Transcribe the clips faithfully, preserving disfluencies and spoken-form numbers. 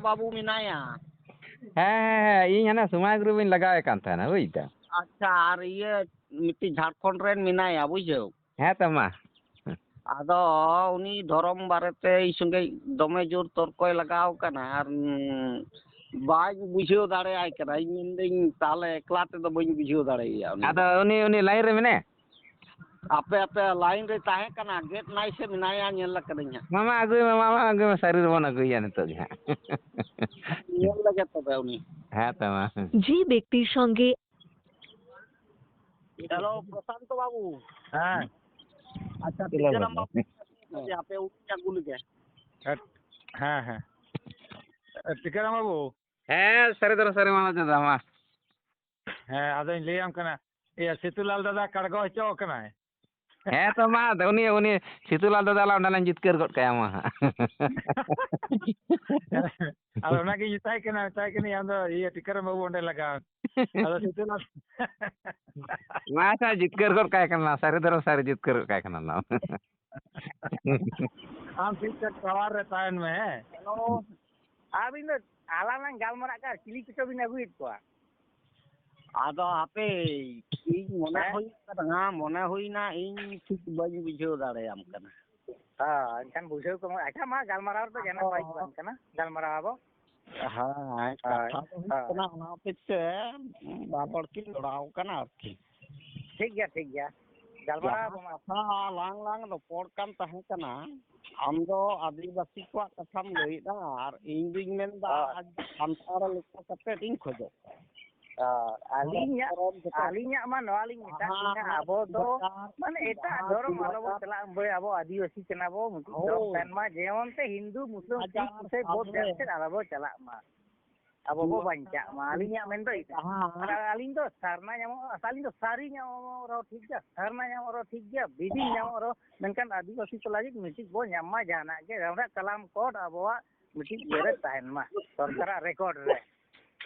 ᱵᱟᱹᱵᱩ ᱢᱮᱱᱟᱭᱟ᱾ ᱦᱮᱸ, ᱦᱮᱸ, ᱦᱮᱸ, ᱤᱧ ᱦᱟᱱᱟ ᱥᱚᱢᱟᱭ ᱜᱨᱩᱯ ᱤᱧ ᱞᱟᱜᱟᱣᱮ ᱠᱟᱱ ᱛᱟᱦᱮᱱᱟ, ᱵᱩᱡᱽ ᱫᱟᱢ᱾ ᱟᱪᱪᱷᱟ, ᱟᱨ ᱤᱭᱟᱹ ᱢᱤᱫᱴᱤᱡ ᱡᱷᱟᱲᱠᱷᱚᱸᱰ ᱨᱮᱱ ᱢᱮᱱᱟᱭᱟ, ᱵᱩᱡᱷᱟᱹᱣ᱾ ᱦᱮᱸ ᱛᱚ, ᱢᱟ᱾ ᱟᱫᱚ ᱩᱱᱤ ᱫᱷᱚᱨᱚᱢ ᱵᱟᱨᱮᱛᱮ ᱤᱧ ᱥᱚᱸᱜᱮ ᱫᱚᱢᱮ ᱡᱳᱨ ᱛᱚᱨᱠᱚᱭ ᱞᱟᱜᱟᱣ ᱠᱟᱱᱟ, ᱟᱨ, ᱩᱸ, ᱵᱟᱹᱧ ᱵᱩᱡᱷᱟᱹᱣ ᱫᱟᱲᱮᱭᱟᱭ ᱠᱟᱱᱟ᱾ ᱤᱧ ᱢᱮᱱᱫᱟᱹᱧ, ᱛᱟᱦᱞᱮ ᱮᱠᱞᱟ ᱛᱮᱫᱚ ᱵᱟᱹᱧ ᱵᱩᱡᱷᱟᱹᱣ ᱫᱟᱲᱮᱭᱟᱭᱟ ᱩᱱᱤ ᱫᱚ᱾ ᱟᱫᱚ ᱩᱱᱤ, ᱩᱱᱤ ᱞᱟᱭᱤᱱ ᱨᱮ ᱢᱮᱱᱟᱭᱟ? ᱟᱯᱮ, ᱟᱯᱮ ᱞᱟᱭᱤᱱ ᱨᱮ ᱛᱟᱦᱮᱸ ᱠᱟᱱᱟ, ᱜᱮᱫ ᱱᱟᱭ ᱥᱮ ᱢᱮᱱᱟᱭᱟ, ᱧᱮᱞ ᱟᱠᱟᱫᱟᱹᱧ ᱦᱟᱸᱜ᱾ ᱢᱟᱢᱟ ᱟᱹᱜᱩᱭ ᱢᱮ, ᱢᱟᱢᱟ ᱟᱹᱜᱩᱭ ᱢᱮ, ᱥᱟᱹᱨᱤ ᱨᱮᱵᱚᱱ ᱟᱹᱜᱩᱭᱟ ᱱᱤᱛᱚᱜ ᱜᱮ ᱦᱟᱸᱜ᱾ ᱧᱮᱞ ᱞᱮᱜᱮ ᱛᱚᱵᱮ ᱩᱱᱤ᱾ ᱦᱮᱸ ᱛᱚ ᱢᱟ᱾ ᱡᱮ ব্যক্তির সঙ্গে ᱦᱮᱞᱳ, ᱯᱨᱚᱥᱟᱱᱛᱚ ᱵᱟᱹᱵᱩ᱾ ᱦᱮᱸ᱾ ᱟᱪᱪᱷᱟ, ᱪᱮᱫ ᱞᱮᱠᱟ ᱴᱤᱠᱟᱹᱨᱟᱢ ᱢᱮᱱᱟᱜ ᱵᱟᱹᱵᱩ, ᱢᱮᱭᱟ? ᱟᱯᱮ ᱩᱱᱤ ᱟᱹᱜᱩ ᱞᱮᱜᱮ᱾ ᱦᱮᱸ, ᱦᱮᱸ, ᱦᱮᱸ᱾ ᱴᱤᱠᱟᱹᱨᱟᱢ ᱵᱟᱹᱵᱩ᱾ ᱦᱮᱸ, ᱥᱟᱹᱨᱤ ᱫᱷᱚᱨᱚᱢ ᱥᱟᱹᱨᱤ ᱢᱟᱱᱟᱣ ᱫᱟᱫᱟ, ᱢᱟ᱾ ᱦᱮᱸ, ᱟᱫᱚᱧ ᱞᱟᱹᱭᱟᱢ ᱠᱟᱱᱟ, ᱤᱭᱟᱹ, ᱥᱤᱛᱩᱞᱟᱞ ᱫᱟᱫᱟ ᱠᱟᱲᱜᱚ ᱦᱚᱪᱚ ᱠᱟᱱᱟᱭ᱾ ᱦᱮᱸ ᱛᱚ, ᱢᱟ, ᱟᱫᱚ ᱩᱱᱤ, ᱩᱱᱤ ᱥᱤᱛᱩᱞᱟᱞ ᱫᱟᱫᱟ ᱞᱟᱝ ᱚᱸᱰᱮ ᱞᱟᱝ ᱡᱤᱛᱠᱟᱹᱨ ᱜᱚᱫ ᱠᱟᱭᱟ, ᱢᱟ ᱦᱟᱸᱜ᱾ ᱟᱫᱚ ᱚᱱᱟᱜᱤᱧ ᱢᱮᱛᱟᱭ ᱠᱟᱱᱟ, ᱢᱮᱛᱟᱭ ᱠᱟᱹᱱᱟᱹᱧ, ᱟᱢ ᱫᱚ ᱤᱭᱟᱹ ᱴᱤᱠᱟᱹᱨᱟᱢ ᱵᱟᱹᱵᱩ ᱚᱸᱰᱮ ᱞᱟᱜᱟᱣ᱾ ᱟᱫᱚ ᱥᱤᱛᱩᱞᱟᱞ᱾ ᱢᱟ, ᱟᱪᱪᱷᱟ, ᱡᱤᱛᱠᱟᱹᱨ ᱜᱚᱫ ᱠᱟᱭ ᱠᱟᱱᱟ, ᱥᱟᱹᱨᱤ ᱫᱷᱚᱨᱚᱢ ᱥᱟᱹᱨᱤ ᱡᱤᱛᱠᱟᱹᱨ ᱜᱚᱫ ᱠᱟᱭ ᱠᱟᱱᱟ ᱞᱟᱝ᱾ ᱟᱢ ᱴᱷᱤᱠ ᱴᱷᱟᱠ ᱴᱟᱣᱟᱨ ᱨᱮ ᱛᱟᱦᱮᱱ ᱢᱮ, ᱦᱮᱸ? ᱦᱮᱞᱳ, ᱟᱹᱵᱤᱱ ᱫᱚ ᱟᱞᱟᱝ ᱞᱟᱝ ᱜᱟᱞᱢᱟᱨᱟᱜ ᱠᱟᱱ, ᱪᱤᱞᱤ ᱠᱚᱪᱚ ᱵᱤᱱ ᱟᱹᱜᱩᱭᱮᱫ ᱠᱚᱣᱟ᱾ ᱟᱫᱚ ᱦᱟᱯᱮ, ᱤᱧ ᱢᱚᱱᱮ ᱦᱮᱸ? ᱦᱩᱭᱩᱜ ᱠᱟᱱᱟ, ᱢᱚᱱᱮ ᱦᱩᱭᱱᱟ, ᱤᱧ ᱴᱷᱤᱠ ᱵᱟᱹᱧ ᱵᱩᱡᱷᱟᱹᱣ ᱫᱟᱲᱮᱭᱟᱢ ᱠᱟᱱᱟ᱾ ᱦᱮᱸ, ᱮᱱᱠᱷᱟᱱ ᱵᱩᱡᱷᱟᱹᱣ ᱠᱚᱢ᱾ ᱟᱪᱪᱷᱟ, ᱢᱟ, ᱜᱟᱞᱢᱟᱨᱟᱣ ᱨᱮᱫᱚ ᱡᱟᱦᱟᱱᱟᱜ ᱟᱫᱚ ᱵᱟᱭ ᱵᱟᱝ ᱠᱟᱱᱟ, ᱜᱟᱞᱢᱟᱨᱟᱣ ᱟᱵᱚ᱾ ᱦᱮᱸ, ᱦᱳᱭ, ᱠᱟᱛᱷᱟ ᱫᱚ ᱦᱩᱭᱩᱜ ᱦᱳᱭ᱾ ᱠᱟᱱᱟ, ᱚᱱᱟ ᱦᱚᱛᱮᱡ ᱛᱮ ᱵᱟᱨ ᱦᱚᱲ ᱠᱤᱱ ᱡᱚᱲᱟᱣ ᱠᱟᱱᱟ ᱟᱨᱠᱤ᱾ ᱴᱷᱤᱠ ᱜᱮᱭᱟ, ᱴᱷᱤᱠ ᱜᱮᱭᱟ, ᱜᱟᱞᱢᱟᱨᱟᱣ ᱡᱟᱦᱟᱸ ᱟᱵᱚ ᱢᱟ᱾ ᱠᱟᱛᱷᱟ ᱟᱞᱟᱝ ᱞᱟᱝ ᱨᱚᱯᱚᱲ ᱠᱟᱱ ᱛᱟᱦᱮᱸ ᱠᱟᱱᱟ, ᱟᱢ ᱫᱚ ᱟᱹᱫᱤᱵᱟᱹᱥᱤ ᱠᱚᱣᱟᱜ ᱠᱟᱛᱷᱟᱢ ᱞᱟᱹᱭᱮᱫᱟ ᱟᱨ ᱤᱧ ᱫᱩᱧ ᱢᱮᱱᱫᱟ ᱦᱳᱭ᱾ ᱥᱟᱱᱛᱟᱲ ᱞᱮᱠᱟ ᱠᱟᱛᱮ ᱤᱧ ᱠᱷᱚᱡᱚᱜ ᱠᱟᱱᱟ᱾ ᱦᱳᱭ, ᱟᱹᱞᱤᱧᱟᱜ, ᱫᱷᱚᱨᱚᱢ ᱡᱚᱛᱚ ᱟᱹᱞᱤᱧᱟᱜ ᱢᱟ ᱱᱚᱣᱟ ᱞᱤᱧ ᱢᱮᱛᱟᱜ ᱡᱟᱦᱟᱸ ᱵᱤᱱᱟ, ᱟᱵᱚ ᱫᱚ ᱡᱟᱦᱟᱸ ᱢᱟᱱᱮ ᱮᱴᱟᱜ ᱡᱟᱦᱟᱸ ᱫᱷᱚᱨᱚᱢ ᱟᱞᱚ ᱵᱚ ᱪᱟᱞᱟᱜ, ᱵᱚᱭ, ᱟᱵᱚ ᱟᱹᱫᱤᱵᱟᱹᱥᱤ ᱠᱟᱱᱟ ᱵᱚ, ᱢᱤᱫᱴᱤᱡ ᱫᱷᱚᱨᱚᱢ ᱦᱳᱭ᱾ ᱛᱟᱦᱮᱱ ᱢᱟ, ᱡᱮᱢᱚᱱ ᱛᱮ ᱦᱤᱱᱫᱩ, ᱢᱩᱥᱞᱤᱢ, ᱥᱤᱠᱷ, ᱦᱟᱡᱟᱨ ᱤᱥᱟᱹᱭ, ᱵᱳᱫᱷ ᱥᱟᱞ ᱡᱟᱹᱛ ᱨᱮ᱾ ᱥᱮᱫ ᱟᱞᱚ ᱵᱚ ᱪᱟᱞᱟᱜ ᱢᱟ, ᱟᱵᱚ ᱵᱚ ᱵᱟᱧᱪᱟᱜ ᱢᱟ᱾ ᱟᱹᱞᱤᱧᱟᱜ ᱢᱮᱱ ᱫᱚ ᱤᱱᱟᱹ᱾ ᱡᱟᱦᱟᱸ ᱟᱨ ᱟᱹᱞᱤᱧ ᱫᱚ ᱥᱟᱨᱱᱟ ᱧᱟᱢᱚᱜ, ᱟᱹᱞᱤᱧ ᱫᱚ ᱥᱟᱹᱨᱤ ᱧᱟᱢᱚᱜ ᱨᱮᱦᱚᱸ ᱴᱷᱤᱠ ᱜᱮᱭᱟ, ᱥᱟᱨᱱᱟ ᱧᱟᱢᱚᱜ ᱨᱮᱦᱚᱸ ᱴᱷᱤᱠ ᱜᱮᱭᱟ, ᱵᱤᱫᱤᱱ ᱧᱟᱢᱚᱜ ᱨᱮᱦᱚᱸ, ᱢᱮᱱᱠᱷᱟᱱ ᱟᱹᱫᱤᱵᱟᱹᱥᱤ ᱠᱚ ᱞᱟᱹᱜᱤᱫ ᱢᱤᱫᱴᱤᱡ ᱵᱚ ᱧᱟᱢ ᱢᱟ ᱡᱟᱦᱟᱱᱟᱜ ᱜᱮ, ᱚᱸᱰᱮ ᱠᱟᱞᱟᱢ ᱠᱳᱰ ᱟᱵᱚᱣᱟᱜ ᱢᱤᱫᱴᱤᱡ ᱤᱭᱟᱹ ᱨᱮ ᱛᱟᱦᱮᱱ ᱢᱟ, ᱥᱚᱨᱠᱟᱨᱟᱜ ᱨᱮᱠᱚᱨᱰ ᱨᱮ᱾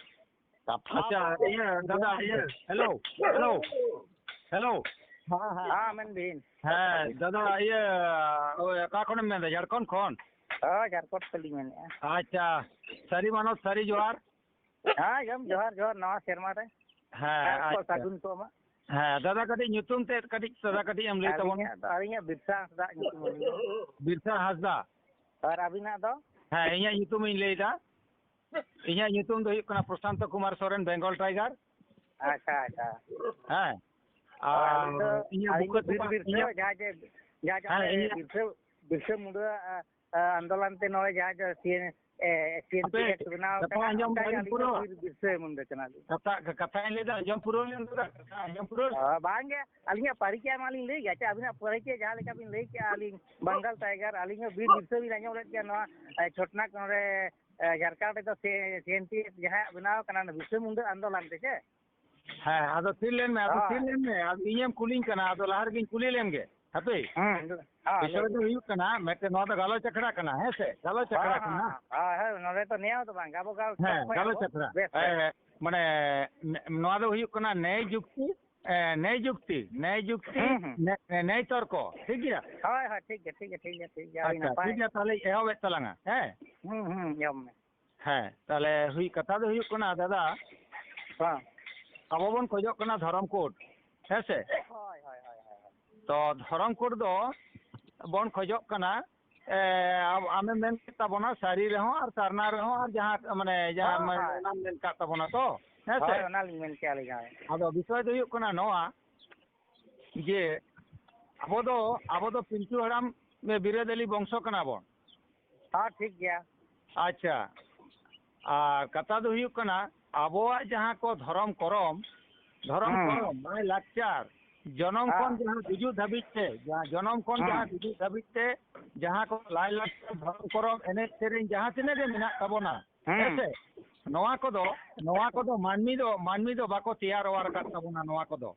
ᱠᱟᱛᱷᱟ ᱟᱪᱪᱷᱟ, ᱫᱚ ᱤᱭᱟᱹ, ᱫᱟᱫᱟ, ᱤᱭᱟᱹ, ᱦᱮᱞᱳ, ᱦᱮᱞᱳ, ᱦᱮᱞᱳ᱾ ᱦᱮᱸ, ᱦᱮᱸ᱾ ᱦᱮᱸ, ᱢᱮᱱ ᱵᱤᱱ᱾ ᱦᱮᱸ, ᱫᱟᱫᱟ, ᱤᱭᱟᱹ, ᱳᱭ, ᱚᱠᱟ ᱠᱷᱚᱱᱮᱢ ᱢᱮᱱᱫᱟ? ᱡᱷᱟᱲᱠᱷᱚᱸᱰ ᱠᱷᱚᱱ? ᱦᱳᱭ, ᱡᱷᱟᱲᱠᱷᱚᱸᱰ ᱠᱷᱚᱱ ᱞᱤᱧ ᱢᱮᱱᱮᱫᱼᱟ᱾ ᱟᱪᱪᱷᱟ, ᱥᱟᱹᱨᱤ ᱢᱟᱱᱚᱛ ᱥᱟᱹᱨᱤ ᱡᱚᱦᱟᱨ᱾ ᱦᱮᱸ, ᱡᱚᱦᱟᱨ, ᱡᱚᱦᱟᱨ, ᱡᱚᱦᱟᱨ ᱱᱟᱣᱟ ᱥᱮᱨᱢᱟ ᱨᱮ᱾ ᱦᱮᱸ, ᱟᱨ ᱠᱚ ᱟᱪᱪᱷᱟ᱾ ᱥᱟᱹᱜᱩᱱ ᱠᱚᱜ ᱢᱟ᱾ ᱦᱮᱸ, ᱫᱟᱫᱟ, ᱠᱟᱹᱴᱤᱡ ᱧᱩᱛᱩᱢ ᱛᱮᱫ, ᱠᱟᱹᱴᱤᱡ ᱫᱟᱫᱟ, ᱠᱟᱹᱴᱤᱡ ᱮᱢ ᱞᱟᱹᱭ ᱛᱟᱵᱚᱱ? ᱟᱹᱞᱤᱧᱟᱜ ᱫᱚ, ᱟᱹᱞᱤᱧᱟᱜ ᱵᱤᱨᱥᱟ ᱦᱟᱸᱥᱫᱟ ᱧᱩᱛᱩᱢ ᱟᱹᱞᱤᱧ ᱫᱚ᱾ ᱵᱤᱨᱥᱟ ᱦᱟᱸᱥᱫᱟ᱾ ᱟᱨ ᱟᱹᱵᱤᱱᱟᱜ ᱫᱚ? ᱦᱮᱸ, ᱤᱧᱟᱹᱜ ᱧᱩᱛᱩᱢ ᱤᱧ ᱞᱟᱹᱭᱫᱟ᱾ ᱤᱧᱟᱹᱜ ᱧᱩᱛᱩᱢ ᱫᱚ ᱦᱩᱭᱩᱜ ᱠᱟᱱᱟ ᱯᱨᱚᱥᱟᱱᱛᱚ ᱠᱩᱢᱟᱨ ᱥᱚᱨᱮᱱ, ᱵᱮᱝᱜᱚᱞ ᱴᱟᱭᱜᱟᱨ᱾ ᱟᱪᱪᱷᱟ, ᱟᱪᱪᱷᱟ᱾ ᱦᱮᱸ᱾ ᱦᱳᱭ, ᱟᱹᱞᱤᱧ ᱫᱚ, ᱟᱨ ᱤᱧᱟᱹᱜ ᱟᱹᱞᱤᱧ ᱵᱩᱠᱟᱹ ᱫᱚ ᱵᱤᱨ ᱛᱚᱯᱟ, ᱵᱤᱨᱥᱟᱹ, ᱤᱧᱟᱹᱜ ᱡᱟᱦᱟᱸ ᱡᱮ, ᱡᱟᱦᱟᱸ ᱡᱮ ᱦᱮᱸ, ᱚᱱᱮ ᱤᱧᱟᱹᱜ ᱵᱤᱨᱥᱟᱹ, ᱵᱤᱨᱥᱟᱹ ᱢᱩᱱᱰᱟᱹ, ᱟ, ᱟ, ᱟᱱᱫᱳᱞᱚᱱ ᱛᱮ ᱱᱚᱜᱼᱚᱭ ᱡᱟᱦᱟᱸ ᱡᱮ ᱥᱤ ᱮᱱ, ᱮ, ᱥᱤ ᱮᱱ ᱯᱤ ᱦᱟᱯᱮ, ᱮᱠᱴ ᱵᱮᱱᱟᱣ ᱠᱟᱛᱷᱟ ᱠᱟᱱᱟ, ᱟᱸᱡᱚᱢ ᱚᱱᱠᱟ ᱜᱮ ᱵᱟᱹᱧ ᱟᱹᱞᱤᱧ ᱫᱚ ᱯᱩᱨᱟᱹᱣᱟ᱾ ᱵᱤᱨ ᱵᱤᱨᱥᱟᱹ ᱢᱩᱱᱰᱟᱹ ᱠᱟᱱᱟᱞᱤᱧ᱾ ᱠᱟᱛᱷᱟ, ᱠᱟᱛᱷᱟᱧ ᱞᱟᱹᱭᱫᱟ, ᱟᱸᱡᱚᱢ ᱯᱩᱨᱟᱹᱣ ᱞᱮᱱ ᱫᱚ, ᱠᱟᱛᱷᱟ ᱟᱸᱡᱚᱢ ᱯᱩᱨᱟᱹᱣ ᱞᱮᱱ᱾ ᱚ, ᱵᱟᱝ ᱜᱮ, ᱟᱹᱞᱤᱧᱟᱜ ᱯᱟᱹᱨᱤᱪᱚᱭ ᱢᱟᱞᱤᱧ ᱞᱟᱹᱭ ᱜᱮᱭᱟ᱾ ᱟᱪᱪᱷᱟ, ᱟᱹᱵᱤᱱᱟᱜ ᱯᱟᱹᱨᱤᱪᱚᱭ ᱡᱟᱦᱟᱸ ᱞᱮᱠᱟ ᱵᱤᱱ ᱞᱟᱹᱭ ᱠᱮᱜᱼᱟ, ᱟᱹᱞᱤᱧ ᱵᱟᱝᱜᱟᱞ ᱴᱟᱭᱜᱟᱨ, ᱟᱹᱞᱤᱧ ᱦᱚᱸ ᱵᱤᱨ ᱵᱤᱨᱥᱟᱹ ᱵᱤᱱ ᱟᱸᱡᱚᱢ ᱞᱮᱫ ᱜᱮᱭᱟ, ᱱᱚᱣᱟ, ᱮ, ᱪᱷᱚᱴᱱᱟᱜᱽ ᱱᱚᱰᱮ, ᱮ, ᱡᱷᱟᱲᱠᱷᱚᱸᱰ ᱨᱮᱫᱚ ᱥᱮ, ᱥᱤ ᱮᱱ ᱯᱤ ᱮᱯᱷ ᱡᱟᱦᱟᱸᱭᱟᱜ ᱵᱮᱱᱟᱣ ᱠᱟᱱᱟ, ᱚᱱᱟ ᱵᱤᱨᱥᱟᱹ ᱢᱩᱱᱰᱟᱹ ᱟᱱᱫᱳᱞᱚᱱ ᱛᱮ ᱪᱮ? ᱦᱮᱸ, ᱟᱫᱚ ᱛᱷᱤᱨ ᱞᱮᱱ ᱢᱮ, ᱟᱫᱚ ᱦᱳᱭ᱾ ᱛᱷᱤᱨ ᱞᱮᱱ ᱢᱮ᱾ ᱟᱫᱚ ᱤᱧᱮᱢ ᱠᱩᱞᱤᱧ ᱠᱟᱱᱟ, ᱟᱫᱚ ᱞᱟᱦᱟ ᱨᱮᱜᱤᱧ ᱠᱩᱞᱤ ᱞᱮᱢ ᱜᱮ᱾ ᱦᱟᱯᱮ᱾ ᱦᱩᱸ, ᱦᱮᱸ, ᱵᱤᱥᱚᱭ ᱞᱟᱹᱭ ᱫᱚ ᱵᱤᱱ᱾ ᱦᱩᱭᱩᱜ ᱠᱟᱱᱟ, ᱢᱤᱫᱴᱮᱱ ᱱᱚᱣᱟ ᱫᱚ ᱜᱟᱞᱚᱪ ᱟᱠᱷᱲᱟ ᱠᱟᱱᱟ, ᱦᱮᱸ ᱥᱮ? ᱜᱟᱞᱚᱪ ᱟᱠᱷᱲᱟ ᱦᱮᱸ, ᱠᱟᱱᱟ᱾ ᱦᱮᱸ, ᱦᱮᱸ, ᱦᱳᱭ, ᱦᱳᱭ, ᱱᱚᱰᱮ ᱫᱚ ᱱᱮᱭᱟᱣ ᱫᱚ ᱵᱟᱝ, ᱟᱵᱚ ᱜᱟᱞ-, ᱦᱮᱸ, ᱜᱚᱞᱯᱷᱚᱭᱟᱵᱚ᱾ ᱜᱟᱞᱚᱪ ᱟᱠᱷᱲᱟ᱾ ᱵᱮᱥ, ᱵᱮᱥ᱾ ᱦᱮᱸ, ᱢᱟᱱᱮ, ᱱᱮ-, ᱱᱚᱣᱟ ᱫᱚ ᱦᱩᱭᱩᱜ ᱠᱟᱱᱟ ᱱᱮᱭ ᱡᱩᱠᱛᱤ, ᱮ, ᱱᱮᱭ ᱡᱩᱠᱛᱤ, ᱱᱮᱭ ᱡᱩᱠᱛᱤ, ᱦᱩᱸ, ᱦᱩᱸ᱾ ᱱᱮ-, ᱱᱮ-, ᱱᱮᱭ ᱛᱚᱨᱠᱚ, ᱴᱷᱤᱠ ᱜᱮᱭᱟ? ᱦᱳᱭ, ᱦᱳᱭ, ᱴᱷᱤᱠ ᱜᱮᱭᱟ, ᱴᱷᱤᱠ ᱜᱮᱭᱟ, ᱴᱷᱤᱠ ᱜᱮᱭᱟ, ᱴᱷᱤᱠ ᱜᱮᱭᱟ, ᱟᱹᱰᱤ ᱟᱪᱪᱷᱟ, ᱱᱟᱯᱟᱭ᱾ ᱴᱷᱤᱠ ᱜᱮᱭᱟ, ᱛᱟᱦᱞᱮ ᱮᱦᱚᱵᱮᱫ ᱛᱟᱞᱟᱝᱟ, ᱦᱮᱸ? ᱦᱩᱸ, ᱦᱩᱸ, ᱮᱦᱚᱵ ᱢᱮ᱾ ᱦᱮᱸ, ᱛᱟᱦᱞᱮ ᱦᱩᱭ, ᱠᱟᱛᱷᱟ ᱫᱚ ᱦᱩᱭᱩᱜ ᱠᱟᱱᱟ, ᱫᱟᱫᱟ, ᱦᱮᱸ᱾ ᱟᱵᱚ ᱵᱚᱱ ᱠᱷᱚᱡᱚᱜ ᱠᱟᱱᱟ ᱫᱷᱚᱨᱚᱢ ᱠᱳᱰ, ᱦᱮᱸ ᱥᱮ? ᱦᱳᱭ, ᱦᱳᱭ, ᱦᱳᱭ, ᱦᱳᱭ᱾ ᱛᱚ, ᱫᱷᱚᱨᱚᱢ ᱠᱳᱰ ᱫᱚ ᱵᱚᱱ ᱠᱷᱚᱡᱚᱜ ᱠᱟᱱᱟ, ᱮ, ᱟᱢ-, ᱟᱢᱮᱢ ᱢᱮᱱ ᱠᱮᱫ ᱛᱟᱵᱚᱱᱟ, ᱥᱟᱹᱨᱤ ᱨᱮᱦᱚᱸ ᱟᱨ ᱥᱟᱨᱱᱟ ᱨᱮᱦᱚᱸ ᱟᱨ ᱡᱟᱦᱟᱸ, ᱢᱟᱱᱮ, ᱡᱟᱦᱟᱸ, ᱦᱳᱭ, ᱢᱟᱱᱮ, ᱦᱳᱭ᱾ ᱚᱱᱟᱢ ᱢᱮᱱ ᱠᱟᱫ ᱛᱟᱵᱚᱱᱟ ᱛᱚ, ᱦᱮᱸ ᱥᱮ? ᱦᱳᱭ, ᱚᱱᱟᱞᱤᱧ ᱢᱮᱱ ᱠᱮᱜᱼᱟ ᱟᱹᱞᱤᱧ ᱦᱚᱸ᱾ ᱟᱫᱚ ᱵᱤᱥᱚᱭ ᱫᱚ ᱦᱩᱭᱩᱜ ᱠᱟᱱᱟ ᱱᱚᱣᱟ, ᱡᱮ ᱟᱵᱚ ᱫᱚ, ᱟᱵᱚ ᱫᱚ ᱯᱤᱞᱪᱩ ᱦᱟᱲᱟᱢ ᱵᱤᱨᱟᱹᱫᱟᱹᱞᱤ ᱵᱚᱝᱥᱚ ᱠᱟᱱᱟ ᱵᱚᱱ᱾ ᱦᱮᱸ, ᱴᱷᱤᱠ ᱜᱮᱭᱟ᱾ ᱟᱪᱪᱷᱟ, ᱟᱨ ᱠᱟᱛᱷᱟ ᱫᱚ ᱦᱩᱭᱩᱜ ᱠᱟᱱᱟ, ᱟᱵᱚᱣᱟᱜ ᱡᱟᱦᱟᱸ ᱠᱚ ᱫᱷᱚᱨᱚᱢ ᱠᱚᱨᱚᱢ, ᱫᱷᱚᱨᱚᱢ ᱦᱮᱸ᱾ ᱠᱚᱨᱚᱢ, ᱞᱟᱭ ᱞᱟᱠᱪᱟᱨ, ᱡᱚᱱᱚᱢ ᱦᱮᱸ᱾ ᱠᱷᱚᱱ ᱡᱟᱦᱟᱸ ᱜᱩᱡᱩᱜ ᱫᱷᱟᱹᱵᱤᱡ ᱛᱮ, ᱡᱟᱦᱟᱸ ᱡᱚᱱᱚᱢ ᱠᱷᱚᱱ ᱦᱮᱸ᱾ ᱡᱟᱦᱟᱸ ᱜᱩᱡᱩᱜ ᱫᱷᱟᱹᱵᱤᱡ ᱛᱮ, ᱡᱟᱦᱟᱸ ᱠᱚ ᱞᱟᱭ ᱞᱟᱠᱪᱟᱨ, ᱫᱷᱚᱨᱚᱢ ᱠᱚᱨᱚᱢ, ᱮᱱᱮᱡ ᱥᱮᱨᱮᱧ, ᱡᱟᱦᱟᱸ ᱛᱤᱱᱟᱹᱜ ᱜᱮ ᱢᱮᱱᱟᱜ ᱛᱟᱵᱚᱱᱟ, ᱦᱮᱸ᱾ ᱦᱮᱸ ᱥᱮ? ᱱᱚᱣᱟ ᱠᱚᱫᱚ, ᱱᱚᱣᱟ ᱠᱚᱫᱚ ᱢᱟᱹᱱᱢᱤ ᱫᱚ, ᱢᱟᱹᱱᱢᱤ ᱫᱚ ᱵᱟᱠᱚ ᱛᱮᱭᱟᱨ ᱚᱣᱟᱨ ᱟᱠᱟᱫ ᱛᱟᱵᱚᱱᱟ ᱱᱚᱣᱟ ᱠᱚᱫᱚ᱾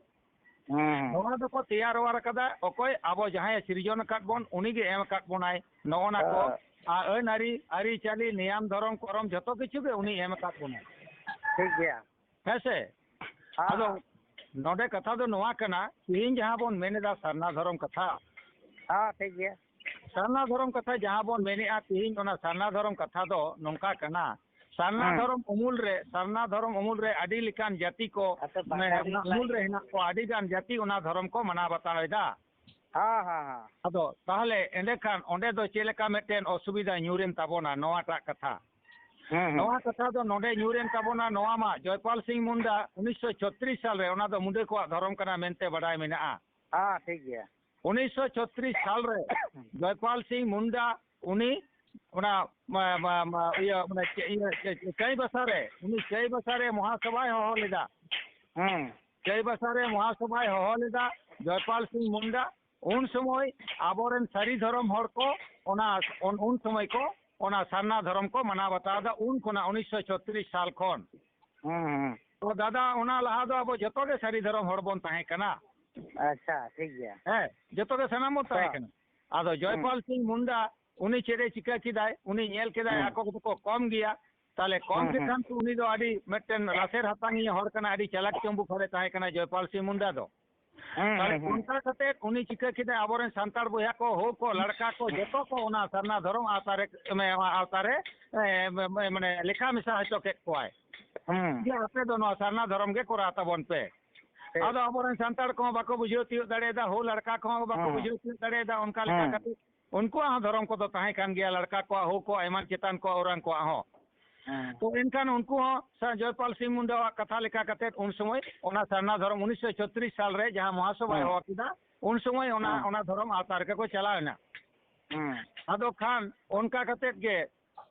ᱦᱮᱸ᱾ ᱱᱚᱣᱟ ᱫᱚᱠᱚ ᱛᱮᱭᱟᱨ ᱚᱣᱟᱨ ᱟᱠᱟᱫᱟ ᱚᱠᱚᱭ? ᱟᱵᱚ ᱡᱟᱦᱟᱸᱭᱮ ᱥᱤᱨᱡᱚᱱ ᱟᱠᱟᱫ ᱵᱚᱱ, ᱩᱱᱤ ᱜᱮ ᱮᱢ ᱟᱠᱟᱫ ᱵᱚᱱᱟᱭ ᱱᱚᱜᱼᱚ ᱱᱟ ᱠᱚ᱾ ᱦᱮᱸ᱾ ᱟᱨ ᱟᱹᱱ ᱟᱹᱨᱤ, ᱟᱹᱨᱤᱪᱟᱹᱞᱤ, ᱱᱮᱭᱟᱢ ᱫᱷᱚᱨᱚᱢ ᱠᱚᱨᱚᱢ ᱡᱷᱚᱛᱚ ᱠᱤᱪᱷᱩ ᱜᱮ ᱩᱱᱤ ᱮᱢ ᱟᱠᱟᱫ ᱵᱚᱱᱟᱭ᱾ ᱴᱷᱤᱠ ᱜᱮᱭᱟ᱾ ᱦᱮᱸ ᱥᱮ? ᱦᱮᱸ᱾ ᱟᱫᱚ ᱱᱚᱰᱮ ᱠᱟᱛᱷᱟ ᱫᱚ ᱱᱚᱣᱟ ᱠᱟᱱᱟ, ᱛᱤᱦᱤᱧ ᱡᱟᱦᱟᱸ ᱵᱚᱱ ᱢᱮᱱ ᱮᱫᱟ ᱥᱟᱨᱱᱟ ᱫᱷᱚᱨᱚᱢ ᱠᱟᱛᱷᱟ, ᱦᱮᱸ, ᱴᱷᱤᱠ ᱜᱮᱭᱟ᱾ ᱥᱟᱨᱱᱟ ᱫᱷᱚᱨᱚᱢ ᱠᱟᱛᱷᱟ ᱡᱟᱦᱟᱸ ᱵᱚᱱ ᱢᱮᱱᱮᱫᱼᱟ ᱛᱤᱦᱤᱧ, ᱚᱱᱟ ᱥᱟᱨᱱᱟ ᱫᱷᱚᱨᱚᱢ ᱠᱟᱛᱷᱟ ᱫᱚ ᱱᱚᱝᱠᱟ ᱠᱟᱱᱟ, ᱥᱟᱨᱱᱟ ᱦᱮᱸ᱾ ᱫᱷᱚᱨᱚᱢ ᱩᱢᱩᱞ ᱨᱮ, ᱥᱟᱨᱱᱟ ᱫᱷᱚᱨᱚᱢ ᱩᱢᱩᱞ ᱨᱮ ᱟᱹᱰᱤ ᱞᱮᱠᱟᱱ ᱡᱟᱹᱛᱤ ᱠᱚ, ᱟᱪᱪᱷᱟ, ᱢᱟᱱᱮ, ᱵᱟᱰᱟᱭ ᱚᱱᱟ ᱞᱟᱹᱜᱤᱫ ᱩᱢᱩᱞ ᱨᱮ ᱦᱮᱱᱟᱜ ᱠᱚᱣᱟ ᱟᱹᱰᱤ ᱜᱟᱱ ᱡᱟᱹᱛᱤ, ᱚᱱᱟ ᱫᱷᱚᱨᱚᱢ ᱠᱚ ᱢᱟᱱᱟᱣ ᱵᱟᱛᱟᱣ ᱮᱫᱟ᱾ ᱦᱮᱸ, ᱦᱮᱸ, ᱦᱮᱸ᱾ ᱟᱫᱚ ᱛᱟᱦᱚᱞᱮ ᱮᱸᱰᱮᱠᱷᱟᱱ ᱚᱸᱰᱮ ᱫᱚ ᱪᱮᱫ ᱞᱮᱠᱟ ᱢᱤᱫᱴᱮᱱ ᱚᱥᱩᱵᱤᱫᱷᱟ ᱧᱩᱨᱮᱱ ᱛᱟᱵᱚᱱᱟ ᱱᱚᱣᱟᱴᱟᱜ ᱠᱟᱛᱷᱟ? ᱦᱮᱸ, ᱦᱮᱸ᱾ ᱱᱚᱣᱟ ᱠᱟᱛᱷᱟ ᱫᱚ ᱱᱚᱰᱮ ᱧᱩᱨᱮᱱ ᱛᱟᱵᱚᱱᱟ, ᱱᱚᱣᱟ ᱢᱟ ᱡᱚᱭᱯᱟᱞ ᱥᱤᱝ ᱢᱩᱱᱰᱟ ᱩᱱᱤᱥᱥᱚ ᱪᱷᱚᱛᱨᱤᱥ ᱥᱟᱞ ᱨᱮ, ᱚᱱᱟ ᱫᱚ ᱢᱩᱱᱰᱟᱹ ᱠᱚᱣᱟᱜ ᱫᱷᱚᱨᱚᱢ ᱠᱟᱱᱟ ᱢᱮᱱᱛᱮ ᱵᱟᱰᱟᱭ ᱢᱮᱱᱟᱜᱼᱟ᱾ ᱦᱮᱸ, ᱴᱷᱤᱠ ᱜᱮᱭᱟ᱾ ᱩᱱᱤᱥᱥᱚ ᱪᱷᱚᱛᱨᱤᱥ ᱥᱟᱞ ᱨᱮ ᱡᱚᱭᱯᱟᱞ ᱥᱤᱝ ᱢᱩᱱᱰᱟ ᱩᱱᱤ ᱚᱱᱟ, ᱢᱟ-, ᱢᱟ-, ᱢᱟ-, ᱤᱭᱟᱹ, ᱢᱟᱱᱮ, ᱪᱮ-, ᱤᱭᱟᱹ, ᱪᱮ-, ᱪᱮ-, ᱪᱟᱹᱭᱵᱟᱥᱟ ᱨᱮ, ᱩᱱᱤ ᱪᱟᱹᱭᱵᱟᱥᱟ ᱨᱮ ᱢᱚᱦᱟᱥᱚᱵᱷᱟᱭ ᱦᱚᱦᱚ ᱞᱮᱫᱟ᱾ ᱦᱮᱸ᱾ ᱪᱟᱹᱭᱵᱟᱥᱟ ᱨᱮ ᱢᱚᱦᱟᱥᱚᱵᱷᱟᱭ ᱦᱚᱦᱚ ᱞᱮᱫᱟ ᱡᱚᱭᱯᱟᱞ ᱥᱤᱝ ᱢᱩᱱᱰᱟ᱾ ᱩᱱ ᱥᱚᱢᱚᱭ ᱟᱵᱚᱨᱮᱱ ᱥᱟᱹᱨᱤ ᱫᱷᱚᱨᱚᱢ ᱦᱚᱲ ᱠᱚ ᱚᱱᱟ, ᱩᱱ, ᱩᱱ ᱥᱚᱢᱚᱭ ᱠᱚ ᱚᱱᱟ ᱥᱟᱨᱱᱟ ᱫᱷᱚᱨᱚᱢ ᱠᱚ ᱢᱟᱱᱟᱣ ᱵᱟᱛᱟᱣ ᱮᱫᱟ, ᱩᱱ ᱠᱷᱚᱱᱟᱜ ᱩᱱᱤᱥᱥᱚ ᱪᱷᱚᱛᱨᱤᱥ ᱥᱟᱞ ᱠᱷᱚᱱ᱾ ᱦᱮᱸ, ᱦᱮᱸ᱾ ᱛᱚ ᱫᱟᱫᱟ, ᱚᱱᱟ ᱞᱟᱦᱟ ᱫᱚ ᱟᱵᱚ ᱡᱚᱛᱚ ᱜᱮ ᱥᱟᱹᱨᱤ ᱫᱷᱚᱨᱚᱢ ᱦᱚᱲ ᱵᱚᱱ ᱛᱟᱦᱮᱸ ᱠᱟᱱᱟ᱾ ᱟᱪᱪᱷᱟ, ᱴᱷᱤᱠ ᱜᱮᱭᱟ᱾ ᱦᱮᱸ, ᱡᱚᱛᱚ ᱜᱮ ᱥᱟᱱᱟᱢ ᱵᱚᱱ ᱛᱟᱦᱮᱸ ᱛᱚ, ᱠᱟᱱᱟ᱾ ᱟᱫᱚ ᱦᱮᱸ᱾ ᱡᱚᱭᱯᱟᱞ ᱥᱤᱝ ᱢᱩᱱᱰᱟ ᱩᱱᱤ ᱪᱮᱫ ᱮ ᱪᱤᱠᱟᱹ ᱠᱮᱫᱟᱭ, ᱩᱱᱤ ᱧᱮᱞ ᱠᱮᱫᱟᱭ ᱦᱮᱸ᱾ ᱟᱠᱚ ᱫᱚᱠᱚ ᱠᱚᱢ ᱜᱮᱭᱟ, ᱛᱟᱦᱞᱮ ᱠᱚᱢ ᱦᱮᱸ, ᱦᱮᱸ᱾ ᱜᱮᱠᱷᱟᱱ ᱛᱚ ᱩᱱᱤ ᱫᱚ ᱟᱹᱰᱤ ᱢᱤᱫᱴᱮᱱ ᱞᱟᱥᱮᱨ ᱦᱟᱛᱟᱝᱤᱭᱟᱹ ᱦᱚᱲ ᱠᱟᱱᱟ, ᱟᱹᱰᱤ ᱪᱟᱞᱟᱠ ᱪᱩᱢᱵᱩᱠ ᱦᱚᱲᱮ ᱛᱟᱦᱮᱸ ᱠᱟᱱᱟ ᱡᱚᱭᱯᱟᱞ ᱥᱤᱝ ᱢᱩᱱᱰᱟ ᱫᱚ᱾ ᱦᱮᱸ, ᱛᱟᱦᱞᱮ ᱦᱮᱸ, ᱦᱮᱸ᱾ ᱚᱱᱠᱟ ᱠᱟᱛᱮ ᱩᱱᱤ ᱪᱤᱠᱟᱹ ᱠᱮᱫᱟᱭ, ᱟᱵᱚᱨᱮᱱ ᱥᱟᱱᱛᱟᱲ ᱵᱚᱭᱦᱟ ᱠᱚ, ᱦᱚᱸ ᱠᱚ, ᱞᱟᱲᱠᱟ ᱠᱚ, ᱡᱚᱛᱚ ᱠᱚ ᱚᱱᱟ ᱥᱟᱨᱱᱟ ᱫᱷᱚᱨᱚᱢ ᱟᱣᱛᱟ ᱨᱮ, ᱢᱮ-, ᱟᱣᱛᱟ ᱨᱮ, ᱮ, ᱢᱮ-, ᱢᱮ-, ᱢᱟᱱᱮ ᱞᱮᱠᱷᱟ ᱢᱮᱥᱟ ᱦᱚᱪᱚ ᱠᱮᱫ ᱠᱚᱣᱟᱭ᱾ ᱦᱮᱸ᱾ ᱡᱮ ᱟᱯᱮ ᱫᱚ ᱱᱚᱣᱟ ᱥᱟᱨᱱᱟ ᱫᱷᱚᱨᱚᱢ ᱜᱮ ᱠᱚᱨᱟᱣ ᱛᱟᱵᱚᱱ ᱯᱮ᱾ ᱴᱷᱤᱠ᱾ ᱟᱫᱚ ᱟᱵᱚᱨᱮᱱ ᱥᱟᱱᱛᱟᱲ ᱠᱚᱦᱚᱸ ᱵᱟᱠᱚ ᱵᱩᱡᱷᱟᱹᱣ ᱛᱤᱭᱳᱜ ᱫᱟᱲᱮᱭᱟᱫᱟ, ᱦᱚᱸ ᱞᱟᱲᱠᱟ ᱠᱚᱦᱚᱸ ᱵᱟᱠᱚ ᱦᱮᱸ᱾ ᱵᱩᱡᱷᱟᱹᱣ ᱛᱤᱭᱳᱜ ᱫᱟᱲᱮᱭᱟᱫᱟ, ᱚᱱᱠᱟ ᱞᱮᱠᱟ ᱦᱮᱸ᱾ ᱠᱟᱛᱮ ᱩᱱᱠᱩᱣᱟᱜ ᱦᱚᱸ ᱫᱷᱚᱨᱚᱢ ᱠᱚᱫᱚ ᱛᱟᱦᱮᱸ ᱠᱟᱱ ᱜᱮᱭᱟ, ᱞᱟᱲᱠᱟ ᱠᱚᱣᱟᱜ, ᱦᱚᱸ ᱠᱚᱣᱟᱜ, ᱮᱢᱟᱱ ᱪᱮᱛᱟᱱ ᱠᱚᱣᱟᱜ, ᱚᱨᱟᱝ ᱠᱚᱣᱟᱜ ᱦᱚᱸ᱾ ᱦᱮᱸ᱾ ᱛᱚ ᱮᱱᱠᱷᱟᱱ ᱩᱱᱠᱩ ᱦᱚᱸ ᱥᱟ-, ᱡᱚᱭᱯᱟᱞ ᱥᱤᱝ ᱢᱩᱱᱰᱟᱣᱟᱜ ᱠᱟᱛᱷᱟ ᱞᱮᱠᱟ ᱠᱟᱛᱮ ᱩᱱ ᱥᱚᱢᱚᱭ ᱚᱱᱟ ᱥᱟᱨᱱᱟ ᱫᱷᱚᱨᱚᱢ ᱩᱱᱤᱥᱥᱚ ᱪᱷᱚᱛᱨᱤᱥ ᱥᱟᱞ ᱨᱮ ᱡᱟᱦᱟᱸ ᱢᱚᱦᱟᱥᱚᱵᱷᱟᱭ ᱦᱮᱸ᱾ ᱦᱚᱦᱚ ᱠᱮᱫᱟ, ᱩᱱ ᱥᱚᱢᱚᱭ ᱚᱱᱟ, ᱦᱮᱸ᱾ ᱚᱱᱟ ᱫᱷᱚᱨᱚᱢ ᱟᱣᱛᱟ ᱨᱮᱜᱮ ᱠᱚ ᱪᱟᱞᱟᱣ ᱮᱱᱟ᱾ ᱦᱮᱸ᱾ ᱟᱫᱚ ᱠᱷᱟᱱ ᱚᱱᱠᱟ ᱠᱟᱛᱮ ᱜᱮ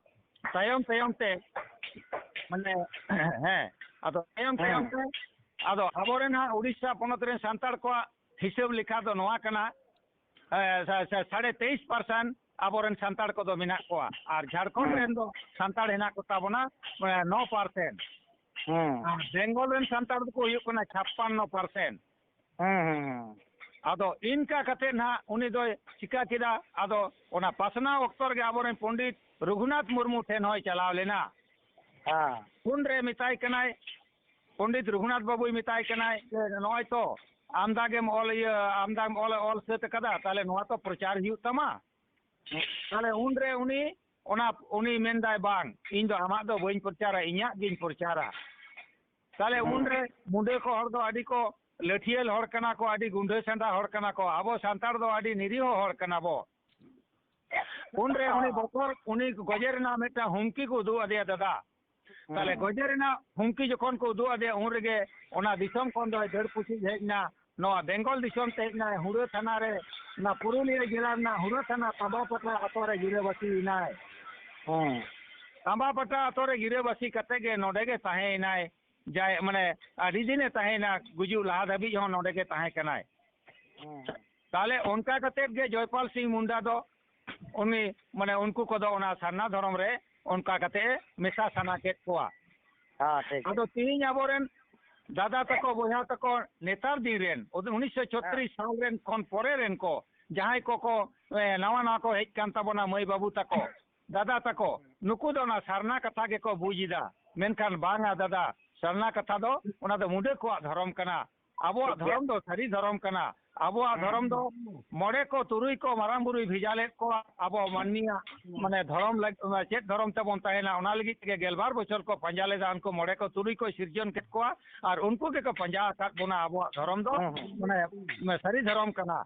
ᱛᱟᱭᱚᱢ ᱛᱟᱭᱚᱢ ᱛᱮ, ᱢᱟᱱᱮ, ᱦᱮᱸ, ᱟᱫᱚ ᱛᱟᱭᱚᱢ ᱛᱟᱭᱚᱢ ᱦᱮᱸ᱾ ᱛᱮ, ᱟᱫᱚ ᱟᱵᱚᱨᱮᱱ ᱦᱟᱸᱜ ᱩᱲᱤᱥᱥᱟ ᱯᱚᱱᱚᱛ ᱨᱮᱱ ᱥᱟᱱᱛᱟᱲ ᱠᱚᱣᱟᱜ ᱦᱤᱥᱟᱹᱵ ᱞᱮᱠᱷᱟ ᱫᱚ ᱱᱚᱣᱟ ᱠᱟᱱᱟ, ᱮ, ᱥᱟ-, ᱥᱟ-, ᱥᱟᱲᱮ ᱛᱮᱭᱤᱥ percent ᱟᱵᱚᱨᱮᱱ ᱥᱟᱱᱛᱟᱲ ᱠᱚᱫᱚ ᱢᱮᱱᱟᱜ ᱠᱚᱣᱟ᱾ ᱟᱨ ᱡᱷᱟᱲᱠᱷᱚᱸᱰ ᱦᱮᱸ᱾ ᱨᱮᱱ ᱫᱚ ᱥᱟᱱᱛᱟᱲ ᱦᱮᱱᱟᱜ ᱠᱚ ᱛᱟᱵᱚᱱᱟ, ᱮ, ᱱᱚ percent᱾ ᱦᱮᱸ᱾ ᱟᱨ ᱵᱮᱝᱜᱚᱞ ᱨᱮᱱ ᱥᱟᱱᱛᱟᱲ ᱫᱚᱠᱚ ᱦᱩᱭᱩᱜ ᱠᱟᱱᱟ ᱪᱷᱟᱯᱯᱟᱱᱱᱚ percent᱾ ᱦᱮᱸ, ᱦᱮᱸ, ᱦᱮᱸ᱾ ᱟᱫᱚ ᱤᱱᱠᱟ ᱠᱟᱛᱮ ᱱᱟᱦᱟᱜ ᱩᱱᱤ ᱫᱚᱭ ᱪᱤᱠᱟ ᱠᱮᱫᱟ? ᱟᱫᱚ ᱚᱱᱟ ᱯᱟᱥᱱᱟᱣ ᱚᱠᱛᱚ ᱨᱮᱜᱮ ᱟᱵᱚᱨᱮᱱ ᱯᱚᱱᱰᱤᱛ ᱨᱚᱜᱷᱩᱱᱟᱛᱷ ᱢᱩᱨᱢᱩ ᱴᱷᱮᱱ ᱦᱚᱸᱭ ᱪᱟᱞᱟᱣ ᱞᱮᱱᱟ᱾ ᱦᱮᱸ᱾ ᱩᱱᱨᱮ ᱢᱮᱛᱟᱭ ᱠᱟᱱᱟᱭ, ᱯᱚᱱᱰᱤᱛ ᱨᱚᱜᱷᱩᱱᱟᱛᱷ ᱵᱟᱵᱩᱭ ᱢᱮᱛᱟᱭ ᱠᱟᱱᱟᱭ ᱡᱮ, "ᱱᱚᱜᱼᱚᱭ ᱛᱚ ᱟᱢᱫᱟ ᱜᱮᱢ ᱚᱞ, ᱤᱭᱟᱹ, ᱟᱢᱫᱟᱢ ᱚᱞ, ᱚᱞ ᱥᱟᱹᱛ ᱟᱠᱟᱫᱟ, ᱛᱟᱦᱞᱮ ᱱᱚᱣᱟ ᱛᱚ ᱯᱨᱚᱪᱟᱨ ᱦᱩᱭᱩᱜ ᱛᱟᱢᱟ, ᱛᱟᱦᱞᱮ ᱩᱱᱨᱮ ᱩᱱᱤ ᱚᱱᱟ, ᱩᱱᱤ ᱢᱮᱱᱫᱟᱭ, "ᱵᱟᱝ, ᱤᱧ ᱫᱚ ᱟᱢᱟᱜ ᱫᱚ ᱵᱟᱹᱧ ᱯᱨᱚᱪᱟᱨᱟ, ᱤᱧᱟᱹᱜ ᱜᱤᱧ ᱯᱨᱚᱪᱟᱨᱟ᱾" ᱛᱟᱦᱞᱮ ᱦᱮᱸ᱾ ᱩᱱᱨᱮ ᱢᱩᱰᱟᱹ ᱠᱚ ᱦᱚᱲ ᱫᱚ ᱟᱹᱰᱤ ᱠᱚ ᱞᱟᱹᱴᱷᱤᱭᱟᱹᱞ ᱦᱚᱲ ᱠᱟᱱᱟ ᱠᱚ, ᱟᱹᱰᱤ ᱜᱩᱸᱰᱟᱹ ᱥᱮᱸᱫᱟ ᱦᱚᱲ ᱠᱟᱱᱟ ᱠᱚ, ᱟᱵᱚ ᱥᱟᱱᱛᱟᱲ ᱫᱚ ᱟᱹᱰᱤ ᱱᱤᱨᱤᱦᱚ ᱦᱚᱲ ᱠᱟᱱᱟ ᱵᱚ᱾ ᱩᱱᱨᱮ ᱩᱱᱤ ᱵᱚᱛᱚᱨ, ᱩᱱᱤ ᱜᱚᱡᱮ ᱨᱮᱱᱟᱜ ᱢᱤᱫᱴᱟᱝ ᱦᱩᱢᱠᱤ ᱠᱚ ᱩᱫᱩᱜ ᱟᱫᱮᱭᱟ ᱫᱟᱫᱟ᱾ ᱛᱟᱦᱞᱮ ᱦᱮᱸ᱾ ᱜᱚᱡᱮ ᱨᱮᱱᱟᱜ ᱦᱩᱢᱠᱤ ᱡᱚᱠᱷᱚᱱ ᱠᱚ ᱩᱫᱩᱜ ᱟᱫᱮᱭᱟ, ᱩᱱ ᱨᱮᱜᱮ ᱚᱱᱟ ᱫᱤᱥᱚᱢ ᱠᱷᱚᱱ ᱫᱚᱭ ᱫᱟᱹᱲ ᱯᱩᱪᱩᱡ ᱦᱮᱡ ᱮᱱᱟ, ᱱᱚᱣᱟ ᱵᱮᱝᱜᱚᱞ ᱫᱤᱥᱚᱢ ᱛᱮ ᱦᱮᱡ ᱮᱱᱟᱭ, ᱦᱩᱲᱟᱹ ᱛᱷᱟᱱᱟ ᱨᱮ, ᱚᱱᱟ ᱯᱩᱨᱩᱞᱤᱭᱟᱹ ᱡᱮᱞᱟ ᱨᱮᱱᱟᱜ ᱦᱩᱲᱟᱹ ᱛᱷᱟᱱᱟ ᱛᱟᱸᱵᱟ ᱯᱟᱴᱟ ᱟᱛᱳ ᱨᱮ ᱜᱤᱨᱟᱹᱵᱟᱹᱥᱤ ᱮᱱᱟᱭ᱾ ᱦᱮᱸ᱾ ᱛᱟᱸᱵᱟ ᱯᱟᱴᱟ ᱟᱛᱳ ᱨᱮ ᱜᱤᱨᱟᱹᱵᱟᱹᱥᱤ ᱠᱟᱛᱮ ᱜᱮ ᱱᱚᱰᱮ ᱜᱮ ᱛᱟᱦᱮᱸᱭᱮᱱᱟᱭ᱾ ᱡᱟᱭ, ᱢᱟᱱᱮ, ᱟᱹᱰᱤ ᱫᱤᱱᱮ ᱛᱟᱦᱮᱸᱭᱮᱱᱟ, ᱜᱩᱡᱩᱜ ᱞᱟᱦᱟ ᱫᱷᱟᱹᱵᱤᱡ ᱦᱚᱸ ᱱᱚᱰᱮ ᱜᱮ ᱛᱟᱦᱮᱸ ᱠᱟᱱᱟᱭ᱾ ᱦᱮᱸ᱾ ᱛᱟᱦᱞᱮ ᱚᱱᱠᱟ ᱠᱟᱛᱮ ᱜᱮ ᱡᱚᱭᱯᱟᱞ ᱥᱤᱝ ᱢᱩᱱᱰᱟ ᱫᱚ ᱩᱱᱤ, ᱢᱟᱱᱮ, ᱩᱱᱠᱩ ᱠᱚᱫᱚ ᱚᱱᱟ ᱥᱟᱨᱱᱟ ᱫᱷᱚᱨᱚᱢ ᱨᱮ ᱚᱱᱠᱟ ᱠᱟᱛᱮ ᱮ ᱢᱮᱥᱟ ᱥᱟᱱᱟ ᱠᱮᱫ ᱠᱚᱣᱟ᱾ ᱦᱮᱸ, ᱴᱷᱤᱠ᱾ ᱟᱫᱚ ᱛᱤᱦᱤᱧ ᱟᱵᱚᱨᱮᱱ ᱫᱟᱫᱟ ᱛᱟᱠᱚ, ᱵᱚᱭᱦᱟ ᱛᱟᱠᱚ, ᱱᱮᱛᱟᱨ ᱫᱤᱱ ᱨᱮᱱ, ᱩᱱᱤᱥᱥᱚ ᱪᱷᱚᱛᱨᱤᱥ ᱦᱮᱸ᱾ ᱥᱟᱞ ᱨᱮᱱ ᱠᱷᱚᱱ ᱯᱚᱨᱮ ᱨᱮᱱ ᱠᱚ, ᱡᱟᱦᱟᱸᱭ ᱠᱚᱠᱚ, ᱮ, ᱱᱟᱣᱟ ᱱᱟᱣᱟ ᱠᱚ ᱦᱮᱡ ᱠᱟᱱ ᱛᱟᱵᱚᱱᱟ, ᱢᱟᱹᱭ ᱵᱟᱹᱵᱩ ᱛᱟᱠᱚ, ᱫᱟᱫᱟ ᱛᱟᱠᱚ, ᱱᱩᱠᱩ ᱫᱚ ᱚᱱᱟ ᱥᱟᱨᱱᱟ ᱠᱟᱛᱷᱟ ᱜᱮᱠᱚ ᱵᱩᱡᱽ ᱮᱫᱟ᱾ ᱢᱮᱱᱠᱷᱟᱱ ᱵᱟᱝᱟ ᱫᱟᱫᱟ, ᱥᱟᱨᱱᱟ ᱠᱟᱛᱷᱟ ᱫᱚ ᱚᱱᱟ ᱫᱚ ᱢᱩᱰᱟᱹ ᱠᱚᱣᱟᱜ ᱫᱷᱚᱨᱚᱢ ᱠᱟᱱᱟ᱾ ᱟᱵᱚᱣᱟᱜ ᱴᱷᱤᱠ ᱜᱮᱭᱟ᱾ ᱫᱷᱚᱨᱚᱢ ᱫᱚ ᱥᱟᱹᱨᱤ ᱫᱷᱚᱨᱚᱢ ᱠᱟᱱᱟ᱾ ᱟᱵᱚᱣᱟᱜ ᱦᱮᱸ᱾ ᱫᱷᱚᱨᱚᱢ ᱫᱚ ᱢᱚᱬᱮ ᱠᱚ ᱛᱩᱨᱩᱭ ᱠᱚ ᱢᱟᱨᱟᱝ ᱵᱩᱨᱩᱭ ᱵᱷᱮᱡᱟ ᱞᱮᱫ ᱠᱚᱣᱟ᱾ ᱟᱵᱚ ᱢᱟᱹᱱᱢᱤᱭᱟᱜ ᱦᱮᱸ᱾ ᱢᱟᱱᱮ ᱫᱷᱚᱨᱚᱢ ᱞᱟᱹᱜᱤᱫ, ᱪᱮᱫ ᱫᱷᱚᱨᱚᱢ ᱛᱮᱵᱚᱱ ᱛᱟᱦᱮᱱᱟ, ᱚᱱᱟ ᱞᱟᱹᱜᱤᱫ ᱛᱮᱜᱮ ᱜᱮᱞᱵᱟᱨ ᱵᱚᱪᱷᱚᱨ ᱠᱚ ᱯᱟᱸᱡᱟ ᱞᱮᱫᱟ᱾ ᱩᱱᱠᱩ ᱢᱚᱬᱮ ᱠᱚ ᱛᱩᱨᱩᱭ ᱠᱚ ᱥᱤᱨᱡᱚᱱ ᱠᱮᱫ ᱠᱚᱣᱟ ᱟᱨ ᱩᱱᱠᱩ ᱜᱮᱠᱚ ᱯᱟᱸᱡᱟ ᱟᱠᱟᱫ ᱵᱚᱱᱟ᱾ ᱟᱵᱚᱣᱟᱜ ᱫᱷᱚᱨᱚᱢ ᱫᱚ ᱦᱮᱸ, ᱦᱮᱸ᱾ ᱢᱟᱱᱮ ᱥᱟᱹᱨᱤ ᱫᱷᱚᱨᱚᱢ ᱠᱟᱱᱟ᱾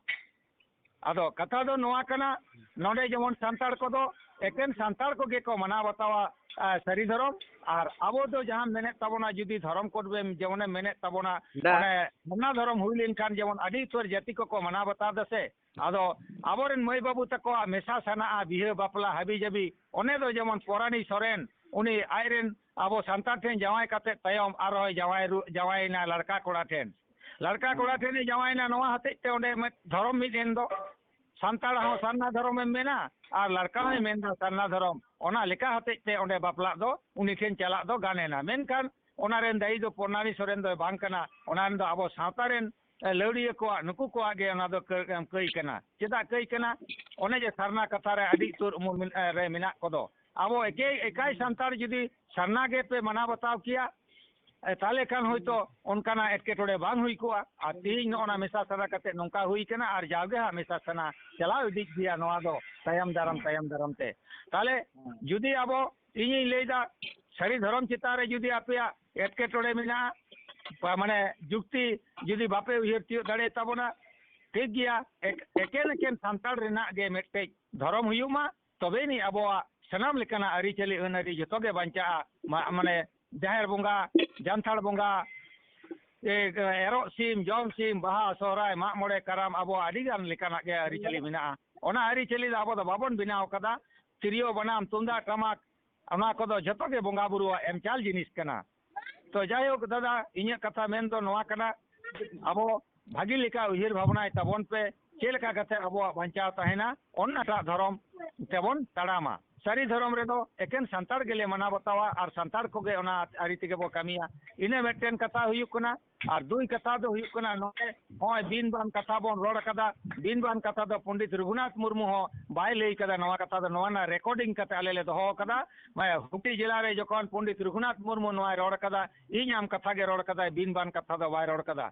ᱟᱫᱚ ᱠᱟᱛᱷᱟ ᱫᱚ ᱱᱚᱣᱟ ᱠᱟᱱᱟ, ᱱᱚᱰᱮ ᱡᱮᱢᱚᱱ ᱥᱟᱱᱛᱟᱲ ᱠᱚᱫᱚ ᱮᱠᱮᱱ ᱥᱟᱱᱛᱟᱲ ᱠᱚᱜᱮ ᱠᱚ ᱢᱟᱱᱟᱣ ᱵᱟᱛᱟᱣᱟ, ᱟ, ᱥᱟᱹᱨᱤ ᱫᱷᱚᱨᱚᱢ᱾ ᱟᱨ ᱟᱵᱚ ᱫᱚ ᱡᱟᱦᱟᱸᱢ ᱢᱮᱱᱮᱫ ᱛᱟᱵᱚᱱᱟ, ᱡᱩᱫᱤ ᱫᱷᱚᱨᱚᱢ ᱠᱳᱰ ᱵᱮᱱ ᱡᱮᱢᱚᱱᱮᱢ ᱢᱮᱱᱮᱫ ᱛᱟᱵᱚᱱᱟ, ᱫᱟ᱾ ᱚᱱᱮ ᱥᱟᱨᱱᱟ ᱫᱷᱚᱨᱚᱢ ᱦᱩᱭ ᱞᱮᱱᱠᱷᱟᱱ ᱡᱮᱢᱚᱱ ᱟᱹᱰᱤ ᱩᱛᱟᱹᱨ ᱡᱟᱹᱛᱤ ᱠᱚᱠᱚ ᱢᱟᱱᱟᱣ ᱵᱟᱛᱟᱣ ᱫᱟ ᱥᱮ, ᱟᱫᱚ ᱟᱵᱚᱨᱮᱱ ᱢᱟᱹᱭ ᱵᱟᱹᱵᱩ ᱛᱟᱠᱚᱣᱟᱜ ᱢᱮᱥᱟ ᱥᱟᱱᱟᱜᱼᱟ, ᱵᱤᱦᱟᱹ ᱵᱟᱯᱞᱟ ᱦᱟᱹᱵᱤ ᱡᱟᱹᱵᱤ, ᱚᱱᱮ ᱫᱚ ᱡᱮᱢᱚᱱ ᱯᱚᱨᱟᱱᱤ ᱥᱚᱨᱮᱱ, ᱩᱱᱤ ᱟᱡᱨᱮᱱ ᱟᱵᱚ ᱥᱟᱱᱛᱟᱲ ᱴᱷᱮᱱ ᱡᱟᱶᱟᱭ ᱠᱟᱛᱮ ᱛᱟᱭᱚᱢ ᱟᱨᱦᱚᱸᱭ ᱡᱟᱶᱟᱭ ᱨᱩ-, ᱡᱟᱶᱟᱭᱮᱱᱟ ᱞᱟᱲᱠᱟ ᱠᱚᱲᱟ ᱴᱷᱮᱱ᱾ ᱞᱟᱲᱠᱟ ᱠᱚᱲᱟ ᱴᱷᱮᱱᱮ ᱡᱟᱶᱟᱭᱮᱱᱟ, ᱱᱚᱣᱟ ᱦᱚᱛᱮᱡ ᱛᱮ ᱚᱸᱰᱮ ᱢᱤᱫ ᱫᱷᱚᱨᱚᱢ ᱢᱤᱫ ᱮᱱ ᱫᱚ᱾ ᱥᱟᱱᱛᱟᱲ ᱦᱚᱸ ᱥᱟᱨᱱᱟ ᱫᱷᱚᱨᱚᱢᱮᱢ ᱢᱮᱱᱟ ᱟᱨ ᱞᱟᱲᱠᱟ ᱦᱚᱸᱭ ᱢᱮᱱᱫᱟ ᱥᱟᱨᱱᱟ ᱫᱷᱚᱨᱚᱢ᱾ ᱚᱱᱟ ᱞᱮᱠᱟ ᱦᱚᱛᱮᱡ ᱛᱮ ᱚᱸᱰᱮ ᱵᱟᱯᱞᱟᱜ ᱫᱚ ᱩᱱᱤ ᱴᱷᱮᱱ ᱪᱟᱞᱟᱜ ᱫᱚ ᱜᱟᱱ ᱮᱱᱟ᱾ ᱢᱮᱱᱠᱷᱟᱱ ᱚᱱᱟ ᱨᱮᱱ ᱫᱟᱹᱭᱤ ᱫᱚ ᱯᱚᱨᱱᱟᱱᱤ ᱥᱚᱨᱮᱱ ᱫᱚᱭ ᱵᱟᱝ ᱠᱟᱱᱟ᱾ ᱚᱱᱟ ᱨᱮᱱ ᱫᱚ ᱟᱵᱚ ᱥᱟᱶᱛᱟ ᱨᱮᱱ, ᱮ, ᱞᱟᱹᱣᱲᱤᱭᱟᱹ ᱠᱚᱣᱟᱜ, ᱱᱩᱠᱩ ᱠᱚᱣᱟᱜ ᱜᱮ ᱚᱱᱟ ᱫᱚ ᱠᱟᱹ-, ᱮᱢ, ᱠᱟᱹᱭ ᱠᱟᱱᱟ᱾ ᱪᱮᱫᱟᱜ ᱠᱟᱹᱭ ᱠᱟᱱᱟ? ᱚᱱᱮ ᱡᱮ ᱥᱟᱨᱱᱟ ᱠᱟᱛᱷᱟ ᱨᱮ ᱟᱹᱰᱤ ᱩᱛᱟᱹᱨ ᱩᱢᱩᱞ ᱢᱮᱱ-, ᱮ, ᱨᱮ ᱢᱮᱱᱟᱜ ᱠᱚᱫᱚ᱾ ᱟᱵᱚ ᱮᱠᱮ-, ᱮᱠᱟᱭ ᱥᱟᱱᱛᱟᱲ ᱡᱩᱫᱤ ᱥᱟᱨᱱᱟ ᱜᱮᱯᱮ ᱢᱟᱱᱟᱣ ᱵᱟᱛᱟᱣ ᱠᱮᱭᱟ, ᱮ, ᱛᱟᱦᱞᱮ ᱠᱷᱟᱱ ᱦᱳᱭᱛᱳ ᱚᱱᱠᱟᱱᱟᱜ ᱮᱴᱠᱮᱴᱚᱬᱮ ᱵᱟᱝ ᱦᱩᱭ ᱠᱚᱜᱼᱟ᱾ ᱟᱨ ᱛᱮᱦᱮᱧ ᱱᱚᱜᱼᱚ ᱱᱟ ᱢᱮᱥᱟ ᱥᱟᱱᱟ ᱠᱟᱛᱮ ᱱᱚᱝᱠᱟ ᱦᱩᱭ ᱠᱟᱱᱟ, ᱟᱨ ᱡᱟᱣᱜᱮ ᱦᱟᱸᱜ ᱢᱮᱥᱟ ᱥᱟᱱᱟ ᱪᱟᱞᱟᱣ ᱤᱫᱤᱜ ᱜᱮᱭᱟ ᱱᱚᱣᱟ ᱫᱚ ᱛᱟᱭᱚᱢ ᱫᱟᱨᱟᱢ, ᱛᱟᱭᱚᱢ ᱫᱟᱨᱟᱢ ᱛᱮ᱾ ᱛᱟᱦᱞᱮ ᱡᱩᱫᱤ ᱟᱵᱚ, ᱤᱧᱤᱧ ᱞᱟᱹᱭᱫᱟ, ᱥᱟᱹᱨᱤ ᱫᱷᱚᱨᱚᱢ ᱪᱮᱛᱟᱱ ᱨᱮ ᱡᱩᱫᱤ ᱟᱯᱮᱭᱟᱜ ᱮᱴᱠᱮᱴᱚᱬᱮ ᱢᱮᱱᱟᱜᱼᱟ, ᱵᱟ-, ᱢᱟᱱᱮ ᱡᱩᱠᱛᱤ ᱡᱩᱫᱤ ᱵᱟᱯᱮ ᱩᱭᱦᱟᱹᱨ ᱛᱤᱭᱳᱜ ᱫᱟᱲᱮᱭᱟᱛᱟᱵᱚᱱᱟ, ᱴᱷᱤᱠ ᱜᱮᱭᱟ, ᱮᱠ-, ᱮᱠᱮᱱ ᱮᱠᱮᱱ ᱥᱟᱱᱛᱟᱲ ᱨᱮᱱᱟᱜ ᱜᱮ ᱢᱤᱫᱴᱮᱡ ᱫᱷᱚᱨᱚᱢ ᱦᱩᱭᱩᱜ ᱢᱟ, ᱛᱚᱵᱮ ᱟᱹᱱᱤᱡ ᱟᱵᱚᱣᱟᱜ ᱥᱟᱱᱟᱢ ᱞᱮᱠᱟᱱᱟᱜ ᱟᱹᱨᱤᱪᱟᱹᱞᱤ ᱟᱹᱱ ᱟᱹᱨᱤ ᱡᱚᱛᱚ ᱜᱮ ᱵᱟᱧᱪᱟᱜᱼᱟ᱾ ᱢᱟ-, ᱢᱟᱱᱮ ᱡᱟᱦᱮᱨ ᱵᱚᱸᱜᱟ, ᱡᱟᱱᱛᱷᱟᱲ ᱵᱚᱸᱜᱟ, ᱮ, ᱮᱨᱚᱜ ᱥᱤᱢ, ᱡᱚᱢ ᱥᱤᱢ, ᱵᱟᱦᱟ, ᱥᱚᱦᱨᱟᱭ, ᱢᱟᱜ ᱢᱚᱬᱮ, ᱠᱟᱨᱟᱢ, ᱟᱵᱚᱣᱟᱜ ᱟᱹᱰᱤ ᱜᱟᱱ ᱞᱮᱠᱟᱱᱟᱜ ᱜᱮ ᱟᱹᱨᱤᱪᱟᱹᱞᱤ ᱢᱮᱱᱟᱜᱼᱟ᱾ ᱚᱱᱟ ᱟᱹᱨᱤᱪᱟᱹᱞᱤ ᱫᱚ ᱟᱵᱚ ᱫᱚ ᱵᱟᱵᱚᱱ ᱵᱮᱱᱟᱣ ᱠᱟᱫᱟ᱾ ᱛᱤᱨᱭᱳ, ᱵᱟᱱᱟᱢ, ᱛᱩᱢᱫᱟᱜ, ᱴᱟᱢᱟᱠ, ᱚᱱᱟ ᱠᱚᱫᱚ ᱡᱷᱚᱛᱚ ᱜᱮ ᱵᱚᱸᱜᱟ ᱵᱩᱨᱩᱣᱟᱜ ᱮᱢ ᱪᱟᱞ ᱡᱤᱱᱤᱥ ᱠᱟᱱᱟ᱾ ᱛᱚ ᱡᱟᱭᱦᱳᱠ ᱫᱟᱫᱟ, ᱤᱧᱟᱹᱜ ᱠᱟᱛᱷᱟ ᱢᱮᱱ ᱫᱚ ᱱᱚᱣᱟ ᱠᱟᱱᱟ, ᱟᱵᱚ ᱵᱷᱟᱹᱜᱤ ᱞᱮᱠᱟ ᱩᱭᱦᱟᱹᱨ ᱵᱷᱟᱵᱽᱱᱟᱭ ᱛᱟᱵᱚᱱ ᱯᱮ, ᱪᱮᱫ ᱞᱮᱠᱟ ᱠᱟᱛᱮ ᱟᱵᱚᱣᱟᱜ ᱵᱟᱧᱪᱟᱣ ᱛᱟᱦᱮᱱᱟ, ᱚᱱᱟᱴᱟᱜ ᱫᱷᱚᱨᱚᱢ ᱛᱮᱵᱚᱱ ᱛᱟᱲᱟᱢᱟ᱾ ᱥᱟᱹᱨᱤ ᱫᱷᱚᱨᱚᱢ ᱨᱮᱫᱚ ᱮᱠᱮᱱ ᱥᱟᱱᱛᱟᱲ ᱜᱮᱞᱮ ᱢᱟᱱᱟᱣ ᱵᱟᱛᱟᱣᱟ ᱟᱨ ᱥᱟᱱᱛᱟᱲ ᱠᱚᱜᱮ ᱚᱱᱟ ᱟᱹᱨᱤ ᱛᱮᱜᱮ ᱵᱚ ᱠᱟᱹᱢᱤᱭᱟ᱾ ᱤᱱᱟᱹ ᱢᱤᱫᱴᱮᱱ ᱠᱟᱛᱷᱟ ᱦᱩᱭᱩᱜ ᱠᱟᱱᱟ᱾ ᱟᱨ ᱫᱩᱭ ᱠᱟᱛᱷᱟ ᱫᱚ ᱦᱩᱭᱩᱜ ᱠᱟᱱᱟ, ᱱᱚᱰᱮ ᱱᱚᱜᱼᱚᱭ ᱵᱤᱱ ᱵᱟᱱ ᱠᱟᱛᱷᱟ ᱵᱚᱱ ᱨᱚᱲ ᱠᱟᱫᱟ᱾ ᱵᱤᱱ ᱵᱟᱱ ᱠᱟᱛᱷᱟ ᱫᱚ ᱯᱚᱱᱰᱤᱛ ᱨᱚᱜᱷᱩᱱᱟᱛᱷ ᱢᱩᱨᱢᱩ ᱦᱚᱸ ᱵᱟᱭ ᱞᱟᱹᱭ ᱠᱟᱫᱟ ᱱᱚᱣᱟ ᱠᱟᱛᱷᱟ ᱫᱚ, ᱱᱚᱣᱟ ᱨᱮᱱᱟᱜ ᱨᱮᱠᱚᱨᱰᱤᱝ ᱠᱟᱛᱮ ᱟᱞᱮ ᱞᱮ ᱫᱚᱦᱚ ᱠᱟᱫᱟ᱾ ᱢᱟᱱᱮ ᱦᱩᱜᱽᱞᱤ ᱡᱮᱞᱟ ᱨᱮ ᱡᱚᱠᱷᱚᱱ ᱯᱚᱱᱰᱤᱛ ᱨᱚᱜᱷᱩᱱᱟᱛᱷ ᱢᱩᱨᱢᱩ ᱱᱚᱣᱟᱭ ᱨᱚᱲ ᱠᱟᱫᱟ, ᱤᱧ ᱟᱢ ᱠᱟᱛᱷᱟ ᱜᱮ ᱨᱚᱲ ᱠᱟᱫᱟᱭ, ᱵᱤᱱ ᱵᱟᱱ ᱠᱟᱛᱷᱟ ᱫᱚ ᱵᱟᱭ ᱨᱚᱲ ᱠᱟᱫᱟ᱾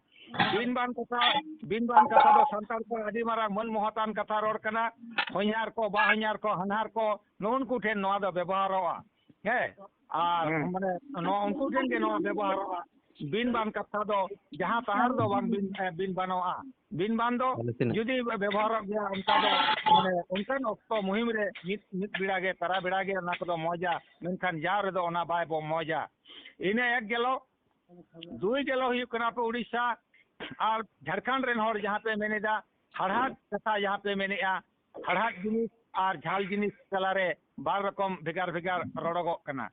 ᱵᱤᱱ ᱵᱟᱱ ᱠᱟᱛᱷᱟ, ᱵᱤᱱ ᱵᱟᱱ ᱠᱟᱛᱷᱟ ᱫᱚ ᱥᱟᱱᱛᱟᱲ ᱠᱚ ᱟᱹᱰᱤ ᱢᱟᱨᱟᱝ ᱢᱟᱹᱱ ᱢᱚᱦᱚᱛᱟᱱ ᱠᱟᱛᱷᱟ ᱨᱚᱲ ᱠᱟᱱᱟ᱾ ᱦᱚᱧᱦᱟᱨ ᱠᱚ, ᱵᱟᱦᱚᱧᱦᱟᱨ ᱠᱚ, ᱦᱟᱱᱦᱟᱨ ᱠᱚ, ᱱᱩᱜᱼᱩᱱᱠᱩ ᱴᱷᱮᱱ ᱱᱚᱣᱟ ᱫᱚ ᱵᱮᱵᱚᱦᱟᱨᱚᱜᱼᱟ᱾ ᱦᱮᱸ, ᱟᱨ ᱦᱩᱸ᱾ ᱢᱟᱱᱮ ᱱᱚᱣᱟ ᱩᱱᱠᱩ ᱴᱷᱮᱱ ᱜᱮ ᱱᱚᱣᱟ ᱵᱮᱵᱚᱦᱟᱨᱚᱜᱼᱟ᱾ ᱵᱤᱱ ᱵᱟᱱ ᱠᱟᱛᱷᱟ ᱫᱚ ᱡᱟᱦᱟᱸ ᱛᱟᱦᱟᱸ ᱨᱮᱫᱚ ᱵᱟᱝ ᱵᱤᱱ, ᱮ, ᱵᱤᱱ ᱵᱟᱱᱚᱜᱼᱟ᱾ ᱵᱤᱱ ᱵᱟᱱ ᱫᱚ ᱟᱞᱮ ᱥᱮᱱᱟᱜ᱾ ᱡᱩᱫᱤ ᱵᱮᱵᱚᱦᱟᱨᱚᱜ ᱜᱮᱭᱟ, ᱚᱱᱠᱟ ᱫᱚ ᱢᱟᱱᱮ ᱚᱱᱠᱟᱱ ᱚᱠᱛᱚ ᱢᱩᱦᱤᱢ ᱨᱮ ᱢᱤᱫ, ᱢᱤᱫ ᱵᱮᱲᱟ ᱜᱮ, ᱛᱟᱨᱟ ᱵᱮᱲᱟ ᱜᱮ ᱚᱱᱟ ᱠᱚᱫᱚ ᱢᱚᱡᱟ, ᱢᱮᱱᱠᱷᱟᱱ ᱡᱟᱣ ᱨᱮᱫᱚ ᱚᱱᱟ ᱵᱟᱭ ᱵᱚ ᱢᱚᱡᱟ᱾ ᱤᱱᱟᱹ ᱮᱠ ᱜᱮᱞᱚ᱾ ᱫᱩᱭ ᱜᱮᱞᱚ ᱦᱩᱭᱩᱜ ᱠᱟᱱᱟ ᱟᱯᱮ ᱩᱲᱤᱥᱥᱟ ᱟᱨ ᱡᱷᱟᱲᱠᱷᱚᱸᱰ ᱨᱮᱱ ᱦᱚᱲ ᱡᱟᱦᱟᱸ ᱯᱮ ᱢᱮᱱᱮᱫᱟ, ᱦᱟᱲᱦᱟᱫ ᱠᱟᱛᱷᱟ ᱡᱟᱦᱟᱸ ᱯᱮ ᱢᱮᱱᱮᱫᱼᱟ, ᱦᱟᱲᱦᱟᱫ ᱡᱤᱱᱤᱥ ᱟᱨ ᱡᱷᱟᱞ ᱡᱤᱱᱤᱥ ᱛᱟᱞᱟᱨᱮ ᱵᱟᱨ ᱨᱚᱠᱚᱢ ᱵᱷᱮᱜᱟᱨ ᱵᱷᱮᱜᱟᱨ ᱨᱚᱲᱚᱜᱚᱜ ᱠᱟᱱᱟ᱾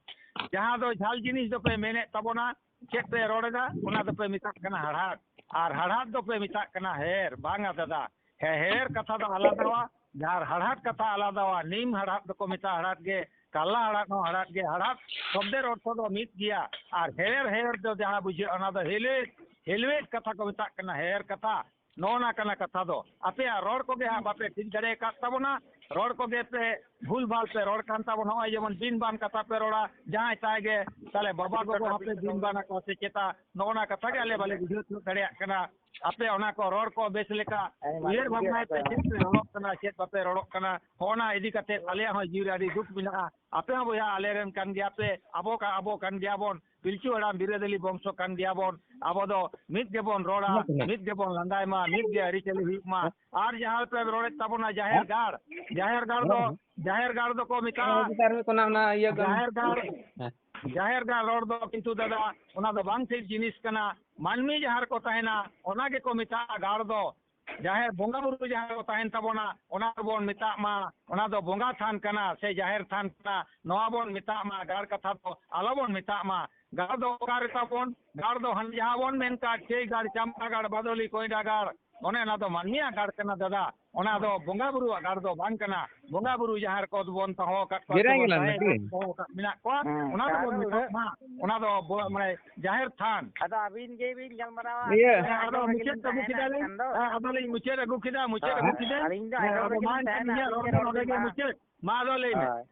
ᱡᱟᱦᱟᱸ ᱫᱚ ᱡᱷᱟᱞ ᱡᱤᱱᱤᱥ ᱫᱚᱯᱮ ᱢᱮᱱᱮᱫ ᱛᱟᱵᱚᱱᱟ, ᱪᱮᱫ ᱯᱮ ᱨᱚᱲ ᱮᱫᱟ, ᱚᱱᱟ ᱫᱚᱯᱮ ᱢᱮᱛᱟᱜ ᱠᱟᱱᱟ ᱦᱟᱲᱦᱟᱫ, ᱟᱨ ᱦᱟᱲᱦᱟᱫ ᱫᱚᱯᱮ ᱢᱮᱛᱟᱜ ᱠᱟᱱᱟ ᱦᱮᱦᱮᱨ᱾ ᱵᱟᱝᱟ ᱫᱟᱫᱟ, ᱦᱮᱦᱮᱨ ᱠᱟᱛᱷᱟ ᱫᱚ ᱟᱞᱟᱫᱟᱣᱟ, ᱟᱨ ᱦᱟᱲᱦᱟᱫ ᱠᱟᱛᱷᱟ ᱟᱞᱟᱫᱟᱣᱟ᱾ ᱱᱤᱢ ᱦᱟᱲᱦᱟᱫ ᱫᱚᱠᱚ ᱢᱮᱛᱟᱜᱼᱟ ᱦᱟᱲᱦᱟᱫ ᱜᱮ, ᱠᱟᱞᱞᱟ ᱦᱟᱲᱦᱟᱫ ᱦᱚᱸ ᱦᱟᱲᱦᱟᱫ ᱜᱮ᱾ ᱦᱟᱲᱦᱟᱫ ᱥᱚᱵᱫᱮᱨ ᱚᱨᱛᱷᱚ ᱫᱚ ᱢᱤᱫ ᱜᱮᱭᱟ, ᱟᱨ ᱦᱮᱦᱮᱨ, ᱦᱮᱦᱮᱨ ᱫᱚ ᱡᱟᱦᱟᱸ ᱵᱩᱡᱷᱟᱹᱜᱼᱟ, ᱚᱱᱟ ᱫᱚ ᱦᱮᱞᱣᱮᱫ, ᱦᱮᱞᱣᱮᱫ ᱠᱟᱛᱷᱟ ᱠᱚ ᱢᱮᱛᱟᱜ ᱠᱟᱱᱟ ᱦᱮᱦᱮᱨ ᱠᱟᱛᱷᱟ᱾ ᱱᱚᱜᱼᱚ ᱱᱟ ᱠᱟᱱᱟ ᱠᱟᱛᱷᱟ ᱫᱚ᱾ ᱟᱯᱮᱭᱟᱜ ᱨᱚᱲ ᱠᱚᱜᱮ ᱦᱟᱸᱜ ᱵᱟᱯᱮ ᱴᱷᱤᱠ ᱫᱟᱲᱮ ᱟᱠᱟᱫ ᱛᱟᱵᱚᱱᱟ, ᱨᱚᱲ ᱠᱚᱜᱮ ᱯᱮ ᱵᱷᱩᱞ ᱵᱷᱟᱞ ᱯᱮ ᱨᱚᱲ ᱠᱟᱱ ᱛᱟᱵᱚᱱᱟ, ᱱᱚᱜᱼᱚᱭ ᱡᱮᱢᱚᱱ ᱵᱤᱱ ᱵᱟᱱ ᱠᱟᱛᱷᱟ ᱯᱮ ᱨᱚᱲᱟ, ᱡᱟᱦᱟᱸᱭ ᱛᱟᱭ ᱜᱮ, ᱛᱟᱦᱞᱮ ᱵᱟᱵᱟ ᱜᱚᱜᱚ ᱦᱚᱸᱯᱮ ᱵᱤᱱ ᱵᱟᱱ ᱟᱠᱚᱣᱟ ᱥᱮ ᱪᱮᱛᱟ? ᱱᱚᱜᱼᱚ ᱱᱟ ᱠᱟᱛᱷᱟ ᱜᱮ ᱟᱞᱮ ᱵᱟᱞᱮ ᱵᱩᱡᱷᱟᱹᱣ ᱛᱤᱭᱳᱜ ᱫᱟᱲᱮᱭᱟᱜ ᱠᱟᱱᱟ᱾ ᱟᱯᱮ ᱚᱱᱟ ᱠᱚ ᱨᱚᱲ ᱠᱚ ᱵᱮᱥ ᱞᱮᱠᱟ ᱩᱭᱦᱟᱹᱨ ᱵᱷᱟᱵᱽᱱᱟᱭ ᱯᱮ, ᱪᱮᱫ ᱯᱮ ᱨᱚᱲᱚᱜ ᱠᱟᱱᱟ, ᱪᱮᱫ ᱵᱟᱯᱮ ᱨᱚᱲᱚᱜ ᱠᱟᱱᱟ, ᱦᱚᱸᱜᱼᱚ ᱱᱟ ᱤᱫᱤ ᱠᱟᱛᱮ ᱟᱞᱮᱭᱟᱜ ᱦᱚᱸ ᱡᱤᱣᱤ ᱨᱮ ᱟᱹᱰᱤ ᱫᱩᱠ ᱢᱮᱱᱟᱜᱼᱟ᱾ ᱟᱯᱮ ᱦᱚᱸ ᱵᱚᱭᱦᱟ ᱟᱞᱮ ᱨᱮᱱ ᱠᱟᱱ ᱜᱮᱭᱟ ᱯᱮ, ᱟᱵᱚ ᱠᱟ-, ᱟᱵᱚ ᱠᱟᱱ ᱜᱮᱭᱟ ᱵᱚᱱ, ᱯᱤᱞᱪᱩ ᱦᱟᱲᱟᱢ ᱵᱤᱨᱟᱹᱫᱟᱹᱞᱤ ᱵᱚᱝᱥᱚ ᱠᱟᱱ ᱜᱮᱭᱟ ᱵᱚᱱ, ᱟᱵᱚ ᱫᱚ ᱢᱤᱫ ᱜᱮᱵᱚᱱ ᱨᱚᱲᱟ, ᱢᱤᱫ ᱜᱮᱵᱚᱱ ᱞᱟᱸᱫᱟᱭ ᱢᱟ, ᱢᱤᱫ ᱜᱮ ᱟᱹᱨᱤᱪᱟᱹᱞᱤ ᱦᱩᱭᱩᱜ ᱢᱟ᱾ ᱟᱨ ᱡᱟᱦᱟᱸ ᱯᱮ ᱨᱚᱲᱮᱫ ᱛᱟᱵᱚᱱᱟ ᱡᱟᱦᱮᱨ ᱜᱟᱲ, ᱡᱟᱦᱮᱨ ᱜᱟᱲ ᱫᱚ, ᱡᱟᱦᱮᱨ ᱜᱟᱲ ᱫᱚᱠᱚ ᱢᱮᱛᱟᱜᱼᱟ, ᱟᱨ ᱢᱤᱫᱴᱟᱝ ᱚᱱᱟ ᱤᱭᱟᱹ ᱜᱟᱲ᱾ ᱡᱟᱦᱮᱨ ᱜᱟᱲ, ᱦᱮᱸ᱾ ᱡᱟᱦᱮᱨ ᱜᱟᱲ ᱨᱚᱲ ᱫᱚ ᱠᱤᱱᱛᱩ ᱫᱟᱫᱟ, ᱚᱱᱟ ᱫᱚ ᱵᱟᱝ ᱴᱷᱤᱠ ᱡᱤᱱᱤᱥ ᱠᱟᱱᱟ᱾ ᱢᱟᱹᱱᱢᱤ ᱡᱟᱦᱟᱸ ᱨᱮᱠᱚ ᱛᱟᱦᱮᱱᱟ, ᱚᱱᱟ ᱜᱮᱠᱚ ᱢᱮᱛᱟᱜᱼᱟ ᱜᱟᱲ ᱫᱚ᱾ ᱡᱟᱦᱮᱨ ᱵᱚᱸᱜᱟ ᱵᱩᱨᱩ ᱡᱟᱦᱟᱸ ᱨᱮᱠᱚ ᱛᱟᱦᱮᱱ ᱛᱟᱵᱚᱱᱟ, ᱚᱱᱟ ᱫᱚᱵᱚᱱ ᱢᱮᱛᱟᱜ ᱢᱟ, ᱚᱱᱟ ᱫᱚ ᱵᱚᱸᱜᱟ ᱛᱷᱟᱱ ᱠᱟᱱᱟ ᱥᱮ ᱡᱟᱦᱮᱨ ᱛᱷᱟᱱ ᱠᱟᱱᱟ, ᱱᱚᱣᱟ ᱵᱚᱱ ᱢᱮᱛᱟᱜ ᱢᱟ, ᱜᱟᱲ ᱠᱟᱛᱷᱟ ᱫᱚ ᱟᱞᱚ ᱵᱚᱱ ᱢᱮᱛᱟᱜ ᱢᱟ᱾ ᱜᱟᱲ ᱫᱚ ᱚᱠᱟ ᱨᱮ ᱛᱟᱵᱚᱱ? ᱜᱟᱲ ᱫᱚ ᱦᱟᱱᱮ ᱡᱟᱦᱟᱸ ᱵᱚᱱ ᱢᱮᱱ ᱠᱟᱜ, ᱪᱟᱹᱭ ᱜᱟᱲ, ᱪᱟᱢᱯᱟ ᱜᱟᱲ, ᱵᱟᱫᱚᱞᱤ, ᱠᱚᱭᱰᱟ ᱜᱟᱲ, ᱚᱱᱮ ᱚᱱᱟ ᱫᱚ ᱢᱟᱹᱱᱢᱤᱭᱟᱜ ᱜᱟᱲ ᱠᱟᱱᱟ ᱫᱟᱫᱟ, ᱚᱱᱟ ᱫᱚ ᱵᱚᱸᱜᱟ ᱵᱩᱨᱩᱣᱟᱜ ᱜᱟᱲ ᱫᱚ ᱵᱟᱝ ᱠᱟᱱᱟ᱾ ᱵᱚᱸᱜᱟ ᱵᱩᱨᱩ ᱡᱟᱦᱟᱸ ᱨᱮᱠᱚ ᱵᱚᱱ ᱫᱚᱦᱚ ᱟᱠᱟᱫ ᱠᱚᱣᱟ, ᱜᱤᱨᱟᱹ ᱥᱮᱵᱚᱱ ᱜᱮᱞᱟᱝ ᱛᱟᱦᱮᱸ ᱱᱟᱠᱤ? ᱠᱟᱱ, ᱫᱚᱦᱚ ᱟᱠᱟᱫ ᱢᱮᱱᱟᱜ ᱠᱚᱣᱟ, ᱦᱮᱸ, ᱚᱱᱟ ᱫᱚᱵᱚᱱ ᱟᱨ ᱢᱮᱛᱟᱜ ᱢᱟ, ᱚᱱᱟ ᱫᱚ ᱵᱚ-, ᱢᱟᱱᱮ ᱡᱟᱦᱮᱨ ᱛᱷᱟᱱ᱾ ᱟᱫᱚ ᱟᱹᱵᱤᱱ ᱜᱮᱵᱤᱱ ᱜᱟᱞᱢᱟᱨᱟᱣᱟ, ᱤᱭᱟᱹ᱾ ᱟᱹᱵᱤᱱ ᱦᱮᱸ, ᱟᱫᱚ ᱟᱹᱵᱤᱱ ᱢᱩᱪᱟᱹᱫ ᱜᱮᱵᱤᱱ ᱫᱚ ᱢᱩᱪᱟᱹᱫ ᱛᱟᱦᱮᱱᱟ ᱟᱹᱞᱤᱧ᱾ ᱠᱷᱟᱱ ᱫᱚ᱾ ᱦᱮᱸ, ᱟᱫᱚ ᱞᱤᱧ ᱢᱩᱪᱟᱹᱫ ᱟᱹᱜᱩ ᱠᱮᱫᱟ, ᱢᱩᱪᱟᱹᱫ ᱦᱮᱸ, ᱟᱹᱜᱩ ᱠᱮᱫᱟ᱾ ᱟᱹᱞᱤᱧ ᱫᱚ ᱦᱮᱸ, ᱟᱸᱡᱚᱢ ᱟᱫᱚ ᱨᱮᱜᱮ ᱢᱟ ᱞᱤᱧ ᱮᱱᱠᱷᱟᱱ ᱛᱟᱦᱮᱱᱟ, ᱤᱧᱟᱹᱜ ᱟᱹᱵᱤᱱ ᱨᱚᱲ ᱜᱮ ᱫᱚ ᱨᱚᱲ ᱱᱚᱰᱮ ᱵᱤᱱ ᱜᱮ ᱢᱟ᱾ ᱢᱩᱪᱟᱹᱫ᱾ ᱢᱟ ᱟᱫᱚ ᱞᱟᱹᱭ ᱢᱮ᱾ ᱦᱳᱭ᱾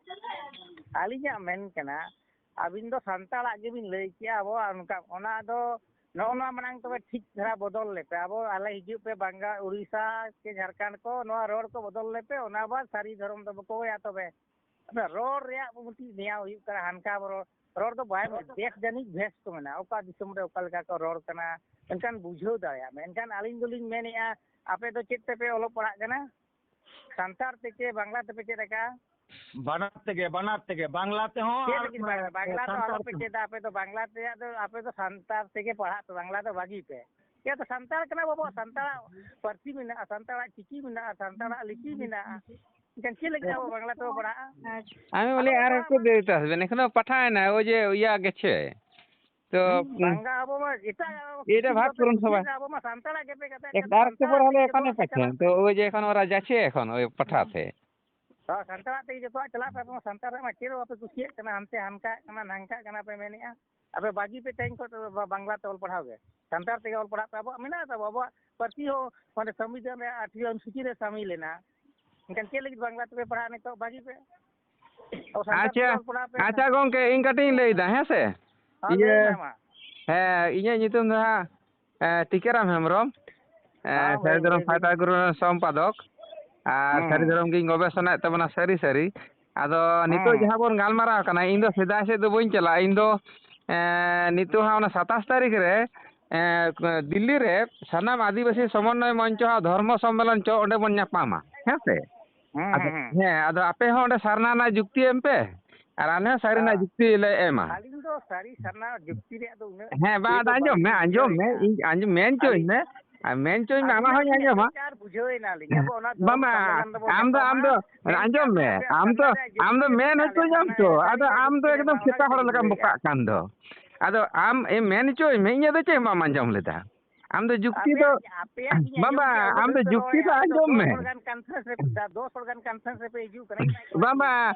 ᱟᱹᱞᱤᱧᱟᱜ ᱢᱮᱱ ᱠᱟᱱᱟ, ᱟᱹᱵᱤᱱ ᱫᱚ ᱥᱟᱱᱛᱟᱲᱟᱜ ᱜᱮᱵᱤᱱ ᱞᱟᱹᱭ ᱠᱮᱜᱼᱟ, ᱟᱵᱚᱣᱟᱜ ᱚᱱᱠᱟ, ᱚᱱᱟ ᱫᱚ ᱱᱚᱜᱼᱚ ᱱᱚᱣᱟ ᱢᱟᱲᱟᱝ ᱛᱚᱵᱮ ᱴᱷᱤᱠ ᱫᱷᱟᱨᱟ ᱵᱚᱫᱚᱞ ᱞᱮᱯᱮ᱾ ᱟᱵᱚ ᱟᱞᱮ ᱦᱤᱡᱩᱜ ᱯᱮ ᱵᱟᱝᱜᱟ, ᱩᱲᱤᱥᱥᱟ ᱥᱮ ᱡᱷᱟᱲᱠᱷᱚᱸᱰ ᱠᱚ, ᱱᱚᱣᱟ ᱨᱚᱲ ᱠᱚ ᱵᱚᱫᱚᱞ ᱞᱮᱯᱮ, ᱚᱱᱟ ᱵᱟᱫ ᱥᱟᱹᱨᱤ ᱫᱷᱚᱨᱚᱢ ᱫᱚ ᱵᱟᱠᱚ ᱦᱩᱭᱟ ᱛᱚᱵᱮ᱾ ᱟᱫᱚ ᱨᱚᱲ ᱨᱮᱭᱟᱜ ᱢᱤᱫᱴᱤᱡ ᱱᱮᱭᱟᱣ ᱦᱩᱭᱩᱜ ᱠᱟᱱᱟ, ᱦᱟᱱᱠᱟ ᱵᱚᱨᱚ-, ᱨᱚᱲ ᱫᱚ ᱵᱟᱭ, ᱫᱮᱥ ᱡᱟᱹᱱᱤᱡ ᱵᱷᱮᱥ ᱠᱚ ᱢᱮᱱᱟ, ᱚᱠᱟ ᱫᱤᱥᱚᱢ ᱨᱮ ᱚᱠᱟ ᱞᱮᱠᱟ ᱠᱚ ᱨᱚᱲ ᱠᱟᱱᱟ, ᱮᱱᱠᱷᱟᱱ ᱵᱩᱡᱷᱟᱹᱣ ᱫᱟᱲᱮᱭᱟᱜ ᱢᱮ᱾ ᱮᱱᱠᱷᱟᱱ ᱟᱹᱞᱤᱧ ᱫᱚᱞᱤᱧ ᱢᱮᱱᱮᱫᱼᱟ, ᱟᱯᱮ ᱫᱚ ᱪᱮᱫ ᱛᱮᱯᱮ ᱚᱞᱚᱜ ᱯᱟᱲᱦᱟᱜ ᱠᱟᱱᱟ? ᱥᱟᱱᱛᱟᱲ ᱛᱮ ᱪᱮ ᱵᱟᱝᱞᱟ ᱛᱮᱯᱮ ᱪᱮᱫ ᱟᱠᱟᱫᱼᱟ? ᱵᱟᱱᱟᱨ ᱛᱮᱜᱮ, ᱵᱟᱱᱟᱨ ᱛᱮᱜᱮ, ᱵᱟᱝᱞᱟ ᱛᱮᱦᱚᱸ ᱪᱮᱫ ᱟᱨ ᱞᱟᱹᱜᱤᱫ ᱵᱟᱝ-, ᱵᱟᱝᱞᱟ ᱫᱚ ᱥᱟᱱᱛᱟᱲ ᱟᱞᱚᱯᱮ ᱛᱮᱦᱚᱸ᱾ ᱪᱮᱫᱟ, ᱟᱯᱮ ᱫᱚ ᱵᱟᱝᱞᱟ ᱛᱮᱭᱟᱜ ᱫᱚ, ᱟᱯᱮ ᱫᱚ ᱥᱟᱱᱛᱟᱲ ᱛᱮᱜᱮ ᱯᱟᱲᱦᱟᱜ ᱯᱮ, ᱵᱟᱝᱞᱟ ᱫᱚ ᱵᱟᱹᱜᱤ ᱯᱮ᱾ ᱪᱮᱫ ᱥᱟᱱᱛᱟᱲ ᱠᱟᱱᱟ ᱵᱟᱵᱚ, ᱥᱟᱱᱛᱟᱲᱟᱜ ᱯᱟᱹᱨᱥᱤ ᱢᱮᱱᱟᱜᱼᱟ, ᱥᱟᱱᱛᱟᱲᱟᱜ ᱪᱤᱠᱤ ᱢᱮᱱᱟᱜᱼᱟ, ᱥᱟᱱᱛᱟᱲᱟᱜ ᱞᱤᱯᱤ ᱢᱮᱱᱟᱜᱼᱟ᱾ ᱮᱱᱠᱷᱟᱱ ᱪᱮᱫ ᱞᱟᱹᱜᱤᱫ ᱟᱵᱚ ᱵᱟᱝᱞᱟ ᱛᱮᱵᱚ ᱯᱟᱲᱦᱟᱜᱼᱟ? ᱟᱪᱪᱷᱟ᱾ আমি বলি, ᱟᱫᱚ ᱟᱨ ᱚᱱᱟ ᱮᱠটু দেরিতে আসবেন, এখনো পাঠায় না, ওই যে ইয়া গেছে। তো, হুম, হুম। বাংলা ᱟᱵᱚ ᱢᱟ ᱮᱴᱟᱜ এ, ᱪᱷᱟᱹᱛᱤᱠ ᱫᱚ ᱵᱷᱟᱜᱽ ᱵᱟᱯᱮ ᱯᱩᱨᱚᱱ ᱥᱚᱵᱷᱟ᱾ ᱠᱩᱥᱤᱭᱟᱜᱼᱟ, ᱟᱵᱚ ᱢᱟ ᱥᱟᱱᱛᱟᱲᱟᱜ ᱜᱮᱯᱮ ᱠᱟᱛᱷᱟᱜ ᱮᱠ ᱠᱟᱱᱟ, ᱟᱨ ᱥᱟᱱᱛᱟᱲᱟᱜ ᱠᱷᱚᱵᱚᱨ ᱛᱮᱜᱮ ᱦᱟᱞᱮ ᱡᱚᱛᱚᱣᱟᱜ ᱮᱠᱷᱚᱱ ᱯᱮ ᱯᱟᱪᱷᱮ, ᱪᱟᱞᱟᱜ ᱛᱚ ᱠᱟᱱᱟ᱾ ওই যে এখন ওরা যাচ্ছে এখন ওই পাঠাতে। ᱦᱳᱭ, ᱥᱟᱱᱛᱟᱲᱟᱜ ᱛᱮᱜᱮ ᱡᱚᱛᱚᱣᱟᱜ ᱪᱟᱞᱟᱜ ᱯᱮ, ᱟᱵᱚ ᱢᱟ ᱥᱟᱱᱛᱟᱲ ᱨᱮᱱᱟᱜ ᱢᱟ ᱪᱮᱫ ᱦᱚᱸ ᱵᱟᱯᱮ ᱠᱩᱥᱤᱭᱟᱜ ᱠᱟᱱᱟ, ᱦᱟᱱᱛᱮ ᱦᱟᱱᱠᱟᱜ ᱠᱟᱱᱟ, ᱱᱷᱟᱝᱠᱟᱜ ᱠᱟᱱᱟ ᱯᱮ ᱢᱮᱱᱮᱫᱼᱟ᱾ ᱟᱯᱮ ᱵᱟᱹᱜᱤ ᱯᱮ ᱛᱮᱦᱮᱧ ᱠᱷᱚᱱ ᱵᱟ-, ᱵᱟᱝᱞᱟ ᱛᱮ ᱚᱞ ᱯᱟᱲᱦᱟᱣ ᱜᱮ, ᱥᱟᱱᱛᱟᱲ ᱛᱮᱜᱮ ᱚᱞ ᱯᱟᱲᱦᱟᱜ ᱯᱮ᱾ ᱟᱵᱚᱣᱟᱜ ᱢᱮᱱᱟᱜᱼᱟ ᱛᱟᱵᱚ, ᱟᱵᱚᱣᱟᱜ ᱯᱟᱹᱨᱥᱤ ᱦᱚᱸ ᱢᱟᱱᱮ ᱥᱚᱝᱵᱤᱫᱷᱟᱱ ᱨᱮ ᱟᱴᱷᱣᱤ ᱚᱱᱩᱥᱩᱪᱤ ᱨᱮ ᱥᱟᱢᱤᱞ ᱮᱱᱟ᱾ ᱮᱱᱠᱷᱟᱱ ᱪᱮᱫ ᱞᱟᱹᱜᱤᱫ ᱵᱟᱝᱞᱟ ᱛᱮᱯᱮ ᱯᱟᱲᱦᱟᱜᱼᱟ ᱱᱤᱛᱚᱜ? ᱵᱟᱹᱜᱤ ᱯᱮ᱾ ᱟᱵᱚ ᱥᱟᱱᱛᱟᱲ ᱟᱪᱪᱷᱟ, ᱛᱮᱜᱮ ᱚᱞ ᱯᱟᱲᱦᱟᱣ ᱯᱮ ᱟᱪᱪᱷᱟ ᱮᱱᱠᱷᱟᱱ᱾ ᱜᱚᱢᱠᱮ, ᱤᱧ ᱠᱟᱹᱴᱤᱡ ᱤᱧ ᱞᱟᱹᱭᱫᱟ, ᱦᱮᱸ ᱥᱮ? ᱦᱚᱸ, ᱤᱭᱟᱹ, ᱞᱟᱹᱭ ᱢᱮ ᱢᱟ᱾ ᱦᱮᱸ, ᱤᱧᱟᱹᱜ ᱧᱩᱛᱩᱢ ᱫᱚ ᱦᱟᱸᱜ, ᱮ, ᱴᱤᱠᱟᱹᱨᱟᱢ ᱦᱮᱢᱵᱨᱚᱢ, ᱮ, ᱦᱚᱸ, ᱥᱟᱹᱨᱤ ᱦᱳᱭ, ᱫᱷᱚᱨᱚᱢ ᱦᱳᱭ, ᱞᱟᱹᱭ ᱥᱟᱱᱛᱟᱲ ᱢᱮ᱾ ᱜᱩᱨᱩ ᱨᱮᱱ ᱥᱚᱢᱯᱟᱫᱚᱠ᱾ ᱟᱨ ᱦᱩᱸ, ᱥᱟᱹᱨᱤ ᱦᱩᱸ᱾ ᱫᱷᱚᱨᱚᱢ ᱜᱤᱧ ᱜᱚᱵᱮᱥᱚᱱᱟᱭᱮᱫ ᱛᱟᱵᱚᱱᱟ, ᱥᱟᱹᱨᱤ ᱥᱟᱹᱨᱤ᱾ ᱟᱫᱚ ᱱᱤᱛᱚᱜ ᱦᱩᱸ᱾ ᱡᱟᱦᱟᱸ ᱵᱚᱱ ᱜᱟᱞᱢᱟᱨᱟᱣ ᱠᱟᱱᱟ, ᱤᱧ ᱫᱚ ᱥᱮᱫᱟᱭ ᱥᱮᱫ ᱫᱚ ᱵᱟᱹᱧ ᱪᱟᱞᱟᱜᱼᱟ᱾ ᱤᱧ ᱫᱚ, ᱮ, ᱱᱤᱛᱚᱜ ᱦᱟᱸᱜ ᱚᱱᱟ ᱥᱟᱛᱟᱥ ᱛᱟᱹᱨᱤᱠᱷ ᱨᱮ, ᱮ, ᱫᱤᱞᱞᱤ ᱨᱮ ᱥᱟᱱᱟᱢ ᱟᱹᱫᱤᱵᱟᱹᱥᱤ ᱥᱚᱢᱚᱱᱱᱚᱭ ᱢᱚᱧᱪᱚ ᱦᱟᱸᱜ ᱫᱷᱚᱨᱢᱚ ᱥᱚᱢᱢᱮᱞᱚᱱ ᱪᱚ, ᱚᱸᱰᱮ ᱵᱚᱱ ᱧᱟᱯᱟᱢᱟ, ᱦᱮᱸ ᱥᱮ? ᱦᱩᱸ, ᱟᱫᱚ, ᱦᱩᱸ, ᱦᱩᱸ᱾ ᱦᱮᱸ, ᱟᱫᱚ ᱟᱯᱮ ᱦᱚᱸ ᱚᱸᱰᱮ ᱥᱟᱨᱱᱟ ᱨᱮᱱᱟᱜ ᱡᱩᱠᱛᱤ ᱮᱢ ᱯᱮ, ᱟᱨ ᱟᱞᱮ ᱦᱚᱸ ᱥᱟᱹᱨᱤ ᱨᱮᱱᱟᱜ ᱦᱮᱸ᱾ ᱡᱩᱠᱛᱤ ᱞᱮ ᱮᱢᱟ᱾ ᱟᱹᱞᱤᱧ ᱫᱚ ᱥᱟᱹᱨᱤ ᱥᱟᱨᱱᱟ ᱡᱩᱠᱛᱤ ᱨᱮᱭᱟᱜ ᱫᱚ ᱩᱱᱟᱹᱜ ᱦᱮᱸ, ᱵᱟᱝ, ᱤᱭᱟᱹ ᱟᱫᱚ ᱫᱚ ᱟᱸᱡᱚᱢ ᱢᱮ, ᱵᱟᱹᱞᱤᱧ ᱟᱸᱡᱚᱢ ᱢᱮ, ᱵᱩᱡᱷᱟᱹᱣᱮᱫᱼᱟ᱾ ᱤᱧ ᱟᱸᱡᱚᱢ, ᱢᱮᱱ ᱦᱚᱪᱚᱧ ᱟᱹᱞᱤᱧ, ᱢᱮ, ᱟᱨ ᱢᱮᱱ ᱦᱚᱪᱚᱧ ᱢᱮ, ᱟᱹᱞᱤᱧ ᱟᱢᱟᱜ ᱦᱚᱸᱧ ᱢᱟᱞᱤᱧ ᱟᱸᱡᱚᱢᱟ᱾ ᱟᱹᱰᱤ ᱪᱟᱨ ᱵᱩᱡᱷᱟᱹᱣ ᱮᱱᱟ ᱞᱤᱧ᱾ ᱟᱵᱚ ᱚᱱᱟ ᱫᱷᱚᱨᱚᱢ ᱵᱟᱝᱟ, ᱥᱚᱢᱢᱮᱞᱚᱱ ᱨᱮᱵᱚᱱ ᱟᱢ ᱫᱚ, ᱧᱟᱯᱟᱢᱟ, ᱟᱢ ᱫᱚ, ᱢᱮᱱᱠᱷᱟᱱ ᱟᱸᱡᱚᱢ ᱢᱮ, ᱟᱯᱮᱭᱟᱜ ᱟᱢ ᱫᱚ, ᱥᱟᱨᱱᱟ ᱨᱮᱭᱟᱜ ᱟᱢ ᱫᱚ ᱡᱩᱠᱛᱤ ᱢᱮᱱ ᱨᱮᱭᱟᱜ ᱦᱚᱪᱚᱧ ᱟᱞᱮ ᱟᱢ ᱛᱚ, ᱥᱟᱨᱱᱟ ᱟᱫᱚ ᱨᱮᱭᱟᱜ ᱟᱢ ᱫᱚ ᱡᱩᱠᱛᱤ ᱨᱮ ᱮᱠᱫᱚᱢ ᱢᱟᱞᱮ ᱥᱮᱛᱟ ᱦᱚᱲ ᱞᱮᱠᱟᱢ ᱵᱩᱡᱷᱟᱹᱣᱮᱫᱼᱟ᱾ ᱵᱚᱠᱟᱜ ᱠᱟᱱ ᱫᱚ᱾ ᱟᱫᱚ ᱟᱢ ᱮᱢ ᱢᱮᱱ ᱦᱚᱪᱚᱭ ᱢᱮ, ᱤᱧᱟᱹᱜ ᱫᱚ ᱪᱮᱫ ᱦᱚᱸ ᱵᱟᱢ ᱟᱸᱡᱚᱢ ᱞᱮᱫᱟ᱾ ᱟᱢ ᱫᱚ ᱡᱩᱠᱛᱤ ᱫᱚ, ᱟᱯᱮᱭᱟᱜ, ᱟᱯᱮᱭᱟᱜ ᱜᱤᱧ ᱟᱸᱡᱚᱢ ᱵᱟᱵᱟ, ᱠᱮᱜᱼᱟ, ᱟᱢ ᱩᱫᱩᱜ ᱫᱚ ᱯᱮ ᱡᱩᱠᱛᱤ ᱨᱚᱲᱮᱫᱼᱟ, ᱫᱚ ᱟᱫᱚ ᱟᱸᱡᱚᱢ ᱫᱚᱥ ᱢᱮ᱾ ᱦᱚᱲ ᱜᱟᱱ conference ᱨᱮ, ᱫᱚᱥ ᱦᱚᱲ ᱜᱟᱱ conference ᱨᱮᱯᱮ ᱦᱤᱡᱩᱜ ᱠᱟᱱᱟ, ᱤᱧ ᱢᱟ ᱤᱧ ᱢᱟ ᱵᱟᱵᱟ,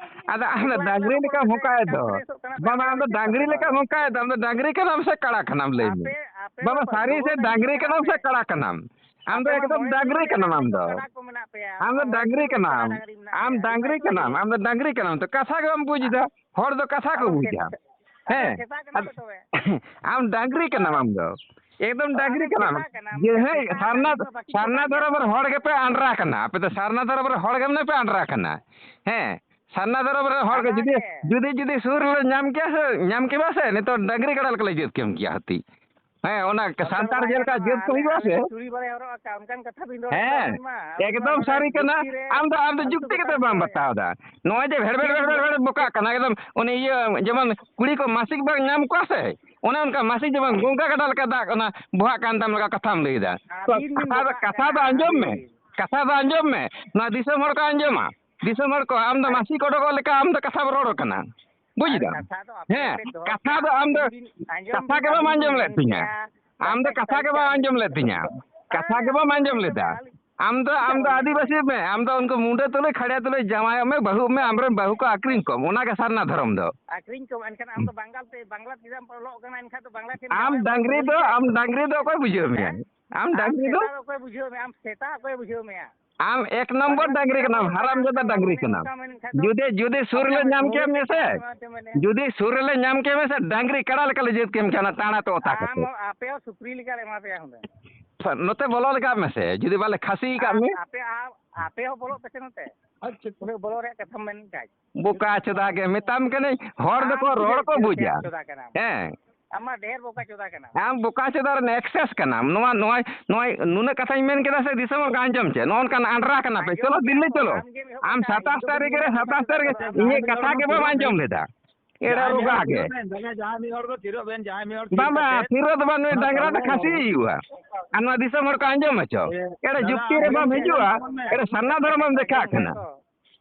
ᱤᱧ ᱟᱫᱚ ᱟᱢ ᱫᱚ ᱚᱠᱚᱭᱟᱜ ᱰᱟᱝᱨᱤ ᱠᱟᱛᱷᱟ ᱞᱮᱠᱟᱢ ᱵᱟᱠᱚ ᱦᱚᱸᱠᱟᱭᱮᱫ ᱫᱚ᱾ ᱠᱟᱱᱟ, ᱵᱟᱵᱟ, ᱟᱢ ᱫᱚ ᱪᱮᱫ ᱰᱟᱝᱨᱤ ᱠᱟᱛᱷᱟ ᱞᱮᱠᱟᱢ ᱱᱚᱣᱟ ᱫᱚ? ᱦᱚᱸᱠᱟᱭᱮᱫ ᱫᱚ, ᱟᱢ ᱫᱚ ᱰᱟᱝᱨᱤ ᱠᱟᱱᱟᱢ ᱥᱮ ᱠᱟᱲᱟ ᱠᱟᱱᱟᱢ, ᱞᱟᱹᱭ ᱢᱮ? ᱟᱯᱮ, ᱟᱯᱮ ᱵᱟᱵᱟ, ᱢᱟ ᱥᱟᱹᱨᱤ ᱥᱮ ᱵᱟᱹᱦᱩ ᱰᱟᱝᱨᱤ ᱰᱟᱝᱨᱤ ᱠᱟᱱᱟ ᱠᱟᱱᱟᱢ ᱯᱮ᱾ ᱥᱮ ᱠᱟᱲᱟ ᱠᱟᱱᱟᱢ? ᱟᱢ ᱫᱚ ᱟᱯᱮ ᱢᱟ ᱮᱠᱫᱚᱢ ᱢᱚᱬᱮ ᱰᱟᱝᱨᱤ ᱛᱩᱨᱩᱭ ᱠᱟᱱᱟᱢ ᱡᱟᱭᱜᱟ ᱟᱢ ᱨᱮ ᱫᱚ᱾ ᱠᱟᱲᱟ ᱠᱚ ᱢᱮᱱᱟᱜ ᱯᱮᱭᱟ, ᱟᱢ ᱟᱯᱮ ᱫᱚ ᱢᱟ ᱢᱚᱬᱮ ᱰᱟᱝᱨᱤ ᱛᱩᱨᱩᱭ ᱡᱟᱭᱜᱟ ᱠᱟᱱᱟᱢ, ᱨᱮ ᱰᱟᱝᱨᱤ ᱟᱢ ᱢᱮᱱᱟᱜ ᱫᱚ ᱯᱮᱭᱟ, ᱰᱟᱝᱨᱤ ᱟᱯᱮ ᱠᱟᱱᱟᱢ, ᱢᱟ ᱟᱢ ᱫᱚ ᱰᱟᱝᱨᱤ ᱠᱟᱱᱟᱢ᱾ ᱛᱚ ᱠᱟᱛᱷᱟ ᱜᱮ ᱵᱟᱢ ᱵᱩᱡᱽ ᱮᱫᱟ, ᱦᱚᱲ ᱫᱚ ᱠᱟᱛᱷᱟ ᱠᱚ ᱟᱫᱚ ᱵᱩᱡᱽ ᱮᱫᱟ᱾ ᱥᱮᱛᱟ, ᱟᱫᱚ ᱦᱮᱸ, ᱥᱮᱛᱟ ᱠᱟᱱᱟ ᱟᱫᱚ ᱯᱮ ᱛᱚᱵᱮ᱾ ᱟᱢ ᱰᱟᱝᱨᱤ ᱠᱟᱱᱟᱢ ᱟᱢ ᱫᱚ, ᱮᱠᱫᱚᱢ ᱚ, ᱰᱟᱝᱨᱤ ᱟᱫᱚ ᱠᱟᱱᱟᱢ᱾ ᱥᱮᱛᱟ ᱠᱟᱱᱟᱢ, ᱡᱮ, ᱦᱮᱸ, ᱥᱮᱛᱟ ᱠᱟᱱᱟᱢ, ᱥᱟᱨᱱᱟ, ᱤᱧ ᱢᱟ ᱵᱟᱹᱠᱤ ᱥᱟᱨᱱᱟ ᱠᱚᱛᱟᱧ ᱫᱷᱚᱨᱚᱢ ᱧᱟᱢ ᱨᱮ ᱠᱮᱫ᱾ ᱦᱚᱲ ᱜᱮᱯᱮ ᱟᱱᱰᱨᱟ ᱠᱟᱱᱟ, ᱟᱯᱮ ᱫᱚ ᱥᱟᱨᱱᱟ ᱫᱷᱚᱨᱚᱢ ᱨᱮ ᱦᱚᱲ ᱜᱮ ᱢᱟᱱᱮ ᱯᱮ ᱟᱱᱰᱨᱟ ᱠᱟᱱᱟ᱾ ᱦᱮᱸ, ᱥᱟᱨᱱᱟ ᱫᱷᱚᱨᱚᱢ ᱨᱮ ᱦᱚᱲ ᱜᱮ ᱠᱟᱱᱟ ᱡᱩᱫᱤ, ᱜᱮ᱾ ᱡᱩᱫᱤ, ᱡᱩᱫᱤ ᱥᱩᱨ ᱨᱮᱞᱮ ᱧᱟᱢ ᱠᱮᱭᱟ ᱥᱮ, ᱧᱟᱢ ᱠᱮᱢᱟ ᱥᱮ, ᱱᱤᱛᱚᱜ ᱰᱟᱝᱨᱤ ᱠᱟᱰᱟ ᱞᱮᱠᱟ ᱞᱮ ᱡᱟᱹᱛ ᱠᱮᱢ ᱠᱮᱭᱟ ᱦᱟᱹᱛᱤ᱾ ᱦᱮᱸ, ᱚᱱᱟ ᱚᱱᱠᱟ ᱫᱚ ᱥᱟᱱᱛᱟᱲ ᱵᱟᱭ ᱡᱮᱞᱮᱠᱟ ᱜᱟᱱᱚᱜᱼᱟ᱾ ᱡᱟᱹᱛ ᱠᱚ ᱟᱞᱮ, ᱦᱩᱭᱩᱜᱼᱟ ᱟᱞᱮ ᱥᱮ? ᱫᱚ ᱪᱩᱲᱤ ᱵᱟᱞᱮ ᱦᱚᱨᱚᱜ ᱟᱠᱟᱫ, ᱚᱱᱠᱟᱱ ᱠᱟᱛᱷᱟ ᱵᱤᱱ ᱨᱚᱲᱮᱫ ᱫᱚ ᱦᱮᱸ, ᱟᱵᱤᱱ ᱢᱟ᱾ ᱟᱵᱤᱱ ᱢᱟ ᱮᱠᱫᱚᱢ ᱱᱚᱰᱮ ᱥᱟᱹᱨᱤ ᱠᱟᱱᱟ᱾ ᱡᱩᱠᱛᱤ ᱨᱮ ᱟᱢ ᱫᱚ, ᱟᱢ ᱫᱚ ᱡᱩᱠᱛᱤ ᱠᱟᱛᱷᱟ ᱠᱟᱛᱮ ᱵᱤᱱ ᱵᱟᱢ ᱨᱚᱲᱮᱫᱼᱟ᱾ ᱵᱟᱛᱟᱣ ᱮᱫᱟ᱾ ᱱᱚᱜᱼᱚᱭ ᱡᱮ ᱵᱷᱮᱲ ᱵᱷᱮᱲ ᱪᱮᱫ ᱵᱷᱮᱲ ᱵᱤᱱ ᱵᱷᱮᱲ ᱵᱷᱮᱲ ᱵᱚᱠᱟᱜ ᱠᱟᱱᱟ, ᱮᱠᱫᱚᱢ ᱩᱱᱤ ᱤᱭᱟᱹ ᱡᱮᱢᱚᱱ ᱠᱩᱲᱤ ᱠᱚ ᱢᱟᱥᱤᱠ ᱵᱟᱝ ᱧᱟᱢ ᱠᱚᱣᱟ ᱥᱮ, ᱚᱱᱮ ᱚᱱᱠᱟ ᱢᱟᱥᱤᱠ ᱡᱮᱢᱚᱱ ᱜᱚᱝᱜᱟ ᱜᱟᱰᱟ ᱞᱮᱠᱟ ᱫᱟᱜ ᱚᱱᱟ ᱵᱚᱦᱟᱜ ᱠᱟᱱ ᱛᱟᱢ ᱞᱮᱠᱟ ᱠᱟᱛᱷᱟᱢ ᱞᱟᱹᱭ ᱮᱫᱟ᱾ ᱛᱚ ᱟᱹᱵᱤᱱ ᱵᱤᱱ ᱠᱟᱛᱷᱟ ᱫᱚ, ᱵᱚᱠᱟᱜ ᱠᱟᱛᱷᱟ ᱠᱟᱱᱟ, ᱫᱚ ᱟᱸᱡᱚᱢ ᱢᱮ, ᱟᱹᱵᱤᱱ᱾ ᱠᱟᱛᱷᱟ ᱫᱚ ᱟᱸᱡᱚᱢ ᱢᱮ, ᱱᱚᱣᱟ ᱫᱤᱥᱚᱢ ᱦᱚᱲ ᱠᱚ ᱟᱸᱡᱚᱢᱟ᱾ ᱫᱤᱥᱚᱢ ᱦᱚᱲ ᱠᱚ, ᱟᱢ ᱫᱚ ᱟᱨ ᱢᱟᱥᱤᱠ ᱚᱰᱚᱠᱚᱜ ᱞᱮᱠᱟ ᱟᱢ ᱫᱚ ᱠᱟᱛᱷᱟᱢ ᱨᱚᱲ ᱠᱟᱱᱟ᱾ ᱵᱩᱡᱽ ᱟᱨ ᱫᱟᱢ? ᱠᱟᱛᱷᱟ ᱫᱚ ᱟᱯᱮ ᱦᱮᱸ, ᱟᱯᱮ ᱫᱚᱦᱚ ᱠᱟᱛᱷᱟ ᱠᱟᱜᱼᱟ, ᱫᱚ ᱟᱢ ᱫᱚ ᱟᱹᱵᱤᱱ ᱵᱤᱱ ᱟᱸᱡᱚᱢ ᱠᱟᱛᱷᱟ ᱵᱤᱱ, ᱜᱮ ᱵᱟᱢ ᱟᱹᱵᱤᱱ ᱟᱸᱡᱚᱢ ᱵᱤᱱ ᱞᱮᱫ ᱢᱮᱱ ᱛᱤᱧᱟᱹ᱾ ᱠᱮᱜᱼᱟ, ᱟᱢ ᱫᱚ ᱠᱟᱛᱷᱟ ᱠᱟᱛᱷᱟ ᱠᱟᱛᱷᱟ ᱜᱮ ᱵᱟᱢ ᱟᱸᱡᱚᱢ ᱞᱮᱫ ᱛᱤᱧᱟᱹ᱾ ᱠᱟᱛᱷᱟ ᱜᱮ ᱦᱮᱸ, ᱵᱟᱢ ᱟᱸᱡᱚᱢ ᱟᱸᱡᱚᱢ ᱞᱮᱫᱟ᱾ ᱠᱮᱫᱟ, ᱟᱹᱞᱤᱧ ᱟᱢ ᱫᱚ, ᱪᱮᱫᱟᱜ ᱟᱢ ᱫᱚ ᱵᱟᱹᱞᱤᱧ ᱟᱹᱫᱤᱵᱟᱹᱥᱤ ᱟᱸᱡᱚᱢᱟ? ᱢᱮ, ᱟᱢ ᱫᱚ ᱩᱱᱠᱩ ᱢᱩᱸᱰᱟᱹ ᱛᱩᱞᱩᱡ, ᱠᱷᱟᱲᱭᱟ ᱛᱩᱞᱩᱡ ᱡᱟᱶᱟᱭᱚᱜ ᱢᱮ, ᱵᱟᱹᱦᱩᱜ ᱢᱮ, ᱟᱢᱨᱮᱱ ᱵᱟᱹᱦᱩ ᱠᱚ ᱟᱹᱠᱷᱨᱤᱧ ᱠᱚᱢ, ᱚᱱᱟ ᱜᱮ ᱥᱟᱨᱱᱟ ᱫᱷᱚᱨᱚᱢ ᱫᱚ᱾ ᱟᱹᱠᱷᱨᱤᱧ ᱠᱚᱢ, ᱮᱱᱠᱷᱟᱱ ᱟᱢ ᱫᱚ ᱵᱟᱝᱜᱟᱞ ᱛᱮ, ᱵᱟᱝᱞᱟ ᱛᱮᱫᱚᱢ ᱚᱞᱚᱜ ᱠᱟᱱᱟ, ᱮᱱᱠᱷᱟᱱ ᱫᱚ ᱵᱟᱝᱞᱟ ᱴᱷᱮᱱ ᱟᱢ ᱡᱟᱶᱟᱭᱚᱜ ᱢᱮ, ᱰᱟᱝᱨᱤ ᱵᱟᱹᱦᱩ ᱫᱚ, ᱞᱮᱠᱟ᱾ ᱟᱢ ᱰᱟᱝᱨᱤ ᱫᱚ ᱚᱠᱚᱭ ᱵᱩᱡᱷᱟᱹᱣ ᱢᱮᱭᱟ? ᱦᱮᱸ? ᱟᱢ ᱟᱢ ᱰᱟᱝᱨᱤ ᱫᱚ? ᱥᱮᱛᱟ ᱫᱚ ᱚᱠᱚᱭ ᱵᱩᱡᱷᱟᱹᱣ ᱢᱮᱭᱟ? ᱟᱢ ᱥᱮᱛᱟ ᱚᱠᱚᱭ ᱵᱩᱡᱷᱟᱹᱣ ᱢᱮᱭᱟ? ᱟᱢ ᱮᱠ ᱱᱚᱢᱵᱚᱨ ᱰᱟᱝᱨᱤ ᱠᱟᱱᱟᱢ, ᱦᱟᱨᱟᱢ ᱡᱟᱫᱟ ᱰᱟᱝᱨᱤ ᱠᱟᱱᱟᱢ᱾ ᱡᱩᱫᱤ, ᱡᱩᱫᱤ ᱥᱩᱨ ᱨᱮᱞᱮ ᱧᱟᱢ ᱠᱮᱫ ᱢᱮᱭᱟ ᱥᱮ, ᱡᱩᱫᱤ ᱥᱩᱨ ᱨᱮᱞᱮ ᱧᱟᱢ ᱠᱮᱫ ᱢᱮᱭᱟ ᱥᱮ, ᱰᱟᱝᱨᱤ ᱠᱟᱲᱟ ᱞᱮᱠᱟᱞᱮ ᱡᱟᱹᱛ ᱠᱮᱢ ᱠᱟᱱᱟ, ᱛᱟᱲᱟ ᱛᱚ ᱚᱛᱟ ᱠᱟᱛᱮ᱾ ᱟᱢ, ᱟᱯᱮ ᱦᱚᱸ ᱥᱩᱠᱨᱤ ᱞᱮᱠᱟᱞᱮ ᱮᱢᱟ ᱯᱮᱭᱟ ᱦᱩᱱᱟᱹᱝ᱾ ᱱᱚᱛᱮ ᱵᱚᱞᱚ ᱞᱮᱜᱟᱜ ᱢᱮᱥᱮ, ᱡᱩᱫᱤ ᱵᱟᱞᱮ ᱠᱷᱟᱹᱥᱤ ᱠᱟᱜ ᱢᱮ᱾ ᱟᱯᱮ, ᱟᱯᱮ ᱦᱚᱸ ᱵᱚᱞᱚᱜ ᱯᱮᱥᱮ ᱱᱚᱛᱮ᱾ ᱟᱪᱪᱷᱟ᱾ ᱩᱱᱟᱹᱜ ᱵᱚᱞᱚ ᱨᱮᱭᱟᱜ ᱠᱟᱛᱷᱟᱢ ᱢᱮᱱ ᱠᱷᱟᱡ᱾ ᱵᱚᱠᱟ ᱪᱚᱫᱟ ᱜᱮ ᱢᱮᱛᱟᱢ ᱠᱟᱹᱱᱟᱹᱧ, ᱦᱚᱲ ᱫᱚᱠᱚ ᱟᱢ ᱨᱚᱲ ᱠᱚ ᱰᱷᱮᱨ ᱵᱩᱡᱟ᱾ ᱪᱚᱫᱟ ᱠᱟᱱᱟᱢ᱾ ᱦᱮᱸ᱾ ᱟᱢ ᱢᱟ ᱰᱷᱮᱨ ᱵᱚᱠᱟ ᱪᱚᱫᱟ ᱠᱟᱱᱟᱢ᱾ ᱟᱢ ᱵᱚᱠᱟ ᱪᱚᱫᱟ ᱨᱮᱱ excess ᱠᱟᱱᱟᱢ᱾ ᱱᱚᱣᱟ, ᱱᱚᱣᱟ, ᱱᱚᱣᱟ ᱱᱩᱱᱟᱹᱜ ᱠᱟᱛᱷᱟᱧ ᱢᱮᱱ ᱠᱮᱫᱟ ᱥᱮ, ᱫᱤᱥᱚᱢ ᱦᱚᱲ ᱠᱚ ᱟᱸᱡᱚᱢ ᱪᱮᱫ? ᱱᱚᱜᱼᱚ ᱱᱚᱝᱠᱟᱱ ᱟᱸᱰᱨᱟ ᱠᱟᱱᱟ ᱯᱮ᱾ ᱟᱸᱡᱚᱢ ᱪᱚᱞᱚ ᱫᱤᱞᱞᱤ ᱪᱚᱞᱚ᱾ ᱟᱢ ᱥᱟᱛᱟᱥ ᱛᱟᱹᱨᱤᱠᱷ ᱨᱮ, ᱥᱟᱛᱟᱥ ᱛᱟᱹᱨᱤᱠᱷ ᱨᱮ ᱤᱧᱟᱹᱜ ᱠᱟᱛᱷᱟ ᱜᱮ ᱵᱟᱢ ᱟᱸᱡᱚᱢ ᱞᱮᱫᱟ᱾ ᱮᱲᱮ ᱨᱚᱜᱟ ᱜᱮ᱾ ᱡᱟᱦᱟᱸᱭ ᱢᱤᱫ ᱦᱚᱲ ᱠᱚ ᱛᱷᱤᱨᱚᱜ ᱵᱮᱱ, ᱡᱟᱦᱟᱸᱭ ᱢᱤᱫ ᱦᱚᱲ ᱛᱷᱤᱨ ᱵᱟᱝ, ᱵᱟᱝ, ᱠᱟᱛᱮ ᱛᱷᱤᱨᱚᱜ ᱫᱚ ᱵᱟᱝ, ᱱᱩᱭ ᱚᱱᱟ ᱰᱟᱝᱨᱟ ᱫᱚ ᱛᱟᱞᱟ ᱨᱮ ᱠᱷᱟᱹᱥᱤ ᱦᱩᱭᱩᱜᱼᱟ᱾ ᱟᱨ ᱱᱚᱣᱟ ᱫᱤᱥᱚᱢ ᱦᱚᱲ ᱠᱚ ᱟᱸᱡᱚᱢ ᱦᱚᱪᱚ᱾ ᱮ, ᱮᱲᱮ ᱫᱟᱫᱟ, ᱡᱩᱠᱛᱤ ᱨᱮ ᱟᱢ ᱵᱟᱢ ᱠᱟᱹᱴᱤᱡ ᱦᱤᱡᱩᱜᱼᱟ, ᱛᱷᱤᱨ ᱞᱮᱱ ᱛᱟᱵᱚᱱ ᱢᱮ᱾ ᱮᱲᱮ ᱥᱟᱨᱱᱟ ᱫᱷᱚᱨᱚᱢ ᱮᱢ ᱫᱮᱠᱷᱟᱜ ᱠᱟᱱᱟ᱾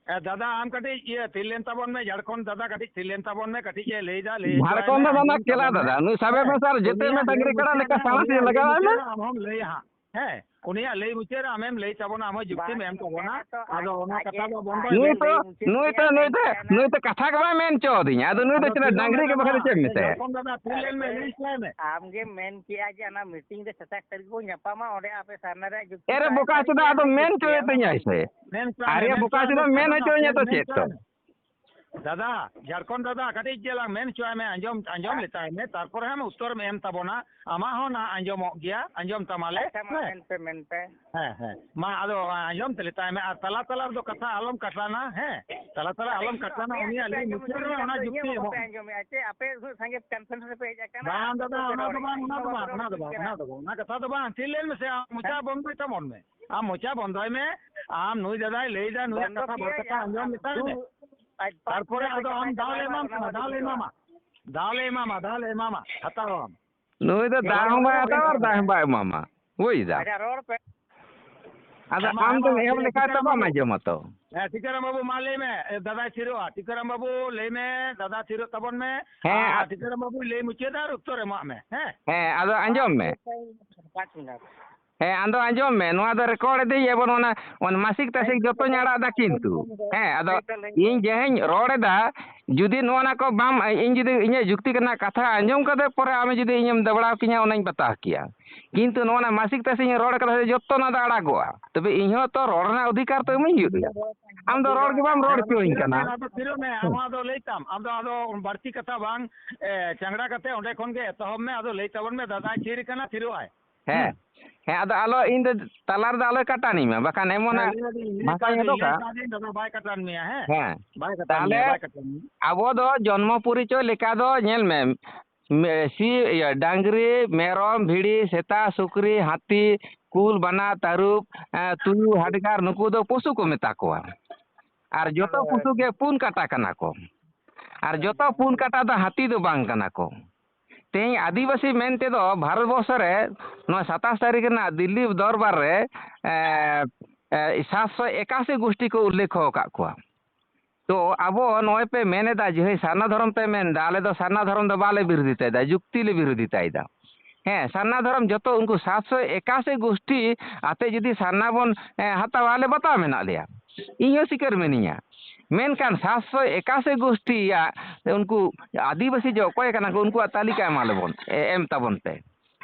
ᱮ, ᱫᱟᱫᱟ, ᱟᱢ ᱠᱟᱹᱴᱤᱡ, ᱤᱭᱟᱹ, ᱛᱷᱤᱨ ᱞᱮᱱ ᱛᱟᱵᱚᱱ ᱢᱮ, ᱡᱷᱟᱲᱠᱷᱚᱸᱰ ᱫᱟᱫᱟ, ᱠᱟᱹᱴᱤᱡ ᱛᱷᱤᱨ ᱞᱮᱱ ᱛᱟᱵᱚᱱ ᱢᱮ, ᱠᱟᱹᱴᱤᱡ ᱮ ᱞᱟᱹᱭ ᱫᱟ, ᱞᱟᱹᱭ ᱦᱚᱪᱚᱣᱟᱭ ᱡᱷᱟᱲᱠᱷᱚᱸᱰ ᱢᱮ, ᱫᱚ ᱵᱟᱝᱟ, ᱟᱸᱡᱚᱢ ᱠᱮᱞᱟ ᱛᱟᱵᱚᱱ ᱢᱮ᱾ ᱫᱟᱫᱟ, ᱱᱩᱭ ᱥᱟᱵᱮ ᱦᱮᱸ, ᱢᱮᱥᱟ ᱟᱨ ᱡᱮᱛᱮ ᱩᱱᱤᱭᱟᱜ ᱢᱮ ᱞᱟᱹᱭ ᱰᱟᱝᱨᱤ ᱠᱟᱲᱟ ᱢᱩᱪᱟᱹᱫ ᱞᱮᱠᱟ ᱨᱮ, ᱥᱟᱬᱟᱥ ᱟᱢ ᱞᱟᱹᱭ ᱞᱮᱜᱟ ᱟᱭ ᱢᱮ᱾ ᱢᱩᱪᱟᱹᱫ ᱨᱮ ᱟᱢ ᱦᱚᱢ ᱞᱟᱹᱭᱟ ᱦᱟᱸᱜ᱾ ᱦᱮᱸ, ᱩᱱᱤᱭᱟᱜ ᱞᱟᱹᱭ ᱢᱩᱪᱟᱹᱫ ᱨᱮ ᱟᱢᱮᱢ ᱞᱟᱹᱭ ᱛᱟᱵᱚᱱᱟ, ᱟᱢ ᱦᱚᱸ ᱡᱩᱠᱛᱤᱢ ᱮᱢ ᱛᱟᱵᱚᱱᱟ᱾ ᱟᱫᱚ ᱚᱱᱟ ᱠᱟᱛᱷᱟ ᱫᱚ ᱵᱚᱱᱫᱚᱭ ᱱᱩᱭ ᱢᱮ᱾ ᱛᱚ, ᱱᱩᱭ ᱛᱚ, ᱱᱩᱭ ᱛᱚ, ᱱᱩᱭ ᱛᱚ ᱠᱟᱛᱷᱟ ᱜᱮ ᱵᱟᱭ ᱢᱮᱱ ᱦᱚᱪᱚ ᱟᱹᱫᱤᱧᱟ᱾ ᱟᱫᱚ ᱱᱩᱭ ᱫᱚ ᱟᱫᱚ ᱪᱮᱫ ᱛᱤᱨᱚ ᱰᱟᱝᱨᱤ ᱜᱮ ᱢᱮᱱᱟ ᱵᱟᱠᱷᱟᱡ ᱫᱚ ᱪᱮᱫ ᱮᱢ ᱢᱮᱛᱟᱭᱟ? ᱡᱚᱠᱷᱚᱱ ᱫᱟᱫᱟ ᱛᱤᱨ ᱞᱮᱱ ᱢᱮ, ᱞᱟᱹᱭ ᱥᱟᱭ ᱢᱮ᱾ ᱟᱢᱜᱮᱢ ᱢᱮᱱ ᱠᱮᱜᱼᱟ ᱡᱮ ᱚᱱᱟ meeting ᱨᱮ ᱥᱟᱛᱟᱥ ᱛᱟᱹᱨᱤᱠᱷ ᱵᱚᱱ ᱧᱟᱯᱟᱢᱟ, ᱚᱸᱰᱮ ᱟᱯᱮ ᱥᱟᱨᱱᱟ ᱨᱮᱭᱟᱜ ᱡᱩᱠᱛᱤ ᱮᱨᱮ ᱛᱟᱦᱮᱱ ᱵᱚᱠᱟ ᱛᱟᱯᱮ, ᱪᱮᱫᱟᱜ ᱟᱫᱚ ᱢᱮᱱ ᱦᱚᱪᱚᱭᱮᱫ ᱛᱤᱧᱟᱭ ᱥᱮ? ᱢᱮᱱ ᱦᱚᱪᱚᱭ ᱢᱮ, ᱟᱨᱮ ᱢᱮᱱ ᱵᱚᱠᱟ ᱦᱚᱪᱚᱭ ᱢᱮ, ᱪᱮᱫᱟᱜ ᱢᱮᱱ ᱢᱮᱱ ᱦᱚᱪᱚᱭ ᱢᱮ, ᱦᱚᱪᱚᱭᱮᱫ ᱢᱮᱱ ᱛᱚ ᱦᱚᱪᱚᱭ ᱢᱮ᱾ ᱫᱟᱫᱟ, ᱡᱷᱟᱲᱠᱷᱚᱸᱰ ᱫᱟᱫᱟ, ᱠᱟᱹᱴᱤᱡ ᱪᱮᱞᱟᱝ ᱢᱮᱱ ᱦᱚᱪᱚᱭ ᱢᱮ, ᱟᱸᱡᱚᱢ, ᱟᱸᱡᱚᱢ ᱦᱮᱸ᱾ ᱞᱮᱛᱟᱭ ᱢᱮ, ᱛᱟᱨᱯᱚᱨᱮ ᱦᱟᱸᱜ ᱩᱛᱛᱚᱨᱮᱢ ᱮᱢ ᱛᱟᱵᱚᱱᱟ᱾ ᱟᱢᱟᱜ ᱦᱚᱸ ᱱᱟᱦᱟᱜ ᱟᱸᱡᱚᱢᱚᱜ ᱜᱮᱭᱟ, ᱟᱸᱡᱚᱢ ᱛᱟᱢᱟᱞᱮ᱾ ᱟᱪᱪᱷᱟ, ᱢᱟ ᱦᱮᱸ᱾ ᱢᱮᱱ ᱯᱮ, ᱢᱮᱱ ᱯᱮ᱾ ᱦᱮᱸ, ᱦᱮᱸ᱾ ᱢᱟ ᱟᱫᱚ ᱟᱸᱡᱚᱢ ᱛᱟᱞᱮ ᱛᱟᱭ ᱢᱮ, ᱟᱨ ᱛᱟᱞᱟ ᱛᱟᱞᱟ ᱨᱮᱫᱚ ᱠᱟᱛᱷᱟ ᱟᱞᱚᱢ ᱠᱟᱴᱟᱣᱱᱟ, ᱦᱮᱸ? ᱛᱟᱞᱟ ᱛᱟᱞᱟ ᱟᱞᱚᱢ ᱠᱟᱴᱟᱣᱱᱟ, ᱩᱱᱤᱭᱟᱜ ᱞᱟᱹᱭ ᱢᱩᱪᱟᱹᱫ ᱨᱮ ᱚᱱᱟ ᱡᱩᱠᱛᱤ ᱮᱢᱚᱜ ᱢᱮ᱾ ᱟᱯᱮ ᱩᱱᱟᱹᱜ ᱥᱟᱸᱜᱮ conference ᱨᱮᱯᱮ ᱦᱮᱡ ᱟᱠᱟᱱᱟ, ᱵᱟᱝ ᱟᱯᱮ ᱫᱟᱫᱟ, ᱯᱮ ᱚᱱᱟ ᱫᱚ ᱨᱚᱲᱮᱫ ᱵᱟᱝ, ᱚᱱᱟ ᱫᱚ ᱵᱟᱝ, ᱚᱱᱟ ᱫᱚ ᱵᱟᱝ, ᱚᱱᱟ ᱫᱚ ᱵᱟᱝ, ᱚᱱᱟ ᱠᱟᱛᱷᱟ ᱫᱚ ᱵᱟᱝ᱾ ᱛᱷᱤᱨ ᱞᱮᱱ ᱢᱮᱥᱮ, ᱟᱢ ᱢᱚᱪᱟ ᱦᱮᱸ? ᱵᱚᱱᱫᱚᱭ ᱛᱟᱵᱚᱱ ᱢᱮ᱾ ᱟᱢ ᱢᱚᱪᱟ ᱵᱚᱱᱫᱚᱭ ᱢᱮ, ᱟᱢ ᱱᱩᱭ ᱫᱟᱫᱟᱭ ᱞᱟᱹᱭᱫᱟ, ᱱᱩᱭᱟᱜ ᱵᱚᱱᱫᱚ ᱠᱟᱛᱷᱟ ᱵᱟᱨ ᱠᱮᱜᱼᱟᱹᱧ, ᱠᱟᱛᱷᱟ ᱟᱢ ᱟᱸᱡᱚᱢ ᱞᱮᱛᱟᱭ ᱢᱮ᱾ ᱫᱩ, ᱟᱡ ᱯᱟᱸᱪ ᱛᱟᱨᱯᱚᱨᱮ ᱢᱤᱱᱤᱴ ᱟᱫᱚ ᱟᱢ ᱠᱟᱛᱷᱟ ᱫᱟᱣ ᱞᱮ ᱪᱟᱵᱟᱜᱼᱟ, ᱮᱢᱟᱢ ᱚᱱᱟ ᱠᱟᱱᱟ, ᱫᱟᱣ ᱞᱮ ᱵᱟᱹᱧ ᱮᱢᱟᱢᱟ᱾ ᱫᱟᱣ ᱞᱮ ᱮᱢᱟᱢᱟ, ᱫᱟᱣ ᱞᱮ ᱮᱢᱟᱢᱟ, ᱦᱟᱛᱟᱣᱟᱢ᱾ ᱱᱩᱭ ᱫᱚ ᱫᱟᱣ ᱦᱚᱸ ᱵᱟᱭ ᱦᱟᱛᱟᱣᱟ ᱟᱨ ᱫᱟᱣ ᱦᱚᱸ ᱵᱟᱭ ᱮᱢᱟᱢᱟ᱾ ᱵᱩᱡᱽ ᱫᱟᱢ? ᱟᱪᱪᱷᱟ, ᱨᱚᱲ ᱯᱮ᱾ ᱟᱫᱚ ᱦᱮᱸ ᱢᱟ, ᱟᱢ ᱦᱮᱸ ᱫᱚᱢ ᱢᱟ, ᱮᱦᱚᱵ ᱤᱭᱟᱹ, ᱞᱮᱠᱷᱟᱡ ᱛᱚ ᱴᱤᱠᱟᱹᱨᱟᱢ ᱵᱟᱢ ᱵᱟᱹᱵᱩ᱾ ᱟᱸᱡᱚᱢᱟ ᱛᱚ᱾ ᱦᱮᱸ, ᱴᱤᱠᱟᱹᱨᱟᱢ ᱵᱟᱹᱵᱩ, ᱢᱟ ᱞᱟᱹᱭ ᱢᱮ᱾ ᱮ, ᱫᱟᱫᱟᱭ ᱛᱷᱤᱨᱚᱜᱼᱟ᱾ ᱴᱤᱠᱟᱹᱨᱟᱢ ᱵᱟᱹᱵᱩ, ᱞᱟᱹᱭ ᱢᱮ, ᱫᱟᱫᱟ ᱦᱮᱸ, ᱟᱨ ᱟᱫ- ᱴᱤᱠᱟᱹᱨᱟᱢ ᱵᱟᱹᱵᱩᱭ ᱞᱟᱹᱭ ᱢᱩᱪᱟᱹᱫᱟ ᱟᱨ ᱩᱛᱛᱚᱨ ᱮᱢᱚᱜ ᱢᱮ᱾ ᱦᱮᱸ? ᱦᱮᱸ, ᱟᱫᱚ ᱟᱸᱡᱚᱢ ᱢᱮ᱾ ᱯᱟᱸᱪ ᱢᱤᱱᱤᱴ᱾ ᱦᱮᱸ, ᱟᱫᱚ ᱟᱸᱡᱚᱢ ᱢᱮ, ᱱᱚᱣᱟ ᱫᱚ ᱨᱮᱠᱚᱨᱰ ᱮᱫᱟᱹᱧ ᱮᱵᱚᱝ ᱚᱱᱟ, ᱚᱱᱟ ᱢᱟᱥᱤᱠ ᱛᱟᱥᱤᱠ ᱡᱚᱛᱚᱧ ᱟᱲᱟᱜ ᱮᱫᱟ, ᱠᱤᱱᱛᱩ ᱦᱮᱸ, ᱟᱫᱚ ᱤᱧ ᱡᱟᱦᱟᱸᱧ ᱨᱚᱲ ᱮᱫᱟ, ᱡᱩᱫᱤ ᱱᱚᱣᱟ ᱱᱟ ᱠᱚ ᱵᱟᱢ, ᱤᱧ ᱡᱩᱫᱤ ᱤᱧᱟᱹᱜ ᱡᱩᱠᱛᱤ ᱨᱮᱱᱟᱜ ᱠᱟᱛᱷᱟ ᱟᱸᱡᱚᱢ ᱠᱟᱛᱮ ᱯᱚᱨᱮ ᱟᱢ ᱡᱩᱫᱤ ᱤᱧᱮᱢ ᱫᱟᱵᱲᱟᱣ ᱠᱤᱧᱟ, ᱚᱱᱟᱧ ᱵᱟᱛᱟᱣ ᱠᱮᱭᱟ᱾ ᱠᱤᱱᱛᱩ ᱱᱚᱣᱟ ᱱᱟ ᱢᱟᱥᱤᱠ ᱛᱟᱥᱤᱧ ᱨᱚᱲ ᱠᱟᱫᱟ, ᱡᱚᱛᱚ ᱱᱚᱣᱟ ᱫᱚ ᱟᱲᱟᱜᱚᱜᱼᱟ᱾ ᱛᱚᱵᱮ ᱤᱧ ᱦᱚᱸ ᱛᱚ ᱨᱚᱲ ᱨᱮᱱᱟᱜ ᱚᱫᱷᱤᱠᱟᱨ ᱛᱚ ᱮᱢᱟᱹᱧ ᱦᱩᱭᱩᱜ ᱜᱮᱭᱟ᱾ ᱟᱢ ᱫᱚ ᱨᱚᱲ ᱜᱮ ᱵᱟᱢ ᱨᱚᱲ ᱦᱚᱪᱚᱧ ᱠᱟᱱᱟ᱾ ᱟᱫᱚ ᱛᱷᱤᱨᱚᱜ ᱢᱮ, ᱟᱢ ᱟᱫᱚ ᱞᱟᱹᱭ ᱛᱟᱢ, ᱟᱢ ᱫᱚ ᱟᱫᱚ ᱵᱟᱹᱲᱛᱤ ᱠᱟᱛᱷᱟ ᱵᱟᱝ, ᱮ, ᱪᱟᱝᱲᱟ ᱠᱟᱛᱮ ᱚᱸᱰᱮ ᱠᱷᱚᱱ ᱜᱮ ᱮᱛᱚᱦᱚᱵ ᱢᱮ, ᱟᱫᱚ ᱞᱟᱹᱭ ᱛᱟᱵᱚᱱ ᱢᱮ, ᱫᱟᱫᱟᱭ ᱛᱷᱤᱨ ᱠᱟᱱᱟ, ᱛᱷᱤᱨᱚᱜ ᱟᱭ᱾ ᱦᱮᱸ᱾ ᱦᱮᱸ, ᱟᱫᱚ ᱟᱞᱚ, ᱤᱧ ᱫᱚ ᱛᱟᱞᱟ ᱨᱮᱫᱚ ᱟᱞᱚᱭ ᱠᱟᱴᱟᱱᱤᱧ ᱢᱟ, ᱵᱟᱠᱷᱟᱱ ᱮᱢᱚᱱ ᱦᱮᱸ, ᱦᱟᱸᱜ ᱞᱟᱹᱭ ᱫᱟᱹᱧ, ᱞᱟᱹᱭ ᱵᱷᱟᱥᱟᱧ ᱠᱟᱹᱫᱟᱹᱧ, ᱚᱰᱚᱠᱟ᱾ ᱞᱟᱹᱭ ᱠᱟᱹᱫᱟᱹᱧ, ᱫᱟᱫᱟ ᱵᱟᱭ ᱠᱟᱴᱟᱱ ᱢᱮᱭᱟ, ᱦᱮᱸ? ᱦᱮᱸ᱾ ᱵᱟᱭ ᱠᱟᱴᱟᱱ ᱛᱟᱦᱞᱮ ᱢᱮᱭᱟ, ᱵᱟᱭ ᱠᱟᱴᱟᱱ ᱢᱮᱭᱟ᱾ ᱟᱵᱚ ᱫᱚ ᱡᱚᱱᱢᱚ ᱯᱚᱨᱤᱪᱚᱭ ᱞᱮᱠᱟ ᱫᱚ ᱧᱮᱞ ᱢᱮ, ᱢᱮ-, ᱥᱤ-, ᱤᱭᱟᱹ, ᱰᱟᱝᱨᱤ, ᱢᱮᱨᱚᱢ, ᱵᱷᱤᱲᱤ, ᱥᱮᱛᱟ, ᱥᱩᱠᱨᱤ, ᱦᱟᱹᱛᱤ, ᱠᱩᱞ, ᱵᱟᱱᱟ, ᱛᱟᱹᱨᱩᱵ, ᱮᱸ, ᱛᱩᱭᱩ, ᱦᱟᱰᱜᱟᱨ, ᱱᱩᱠᱩ ᱫᱚ ᱯᱚᱥᱩ ᱠᱚ ᱢᱮᱛᱟ ᱠᱚᱣᱟ᱾ ᱟᱨ ᱡᱚᱛᱚ ᱦᱳᱭ᱾ ᱯᱚᱥᱩ ᱜᱮ ᱯᱩᱱ ᱠᱟᱴᱟ ᱠᱟᱱᱟ ᱠᱚ᱾ ᱟᱨ ᱡᱚᱛᱚ ᱯᱩᱱ ᱠᱟᱴᱟ ᱫᱚ ᱦᱟᱹᱛᱤ ᱫᱚ ᱵᱟᱝ ᱠᱟᱱᱟ ᱠᱚ᱾ ᱛᱮᱦᱮᱧ ᱟᱹᱫᱤᱵᱟᱹᱥᱤ ᱢᱮᱱ ᱛᱮᱫᱚ ᱵᱷᱟᱨᱚᱛ ᱵᱚᱨᱥᱚ ᱨᱮ ᱱᱚᱣᱟ ᱥᱟᱛᱟᱥ ᱛᱟᱹᱨᱤᱠᱷ ᱨᱮᱱᱟᱜ ᱫᱤᱞᱞᱤ ᱫᱚᱨᱵᱟᱨ ᱨᱮ, ᱮ, ᱮ, ᱥᱟᱛᱥᱚ ᱮᱠᱟᱥᱤ ᱜᱩᱥᱴᱤ ᱠᱚ ᱩᱞᱞᱮᱠᱷᱚ ᱟᱠᱟᱫ ᱠᱚᱣᱟ᱾ ᱛᱚ ᱟᱵᱚ ᱱᱚᱜᱼᱚᱭ ᱯᱮ ᱢᱮᱱ ᱮᱫᱟ ᱡᱮ, "ᱦᱳᱭ, ᱥᱟᱨᱱᱟ ᱫᱷᱚᱨᱚᱢ ᱯᱮ ᱢᱮᱱ ᱮᱫᱟ, ᱟᱞᱮ ᱫᱚ ᱥᱟᱨᱱᱟ ᱫᱷᱚᱨᱚᱢ ᱫᱚ ᱵᱟᱞᱮ ᱵᱤᱨᱳᱫᱷᱤᱛᱟᱭᱮᱫᱟ, ᱡᱩᱠᱛᱤ ᱞᱮ ᱵᱤᱨᱳᱫᱷᱤᱛᱟᱭᱮᱫᱟ᱾" ᱦᱮᱸ, ᱥᱟᱨᱱᱟ ᱫᱷᱚᱨᱚᱢ ᱡᱚᱛᱚ ᱩᱱᱠᱩ ᱥᱟᱛᱥᱚ ᱮᱠᱟᱥᱤ ᱜᱩᱥᱴᱤ ᱟᱛᱮ ᱡᱩᱫᱤ ᱥᱟᱨᱱᱟ ᱵᱚᱱ, ᱮ, ᱦᱟᱛᱟᱣᱟ, ᱟᱞᱮ ᱵᱟᱛᱟᱣ ᱢᱮᱱᱟᱜ ᱞᱮᱭᱟ᱾ ᱤᱧ ᱦᱚᱸ ᱥᱤᱠᱟᱹᱨ ᱢᱤᱱᱟᱹᱧᱟ᱾ ᱢᱮᱱᱠᱷᱟᱱ ᱥᱟᱛᱥᱚ ᱮᱠᱟᱥᱤ ᱜᱩᱥᱴᱤᱭᱟᱜ ᱩᱱᱠᱩ ᱟᱹᱫᱤᱵᱟᱹᱥᱤ ᱡᱮ ᱚᱠᱚᱭ ᱠᱟᱱᱟ ᱠᱚ, ᱩᱱᱠᱩᱣᱟᱜ ᱛᱟᱹᱞᱤᱠᱟ ᱮᱢᱟ ᱞᱮᱵᱚᱱ, ᱮ-, ᱮᱢ ᱛᱟᱵᱚᱱ ᱯᱮ᱾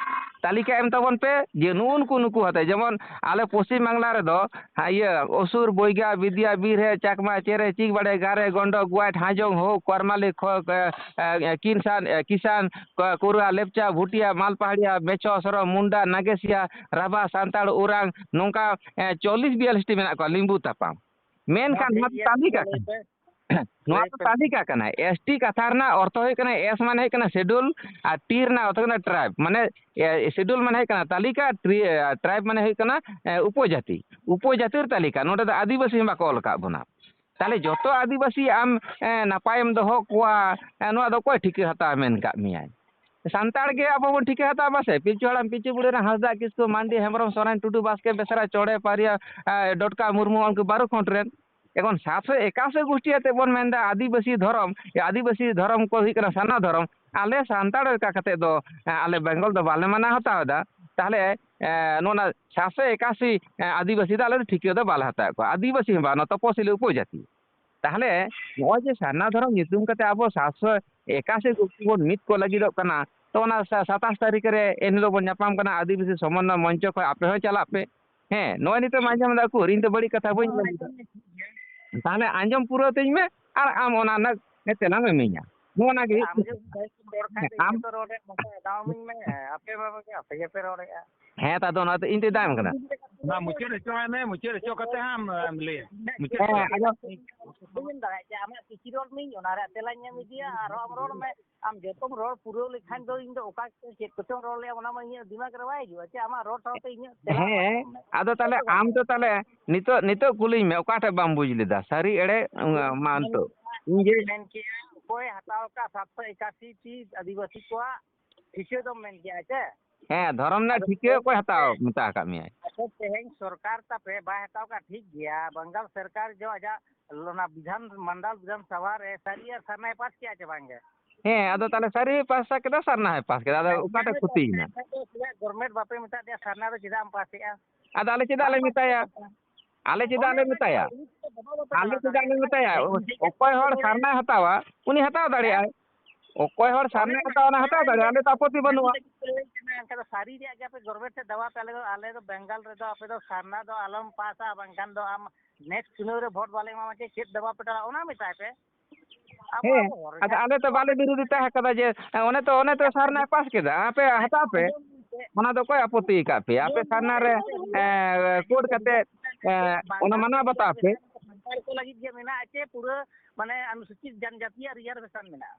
ᱛᱟᱹᱞᱤᱠᱟ ᱮᱢ ᱛᱟᱵᱚᱱ ᱯᱮ ᱡᱮ ᱱᱩᱜᱼᱩ ᱱᱩᱠᱩ, ᱱᱩᱠᱩ ᱟᱛᱮ, ᱡᱮᱢᱚᱱ ᱟᱞᱮ ᱯᱚᱥᱪᱤᱢ ᱵᱟᱝᱞᱟ ᱨᱮᱫᱚ, ᱦᱟ, ᱤᱭᱟᱹ, ᱚᱥᱩᱨ, ᱵᱚᱭᱜᱟ, ᱵᱤᱫᱽᱭᱟ, ᱵᱤᱨᱦᱮ, ᱪᱟᱠᱢᱟ, ᱪᱮᱨᱮ, ᱪᱤᱠᱵᱟᱲᱮ, ᱜᱟᱨᱮ, ᱜᱚᱸᱰᱚ, ᱜᱚᱣᱟᱴ, ᱦᱟᱡᱚᱝ, ᱦᱳ, ᱠᱚᱨᱢᱟᱞᱤ, ᱠᱷᱚ-, ᱮ, ᱮ, ᱠᱤᱱᱥᱟᱱ, ᱮ, ᱠᱤᱥᱟᱱ, ᱠᱚ-, ᱠᱳᱨᱩᱣᱟ, ᱞᱮᱯᱪᱟ, ᱵᱷᱩᱴᱤᱭᱟ, ᱢᱟᱞᱯᱟᱦᱟᱲᱤᱭᱟ, ᱢᱮᱪᱷᱚ, ᱥᱚᱨᱚ, ᱢᱩᱱᱰᱟ, ᱱᱟᱜᱮᱥᱤᱭᱟ, ᱨᱟᱵᱷᱟ, ᱥᱟᱱᱛᱟᱲ, ᱳᱨᱟᱝ, ᱱᱚᱝᱠᱟ, ᱮ, ᱪᱚᱞᱞᱤᱥ ᱵᱤᱭᱟᱞᱞᱤᱥ ᱴᱤ ᱢᱮᱱᱟᱜ ᱠᱚᱣᱟ ᱞᱤᱢᱵᱩ ᱛᱟᱯᱟᱢ᱾ ᱢᱮᱱᱠᱷᱟᱱ ᱱᱚᱣᱟ ᱫᱚ ᱛᱟᱹᱞᱤᱠᱟ ᱠᱟᱱᱟ᱾ ᱱᱚᱣᱟ ᱫᱚ ᱛᱟᱹᱞᱤᱠᱟ ᱠᱟᱱᱟ᱾ ᱮᱥ ᱴᱤ ᱠᱟᱛᱷᱟ ᱨᱮᱱᱟᱜ ᱚᱨᱛᱷᱚ ᱦᱩᱭᱩᱜ ᱠᱟᱱᱟ, ᱮᱥ ᱢᱟᱱᱮ ᱦᱩᱭᱩᱜ ᱠᱟᱱᱟ schedule, ᱟᱨ ᱴᱤ ᱨᱮᱱᱟᱜ ᱚᱨᱛᱷᱚ ᱠᱟᱱᱟ tribe᱾ ᱢᱟᱱᱮ, ᱮ, schedule ᱢᱟᱱᱮ ᱦᱩᱭᱩᱜ ᱠᱟᱱᱟ ᱛᱟᱹᱞᱤᱠᱟ, ᱴᱨᱤ-, ᱮ, tribe ᱢᱟᱱᱮ ᱦᱩᱭᱩᱜ ᱠᱟᱱᱟ, ᱮ, ᱩᱯᱚᱡᱟᱹᱛᱤ᱾ ᱩᱯᱚᱡᱟᱹᱛᱤᱨ ᱛᱟᱹᱞᱤᱠᱟ᱾ ᱱᱚᱰᱮ ᱫᱚ ᱟᱹᱫᱤᱵᱟᱹᱥᱤ ᱦᱚᱸ ᱵᱟᱠᱚ ᱚᱞ ᱟᱠᱟᱫ ᱵᱚᱱᱟ᱾ ᱛᱟᱦᱞᱮ ᱡᱚᱛᱚ ᱟᱹᱫᱤᱵᱟᱹᱥᱤ ᱟᱢ, ᱮ, ᱱᱟᱯᱟᱭᱮᱢ ᱫᱚᱦᱚ ᱠᱚᱣᱟ, ᱮ, ᱱᱚᱣᱟ ᱫᱚ ᱚᱠᱚᱭ ᱴᱷᱤᱠᱟᱹ ᱦᱟᱛᱟᱣ ᱢᱮᱱ ᱠᱟᱜ ᱢᱮᱭᱟᱭ? ᱥᱟᱱᱛᱟᱲ ᱜᱮ ᱟᱵᱚ ᱵᱚᱱ ᱴᱷᱤᱠᱟᱹ ᱦᱟᱛᱟᱣᱟ ᱯᱟᱥᱮ, ᱯᱤᱞᱪᱩ ᱦᱟᱲᱟᱢ, ᱯᱤᱞᱪᱩ ᱵᱩᱲᱦᱤ ᱨᱮᱱ ᱦᱟᱸᱥᱫᱟ, ᱠᱤᱥᱠᱩ, ᱢᱟᱱᱰᱤ, ᱦᱮᱢᱵᱨᱚᱢ, ᱥᱚᱨᱮᱱ, ᱴᱩᱰᱩ, ᱵᱟᱥᱠᱮ, ᱵᱮᱥᱨᱟ, ᱪᱚᱲᱮ, ᱯᱟᱨᱤᱭᱟ, ᱮ, ᱰᱚᱴᱠᱟ, ᱢᱩᱨᱢᱩ, ᱩᱱᱠᱩ ᱵᱟᱨᱚ ᱠᱷᱚᱸᱰ ᱨᱮᱱ᱾ ᱮᱠᱷᱚᱱ ᱥᱟᱛᱥᱚ ᱮᱠᱟᱥᱤ ᱜᱩᱥᱴᱤ ᱟᱛᱮ ᱵᱚᱱ ᱢᱮᱱᱫᱟ ᱟᱹᱫᱤᱵᱟᱹᱥᱤ ᱫᱷᱚᱨᱚᱢ, ᱮ, ᱟᱹᱫᱤᱵᱟᱹᱥᱤ ᱫᱷᱚᱨᱚᱢ ᱠᱚ ᱦᱩᱭᱩᱜ ᱠᱟᱱᱟ ᱥᱟᱨᱱᱟ ᱫᱷᱚᱨᱚᱢ᱾ ᱟᱞᱮ ᱥᱟᱱᱛᱟᱲ ᱞᱮᱠᱟ ᱠᱟᱛᱮ ᱫᱚ, ᱮ, ᱟᱞᱮ ᱵᱮᱝᱜᱚᱞ ᱫᱚ ᱵᱟᱞᱮ ᱢᱟᱱᱟᱣ ᱦᱟᱛᱟᱣ ᱮᱫᱟ᱾ ᱛᱟᱦᱚᱞᱮ ᱮ, ᱱᱚᱣᱟ ᱥᱟᱛᱥᱚ ᱮᱠᱟᱥᱤ ᱮ, ᱟᱹᱫᱤᱵᱟᱹᱥᱤ ᱫᱚ ᱟᱞᱮ ᱫᱚ ᱴᱷᱤᱠᱟᱹ ᱫᱚ ᱵᱟᱞᱮ ᱦᱟᱛᱟᱣᱮᱫ ᱠᱚᱣᱟ, ᱟᱹᱫᱤᱵᱟᱹᱥᱤ ᱦᱚᱸ ᱵᱟᱝ, ᱱᱚᱣᱟ ᱛᱚᱯᱚᱥᱤᱞᱤ ᱩᱯᱚᱡᱟᱹᱛᱤ᱾ ᱛᱟᱦᱚᱞᱮ ᱱᱚᱜᱼᱚᱭ ᱡᱮ ᱥᱟᱨᱱᱟ ᱫᱷᱚᱨᱚᱢ ᱧᱩᱛᱩᱢ ᱠᱟᱛᱮ ᱟᱵᱚ ᱥᱟᱛᱥᱚ ᱮᱠᱟᱥᱤ ᱜᱩᱥᱴᱤ ᱵᱚᱱ ᱢᱤᱫ ᱠᱚ ᱞᱟᱹᱜᱤᱫᱚᱜ ᱠᱟᱱᱟ, ᱛᱚ ᱚᱱᱟ ᱥᱟ-, ᱥᱟᱛᱟᱥ ᱛᱟᱹᱨᱤᱠᱷ ᱨᱮ ᱮᱱᱦᱤᱞᱳᱜ ᱵᱚᱱ ᱧᱟᱯᱟᱢ ᱠᱟᱱᱟ ᱟᱹᱫᱤᱵᱟᱹᱥᱤ ᱥᱚᱢᱚᱱᱱᱚᱭ ᱢᱚᱧᱪᱚ ᱠᱷᱚᱱ, ᱟᱯᱮ ᱦᱚᱸ ᱪᱟᱞᱟᱜ ᱯᱮ᱾ ᱦᱮᱸ, ᱱᱚᱜᱼᱚᱭ ᱱᱤᱛᱚᱜ ᱢᱟᱡᱷᱮ ᱢᱟᱡᱷᱮ ᱩᱠᱩᱨ, ᱤᱧ ᱫᱚ ᱵᱟᱹᱲᱤᱡ ᱠᱟᱛᱷᱟ ᱵᱟᱹᱧ ᱢᱮᱱ ᱮᱫᱟ᱾ ᱛᱟᱦᱚᱞᱮ ᱟᱸᱡᱚᱢ ᱯᱩᱨᱟᱹᱣ ᱛᱤᱧ ᱢᱮ, ᱟᱨ ᱟᱢ ᱚᱱᱟ ᱨᱮᱱᱟᱜ ᱛᱮᱞᱟᱢ ᱮᱢᱟᱹᱧᱟ᱾ ᱱᱚᱜᱼᱚ ᱱᱟ ᱜᱮ᱾ ᱟᱢ ᱡᱩᱫᱤ ᱵᱟᱹᱲᱤᱡ ᱮᱢ ᱨᱚᱲ ᱠᱷᱟᱱ ᱫᱚ ᱟᱢ ᱤᱧ ᱜᱮᱛᱚ ᱨᱚᱲ ᱨᱮᱭᱟᱜ ᱢᱚᱠᱟ ᱮᱢᱟᱣᱟᱹᱧ ᱢᱮ, ᱟᱯᱮ ᱢᱟ ᱵᱟᱝᱜᱮ, ᱟᱯᱮ ᱜᱮᱯᱮ ᱨᱚᱲᱮᱫᱼᱟ᱾ ᱦᱮᱸ, ᱛᱚ ᱟᱫᱚ ᱚᱱᱟᱛᱮ ᱤᱧ ᱛᱮᱫ ᱫᱟᱜ ᱮᱢ ᱠᱟᱱᱟ᱾ ᱚᱱᱟ ᱢᱩᱪᱟᱹᱫ ᱦᱚᱪᱚᱣᱟᱭ ᱢᱮ, ᱢᱩᱪᱟᱹᱫ ᱦᱚᱪᱚ ᱠᱟᱛᱮ ᱦᱟᱸᱜ ᱮᱢ ᱞᱟᱹᱭᱟ᱾ ᱢᱩᱪᱟᱹᱫ ᱦᱮᱸ, ᱦᱚᱪᱚᱭ ᱢᱮ᱾ ᱟᱫᱚ ᱵᱟᱹᱧ ᱮᱢ ᱫᱟᱲᱮᱭᱟᱜ ᱪᱮ, ᱟᱢᱟᱜ ᱠᱤᱪᱷᱤ ᱨᱚᱲ ᱢᱤᱧ, ᱚᱱᱟ ᱨᱮᱭᱟᱜ ᱛᱮᱞᱟᱧ ᱮᱢ ᱤᱫᱤᱭᱟ, ᱟᱨᱦᱚᱸ ᱟᱢ ᱨᱚᱲ ᱢᱮ᱾ ᱟᱢ ᱡᱚᱛᱚᱢ ᱨᱚᱲ ᱯᱩᱨᱟᱹᱣ ᱞᱮᱠᱷᱟᱱ ᱫᱚ ᱤᱧ ᱫᱚ ᱚᱠᱟ ᱪᱮᱫ ᱠᱚᱪᱚᱝ ᱨᱚᱲ ᱞᱮᱭᱟ, ᱚᱱᱟ ᱢᱟ ᱤᱧᱟᱹᱜ ᱫᱤᱢᱟᱜᱽ ᱨᱮ ᱵᱟᱭ ᱦᱤᱡᱩᱜᱼᱟ ᱪᱮ, ᱟᱢᱟᱜ ᱨᱚᱲ ᱥᱟᱶᱛᱮ ᱤᱧᱟᱹᱜ ᱛᱮᱞᱟ ᱦᱮᱸ, ᱵᱟᱝ ᱟᱫᱚ ᱛᱟᱦᱞᱮ ᱟᱢ ᱫᱚ ᱛᱟᱦᱞᱮ ᱱᱤᱛᱚᱜ, ᱱᱤᱛᱚᱜ ᱠᱩᱞᱤᱧ ᱢᱮ, ᱚᱠᱟᱴᱟᱜ ᱵᱟᱢ ᱵᱩᱡᱽ ᱞᱮᱫᱟ? ᱥᱟᱹᱨᱤ ᱮᱲᱮ, ᱢᱟ ᱱᱤᱛᱚᱜ᱾ ᱤᱧ ᱡᱮ ᱢᱮᱱ ᱠᱮᱜᱼᱟ, ᱚᱠᱚᱭ ᱦᱟᱛᱟᱣ ᱟᱠᱟᱫ ᱥᱟᱛᱥᱚ ᱮᱠᱟᱥᱤ ᱴᱤ ᱟᱹᱫᱤᱵᱟᱹᱥᱤ ᱠᱚᱣᱟᱜ ᱴᱷᱤᱠᱟᱹ ᱫᱚᱢ ᱢᱮᱱ ᱠᱮᱜᱼᱟ ᱪᱮ? ᱦᱮᱸ, ᱫᱷᱚᱨᱚᱢ ᱨᱮᱱᱟᱜ ᱟᱫᱚ ᱴᱷᱤᱠᱟᱹ ᱚᱠᱚᱭ ᱦᱟᱛᱟᱣ ᱢᱮᱛᱟ ᱟᱠᱟᱫ ᱢᱮᱭᱟᱭ? ᱟᱪᱪᱷᱟ, ᱛᱮᱦᱮᱧ ᱥᱚᱨᱠᱟᱨ ᱛᱟᱯᱮ ᱵᱟᱭ ᱦᱟᱛᱟᱣ ᱠᱟᱜ, ᱴᱷᱤᱠ ᱜᱮᱭᱟ, ᱵᱟᱝᱜᱟᱞ ᱥᱚᱨᱠᱟᱨ ᱡᱚ ᱟᱡᱟᱜ ᱚᱱᱟ ᱵᱤᱫᱷᱟᱱ, ᱢᱟᱱᱰᱟᱞ ᱵᱤᱫᱷᱟᱱ ᱥᱚᱵᱷᱟ ᱨᱮ ᱥᱟᱹᱨᱤ ᱟᱨ ᱥᱟᱨᱱᱟᱭ ᱯᱟᱥ ᱠᱮᱜᱼᱟ ᱪᱮ ᱵᱟᱝᱜᱮ? ᱦᱮᱸ, ᱟᱫᱚ ᱛᱟᱦᱞᱮ ᱥᱟᱹᱨᱤ ᱦᱚᱸᱭ ᱯᱟᱥ ᱠᱮᱫᱟ, ᱥᱟᱨᱱᱟ ᱦᱚᱸᱭ ᱯᱟᱥ ᱠᱮᱫᱟ, ᱟᱫᱚ ᱚᱠᱟᱴᱟᱜ ᱠᱷᱚᱛᱤᱭᱮᱱᱟ? ᱜᱚᱨᱢᱮᱱᱴ ᱵᱟᱯᱮ ᱢᱮᱛᱟᱜ ᱫᱮᱭᱟ, ᱥᱟᱨᱱᱟ ᱫᱚ ᱪᱮᱫᱟᱜ ᱮᱢ ᱯᱟᱥᱮᱜᱼᱟ? ᱟᱫᱚ ᱟᱞᱮ ᱪᱮᱫᱟᱜ ᱞᱮ ᱢᱮᱛᱟᱭᱟ? ᱟᱞᱮ ᱪᱮᱫᱟᱜ ᱞᱮ ᱢᱮᱛᱟᱭᱟ? ᱟᱞᱮ ᱪᱮᱫᱟᱜ ᱞᱮ ᱢᱮᱛᱟᱭᱟ? ᱚᱠᱚᱭ ᱦᱚᱲ ᱥᱟᱨᱱᱟᱭ ᱦᱟᱛᱟᱣᱟ, ᱩᱱᱤ ᱦᱟᱛᱟᱣ ᱫᱟᱲᱮᱭᱟᱜᱼᱟᱭ᱾ ᱚᱠᱚᱭ ᱦᱚᱲ ᱥᱟᱨᱱᱟᱭ ᱦᱟᱛᱟᱣᱟ, ᱚᱱᱟ ᱦᱟᱛᱟᱣ ᱫᱟᱲᱮᱭᱟᱜᱼᱟ, ᱟᱞᱮ ᱫᱚ ᱟᱯᱚᱛᱛᱤ ᱵᱟᱹᱱᱩᱜᱼᱟ᱾ ᱮᱱᱠᱷᱟᱱ ᱫᱚ ᱥᱟᱹᱨᱤ ᱨᱮᱭᱟᱜ ᱜᱮ ᱟᱯᱮ ᱜᱚᱨᱢᱮᱱᱴ ᱴᱷᱮᱱ ᱫᱟᱣᱟ ᱯᱮ, ᱟᱞᱮ ᱫᱚ, ᱟᱞᱮ ᱫᱚ ᱵᱮᱝᱜᱟᱞ ᱨᱮᱫᱚ ᱟᱯᱮ ᱫᱚ ᱥᱟᱨᱱᱟ ᱫᱚ ᱟᱞᱚᱢ ᱯᱟᱥᱟ, ᱵᱟᱝᱠᱷᱟᱱ ᱫᱚ ᱟᱢ ᱱᱮᱠᱥᱴ ᱪᱩᱱᱟᱹᱣ ᱨᱮ ᱵᱷᱳᱴ ᱵᱟᱞᱮ ᱮᱢᱟᱢᱟ, ᱪᱮᱫ, ᱪᱮᱫ ᱫᱟᱵᱟ ᱯᱮ ᱪᱟᱞᱟᱜᱼᱟ, ᱚᱱᱟ ᱢᱮᱛᱟᱭ ᱯᱮ᱾ ᱟᱵᱚ, ᱦᱮᱸ, ᱟᱵᱚ ᱦᱚᱲ ᱟᱫᱚ ᱨᱮᱱᱟᱜ ᱟᱞᱮ ᱛᱚ ᱵᱟᱞᱮ ᱵᱤᱨᱳᱫᱷᱤᱛᱟ ᱟᱠᱟᱫᱟ ᱡᱮ, ᱚᱱᱮ ᱛᱚ, ᱚᱱᱮ ᱛᱚ ᱥᱟᱨᱱᱟᱭ ᱯᱟᱥ ᱠᱮᱫᱟ, ᱟᱯᱮ ᱦᱟᱛᱟᱣ ᱯᱮ᱾ ᱚᱱᱟ ᱫᱚ ᱚᱠᱚᱭ ᱟᱯᱚᱛᱛᱤ ᱟᱠᱟᱫ ᱯᱮᱭᱟ? ᱟᱯᱮ ᱥᱟᱨᱱᱟ ᱨᱮ, ᱮ, ᱠᱳᱰ ᱠᱟᱛᱮ, ᱮ, ᱚᱱᱟ ᱢᱟᱱᱟᱣ ᱵᱟᱛᱟᱣ ᱯᱮ᱾ ᱥᱟᱱᱛᱟᱲ ᱠᱚ ᱞᱟᱹᱜᱤᱫ ᱜᱮ ᱢᱮᱱᱟᱜᱼᱟ ᱪᱮ ᱯᱩᱨᱟᱹ, ᱢᱟᱱᱮ, ᱚᱱᱩᱥᱩᱪᱤᱛ ᱡᱟᱱᱡᱟᱛᱤᱭᱟᱜ ᱨᱤᱡᱟᱨᱵᱷᱮᱥᱚᱱ ᱢᱮᱱᱟᱜᱼᱟ?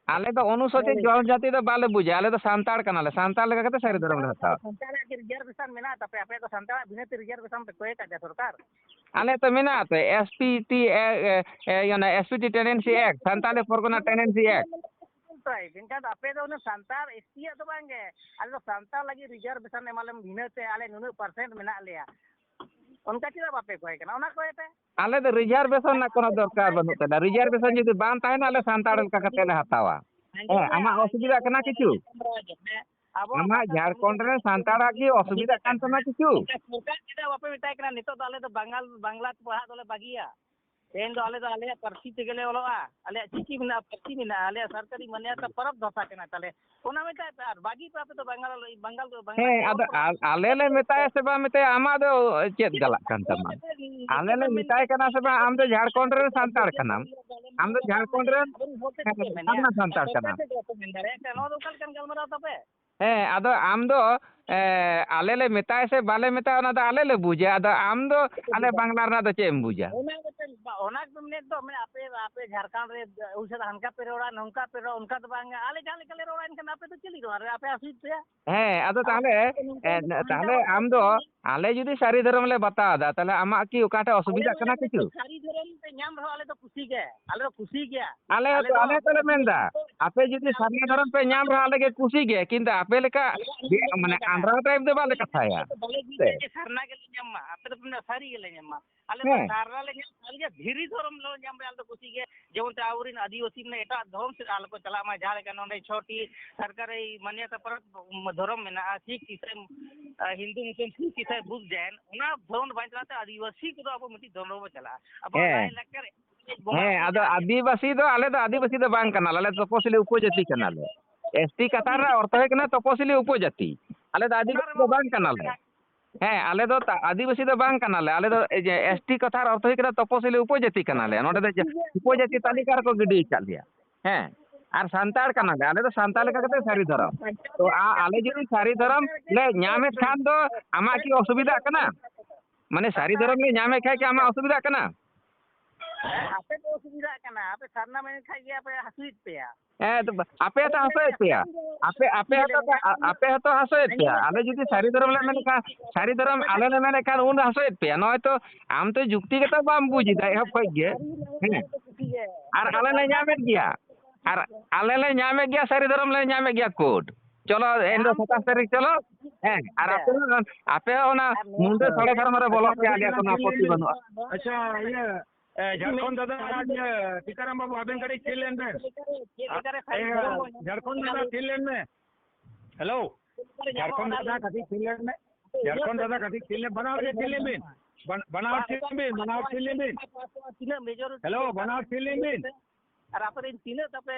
ᱟᱞᱮ ᱫᱚ ᱚᱱᱩᱥᱩᱪᱤᱛ ᱦᱳᱭ᱾ ᱡᱚᱱᱡᱟᱛᱤ ᱫᱚ ᱵᱟᱞᱮ ᱵᱩᱡᱟ, ᱟᱞᱮ ᱫᱚ ᱥᱟᱱᱛᱟᱲ ᱠᱟᱱᱟᱞᱮ, ᱥᱟᱱᱛᱟᱲ ᱞᱮᱠᱟ ᱠᱟᱛᱮ ᱥᱟᱹᱨᱤ ᱫᱷᱚᱨᱚᱢ ᱞᱮ ᱦᱟᱛᱟᱣᱟ᱾ ᱥᱟᱱᱛᱟᱲᱟᱜ ᱜᱮ ᱨᱤᱡᱟᱨᱵᱷᱮᱥᱚᱱ ᱢᱮᱱᱟᱜ ᱛᱟᱯᱮ, ᱟᱯᱮ ᱫᱚ ᱥᱟᱱᱛᱟᱲᱟᱜ ᱵᱷᱤᱱᱟᱹ ᱛᱮ ᱨᱤᱡᱟᱨᱵᱷᱮᱥᱚᱱ ᱯᱮ ᱠᱚᱭ ᱟᱠᱟᱫ ᱡᱟ ᱥᱚᱨᱠᱟᱨ? ᱟᱞᱮ ᱛᱚ ᱢᱮᱱᱟᱜ ᱛᱚ, ᱮᱥ ᱯᱤ ᱴᱤ, ᱮ, ᱮ, ᱮ, ᱚᱱᱟ S P T tenancy act, Santali Pargana tenancy act. Tribe, ᱮᱱᱠᱷᱟᱱ ᱫᱚ ᱟᱯᱮ ᱫᱚ ᱩᱱᱟᱹᱜ ᱥᱟᱱᱛᱟᱲ ᱮᱥ ᱴᱤ ᱭᱟᱜ ᱫᱚ ᱵᱟᱝ ᱜᱮ, ᱟᱞᱮ ᱫᱚ ᱥᱟᱱᱛᱟᱲ ᱞᱟᱹᱜᱤᱫ ᱨᱤᱡᱟᱨᱵᱷᱮᱥᱚᱱ ᱮᱢᱟᱞᱮᱢ ᱵᱷᱤᱱᱟᱹ ᱛᱮ, ᱟᱞᱮ ᱱᱩᱱᱟᱹᱜ ᱯᱟᱨᱥᱮᱱᱴ ᱢᱮᱱᱟᱜ ᱞᱮᱭᱟ, ᱚᱱᱠᱟ ᱪᱮᱫᱟᱜ ᱵᱟᱯᱮ ᱠᱚᱭ ᱠᱟᱱᱟ? ᱚᱱᱟ ᱠᱚᱭ ᱯᱮ᱾ ᱟᱞᱮ ᱫᱚ ᱨᱤᱡᱟᱨᱵᱷᱮᱥᱚᱱ ᱨᱮᱱᱟᱜ ᱠᱳᱱᱳ ᱫᱚᱨᱠᱟᱨ ᱵᱟᱹᱱᱩᱜ ᱛᱟᱞᱮᱭᱟ᱾ ᱨᱤᱡᱟᱨᱵᱷᱮᱥᱚᱱ ᱡᱩᱫᱤ ᱵᱟᱝ ᱛᱟᱦᱮᱱᱟ, ᱟᱞᱮ ᱥᱟᱱᱛᱟᱲ ᱞᱮᱠᱟ ᱠᱟᱛᱮ ᱞᱮ ᱦᱟᱛᱟᱣᱟ᱾ ᱦᱮᱸ, ᱟᱢᱟᱜ ᱚᱥᱩᱵᱤᱫᱷᱟ ᱠᱟᱱᱟ ᱠᱤᱪᱷᱩ? ᱦᱮᱸ, ᱟᱵᱚᱣᱟᱜ ᱟᱢᱟᱜ ᱵᱷᱟᱥᱟ ᱡᱷᱟᱲᱠᱷᱚᱸᱰ ᱨᱮ ᱥᱟᱱᱛᱟᱲᱟᱜ ᱠᱤ ᱚᱥᱩᱵᱤᱫᱷᱟᱜ ᱠᱟᱱ ᱛᱟᱢᱟ ᱠᱤᱪᱷᱩ? ᱥᱚᱨᱠᱟᱨ ᱪᱮᱫᱟᱜ ᱵᱟᱯᱮ ᱢᱮᱛᱟᱭ ᱠᱟᱱᱟ? ᱱᱤᱛᱚᱜ ᱫᱚ ᱟᱞᱮ ᱫᱚ ᱵᱟᱝᱜᱟᱞ, ᱵᱟᱝᱞᱟ ᱯᱟᱲᱦᱟᱜ ᱫᱚᱞᱮ ᱵᱟᱹᱜᱤᱭᱟ᱾ ᱛᱮᱦᱮᱧ ᱫᱚ ᱟᱞᱮ ᱫᱚ ᱟᱞᱮᱭᱟᱜ ᱯᱟᱹᱨᱥᱤ ᱛᱮᱜᱮ ᱞᱮ ᱚᱞᱚᱜᱼᱟ᱾ ᱟᱞᱮᱭᱟᱜ ᱪᱤᱠᱤ ᱢᱮᱱᱟᱜᱼᱟ, ᱯᱟᱹᱨᱥᱤ ᱢᱮᱱᱟᱜᱼᱟ, ᱟᱞᱮᱭᱟᱜ ᱥᱚᱨᱠᱟᱨᱤ ᱢᱟᱱᱭᱟᱛᱟ ᱯᱚᱨᱚᱵᱽ ᱵᱷᱟᱥᱟ ᱠᱟᱱᱟ ᱛᱟᱞᱮ᱾ ᱚᱱᱟ ᱢᱮᱛᱟᱭ ᱯᱮ, ᱟᱨ ᱵᱟᱹᱜᱤ ᱯᱮ ᱟᱯᱮ ᱫᱚ ᱵᱟᱝᱜᱟᱞ, ᱵᱟᱝᱜᱟᱞ ᱫᱚ, ᱵᱟᱝᱜᱟᱞ ᱦᱮᱸ, ᱫᱚ ᱟᱫᱚ ᱚᱞ ᱯᱮ᱾ ᱟᱞ-, ᱟᱞᱮ ᱞᱮ ᱢᱮᱛᱟᱭᱟ ᱥᱮ ᱵᱟᱝ ᱢᱮᱛᱟᱭᱟ, ᱟᱢᱟᱜ ᱫᱚ ᱪᱮᱫ ᱪᱮᱫ ᱜᱟᱞᱟᱜ ᱠᱟᱱ ᱛᱟᱢᱟ? ᱟᱞᱮ ᱞᱮ ᱢᱮᱛᱟᱭ ᱠᱟᱱᱟ ᱥᱮ ᱵᱟᱝ, ᱟᱢ ᱫᱚ ᱡᱷᱟᱲᱠᱷᱚᱸᱰ ᱨᱮᱱ ᱥᱟᱱᱛᱟᱲ ᱠᱟᱱᱟᱢ, ᱟᱢ ᱫᱚ ᱡᱷᱟᱲᱠᱷᱚᱸᱰ ᱨᱮᱱ, ᱦᱮᱸ, ᱥᱟᱨᱱᱟ ᱥᱟᱱᱛᱟᱲ ᱠᱟᱱᱟᱢ᱾ ᱱᱚᱣᱟ ᱫᱚ ᱚᱠᱟ ᱞᱮᱠᱟᱱ ᱜᱟᱞᱢᱟᱨᱟᱣ ᱛᱟᱯᱮ? ᱦᱮᱸ, ᱟᱫᱚ ᱟᱢ ᱫᱚ, ᱮ, ᱟᱞᱮ ᱞᱮ ᱢᱮᱛᱟᱭᱟ ᱥᱮ ᱵᱟᱞᱮ ᱢᱮᱛᱟᱭᱟ, ᱚᱱᱟ ᱫᱚ ᱟᱞᱮ ᱞᱮ ᱵᱩᱡᱟ᱾ ᱟᱫᱚ ᱟᱢ ᱫᱚ ᱟᱞᱮ ᱵᱟᱝᱞᱟ ᱨᱮᱱᱟᱜ ᱫᱚ ᱪᱮᱫ ᱮᱢ ᱵᱩᱡᱟ? ᱚᱱᱟ ᱜᱮ ᱢᱮᱱᱮᱫ ᱫᱚ, ᱢᱟᱱᱮ, ᱟᱯᱮ, ᱟᱯᱮ ᱡᱷᱟᱲᱠᱷᱚᱸᱰ ᱨᱮ ᱩᱲᱤᱥᱥᱟ ᱫᱚ ᱦᱟᱱᱠᱟ ᱯᱮ ᱨᱚᱲᱟ, ᱱᱚᱝᱠᱟ ᱯᱮ ᱨᱚᱲᱟ, ᱚᱱᱠᱟ ᱫᱚ ᱵᱟᱝ᱾ ᱟᱞᱮ ᱡᱟᱦᱟᱸ ᱞᱮᱠᱟ ᱞᱮ ᱨᱚᱲᱟ, ᱮᱱᱠᱷᱟᱱ ᱟᱯᱮ ᱫᱚ ᱪᱮᱫ ᱞᱟᱹᱜᱤᱫ ᱨᱚᱲᱟ? ᱟᱯᱮ ᱦᱟᱹᱥᱩᱭᱮᱫ ᱯᱮᱭᱟ? ᱦᱮᱸ, ᱟᱫᱚ ᱟᱨ ᱛᱟᱦᱞᱮ ᱟᱯᱮ ᱟᱢ ᱫᱚ, ᱟᱞᱮ ᱡᱩᱫᱤ ᱥᱟᱹᱨᱤ ᱫᱷᱚᱨᱚᱢ ᱞᱮ ᱵᱟᱛᱟᱣ ᱮᱫᱟ, ᱛᱟᱦᱞᱮ ᱟᱢᱟᱜ ᱠᱤ ᱚᱠᱟᱴᱷᱮᱡ ᱟᱞᱮ ᱚᱥᱩᱵᱤᱫᱷᱟᱜ ᱫᱚ ᱠᱟᱱᱟ ᱧᱮᱞ ᱯᱮ, ᱠᱤᱪᱷᱩ? ᱥᱟᱹᱨᱤ ᱫᱷᱚᱨᱚᱢ ᱯᱮ ᱧᱟᱢ ᱨᱮᱦᱚᱸ ᱟᱞᱮ ᱫᱚ ᱠᱩᱥᱤ ᱜᱮ, ᱟᱞᱮ ᱫᱚ ᱠᱩᱥᱤ ᱜᱮᱭᱟ᱾ ᱟᱞᱮ ᱟᱞᱮ ᱦᱚᱸᱛᱚ, ᱫᱚ ᱟᱞᱮ ᱦᱚᱸᱛᱚ ᱞᱮ ᱢᱮᱱᱫᱟ, ᱟᱯᱮ ᱡᱩᱫᱤ ᱥᱟᱹᱨᱤ ᱫᱷᱚᱨᱚᱢ ᱯᱮ ᱧᱟᱢ ᱨᱮᱦᱚᱸ ᱟᱞᱮ ᱜᱮ ᱠᱩᱥᱤ ᱜᱮ, ᱠᱤᱱᱛᱩ ᱟᱯᱮ ᱞᱮᱠᱟ ᱟᱞᱮᱭᱟᱜ ᱡᱮ, ᱱᱤᱭᱚᱢ ᱫᱚ ᱢᱟᱱᱮ, ᱠᱟᱱᱟ᱾ ᱟᱱᱫᱷᱨᱟ type ᱫᱚ ᱵᱟᱞᱮ ᱠᱟᱛᱷᱟᱭᱟ᱾ ᱟᱞᱮ ᱫᱚ ᱵᱟᱞᱮ ᱥᱮ? ᱵᱩᱡᱟ ᱡᱮ ᱥᱟᱨᱱᱟ ᱜᱮᱞᱮ ᱧᱟᱢ ᱢᱟ, ᱟᱯᱮ ᱫᱚᱯᱮ ᱢᱮᱱᱟ ᱥᱟᱹᱨᱤ ᱜᱮᱞᱮ ᱧᱟᱢ ᱢᱟ᱾ ᱟᱞᱮ ᱫᱚ ᱦᱮᱸ᱾ ᱥᱟᱨᱱᱟ ᱞᱮ ᱧᱟᱢ, ᱟᱞᱮ ᱫᱚ ᱠᱩᱥᱤ ᱜᱮ᱾ ᱡᱮᱢᱚᱱ ᱛᱮ ᱟᱵᱚᱨᱮᱱ ᱟᱹᱫᱤᱵᱟᱹᱥᱤ ᱢᱟᱱᱮ ᱮᱴᱟᱜ ᱫᱷᱚᱨᱚᱢ ᱥᱮᱫ ᱟᱞᱚ ᱠᱚ ᱪᱟᱞᱟᱜ ᱢᱟ, ᱡᱟᱦᱟᱸ ᱞᱮᱠᱟ ᱱᱚᱰᱮ ᱪᱷᱚᱴᱤ ᱥᱚᱨᱠᱟᱨᱤ ᱢᱟᱱᱭᱚᱛᱟ ᱯᱨᱟᱯᱛ ᱫᱷᱚᱨᱚᱢ ᱢᱮᱱᱟᱜᱼᱟ, ᱥᱤᱠᱷ, ᱤᱥᱟᱹᱭ, ᱦᱤᱱᱫᱩ, ᱢᱩᱥᱞᱤᱢ, ᱥᱤᱠᱷ, ᱤᱥᱟᱹᱭ, ᱵᱩᱫᱷ, ᱡᱟᱭᱱ, ᱚᱱᱟ ᱫᱷᱚᱨᱚᱢ ᱵᱟᱧᱪᱟᱣ ᱛᱮ ᱟᱹᱫᱤᱵᱟᱹᱥᱤ ᱠᱚᱫᱚ ᱟᱵᱚ ᱢᱤᱫᱴᱤᱡ ᱫᱷᱚᱨᱚᱢ ᱵᱚ ᱪᱟᱞᱟᱜᱼᱟ᱾ ᱟᱵᱚᱣᱟᱜ ᱦᱮᱸ᱾ ᱞᱟᱭᱼᱞᱟᱠᱪᱟᱨ ᱵᱚᱸᱜᱟ ᱦᱮᱸ, ᱵᱩᱨᱩ ᱟᱫᱚ ᱡᱟᱦᱟᱸ ᱟᱹᱫᱤᱵᱟᱹᱥᱤ ᱫᱚ, ᱟᱞᱮ ᱫᱚ ᱟᱹᱫᱤᱵᱟᱹᱥᱤ ᱫᱚ ᱵᱟᱝ ᱠᱟᱱᱟᱞᱮ, ᱟᱞᱮ ᱫᱚ ᱛᱚᱯᱚᱥᱤᱞᱤ ᱩᱯᱚᱡᱟᱹᱛᱤ ᱠᱟᱱᱟᱞᱮ᱾ ᱮᱥ ᱴᱤ ᱠᱟᱛᱷᱟ ᱨᱮᱱᱟᱜ ᱚᱨᱛᱷᱚ ᱦᱩᱭᱩᱜ ᱠᱟᱱᱟ ᱛᱚᱯᱚᱥᱤᱞᱤ ᱩᱯᱚᱡᱟᱹᱛᱤ, ᱟᱞᱮ ᱫᱚ ᱟᱹᱫᱤᱵᱟᱹᱥᱤ ᱫᱚ ᱵᱟᱝ ᱠᱟᱱᱟᱞᱮ᱾ ᱦᱮᱸ, ᱟᱞᱮ ᱫᱚ ᱛᱟ-, ᱟᱹᱫᱤᱵᱟᱹᱥᱤ ᱫᱚ ᱵᱟᱝ ᱠᱟᱱᱟᱞᱮ, ᱟᱞᱮ ᱫᱚ ᱮ ᱡᱮ ᱮᱥ ᱴᱤ ᱠᱟᱛᱷᱟ ᱨᱮ ᱚᱨᱛᱷᱚ ᱦᱩᱭᱩᱜ ᱠᱟᱱᱟ ᱛᱚᱯᱚᱥᱤᱞᱤ ᱩᱯᱚᱡᱟᱹᱛᱤ ᱠᱟᱱᱟᱞᱮ᱾ ᱱᱚᱰᱮ ᱫᱚ ᱡᱟ-, ᱩᱯᱚᱡᱟᱹᱛᱤ ᱛᱟᱹᱞᱤᱠᱟ ᱨᱮᱠᱚ ᱜᱤᱰᱤ ᱟᱠᱟᱫ ᱞᱮᱭᱟ᱾ ᱦᱮᱸ, ᱟᱨ ᱥᱟᱱᱛᱟᱲ ᱠᱟᱱᱟᱞᱮ, ᱟᱞᱮ ᱫᱚ ᱥᱟᱱᱛᱟᱲ ᱞᱮᱠᱟ ᱠᱟᱛᱮ ᱥᱟᱹᱨᱤ ᱫᱷᱚᱨᱚᱢ᱾ ᱛᱚ, ᱟ-, ᱟᱞᱮ ᱡᱩᱫᱤ ᱥᱟᱹᱨᱤ ᱫᱷᱚᱨᱚᱢ ᱞᱮ ᱧᱟᱢᱮᱫ ᱠᱷᱟᱱ ᱫᱚ ᱟᱢᱟᱜ ᱠᱤ ᱚᱥᱩᱵᱤᱫᱷᱟᱜ ᱠᱟᱱᱟ? ᱢᱟᱱᱮ, ᱥᱟᱹᱨᱤ ᱫᱷᱚᱨᱚᱢ ᱞᱮ ᱧᱟᱢᱮᱫ ᱠᱷᱟᱡ ᱠᱤ ᱟᱢᱟᱜ ᱚᱥᱩᱵᱤᱫᱷᱟᱜ ᱠᱟᱱᱟ? ᱟᱯᱮ ᱯᱮ ᱚᱥᱩᱵᱤᱫᱷᱟᱜ ᱠᱟᱱᱟ, ᱟᱯᱮ ᱥᱟᱨᱱᱟ ᱢᱮᱱ ᱠᱷᱟᱡ ᱜᱮ ᱟᱯᱮ ᱦᱟᱹᱥᱩᱭᱮᱫ ᱯᱮᱭᱟ᱾ ᱦᱮᱸ, ᱛᱚ, ᱟᱯᱮ ᱦᱚᱸᱛᱚ ᱦᱟᱹᱥᱩᱭᱮᱫ ᱯᱮᱭᱟ᱾ ᱟᱯᱮ, ᱟᱯᱮ ᱦᱚᱸᱛᱚ, ᱟᱯᱮ ᱦᱚᱸᱛᱚ ᱦᱟᱹᱥᱩᱭᱮᱫ ᱯᱮᱭᱟ᱾ ᱟᱞᱮ ᱡᱩᱫᱤ ᱥᱟᱹᱨᱤ ᱫᱷᱚᱨᱚᱢ ᱞᱮ ᱢᱮᱱᱮᱫ ᱠᱷᱟᱱ, ᱥᱟᱹᱨᱤ ᱫᱷᱚᱨᱚᱢ ᱟᱞᱮ ᱞᱮ ᱢᱮᱱᱮᱫ ᱠᱷᱟᱱ, ᱩᱱ ᱦᱟᱹᱥᱩᱭᱮᱫ ᱯᱮᱭᱟ᱾ ᱱᱚᱜᱼᱚᱭ ᱛᱚ, ᱟᱢ ᱛᱚ ᱡᱩᱠᱛᱤ ᱜᱮᱛᱚ ᱵᱟᱢ ᱵᱩᱡ ᱮᱫᱟ ᱮᱦᱚᱵ ᱠᱷᱚᱡ ᱜᱮ᱾ ᱦᱮᱸ, ᱟᱨ ᱟᱞᱮ ᱞᱮ ᱧᱟᱢᱮᱫ ᱜᱮᱭᱟ, ᱟᱨ ᱟᱞᱮ ᱞᱮ ᱧᱟᱢᱮᱫ ᱜᱮᱭᱟ, ᱥᱟᱹᱨᱤ ᱫᱷᱚᱨᱚᱢ ᱞᱮ ᱧᱟᱢᱮᱫ ᱜᱮᱭᱟ ᱠᱳᱰ᱾ ᱪᱚᱞᱚ, ᱮᱱ ᱫᱚ ᱥᱟᱛᱟᱥ ᱛᱟᱹᱨᱤᱠᱷ ᱪᱚᱞᱚ᱾ ᱦᱮᱸ, ᱟᱨ ᱟᱯᱮ ᱦᱚᱸ, ᱟᱯᱮ ᱦᱚᱸ ᱚᱱᱟ ᱢᱩᱱᱰᱟᱹ ᱥᱟᱲᱮ ᱫᱷᱚᱨᱚᱢ ᱨᱮ ᱵᱚᱞᱚᱜ ᱯᱮ, ᱟᱞᱮᱭᱟᱜ ᱠᱳᱱᱳ ᱟᱯᱚᱛᱛᱤ ᱵᱟᱹᱱᱩᱜᱼᱟ᱾ ᱟᱪᱪᱷᱟ, ᱤᱭᱟᱹ, ᱮ, ᱡᱷᱟᱲᱠᱷᱚᱸᱰ ᱫᱟᱫᱟ ᱟᱨ ᱤᱭᱟᱹ ᱴᱤᱠᱟᱹᱨᱟᱢ ᱵᱟᱹᱵᱩ, ᱟᱵᱮᱱ ᱠᱟᱹᱴᱤᱡ ᱛᱷᱤᱨ ᱞᱮᱱ ᱵᱮᱱ᱾ ᱪᱮᱫ ᱞᱮᱠᱟᱨᱮ ᱮ, ᱥᱟᱹᱨᱤ ᱫᱷᱚᱨᱚᱢ ᱵᱚᱱ ᱧᱟᱢᱟ? ᱡᱷᱟᱲᱠᱷᱚᱸᱰ ᱫᱟᱫᱟ ᱛᱷᱤᱨ ᱞᱮᱱ ᱢᱮ᱾ ᱦᱮᱞᱳ, ᱡᱷᱟᱲᱠᱷᱚᱸᱰ ᱫᱟᱫᱟ, ᱠᱟᱹᱴᱤᱡ ᱛᱷᱤᱨ ᱞᱮᱱ ᱢᱮ᱾ ᱡᱷᱟᱲᱠᱷᱚᱸᱰ ᱫᱟᱫᱟ, ᱠᱟᱹᱴᱤᱡ ᱛᱷᱤᱨ ᱞᱮᱱ, ᱵᱟᱱᱟ ᱦᱚᱲ ᱜᱮ ᱛᱷᱤᱨ ᱞᱮᱱ ᱵᱤᱱ᱾ ᱵᱟᱱ-, ᱵᱟᱱᱟ ᱦᱚᱲ ᱛᱷᱤᱨ ᱞᱮᱱ ᱵᱤᱱ, ᱵᱟᱱᱟ ᱦᱚᱲ ᱛᱷᱤᱨ ᱞᱮᱱ ᱵᱤᱱ᱾ ᱛᱤᱱᱟᱹᱜ ᱢᱮᱡᱚᱨᱤᱴᱤ ᱦᱮᱞᱳ, ᱵᱟᱱᱟ ᱦᱚᱲ ᱛᱷᱤᱨ ᱞᱮᱱ ᱵᱤᱱ᱾ ᱟᱨ ᱟᱯᱮ ᱨᱮᱱ ᱛᱤᱱᱟᱹᱜ ᱛᱟᱯᱮ,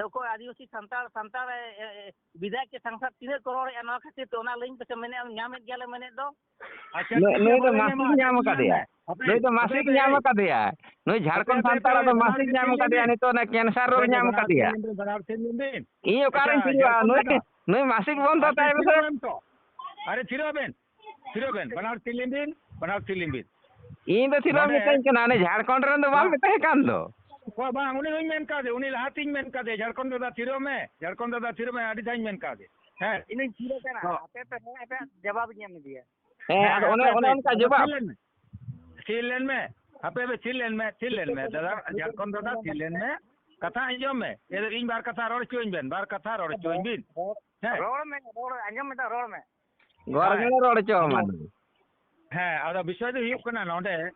ᱚᱠᱚᱭ ᱟᱹᱫᱤᱵᱟᱹᱥᱤ ᱥᱟᱱᱛᱟᱲ, ᱥᱟᱱᱛᱟᱲ, ᱮ, ᱮ, ᱵᱤᱫᱷᱟᱭᱚᱠ ᱪᱮ ᱥᱟᱝᱥᱚᱫ ᱛᱤᱱᱟᱹᱜ ᱠᱚ ᱨᱚᱲᱮᱫᱼᱟ ᱱᱚᱣᱟ ᱠᱷᱟᱹᱛᱤᱨ ᱛᱮ? ᱚᱱᱟ ᱞᱟᱹᱭᱟᱹᱧ ᱯᱮᱥᱮ, ᱢᱮᱱᱮᱫ ᱧᱟᱢᱮᱫ ᱜᱮᱭᱟᱞᱮ ᱢᱮᱱᱮᱫ ᱫᱚ᱾ ᱟᱪᱪᱷᱟ, ᱱᱩᱭ, ᱴᱷᱤᱠ ᱜᱮᱭᱟ, ᱱᱩᱭ ᱫᱚ ᱵᱟᱞᱮ ᱢᱟᱥᱤᱠ ᱧᱟᱢᱟ, ᱧᱟᱢ ᱴᱷᱤᱠ ᱜᱮᱭᱟ, ᱟᱠᱟᱫᱮᱭᱟ᱾ ᱢᱮ᱾ ᱦᱟᱯᱮ, ᱱᱩᱭ ᱫᱚ ᱦᱟᱯᱮ, ᱢᱟᱥᱤᱠ ᱦᱟᱯᱮ, ᱧᱟᱢ ᱦᱮᱸ᱾ ᱟᱠᱟᱫᱮᱭᱟ᱾ ᱦᱟᱯᱮ, ᱱᱩᱭ ᱦᱟᱯᱮ, ᱡᱷᱟᱲᱠᱷᱚᱸᱰ ᱦᱟᱯᱮ, ᱥᱟᱱᱛᱟᱲᱟᱜ ᱫᱚ ᱦᱟᱯᱮ, ᱢᱟᱥᱤᱠ ᱧᱟᱢ ᱦᱟᱯᱮ, ᱟᱠᱟᱫᱮᱭᱟ, ᱦᱟᱯᱮ, ᱱᱤᱛᱚᱜ ᱚᱱᱟ ᱠᱮᱱᱥᱟᱨ ᱨᱳᱜᱽ ᱦᱟᱯᱮ, ᱧᱟᱢ ᱵᱟᱱᱟᱨ ᱟᱠᱟᱫᱮᱭᱟ᱾ ᱥᱤᱞᱤᱱᱰᱟᱨ, ᱵᱟᱱᱟᱨ ᱥᱤᱞᱤᱱᱰᱟᱨ᱾ ᱤᱧ ᱚᱠᱟᱨᱮᱧ ᱟᱪᱪᱷᱟ, ᱛᱤᱸᱜᱩᱜᱼᱟ? ᱡᱷᱟᱲᱠᱷᱚᱸᱰ ᱱᱩᱭ, ᱫᱟᱫᱟ᱾ ᱱᱩᱭ ᱢᱟᱥᱤᱠ ᱵᱚᱱᱫᱚ ᱟᱨᱮ ᱛᱟᱭ ᱢᱮᱥᱮ᱾ ᱛᱷᱤᱨᱚᱜ ᱵᱮᱱ ᱛᱚ᱾ ᱟᱨᱮ ᱛᱷᱤᱨᱚᱜ ᱵᱮᱱ᱾ ᱛᱷᱤᱨᱚᱜ ᱵᱮᱱ᱾ ᱵᱟᱱᱟᱨ ᱛᱤᱞᱤᱧ ᱵᱤᱱ, ᱵᱟᱱᱟᱨ ᱛᱤᱞᱤᱧ ᱵᱤᱱ᱾ ᱤᱧ ᱫᱚ ᱛᱷᱤᱨᱚᱜ ᱱᱚᱰᱮ ᱢᱤᱛᱟᱹᱧ ᱠᱟᱱᱟ, ᱩᱱᱤ ᱡᱷᱟᱲᱠᱷᱚᱸᱰ ᱨᱮᱱ ᱫᱚ ᱵᱟᱢ ᱵᱟᱝ᱾ ᱢᱮᱛᱟᱭ ᱠᱟᱱ ᱫᱚ᱾ ᱚᱠᱚᱭ ᱵᱟᱝ, ᱩᱱᱤ ᱦᱚᱸᱧ ᱢᱮᱱ ᱠᱟᱫᱮ, ᱩᱱᱤ ᱞᱟᱦᱟᱛᱤᱧ ᱢᱮᱱ ᱠᱟᱫᱮ, "ᱡᱷᱟᱲᱠᱷᱚᱸᱰ ᱫᱟᱫᱟ ᱛᱷᱤᱨᱚᱜ ᱢᱮ, ᱡᱷᱟᱲᱠᱷᱚᱸᱰ ᱫᱟᱫᱟ ᱛᱷᱤᱨᱚᱜ ᱢᱮ", ᱟᱹᱰᱤ ᱫᱷᱟᱣᱤᱧ ᱢᱮᱱ ᱠᱟᱫᱮ᱾ ᱦᱮᱸ᱾ ᱤᱧᱤᱧ ᱛᱷᱤᱨ ᱟᱠᱟᱱᱟ, ᱦᱚᱸ᱾ ᱟᱯᱮ ᱯᱮ ᱨᱚᱲ, ᱟᱯᱮᱭᱟᱜ ᱡᱚᱵᱟᱵ ᱤᱧ ᱮᱢ ᱤᱫᱤᱭᱟ᱾ ᱦᱮᱸ, ᱦᱮᱸ, ᱟᱫᱚ ᱚᱱᱮ, ᱟᱯᱮ ᱚᱱᱮ ᱯᱮ, ᱚᱱᱠᱟ ᱟᱫᱚ ᱡᱚᱵᱟᱵ᱾ ᱛᱷᱤᱨ ᱞᱮᱱ ᱢᱮ, ᱛᱷᱤᱨ ᱞᱮᱱ ᱢᱮ, ᱟᱯᱮ ᱯᱮ ᱛᱷᱤᱨ ᱞᱮᱱ ᱢᱮ, ᱛᱷᱤᱨ ᱞᱮᱱ ᱢᱮ, ᱫᱟᱫᱟ, ᱡᱷᱟᱲᱠᱷᱚᱸᱰ ᱫᱟᱫᱟ, ᱛᱷᱤᱨ ᱞᱮᱱ ᱢᱮ᱾ ᱠᱟᱛᱷᱟ ᱟᱸᱡᱚᱢ ᱢᱮ, ᱮ, ᱤᱧ ᱵᱟᱨ ᱠᱟᱛᱷᱟ ᱨᱚᱲ ᱦᱚᱪᱚᱣᱟᱹᱧ ᱵᱮᱱ, ᱵᱟᱨ ᱠᱟᱛᱷᱟ ᱨᱚᱲ ᱦᱚᱪᱚᱣᱟᱹᱧ ᱵᱤᱱ᱾ ᱦᱮᱸ᱾ ᱨᱚᱲ ᱢᱮ, ᱨᱚᱲ, ᱟᱸᱡᱚᱢ ᱢᱮ, ᱨᱚᱲ ᱢᱮ᱾ ᱜᱚᱲ ᱦᱮᱸ᱾ ᱜᱚᱲ ᱨᱚᱲ ᱦᱚᱪᱚ ᱟᱫᱚ, ᱟᱢᱟ ᱱᱩᱭ᱾ ᱦᱮᱸ, ᱟᱫᱚ ᱵᱤᱥᱚᱭ ᱫᱚ ᱦᱩᱭᱩᱜ ᱠᱟᱱᱟ, ᱱᱚᱰᱮ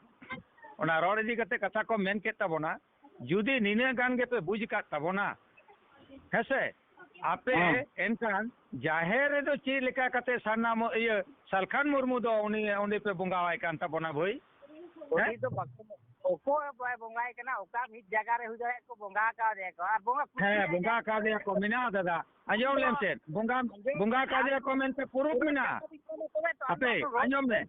ᱚᱱᱟ ᱨᱚᱲ ᱤᱫᱤ ᱠᱟᱛᱮ ᱠᱟᱛᱷᱟ ᱠᱚ ᱢᱮᱱ ᱠᱮᱫ ᱛᱟᱵᱚᱱᱟ, ᱡᱩᱫᱤ ᱱᱤᱱᱟᱹᱜ ᱜᱟᱱ ᱜᱮᱯᱮ ᱵᱩᱡᱽ ᱟᱠᱟᱫ ᱛᱟᱵᱚᱱᱟ, ᱦᱮᱸ ᱥᱮ, ᱟᱯᱮ ᱦᱮᱸ᱾ ᱮᱱᱠᱷᱟᱱ ᱡᱟᱦᱮᱨ ᱨᱮᱫᱚ ᱪᱮᱫ ᱞᱮᱠᱟ ᱠᱟᱛᱮ ᱥᱟᱨᱱᱟ ᱢᱚ-, ᱤᱭᱟᱹ, ᱥᱟᱞᱠᱷᱟᱱ ᱢᱩᱨᱢᱩ ᱫᱚ ᱩᱱᱤ ᱚᱸᱰᱮ ᱯᱮ ᱵᱚᱸᱜᱟᱣᱟᱭ ᱠᱟᱱ ᱛᱟᱵᱚᱱᱟ ᱵᱷᱟᱹᱭ? ᱩᱱᱤ ᱦᱮᱸ? ᱫᱚ ᱵᱟᱠᱚ, ᱚᱠᱚᱭ ᱦᱚᱸ ᱵᱟᱭ ᱵᱚᱸᱜᱟᱭ ᱠᱟᱱᱟ, ᱚᱠᱟ ᱢᱤᱫ ᱡᱟᱭᱜᱟ ᱨᱮ ᱦᱩᱭ ᱫᱟᱲᱮᱭᱟᱜ ᱠᱚ ᱵᱚᱸᱜᱟ ᱟᱠᱟᱫᱮᱭᱟ ᱠᱚ, ᱟᱨ ᱵᱚᱸᱜᱟ ᱠᱩᱥᱤ ᱦᱮᱸ, ᱨᱮᱭᱟᱜ ᱵᱚᱸᱜᱟ ᱡᱟᱭᱜᱟ ᱟᱠᱟᱫᱮᱭᱟ ᱠᱚ, ᱢᱮᱱᱟᱜᱼᱟ ᱫᱟᱫᱟ᱾ ᱟᱸᱡᱚᱢ ᱞᱮᱢ ᱪᱮᱫ, ᱵᱚᱸᱜᱟ, ᱵᱚᱸᱜᱟ ᱟᱠᱟᱫᱮᱭᱟ ᱠᱚ ᱢᱮᱱᱛᱮ ᱯᱩᱨᱩᱯ ᱢᱮᱱᱟᱜᱼᱟ᱾ ᱛᱚᱵᱮ ᱛᱚ ᱟᱯᱮ, ᱟᱯᱮ ᱟᱸᱡᱚᱢ ᱢᱮ᱾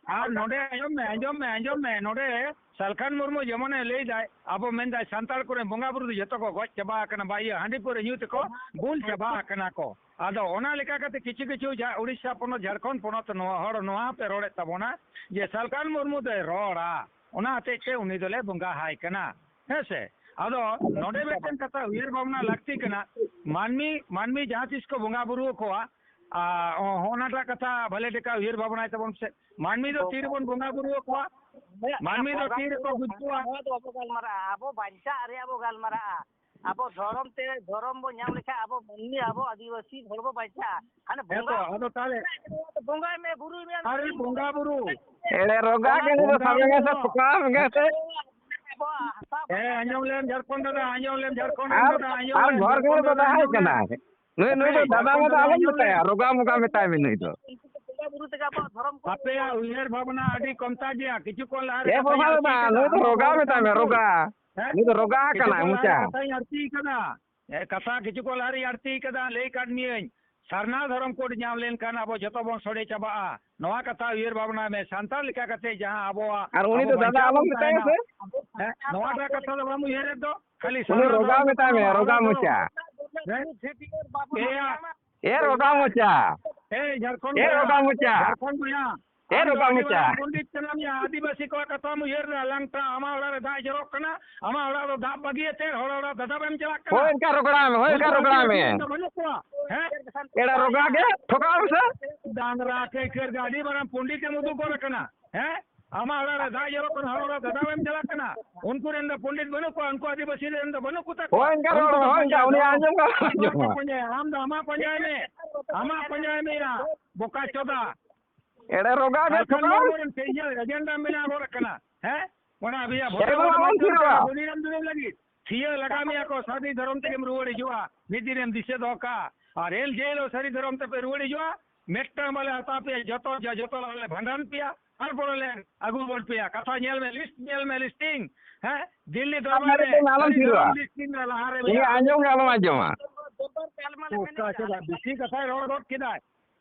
ᱟᱨ ᱱᱚᱰᱮ ᱟᱸᱡᱚᱢ ᱢᱮ, ᱟᱸᱡᱚᱢ ᱢᱮ, ᱟᱸᱡᱚᱢ ᱢᱮ᱾ ᱱᱚᱰᱮ ᱥᱟᱞᱠᱷᱟᱱ ᱢᱩᱨᱢᱩ ᱡᱮᱢᱚᱱᱮ ᱞᱟᱹᱭ ᱫᱟᱭ, ᱟᱵᱚ ᱢᱮᱱᱫᱟᱭ ᱥᱟᱱᱛᱟᱲ ᱠᱚᱨᱮᱱ ᱵᱚᱸᱜᱟ ᱵᱩᱨᱩ ᱫᱚ ᱡᱚᱛᱚ ᱠᱚ ᱜᱚᱡ ᱪᱟᱵᱟ ᱟᱠᱟᱱᱟ, ᱵᱟ ᱤᱭᱟᱹ, ᱦᱟᱺᱰᱤ ᱯᱟᱹᱣᱨᱟᱹ ᱧᱩ ᱛᱮᱠᱚ ᱵᱩᱞ ᱪᱟᱵᱟ ᱟᱠᱟᱱᱟ ᱠᱚ᱾ ᱟᱫᱚ ᱚᱱᱟ ᱞᱮᱠᱟ ᱠᱟᱛᱮ ᱠᱤᱪᱷᱩ ᱠᱤᱪᱷᱩ ᱡᱟᱦᱟᱸ ᱩᱲᱤᱥᱥᱟ ᱯᱚᱱᱚᱛ, ᱡᱷᱟᱲᱠᱷᱚᱸᱰ ᱯᱚᱱᱚᱛ ᱱᱚᱣᱟ ᱦᱚᱲ ᱱᱚᱣᱟ ᱯᱮ ᱨᱚᱲᱮᱫ ᱛᱟᱵᱚᱱᱟ ᱡᱮ ᱥᱟᱞᱠᱷᱟᱱ ᱢᱩᱨᱢᱩ ᱫᱚᱭ ᱨᱚᱲᱟ, ᱚᱱᱟ ᱦᱚᱛᱮᱡ ᱛᱮ ᱩᱱᱤ ᱫᱚᱞᱮ ᱵᱚᱸᱜᱟ ᱦᱟᱭ ᱠᱟᱱᱟ᱾ ᱦᱮᱸ ᱥᱮ? ᱟᱫᱚ ᱱᱚᱰᱮ ᱢᱤᱫᱴᱮᱱ ᱠᱟᱛᱷᱟ ᱩᱭᱦᱟᱹᱨ ᱵᱷᱟᱵᱽᱱᱟ ᱞᱟᱹᱠᱛᱤ ᱠᱟᱱᱟ, ᱢᱟᱹᱱᱢᱤ, ᱢᱟᱹᱱᱢᱤ ᱡᱟᱦᱟᱸ ᱛᱤᱥ ᱠᱚ ᱵᱚᱸᱜᱟ ᱵᱩᱨᱩ ᱟᱠᱚᱣᱟ, ᱟᱨ ᱦᱚᱸᱜᱼᱚᱱᱟᱴᱟᱜ ᱠᱟᱛᱷᱟ ᱵᱷᱟᱞᱮ ᱞᱮᱠᱟ ᱩᱭᱦᱟᱹᱨ ᱵᱷᱟᱵᱽᱱᱟᱭ ᱛᱟᱵᱚᱱ ᱥᱮ, ᱢᱟᱹᱱᱢᱤ ᱫᱚ ᱛᱤ ᱨᱮᱵᱚᱱ ᱵᱚᱸᱜᱟ ᱵᱩᱨᱩ ᱟᱠᱚᱣᱟ? ᱢᱟᱹᱱᱢᱤ ᱫᱚ ᱛᱤ ᱨᱮᱠᱚ ᱜᱩᱡᱩᱜᱼᱟ? ᱱᱚᱣᱟ ᱫᱚ ᱵᱟᱵᱚ ᱜᱟᱞᱢᱟᱨᱟᱜᱼᱟ, ᱟᱵᱚ ᱵᱟᱧᱪᱟᱜ ᱨᱮᱭᱟᱜ ᱵᱚ ᱜᱟᱞᱢᱟᱨᱟᱜᱼᱟ᱾ ᱟᱵᱚ ᱫᱷᱚᱨᱚᱢ ᱛᱮ, ᱫᱷᱚᱨᱚᱢ ᱵᱚ ᱧᱟᱢ ᱞᱮᱠᱷᱟᱱ ᱟᱵᱚ ᱢᱟᱹᱱᱢᱤ, ᱟᱵᱚ ᱟᱹᱫᱤᱵᱟᱹᱥᱤ ᱦᱚᱲ ᱵᱚ ᱵᱟᱧᱪᱟᱜᱼᱟ᱾ ᱦᱟᱱᱮ ᱦᱮᱸ ᱛᱚ, ᱵᱚᱸᱜᱟ, ᱟᱫᱚ ᱛᱟᱦᱞᱮ ᱵᱚᱸᱜᱟᱭ ᱢᱮ, ᱵᱩᱨᱩᱭ ᱢᱮ, ᱟᱨᱮ ᱵᱚᱸᱜᱟ ᱵᱩᱨᱩ᱾ ᱮᱲᱮ ᱨᱚᱜᱟ ᱜᱮ ᱱᱩᱭ ᱫᱚ ᱵᱚᱸᱜᱟ ᱥᱟᱵᱮ ᱜᱮ ᱥᱮ ᱵᱩᱨᱩ᱾ ᱴᱷᱚᱠᱟᱣ ᱜᱮ ᱥᱮ? ᱟᱵᱚᱣᱟᱜ ᱦᱟᱥᱟ ᱦᱮᱸ, ᱵᱟᱧᱪᱟᱣ ᱟᱸᱡᱚᱢ ᱞᱮᱢ ᱡᱷᱟᱲᱠᱷᱚᱸᱰ ᱫᱟᱫᱟ, ᱟᱸᱡᱚᱢ ᱞᱮᱢ ᱡᱷᱟᱲᱠᱷᱚᱸᱰ ᱟᱨ, ᱫᱟᱫᱟ, ᱟᱸᱡᱚᱢ ᱟᱨ ᱞᱮᱢ ᱡᱷᱚᱲ ᱜᱮ ᱡᱷᱟᱲᱠᱷᱚᱸᱰ ᱫᱚ ᱫᱟᱫᱟ, ᱛᱟᱦᱮᱸ ᱟᱸᱡᱚᱢ ᱞᱮᱢ᱾ ᱠᱟᱱᱟ᱾ ᱱᱩᱭ, ᱱᱩᱭ ᱫᱚ ᱫᱟᱫᱟ ᱢᱟᱫᱟ ᱟᱞᱚᱢ ᱢᱮᱛᱟᱭᱟ, ᱨᱚᱜᱟ ᱢᱚᱜᱟ ᱢᱮᱛᱟᱭ ᱢᱮ ᱱᱩᱭ ᱫᱚ᱾ ᱟᱯᱮᱭᱟᱜ ᱩᱭᱦᱟᱹᱨ ᱵᱷᱟᱵᱽᱱᱟ ᱟᱹᱰᱤ ᱠᱚᱢᱛᱟ ᱜᱮᱭᱟ᱾ ᱠᱤᱪᱷᱩ ᱠᱚ ᱞᱟᱦᱟ ᱨᱮ ᱮ ᱠᱟᱛᱷᱟᱧ ᱵᱟᱵᱟ ᱟᱹᱲᱛᱤ ᱫᱟᱫᱟ, ᱠᱟᱫᱟ, ᱱᱩᱭ ᱫᱚ ᱨᱚᱜᱟ ᱢᱮᱛᱟᱭ ᱢᱮ, ᱨᱚᱜᱟ᱾ ᱦᱮᱸ? ᱱᱩᱭ ᱫᱚ ᱨᱚᱜᱟ ᱠᱤᱪᱷᱩ ᱠᱟᱱᱟᱭ, ᱠᱚ ᱞᱟᱦᱟ ᱢᱚᱪᱟ᱾ ᱨᱮ ᱠᱟᱛᱷᱟᱧ ᱟᱹᱲᱛᱤ ᱠᱟᱫᱟ᱾ ᱮ, ᱠᱟᱛᱷᱟ ᱠᱤᱪᱷᱩ ᱠᱚ ᱞᱟᱦᱟ ᱨᱮᱧ ᱟᱹᱲᱛᱤ ᱠᱟᱫᱟ, ᱞᱟᱹᱭ ᱠᱟᱫ ᱢᱤᱭᱟᱹᱧ, ᱥᱟᱨᱱᱟ ᱫᱷᱚᱨᱚᱢ ᱠᱳᱰ ᱧᱟᱢ ᱞᱮᱱᱠᱷᱟᱱ ᱟᱵᱚ ᱡᱷᱚᱛᱚ ᱵᱚᱱ ᱥᱚᱲᱮ ᱪᱟᱵᱟᱜᱼᱟ᱾ ᱱᱚᱣᱟ ᱠᱟᱛᱷᱟ ᱩᱭᱦᱟᱹᱨ ᱵᱷᱟᱵᱽᱱᱟᱭ ᱢᱮ, ᱥᱟᱱᱛᱟᱲ ᱞᱮᱠᱟ ᱠᱟᱛᱮ ᱡᱟᱦᱟᱸ ᱟᱵᱚᱣᱟᱜ, ᱟᱨ ᱩᱱᱤ ᱟᱵᱚ ᱫᱚ ᱫᱟᱫᱟ ᱵᱟᱧᱪᱟᱣ ᱟᱞᱚᱢ ᱵᱚᱱ ᱢᱮᱛᱟᱭᱟ ᱛᱟᱦᱮᱱᱟ᱾ ᱥᱮ᱾ ᱦᱮᱸ, ᱱᱚᱣᱟᱴᱟᱜ ᱠᱟᱛᱷᱟ ᱫᱚ ᱵᱟᱢ ᱩᱭᱦᱟᱹᱨᱮᱫ ᱫᱚ, ᱠᱷᱟᱹᱞᱤ ᱩᱱᱤ ᱥᱟᱨᱱᱟ ᱨᱚᱜᱟ ᱫᱷᱚᱨᱚᱢ ᱢᱮᱛᱟᱭ ᱠᱚᱫᱚ ᱢᱮ, ᱟᱵᱚ ᱨᱚᱜᱟ ᱦᱚᱲ ᱢᱚᱪᱟ᱾ ᱦᱮᱸ? ᱮᱭᱟ, ᱮ ᱨᱚᱜᱟ ᱢᱚᱪᱟ᱾ ᱮᱭ ᱡᱷᱟᱲᱠᱷᱚᱸᱰ ᱮ ᱵᱚᱭᱦᱟ, ᱨᱚᱜᱟ ᱢᱚᱪᱟ᱾ ᱡᱷᱟᱲᱠᱷᱚᱸᱰ ᱵᱚᱭᱦᱟ, ᱮ ᱟᱢ ᱫᱚ ᱨᱚᱜᱟ ᱟᱹᱰᱤ ᱢᱚᱪᱟ᱾ ᱢᱟᱨᱟᱝ ᱯᱚᱱᱰᱤᱛ ᱠᱟᱱᱟᱢ ᱭᱟ, ᱟᱹᱫᱤᱵᱟᱹᱥᱤ ᱠᱚᱣᱟᱜ ᱠᱟᱛᱷᱟᱢ ᱩᱭᱦᱟᱹᱨ ᱫᱟ, ᱞᱟᱝᱴᱟ, ᱟᱢᱟᱜ ᱚᱲᱟᱜ ᱨᱮ ᱫᱟᱜ ᱡᱚᱨᱚᱜ ᱠᱟᱱᱟ, ᱟᱢᱟᱜ ᱚᱲᱟᱜ ᱫᱚ ᱫᱟᱜ ᱵᱟᱹᱜᱤᱭᱟᱛᱮ ᱦᱚᱲ ᱚᱲᱟᱜ ᱫᱟᱫᱟ ᱵᱟᱢ ᱪᱟᱞᱟᱜ ᱠᱟᱱᱟ᱾ ᱦᱳᱭ, ᱚᱱᱠᱟ ᱨᱚᱜᱽᱲᱟ ᱢᱮ, ᱦᱳᱭ, ᱚᱱᱠᱟ ᱚᱱᱠᱟ ᱨᱚᱜᱽᱲᱟ ᱢᱮ᱾ ᱫᱚ ᱵᱟᱹᱱᱩᱜ ᱠᱚᱣᱟ᱾ ᱦᱮᱸ? ᱮᱲᱟ ᱨᱚᱜᱟ ᱜᱮ, ᱴᱷᱚᱠᱟᱣ ᱢᱮᱥᱮ᱾ ᱰᱟᱝᱨᱟ ᱠᱟᱹᱭ ᱠᱟᱹᱨ ᱜᱮ, ᱟᱹᱰᱤ ᱢᱟᱨᱟᱝ ᱯᱚᱱᱰᱤᱛ ᱮᱢ ᱩᱫᱩᱜ ᱜᱚᱫ ᱟᱠᱟᱱᱟ᱾ ᱦᱮᱸ? ᱟᱢᱟᱜ ᱚᱲᱟᱜ ᱨᱮ ᱫᱟᱜ ᱡᱚᱨᱚᱜ ᱠᱟᱱᱟ, ᱦᱚᱲ ᱚᱲᱟᱜ ᱫᱟᱫᱟ ᱵᱟᱢ ᱪᱟᱞᱟᱜ ᱠᱟᱱᱟ᱾ ᱩᱱᱠᱩ ᱨᱮᱱ ᱫᱚ ᱯᱚᱱᱰᱤᱛ ᱵᱟᱹᱱᱩᱜ ᱠᱚᱣᱟ, ᱩᱱᱠᱩ ᱟᱹᱫᱤᱵᱟᱹᱥᱤ ᱨᱮᱱ ᱫᱚ ᱵᱟᱹᱱᱩᱜ ᱠᱚ ᱛᱟᱠᱚᱣᱟ᱾ ᱦᱳᱭ, ᱚᱱᱠᱟ ᱨᱚᱲ ᱩᱱᱠᱩ ᱫᱚ ᱦᱳᱭ, ᱯᱟᱸᱡᱟ ᱚᱱᱠᱟ ᱩᱱᱤ ᱫᱚ ᱟᱸᱡᱚᱢ ᱠᱟᱜ ᱟᱢ ᱟᱸᱡᱚᱢᱟ᱾ ᱫᱚ ᱯᱟᱸᱡᱟᱭᱟ, ᱟᱢ ᱫᱚ ᱟᱢᱟᱜ ᱯᱟᱸᱡᱟᱭ ᱢᱮ, ᱟᱢᱟᱜ ᱯᱟᱸᱡᱟᱭ ᱢᱮ ᱭᱟ, ᱵᱚᱠᱟ ᱪᱚᱫᱟ᱾ ᱮᱲᱮ ᱨᱚᱜᱟ ᱜᱮ ᱡᱷᱟᱲᱠᱷᱚᱸᱰ ᱴᱷᱚᱠᱟᱣ᱾ ᱢᱚᱭᱫᱟᱱ ᱨᱮ ᱪᱮᱫ ᱤᱭᱟᱹ ᱮᱡᱮᱱᱰᱟ ᱢᱮᱱᱟᱜ ᱨᱚᱲ ᱠᱟᱱᱟ? ᱦᱮᱸ? ᱚᱱᱟ ᱟᱵᱤᱭᱟ ᱮ ᱵᱷᱳᱴ ᱵᱟᱵᱟ, ᱵᱟᱝ ᱟᱞᱚᱢ ᱛᱷᱤᱨᱚᱜᱼᱟ᱾ ᱫᱩᱱᱤᱭᱟᱹ ᱨᱮᱢ ᱫᱩᱱᱤᱭᱟᱹ ᱞᱟᱹᱜᱤᱫ᱾ ᱛᱷᱤᱭᱟᱹ ᱞᱟᱜᱟ ᱢᱮᱭᱟ ᱠᱚ, ᱥᱟᱹᱨᱤ ᱫᱷᱚᱨᱚᱢ ᱛᱮᱜᱮᱢ ᱨᱩᱣᱟᱹᱲ ᱦᱤᱡᱩᱜᱼᱟ᱾ ᱢᱤᱫ ᱫᱤᱱᱮᱢ ᱫᱤᱥᱟᱹ ᱫᱚᱦᱚ ᱠᱟᱜᱼᱟ᱾ ᱟᱨ ᱮᱱ ᱡᱮ ᱦᱤᱞᱳᱜ ᱥᱟᱹᱨᱤ ᱫᱷᱚᱨᱚᱢ ᱛᱮᱯᱮ ᱨᱩᱣᱟᱹᱲ ᱦᱤᱡᱩᱜᱼᱟ, ᱢᱤᱫᱴᱟᱝ ᱵᱟᱞᱮ ᱦᱟᱛᱟᱣ ᱯᱮᱭᱟ, ᱡᱚᱛᱚ, ᱡᱚᱛᱚ ᱞᱮ ᱵᱷᱟᱸᱰᱟᱱ ᱯᱮᱭᱟ, ᱛᱟᱨᱯᱚᱨᱮ ᱞᱮ ᱟᱹᱜᱩ ᱜᱚᱫ ᱯᱮᱭᱟ᱾ ᱠᱟᱛᱷᱟ ᱧᱮᱞ ᱢᱮ, ᱞᱤᱥᱴ ᱧᱮᱞ ᱢᱮ, ᱞᱤᱥᱴᱤᱝ᱾ ᱦᱮᱸ? ᱫᱤᱞᱞᱤ ᱟᱢ ᱫᱚᱨᱵᱟᱨ ᱨᱮ ᱟᱞᱚᱢ ᱥᱟᱹᱨᱤ ᱛᱷᱤᱨᱚᱜᱼᱟ᱾ ᱫᱷᱚᱨᱚᱢ ᱞᱤᱥᱴᱤᱝ ᱨᱮ ᱞᱟᱦᱟ ᱨᱮ ᱩᱱᱤ ᱢᱮᱱᱟᱜᱼᱟ᱾ ᱟᱸᱡᱚᱢ ᱜᱮ ᱟᱞᱚᱢ ᱟᱸᱡᱚᱢᱟ᱾ ᱚᱠᱟ ᱪᱮᱫᱟᱜ ᱵᱮᱥᱤ ᱠᱟᱛᱷᱟᱭ ᱨᱚᱲ ᱜᱚᱫ ᱠᱮᱫᱟᱭ᱾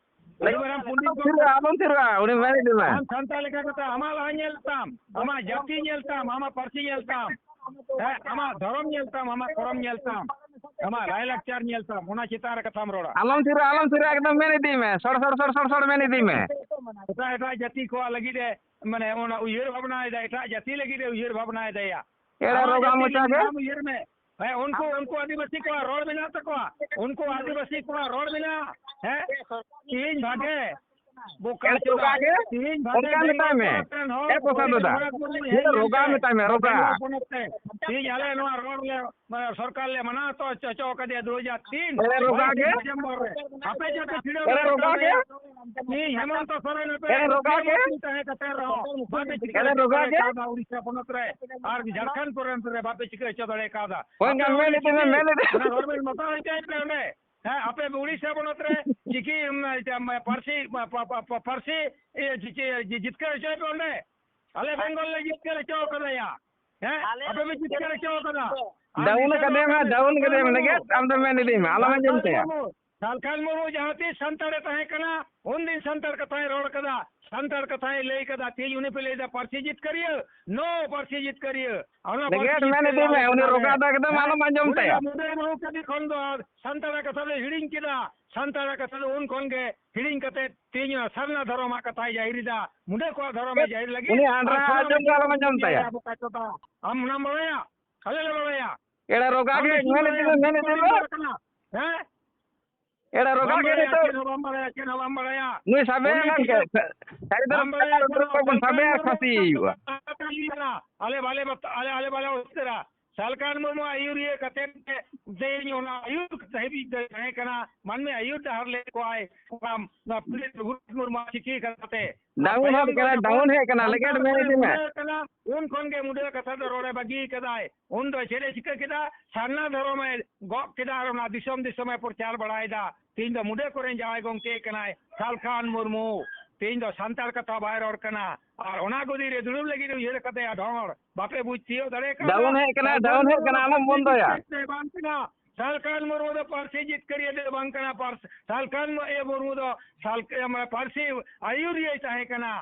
ᱟᱹᱰᱤ ᱢᱟᱨᱟᱝ ᱯᱚᱱᱰᱤᱛ ᱟᱞᱚᱢ ᱜᱚᱢᱠᱮ᱾ ᱛᱷᱤᱨᱚᱜᱼᱟ, ᱟᱞᱚᱢ ᱛᱷᱤᱨᱚᱜᱼᱟ, ᱩᱱᱤ ᱢᱮᱱ ᱤᱫᱤ ᱢᱮ᱾ ᱟᱢ ᱥᱟᱱᱛᱟᱲ ᱞᱮᱠᱟ ᱠᱟᱛᱮ ᱟᱢᱟᱜ ᱞᱟᱦᱟ ᱧᱮᱞ ᱛᱟᱢ, ᱟᱢᱟᱜ ᱡᱟᱹᱛᱤ ᱧᱮᱞ ᱛᱟᱢ, ᱟᱢᱟᱜ ᱯᱟᱹᱨᱥᱤ ᱧᱮᱞ ᱛᱟᱢ, ᱦᱮᱸ, ᱟᱢᱟᱜ ᱫᱷᱚᱨᱚᱢ ᱧᱮᱞ ᱛᱟᱢ, ᱟᱢᱟᱜ ᱠᱚᱨᱚᱢ ᱧᱮᱞ ᱛᱟᱢ, ᱟᱢᱟᱜ ᱞᱟᱭᱼᱞᱟᱠᱪᱟᱨ ᱧᱮᱞ ᱛᱟᱢ, ᱚᱱᱟ ᱪᱮᱛᱟᱱ ᱨᱮ ᱠᱟᱛᱷᱟᱢ ᱨᱚᱲᱟ᱾ ᱟᱞᱚᱢ ᱛᱷᱤᱨᱚᱜᱼᱟ, ᱟᱞᱚᱢ ᱛᱷᱤᱨᱚᱜᱼᱟ, ᱮᱠᱫᱚᱢ ᱢᱮᱱ ᱤᱫᱤ ᱢᱮ, ᱥᱚᱲ, ᱥᱚᱲ, ᱥᱚᱲ, ᱥᱚᱲ, ᱥᱚᱲ ᱢᱮᱱ ᱤᱫᱤ ᱢᱮ᱾ ᱮᱴᱟᱜ, ᱮᱴᱟᱜ ᱡᱟᱹᱛᱤ ᱠᱚᱣᱟᱜ ᱞᱟᱹᱜᱤᱫ ᱮ, ᱢᱟᱱᱮ, ᱚᱱᱟ ᱩᱭᱦᱟᱹᱨ ᱵᱷᱟᱵᱽᱱᱟᱭᱮᱫᱟ, ᱮᱴᱟᱜ ᱡᱟᱹᱛᱤ ᱞᱟᱹᱜᱤᱫ ᱮ ᱩᱭᱦᱟᱹᱨ ᱵᱷᱟᱵᱽᱱᱟᱭᱮᱫᱟ ᱭᱟ᱾ ᱮᱲᱮ ᱟᱢᱟᱜ ᱨᱚᱜᱟ ᱡᱟᱹᱛᱤ ᱢᱚᱪᱟ ᱜᱮ᱾ ᱱᱤᱡᱮᱨᱟᱜ ᱩᱭᱦᱟᱹᱨ ᱢᱮ᱾ ᱦᱮᱸ, ᱩᱱᱠᱩ, ᱩᱱᱠᱩ ᱟᱹᱫᱤᱵᱟᱹᱥᱤ ᱠᱚᱣᱟᱜ ᱨᱚᱲ ᱢᱮᱱᱟᱜ ᱛᱟᱠᱚᱣᱟ᱾ ᱩᱱᱠᱩ ᱟᱹᱫᱤᱵᱟᱹᱥᱤ ᱠᱚᱣᱟᱜ ᱨᱚᱲ ᱢᱮᱱᱟᱜᱼᱟ᱾ ᱦᱮᱸ? ᱛᱤᱦᱤᱧ ᱵᱷᱟᱜᱮ ᱵᱳᱠᱟ ᱮᱲᱮ ᱪᱳᱫᱟ᱾ ᱨᱚᱜᱟ ᱜᱮ᱾ ᱛᱤᱦᱤᱧ ᱵᱷᱟᱜᱮ ᱚᱱᱠᱟ ᱢᱮᱛᱟᱭ ᱢᱮ᱾ ᱵᱮᱝᱜᱚᱞ ᱨᱮᱱ ᱦᱚᱲ ᱮ ᱯᱚᱥᱟ ᱫᱚᱫᱟ᱾ ᱨᱚᱜᱷᱩᱱᱟᱛᱷ ᱢᱩᱨᱢᱩᱭ ᱦᱮᱡ ᱮ ᱨᱚᱜᱟ ᱞᱮᱱᱛᱮ ᱢᱮᱛᱟᱭ ᱢᱮ, ᱨᱚᱜᱟ᱾ ᱵᱮᱝᱜᱚᱞ ᱯᱚᱱᱚᱛ ᱛᱮ ᱛᱤᱦᱤᱧ ᱟᱞᱮ ᱱᱚᱣᱟ ᱨᱚᱲ ᱞᱮ, ᱢᱟᱱᱮ, ᱥᱚᱨᱠᱟᱨ ᱞᱮ ᱢᱟᱱᱟᱣ ᱦᱚᱪᱚ, ᱦᱚᱪᱚ ᱠᱟᱫᱮᱭᱟ ᱫᱩ ᱦᱟᱡᱟᱨ ᱛᱤᱱ ᱮᱲᱮ ᱨᱚᱜᱟ ᱜᱮ᱾ ᱰᱤᱥᱮᱢᱵᱚᱨ ᱨᱮ᱾ ᱟᱯᱮ ᱪᱮᱫ ᱯᱮ ᱪᱷᱤᱰᱟᱹᱣ ᱮᱲᱮ ᱞᱮᱫ ᱨᱚᱜᱟ ᱜᱮ᱾ ᱛᱟᱞᱮᱭᱟ? ᱛᱤᱦᱤᱧ ᱦᱮᱢᱚᱱᱛᱚ ᱥᱚᱨᱮᱱ ᱮ ᱯᱮ ᱮᱲᱮ ᱨᱚᱜᱟ ᱜᱮ᱾ ᱢᱚᱱᱛᱨᱤ ᱛᱟᱦᱮᱸ ᱠᱟᱛᱮ ᱨᱮᱦᱚᱸ ᱵᱟᱯᱮ ᱪᱤᱠᱟᱹ ᱮᱲᱮ ᱦᱚᱪᱚ ᱨᱚᱜᱟ ᱫᱟᱲᱮ ᱜᱮ᱾ ᱠᱟᱣᱫᱟ ᱩᱲᱤᱥᱥᱟ ᱯᱚᱱᱚᱛ ᱨᱮ ᱟᱨ ᱡᱷᱟᱲᱠᱷᱚᱸᱰ ᱯᱚᱱᱚᱛ ᱨᱮ ᱵᱟᱯᱮ ᱪᱤᱠᱟᱹ ᱦᱚᱪᱚ ᱫᱟᱲᱮ ᱠᱟᱣᱫᱟ᱾ ᱦᱳᱭ, ᱟᱯᱮ ᱜᱟᱱ ᱢᱮᱱ ᱚᱸᱰᱮ ᱤᱫᱤ ᱢᱮ, ᱪᱤᱠᱟᱹ ᱢᱮᱱ ᱤᱫᱤ ᱚᱱᱟ ᱢᱮ᱾ ᱨᱚᱲ ᱵᱮᱱ ᱢᱟᱛᱟᱣ ᱦᱚᱪᱚᱭᱮᱫ ᱯᱮ ᱚᱸᱰᱮ᱾ ᱦᱮᱸ, ᱟᱯᱮ ᱩᱲᱤᱥᱥᱟ ᱯᱚᱱᱚᱛ ᱨᱮ ᱪᱤᱠᱤ, ᱩᱢ, ᱯᱟᱹᱨᱥᱤ, ᱯᱟ-, ᱯᱟ-, ᱯᱟ-, ᱯᱟ-, ᱯᱟᱹᱨᱥᱤ, ᱤᱭᱟᱹ, ᱪᱤᱠᱤ, ᱡᱤ-, ᱡᱤᱛᱠᱟᱹᱨ ᱦᱚᱪᱚᱭ ᱯᱮ ᱚᱸᱰᱮ᱾ ᱟᱞᱮ ᱵᱮᱝᱜᱚᱞ ᱞᱮ ᱡᱤᱛᱠᱟᱹᱨ ᱦᱚᱪᱚ ᱠᱟᱫᱟᱭᱟ᱾ ᱦᱮᱸ? ᱟᱞᱮ ᱟᱯᱮ ᱯᱮ ᱡᱤᱛᱠᱟᱹᱨ ᱦᱚᱪᱚ ᱠᱟᱫᱟ᱾ ᱟᱨ ᱰᱟᱣᱩᱱ ᱱᱤᱛᱚᱜ ᱠᱟᱫᱮᱭᱟ, ᱱᱚᱝᱠᱟ ᱰᱟᱣᱩᱱ ᱠᱟᱫᱮᱭᱟ, ᱥᱟᱞᱠᱷᱟᱱ ᱢᱟᱱᱮ ᱜᱮ ᱢᱩᱨᱢᱩ, ᱟᱢ ᱫᱚ ᱢᱮᱱ ᱤᱫᱤᱧ ᱢᱮ, ᱟᱞᱚᱢ ᱟᱸᱡᱚᱢ ᱥᱟᱞᱠᱷᱟᱱ ᱛᱟᱭᱟ᱾ ᱢᱩᱨᱢᱩ, ᱥᱟᱞᱠᱷᱟᱱ ᱢᱩᱨᱢᱩ ᱡᱟᱦᱟᱸ ᱛᱤᱥ ᱥᱟᱱᱛᱟᱲᱮ ᱛᱟᱦᱮᱸ ᱠᱟᱱᱟ, ᱩᱱᱫᱤᱱ ᱥᱟᱱᱛᱟᱲ ᱠᱟᱛᱷᱟᱭ ᱨᱚᱲ ᱠᱟᱫᱟ, ᱥᱟᱱᱛᱟᱲ ᱠᱟᱛᱷᱟᱭ ᱞᱟᱹᱭ ᱠᱟᱫᱟ᱾ ᱛᱮᱦᱮᱧ ᱩᱱᱤ ᱯᱮ ᱞᱟᱹᱭᱫᱟ ᱯᱟᱹᱨᱥᱤ ᱡᱤᱛᱠᱟᱹᱨᱤᱭᱟᱹ, no ᱯᱟᱹᱨᱥᱤ ᱡᱤᱛᱠᱟᱹᱨᱤᱭᱟᱹ᱾ ᱚᱱᱟ ᱞᱮᱜᱮᱴ ᱯᱟᱹᱨᱥᱤ ᱢᱮᱱ ᱡᱤᱛᱠᱟᱹᱨᱤᱭᱟᱹ ᱤᱫᱤ ᱢᱮ, ᱟᱞᱮ ᱩᱱᱤ ᱠᱟᱱᱟᱞᱮ᱾ ᱨᱚᱜᱟ ᱫᱚ ᱮᱠᱫᱚᱢ ᱦᱮᱸ? ᱟᱞᱚᱢ ᱟᱸᱡᱚᱢ ᱩᱱᱤ ᱛᱟᱭᱟ᱾ ᱫᱚ ᱢᱩᱰᱟᱹ ᱢᱩᱰᱩ ᱠᱟᱹᱴᱤᱡ ᱠᱷᱚᱱ ᱫᱚ ᱟᱨ ᱥᱟᱱᱛᱟᱲᱟᱜ ᱠᱟᱛᱷᱟ ᱫᱚ ᱦᱤᱲᱤᱧ ᱠᱮᱫᱟ᱾ ᱥᱟᱱᱛᱟᱲᱟᱜ ᱠᱟᱛᱷᱟ ᱫᱚ ᱩᱱ ᱠᱷᱚᱱ ᱜᱮ ᱦᱤᱲᱤᱧ ᱠᱟᱛᱮ ᱛᱮᱦᱮᱧ ᱥᱟᱨᱱᱟ ᱫᱷᱚᱨᱚᱢᱟᱜ ᱠᱟᱛᱷᱟᱭ ᱡᱟᱹᱦᱤᱨ ᱮᱫᱟ, ᱢᱩᱰᱟᱹ ᱠᱚᱣᱟᱜ ᱫᱷᱚᱨᱚᱢᱮ ᱡᱟᱹᱦᱤᱨ ᱞᱟᱹᱜᱤᱫ᱾ ᱩᱱᱤ ᱟᱱᱰᱨᱟ ᱟᱨ ᱥᱟᱱᱟᱢ ᱟᱸᱡᱚᱢ ᱫᱚ ᱟᱞᱚᱢ ᱟᱸᱡᱚᱢ ᱛᱟᱭᱟ᱾ ᱟᱵᱚ ᱠᱟᱪᱚᱫᱟ᱾ ᱟᱢ ᱚᱱᱟᱢ ᱵᱟᱲᱟᱭᱟ? ᱟᱞᱮ ᱞᱮ ᱵᱟᱲᱟᱭᱟ᱾ ᱮᱲᱟ ᱨᱚᱜᱟ ᱟᱢ ᱜᱮ ᱫᱚ ᱪᱮᱫ ᱢᱮᱱ ᱤᱫᱤ ᱵᱟᱲᱟᱭᱟ? ᱢᱮ, ᱢᱮᱱ ᱪᱮᱫ ᱤᱫᱤ ᱵᱟᱲᱟᱭᱟ ᱢᱮ᱾ ᱨᱚᱲ ᱠᱟᱱᱟ? ᱦᱮᱸ? ᱮᱲᱟ ᱨᱚᱜᱟ ᱵᱟᱢ ᱜᱮ ᱵᱟᱲᱟᱭᱟ, ᱱᱤᱛᱚᱜ ᱪᱮᱫ ᱦᱚᱸ ᱵᱟᱢ ᱵᱟᱲᱟᱭᱟ, ᱪᱮᱫ ᱦᱚᱸ ᱵᱟᱢ ᱵᱟᱲᱟᱭᱟ᱾ ᱱᱩᱭ ᱥᱟᱵᱮ ᱩᱱᱤ ᱮᱱᱟ ᱜᱮ, ᱪᱤᱠᱟᱹ ᱥᱟᱭᱤᱰ ᱨᱮ ᱵᱟᱢ ᱵᱟᱲᱟᱭᱟ, ᱪᱮᱫ ᱦᱚᱸ ᱵᱟᱢ ᱵᱟᱲᱟᱭᱟ᱾ ᱥᱟᱵᱮ ᱮᱱᱟ, ᱯᱷᱟᱸᱥᱤ ᱦᱩᱭᱩᱜᱼᱟ᱾ ᱟᱞᱮ ᱵᱟᱞᱮ ᱵᱟᱛ-, ᱟᱞᱮ, ᱟᱞᱮ ᱵᱟᱞᱮ ᱩᱛᱟᱹᱨᱟ᱾ ᱥᱟᱞᱠᱷᱟᱱ ᱢᱩᱨᱢᱩ ᱟᱹᱭᱩᱨᱤᱭᱟᱹ ᱠᱟᱛᱮ ᱛᱮᱦᱮᱧ ᱚᱱᱟ ᱟᱹᱭᱩᱨ ᱫᱷᱟᱹᱵᱤᱡ ᱫᱚᱭ ᱛᱟᱦᱮᱸ ᱠᱟᱱᱟ, ᱢᱟᱹᱱᱢᱤ ᱟᱹᱭᱩᱨ ᱰᱟᱦᱟᱨ ᱞᱮᱫ ᱠᱚᱣᱟᱭ᱾ ᱚᱱᱟ ᱯᱚᱱᱰᱤᱛ ᱨᱚᱜᱷᱩᱱᱟᱛᱷ ᱢᱩᱨᱢᱩ ᱪᱤᱠᱤ ᱠᱟᱛᱷᱟᱛᱮ᱾ ᱰᱟᱣᱩᱱ ᱦᱚᱸ ᱛᱟᱭᱚᱢ ᱫᱚ ᱠᱟᱱᱟ, ᱡᱚᱠᱷᱚᱱ ᱰᱟᱣᱩᱱ ᱦᱮᱡ ᱠᱟᱱᱟ, ᱞᱮᱜᱮᱴ ᱥᱟᱱᱛᱟᱲ ᱢᱮᱱ ᱠᱚᱭ ᱤᱫᱤ ᱢᱮ᱾ ᱢᱩᱰᱟᱹ ᱠᱟᱱᱟ, ᱩᱱ ᱠᱷᱚᱱ ᱜᱮ ᱢᱩᱰᱟᱹ ᱠᱟᱛᱷᱟ ᱫᱚ ᱨᱚᱲᱮ ᱵᱟᱹᱜᱤ ᱠᱟᱫᱟᱭ᱾ ᱩᱱ ᱫᱚ ᱪᱮᱫ ᱮ ᱪᱤᱠᱟᱹ ᱠᱮᱫᱟ? ᱥᱟᱨᱱᱟ ᱫᱷᱚᱨᱚᱢ ᱮ ᱜᱚᱜ ᱠᱮᱫᱟ ᱟᱨ ᱚᱱᱟ ᱫᱤᱥᱚᱢ ᱫᱤᱥᱚᱢ ᱮ ᱯᱨᱚᱪᱟᱨ ᱵᱟᱲᱟᱭᱮᱫᱟ᱾ ᱛᱮᱦᱮᱧ ᱫᱚ ᱢᱩᱰᱟᱹ ᱠᱚᱨᱮᱱ ᱡᱟᱶᱟᱭ ᱜᱚᱢᱠᱮ ᱠᱟᱱᱟᱭ ᱥᱟᱞᱠᱷᱟᱱ ᱢᱩᱨᱢᱩ᱾ ᱛᱮᱦᱮᱧ ᱫᱚ ᱥᱟᱱᱛᱟᱲ ᱠᱟᱛᱷᱟ ᱵᱟᱭ ᱨᱚᱲ ᱠᱟᱱᱟ᱾ ᱟᱨ ᱚᱱᱟ ᱜᱚᱫᱤ ᱨᱮ ᱫᱩᱲᱩᱵ ᱞᱟᱹᱜᱤᱫ ᱩᱭᱦᱟᱹᱨ ᱠᱟᱫᱮᱭᱟ ᱰᱷᱚᱸᱲ᱾ ᱵᱟᱯᱮ ᱵᱩᱡᱽ ᱛᱤᱭᱳᱜ ᱫᱟᱲᱮ ᱠᱟᱣᱫᱟ? ᱰᱟᱣᱩᱱ ᱦᱮᱡ ᱠᱟᱱᱟ, ᱥᱟᱞᱠᱷᱟᱱ ᱰᱟᱣᱩᱱ ᱦᱮᱡ ᱢᱩᱨᱢᱩ ᱠᱟᱱᱟ, ᱫᱚ ᱟᱞᱚᱢ ᱯᱟᱹᱨᱥᱤ ᱵᱚᱱᱫᱚᱭᱟ᱾ ᱡᱤᱛᱠᱟᱹᱨᱤᱡ ᱫᱚᱭ ᱵᱟᱝ ᱠᱟᱱᱟ᱾ ᱥᱟᱞᱠᱷᱟᱱ ᱢᱩᱨᱢᱩ ᱫᱚ ᱯᱟᱹᱨᱥᱤ ᱡᱤᱛᱠᱟᱹᱨᱤᱭᱟᱹ ᱫᱚᱭ ᱵᱟᱝ ᱠᱟᱱᱟ᱾ ᱯᱟᱹᱨᱥ-, ᱥᱟᱞᱠᱷᱟᱱ ᱢᱩ-, ᱤᱭᱟᱹ ᱢᱩᱨᱢᱩ ᱫᱚ ᱥᱟᱞ-, ᱤᱭᱟᱹ ᱢᱟᱱᱮ ᱯᱟᱹᱨᱥᱤ ᱟᱹᱭᱩᱨᱤᱭᱟᱹᱭ ᱛᱟᱦᱮᱸ ᱠᱟᱱᱟ᱾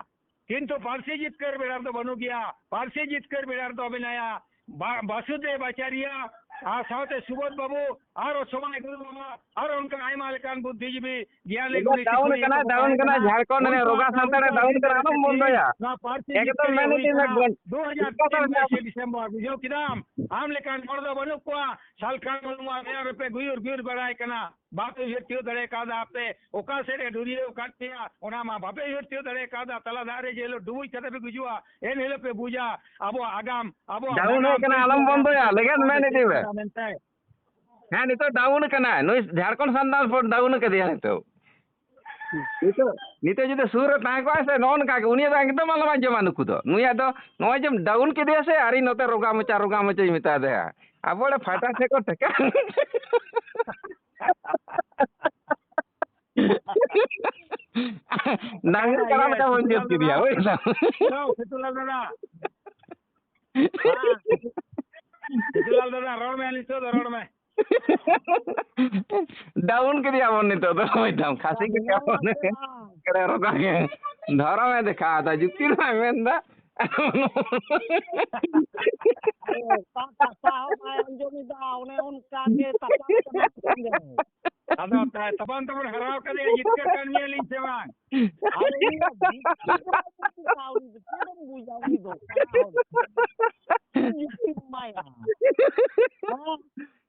ᱠᱤᱱᱛᱩ ᱯᱟᱹᱨᱥᱤ ᱡᱤᱛᱠᱟᱹᱨ ᱵᱮᱲᱟ ᱨᱮᱫᱚ ᱵᱟᱹᱱᱩᱜ ᱜᱮᱭᱟ᱾ ᱯᱟᱹᱨᱥᱤ ᱡᱤᱛᱠᱟᱹᱨ ᱵᱮᱲᱟ ᱨᱮᱫᱚ ᱢᱮᱱᱟᱭᱟ ᱵᱟ-, ᱵᱟᱥᱩᱫᱮᱵ ᱟᱪᱟᱨᱭᱟ ᱟᱨ ᱥᱟᱶᱛᱮ ᱥᱩᱵᱳᱫᱷ ᱵᱟᱵᱩ, ᱟᱨᱚ ᱥᱚᱢᱟᱭ ᱜᱩᱨᱩ ᱵᱟᱵᱟ, ᱟᱨᱚ ᱚᱱᱠᱟ ᱟᱭᱢᱟ ᱞᱮᱠᱟᱱ ᱵᱩᱫᱽᱫᱷᱤᱡᱤᱵᱤ, ᱜᱮᱭᱟᱱᱤ ᱱᱤᱛᱚᱜ ᱜᱩᱱᱤ ᱰᱟᱣᱩᱱ ᱥᱤᱠᱷᱱᱤᱭᱟᱹ ᱠᱟᱱᱟ, ᱠᱚ ᱰᱟᱣᱩᱱ ᱛᱟᱦᱮᱸ ᱠᱟᱱᱟ, ᱠᱟᱱᱟ᱾ ᱡᱷᱟᱲᱠᱷᱚᱸᱰ ᱨᱮ ᱩᱱᱠᱩ ᱨᱚᱜᱟ ᱟᱠᱚ ᱥᱟᱱᱛᱟᱲ ᱡᱤᱛᱠᱟᱹᱨ ᱰᱟᱣᱩᱱ ᱠᱟᱱᱟ, ᱛᱮᱜᱮ ᱟᱞᱚᱢ ᱛᱮᱦᱮᱧ ᱵᱚᱱᱫᱚᱭᱟ᱾ ᱱᱚᱣᱟ ᱯᱟᱹᱨᱥᱤ ᱮᱠᱫᱚᱢ ᱡᱤᱛᱠᱟᱹᱨᱤᱭᱟᱹ ᱢᱮᱱ ᱦᱩᱭ ᱤᱫᱤ ᱢᱮ, ᱠᱟᱱᱟ᱾ ᱜᱚᱱ-, ᱫᱩ ᱦᱟᱡᱟᱨ ᱛᱤᱱ ᱜᱚᱱ-, ᱵᱟᱭᱤᱥᱮ ᱰᱤᱥᱮᱢᱵᱚᱨ, ᱵᱩᱡᱷᱟᱹᱣ ᱠᱮᱫᱟᱢ? ᱟᱢ ᱞᱮᱠᱟᱱ ᱦᱚᱲ ᱫᱚ ᱵᱟᱹᱱᱩᱜ ᱠᱚᱣᱟ᱾ ᱥᱟᱞᱠᱷᱟᱱ ᱢᱩᱨᱢᱩ ᱟᱜ ᱢᱮᱭᱟ ᱨᱮᱯᱮ ᱜᱩᱭᱩᱨ ᱜᱩᱭᱩᱨ ᱵᱟᱲᱟᱭ ᱠᱟᱱᱟ᱾ ᱵᱟᱯᱮ ᱩᱭᱦᱟᱹᱨ ᱛᱤᱭᱳᱜ ᱫᱟᱲᱮ ᱠᱟᱣᱫᱟ, ᱟᱯᱮ ᱚᱠᱟ ᱥᱮᱫ ᱮ ᱰᱩᱨᱤᱭᱟᱹᱣ ᱟᱠᱟᱫ ᱯᱮᱭᱟ, ᱚᱱᱟ ᱢᱟ ᱵᱟᱯᱮ ᱩᱭᱦᱟᱹᱨ ᱛᱤᱭᱳᱜ ᱫᱟᱲᱮ ᱠᱟᱣᱫᱟ᱾ ᱛᱟᱞᱟ ᱫᱟᱜ ᱨᱮ ᱡᱮ ᱦᱤᱞᱳᱜ ᱰᱩᱵᱩᱡ ᱠᱟᱛᱮ ᱯᱮ ᱜᱩᱡᱩᱜᱼᱟ, ᱮᱱ ᱦᱤᱞᱳᱜ ᱯᱮ ᱵᱩᱡᱟ ᱟᱵᱚᱣᱟᱜ ᱟᱜᱟᱢ, ᱟᱵᱚᱣᱟᱜ ᱰᱟᱣᱩᱱ ᱱᱟᱜᱟᱢ ᱦᱮᱡ ᱠᱟᱱᱟ, ᱪᱮᱫ ᱟᱞᱚᱢ ᱪᱤᱠᱟᱹᱜᱼᱟ, ᱵᱚᱱᱫᱚᱭᱟ, ᱢᱮᱱᱛᱮ ᱞᱮᱜᱮᱡ ᱚᱠᱟ ᱢᱮᱱ ᱨᱮ ᱤᱫᱤ ᱪᱮᱫ ᱢᱮ᱾ ᱪᱤᱠᱟᱹᱜᱼᱟ ᱢᱮᱱᱛᱮ᱾ ᱦᱮᱸ, ᱱᱤᱛᱚᱜ ᱰᱟᱣᱩᱱ ᱠᱟᱱᱟᱭ ᱱᱩᱭ, ᱡᱷᱟᱲᱠᱷᱚᱸᱰ ᱥᱟᱱᱛᱟᱲ ᱯᱷᱨᱚᱱᱴ ᱰᱟᱣᱩᱱ ᱠᱟᱫᱮᱭᱟ ᱱᱤᱛᱚᱜ᱾ ᱱᱤᱛᱚᱜ? ᱱᱤᱛᱚᱜ ᱡᱩᱫᱤ ᱥᱩᱨ ᱨᱮ ᱛᱟᱦᱮᱸ ᱠᱚᱜᱼᱟᱭ ᱥᱮ, ᱱᱚᱜᱼᱚ ᱱᱚᱝᱠᱟ ᱜᱮ, ᱩᱱᱤᱭᱟᱜ ᱫᱚ ᱮᱠᱫᱚᱢ ᱟᱞᱚᱢ ᱟᱸᱡᱚᱢᱟ ᱱᱩᱠᱩ ᱫᱚ᱾ ᱱᱩᱭᱟᱜ ᱫᱚ ᱱᱚᱜᱼᱚᱭ ᱡᱮᱢ ᱰᱟᱣᱩᱱ ᱠᱮᱫᱮᱭᱟ ᱥᱮ, ᱟᱨᱤᱧ ᱱᱚᱛᱮ ᱨᱚᱜᱟ ᱢᱚᱪᱟ, ᱨᱚᱜᱟ ᱢᱚᱪᱟᱧ ᱢᱮᱛᱟ ᱫᱮᱭᱟ᱾ ᱟᱵᱚ ᱚᱸᱰᱮ ᱯᱷᱟᱴᱟ ᱴᱷᱮᱠᱚ ᱴᱷᱮᱠᱟ᱾ ᱰᱟᱝᱨᱤ ᱠᱟᱲᱟ ᱞᱮᱠᱟ ᱵᱚᱱ ᱡᱩᱛ ᱠᱮᱫᱮᱭᱟ, ᱵᱩᱡ ᱫᱟᱢ᱾ ᱦᱮᱞᱳ, ᱥᱤᱛᱩᱞᱟᱞ ᱫᱟᱫᱟ᱾ ᱦᱮᱸ, ᱥᱤᱛᱩᱞᱟᱞ ᱫᱟᱫᱟ, ᱨᱚᱲ ᱢᱮ, ᱱᱤᱛᱚᱜ ᱫᱚ ᱨᱚᱲ ᱢᱮ᱾ ᱰᱟᱣᱩᱱ ᱠᱮᱫᱮᱭᱟ ᱵᱚᱱ ᱱᱤᱛᱚᱜ ᱫᱚ, ᱵᱩᱡ ᱫᱟᱢ, ᱠᱷᱟᱹᱥᱤ ᱠᱮᱫᱮᱭᱟ ᱵᱚᱱ᱾ ᱮᱲᱮ ᱨᱚᱠᱟ ᱜᱮ᱾ ᱫᱷᱚᱨᱚᱢᱮ ᱫᱮᱠᱷᱟᱣ ᱮᱫᱟ, ᱡᱩᱠᱛᱤ ᱫᱚ ᱵᱟᱭ ᱢᱮᱱ ᱮᱫᱟ᱾ ᱚᱠᱟ ᱠᱟᱛᱷᱟ ᱦᱚᱸ ᱵᱟᱭ ᱟᱸᱡᱚᱢ ᱮᱫᱟ, ᱚᱱᱮ ᱚᱱᱠᱟ ᱜᱮ ᱛᱟᱯᱟᱢ ᱠᱟᱱᱟ᱾ ᱟᱫᱚ ᱛᱟᱭ-, ᱛᱟᱯᱟᱢ ᱛᱟᱵᱚᱱ ᱦᱟᱨᱟᱣ ᱠᱟᱫᱮᱭᱟ, ᱡᱤᱛᱠᱟᱹᱨ ᱠᱟᱱ ᱜᱮᱭᱟᱞᱤᱧ ᱥᱮ ᱵᱟᱝ? ᱟᱨ ᱩᱱᱤ ᱫᱚ ᱡᱤᱛᱠᱟᱹᱨ ᱠᱟᱱᱟ, ᱩᱱᱤ ᱫᱚ ᱪᱮᱫ ᱮᱢ ᱵᱩᱡᱟ, ᱩᱱᱤ ᱫᱚ ᱠᱟᱱᱟ ᱦᱚᱲ᱾ ᱪᱮᱫ ᱡᱩᱠᱛᱤᱢ ᱮᱢᱟᱭᱟ? ᱦᱮᱸ?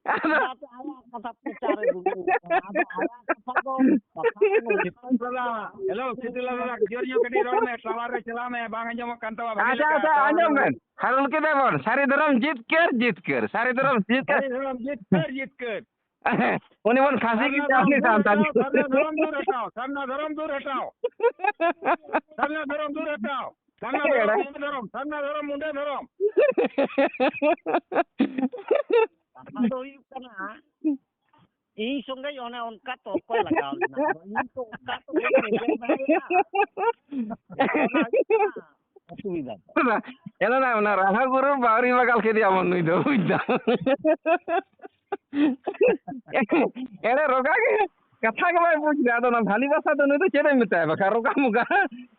ᱟᱫᱚ ᱚᱱᱟᱛᱮ ᱟᱭᱟᱜ ᱠᱟᱛᱷᱟ ᱯᱨᱚᱪᱟᱨ ᱨᱮ ᱫᱩᱲᱩᱵ ᱟᱠᱟᱱᱟ᱾ ᱟᱫᱚ ᱟᱭᱟᱜ ᱠᱟᱛᱷᱟ ᱫᱚ ᱠᱟᱛᱷᱟ ᱠᱟᱱᱟ᱾ ᱥᱤᱛᱩᱞ ᱫᱟᱫᱟ, ᱦᱮᱞᱳ, ᱥᱤᱛᱩᱞ ᱫᱟᱫᱟ, ᱡᱳᱨ ᱧᱚᱜ ᱠᱟᱹᱴᱤᱡ ᱨᱚᱲ ᱢᱮ, ᱴᱟᱣᱟᱨ ᱨᱮ ᱪᱟᱞᱟᱣ ᱢᱮ, ᱵᱟᱝ ᱟᱸᱡᱚᱢᱚᱜ ᱠᱟᱱ ᱛᱟᱢᱟ ᱵᱷᱟᱜᱮ ᱟᱪᱪᱷᱟ, ᱞᱮᱠᱟ, ᱟᱪᱪᱷᱟ, ᱴᱟᱣᱟᱨ ᱨᱮ ᱟᱸᱡᱚᱢ ᱵᱚᱞᱚ᱾ ᱵᱮᱱ, ᱦᱟᱨᱩᱞ ᱠᱮᱫᱮ ᱵᱚᱱ, ᱥᱟᱹᱨᱤ ᱫᱷᱚᱨᱚᱢ ᱡᱤᱛᱠᱟᱹᱨ, ᱡᱤᱛᱠᱟᱹᱨ, ᱥᱟᱹᱨᱤ ᱫᱷᱚᱨᱚᱢ ᱡᱤᱛᱠᱟᱹᱨ᱾ ᱥᱟᱹᱨᱤ ᱫᱷᱚᱨᱚᱢ ᱡᱤᱛᱠᱟᱹᱨ, ᱡᱤᱛᱠᱟᱹᱨ᱾ ᱩᱱᱤ ᱵᱚᱱ ᱠᱷᱟᱹᱥᱤ ᱥᱟᱨᱱᱟ ᱠᱮᱫᱟ, ᱫᱷᱚᱨᱚᱢ ᱩᱱᱤ ᱫᱩᱨ ᱥᱟᱱᱛᱟᱲ᱾ ᱦᱴᱟᱣ, ᱥᱟᱨᱱᱟ ᱫᱷᱚᱨᱚᱢ ᱫᱩᱨ ᱦᱴᱟᱣ, ᱥᱟᱨᱱᱟ ᱫᱷᱚᱨᱚᱢ ᱫᱩᱨ ᱦᱴᱟᱣ᱾ ᱥᱟᱨᱱᱟ ᱫᱷᱚᱨᱚᱢ ᱫᱩᱨ ᱦᱴᱟᱣ᱾ ᱥᱟᱨᱱᱟ ᱫᱷᱚᱨᱚᱢ ᱮᱲᱮ᱾ ᱢᱩᱸᱰᱟᱹ ᱫᱷᱚᱨᱚᱢ, ᱥᱟᱨᱱᱟ ᱫᱷᱚᱨᱚᱢ ᱢᱩᱸᱰᱟᱹ ᱫᱷᱚᱨᱚᱢ᱾ ᱠᱟᱛᱷᱟ ᱫᱚ ᱦᱩᱭᱩᱜ ᱠᱟᱱᱟ, ᱤᱧ ᱥᱚᱸᱜᱮ ᱚᱱᱮ ᱚᱱᱠᱟ ᱛᱚᱨᱠᱚᱭ ᱞᱟᱜᱟᱣ ᱞᱮᱱᱟ᱾ ᱟᱫᱚ ᱤᱧ ᱛᱚ ᱚᱱᱠᱟ ᱛᱚ ᱵᱟᱹᱧ ᱮᱜᱮᱨ ᱫᱟᱲᱮᱭᱟᱜᱼᱟ᱾ ᱚᱱᱟ ᱦᱩᱭᱩᱜ ᱠᱟᱱᱟ ᱚᱥᱩᱵᱤᱫᱷᱟ ᱫᱚ᱾ ᱮᱱᱟ ᱱᱟ ᱚᱱᱟ ᱨᱟᱦᱟ ᱜᱩᱨᱩ ᱵᱟᱣᱨᱤ ᱵᱟᱜᱟᱞ ᱠᱮᱫᱮᱭᱟ ᱵᱚᱱ ᱱᱩᱭ ᱫᱚ, ᱵᱩᱡᱽ ᱫᱟᱢ᱾ ᱮᱲᱮ ᱨᱚᱜᱟ ᱜᱮ ᱠᱟᱛᱷᱟ ᱜᱮ ᱵᱟᱭ ᱵᱩᱡᱽ ᱮᱫᱟ᱾ ᱟᱫᱚ ᱚᱱᱟ ᱵᱷᱟᱞᱤ ᱵᱷᱟᱥᱟ ᱫᱚ ᱱᱩᱭ ᱫᱚ ᱪᱮᱫ ᱮᱢ ᱢᱮᱛᱟᱭᱟ ᱵᱟᱠᱷᱟᱱ ᱨᱚᱜᱟ ᱢᱚᱜᱟ?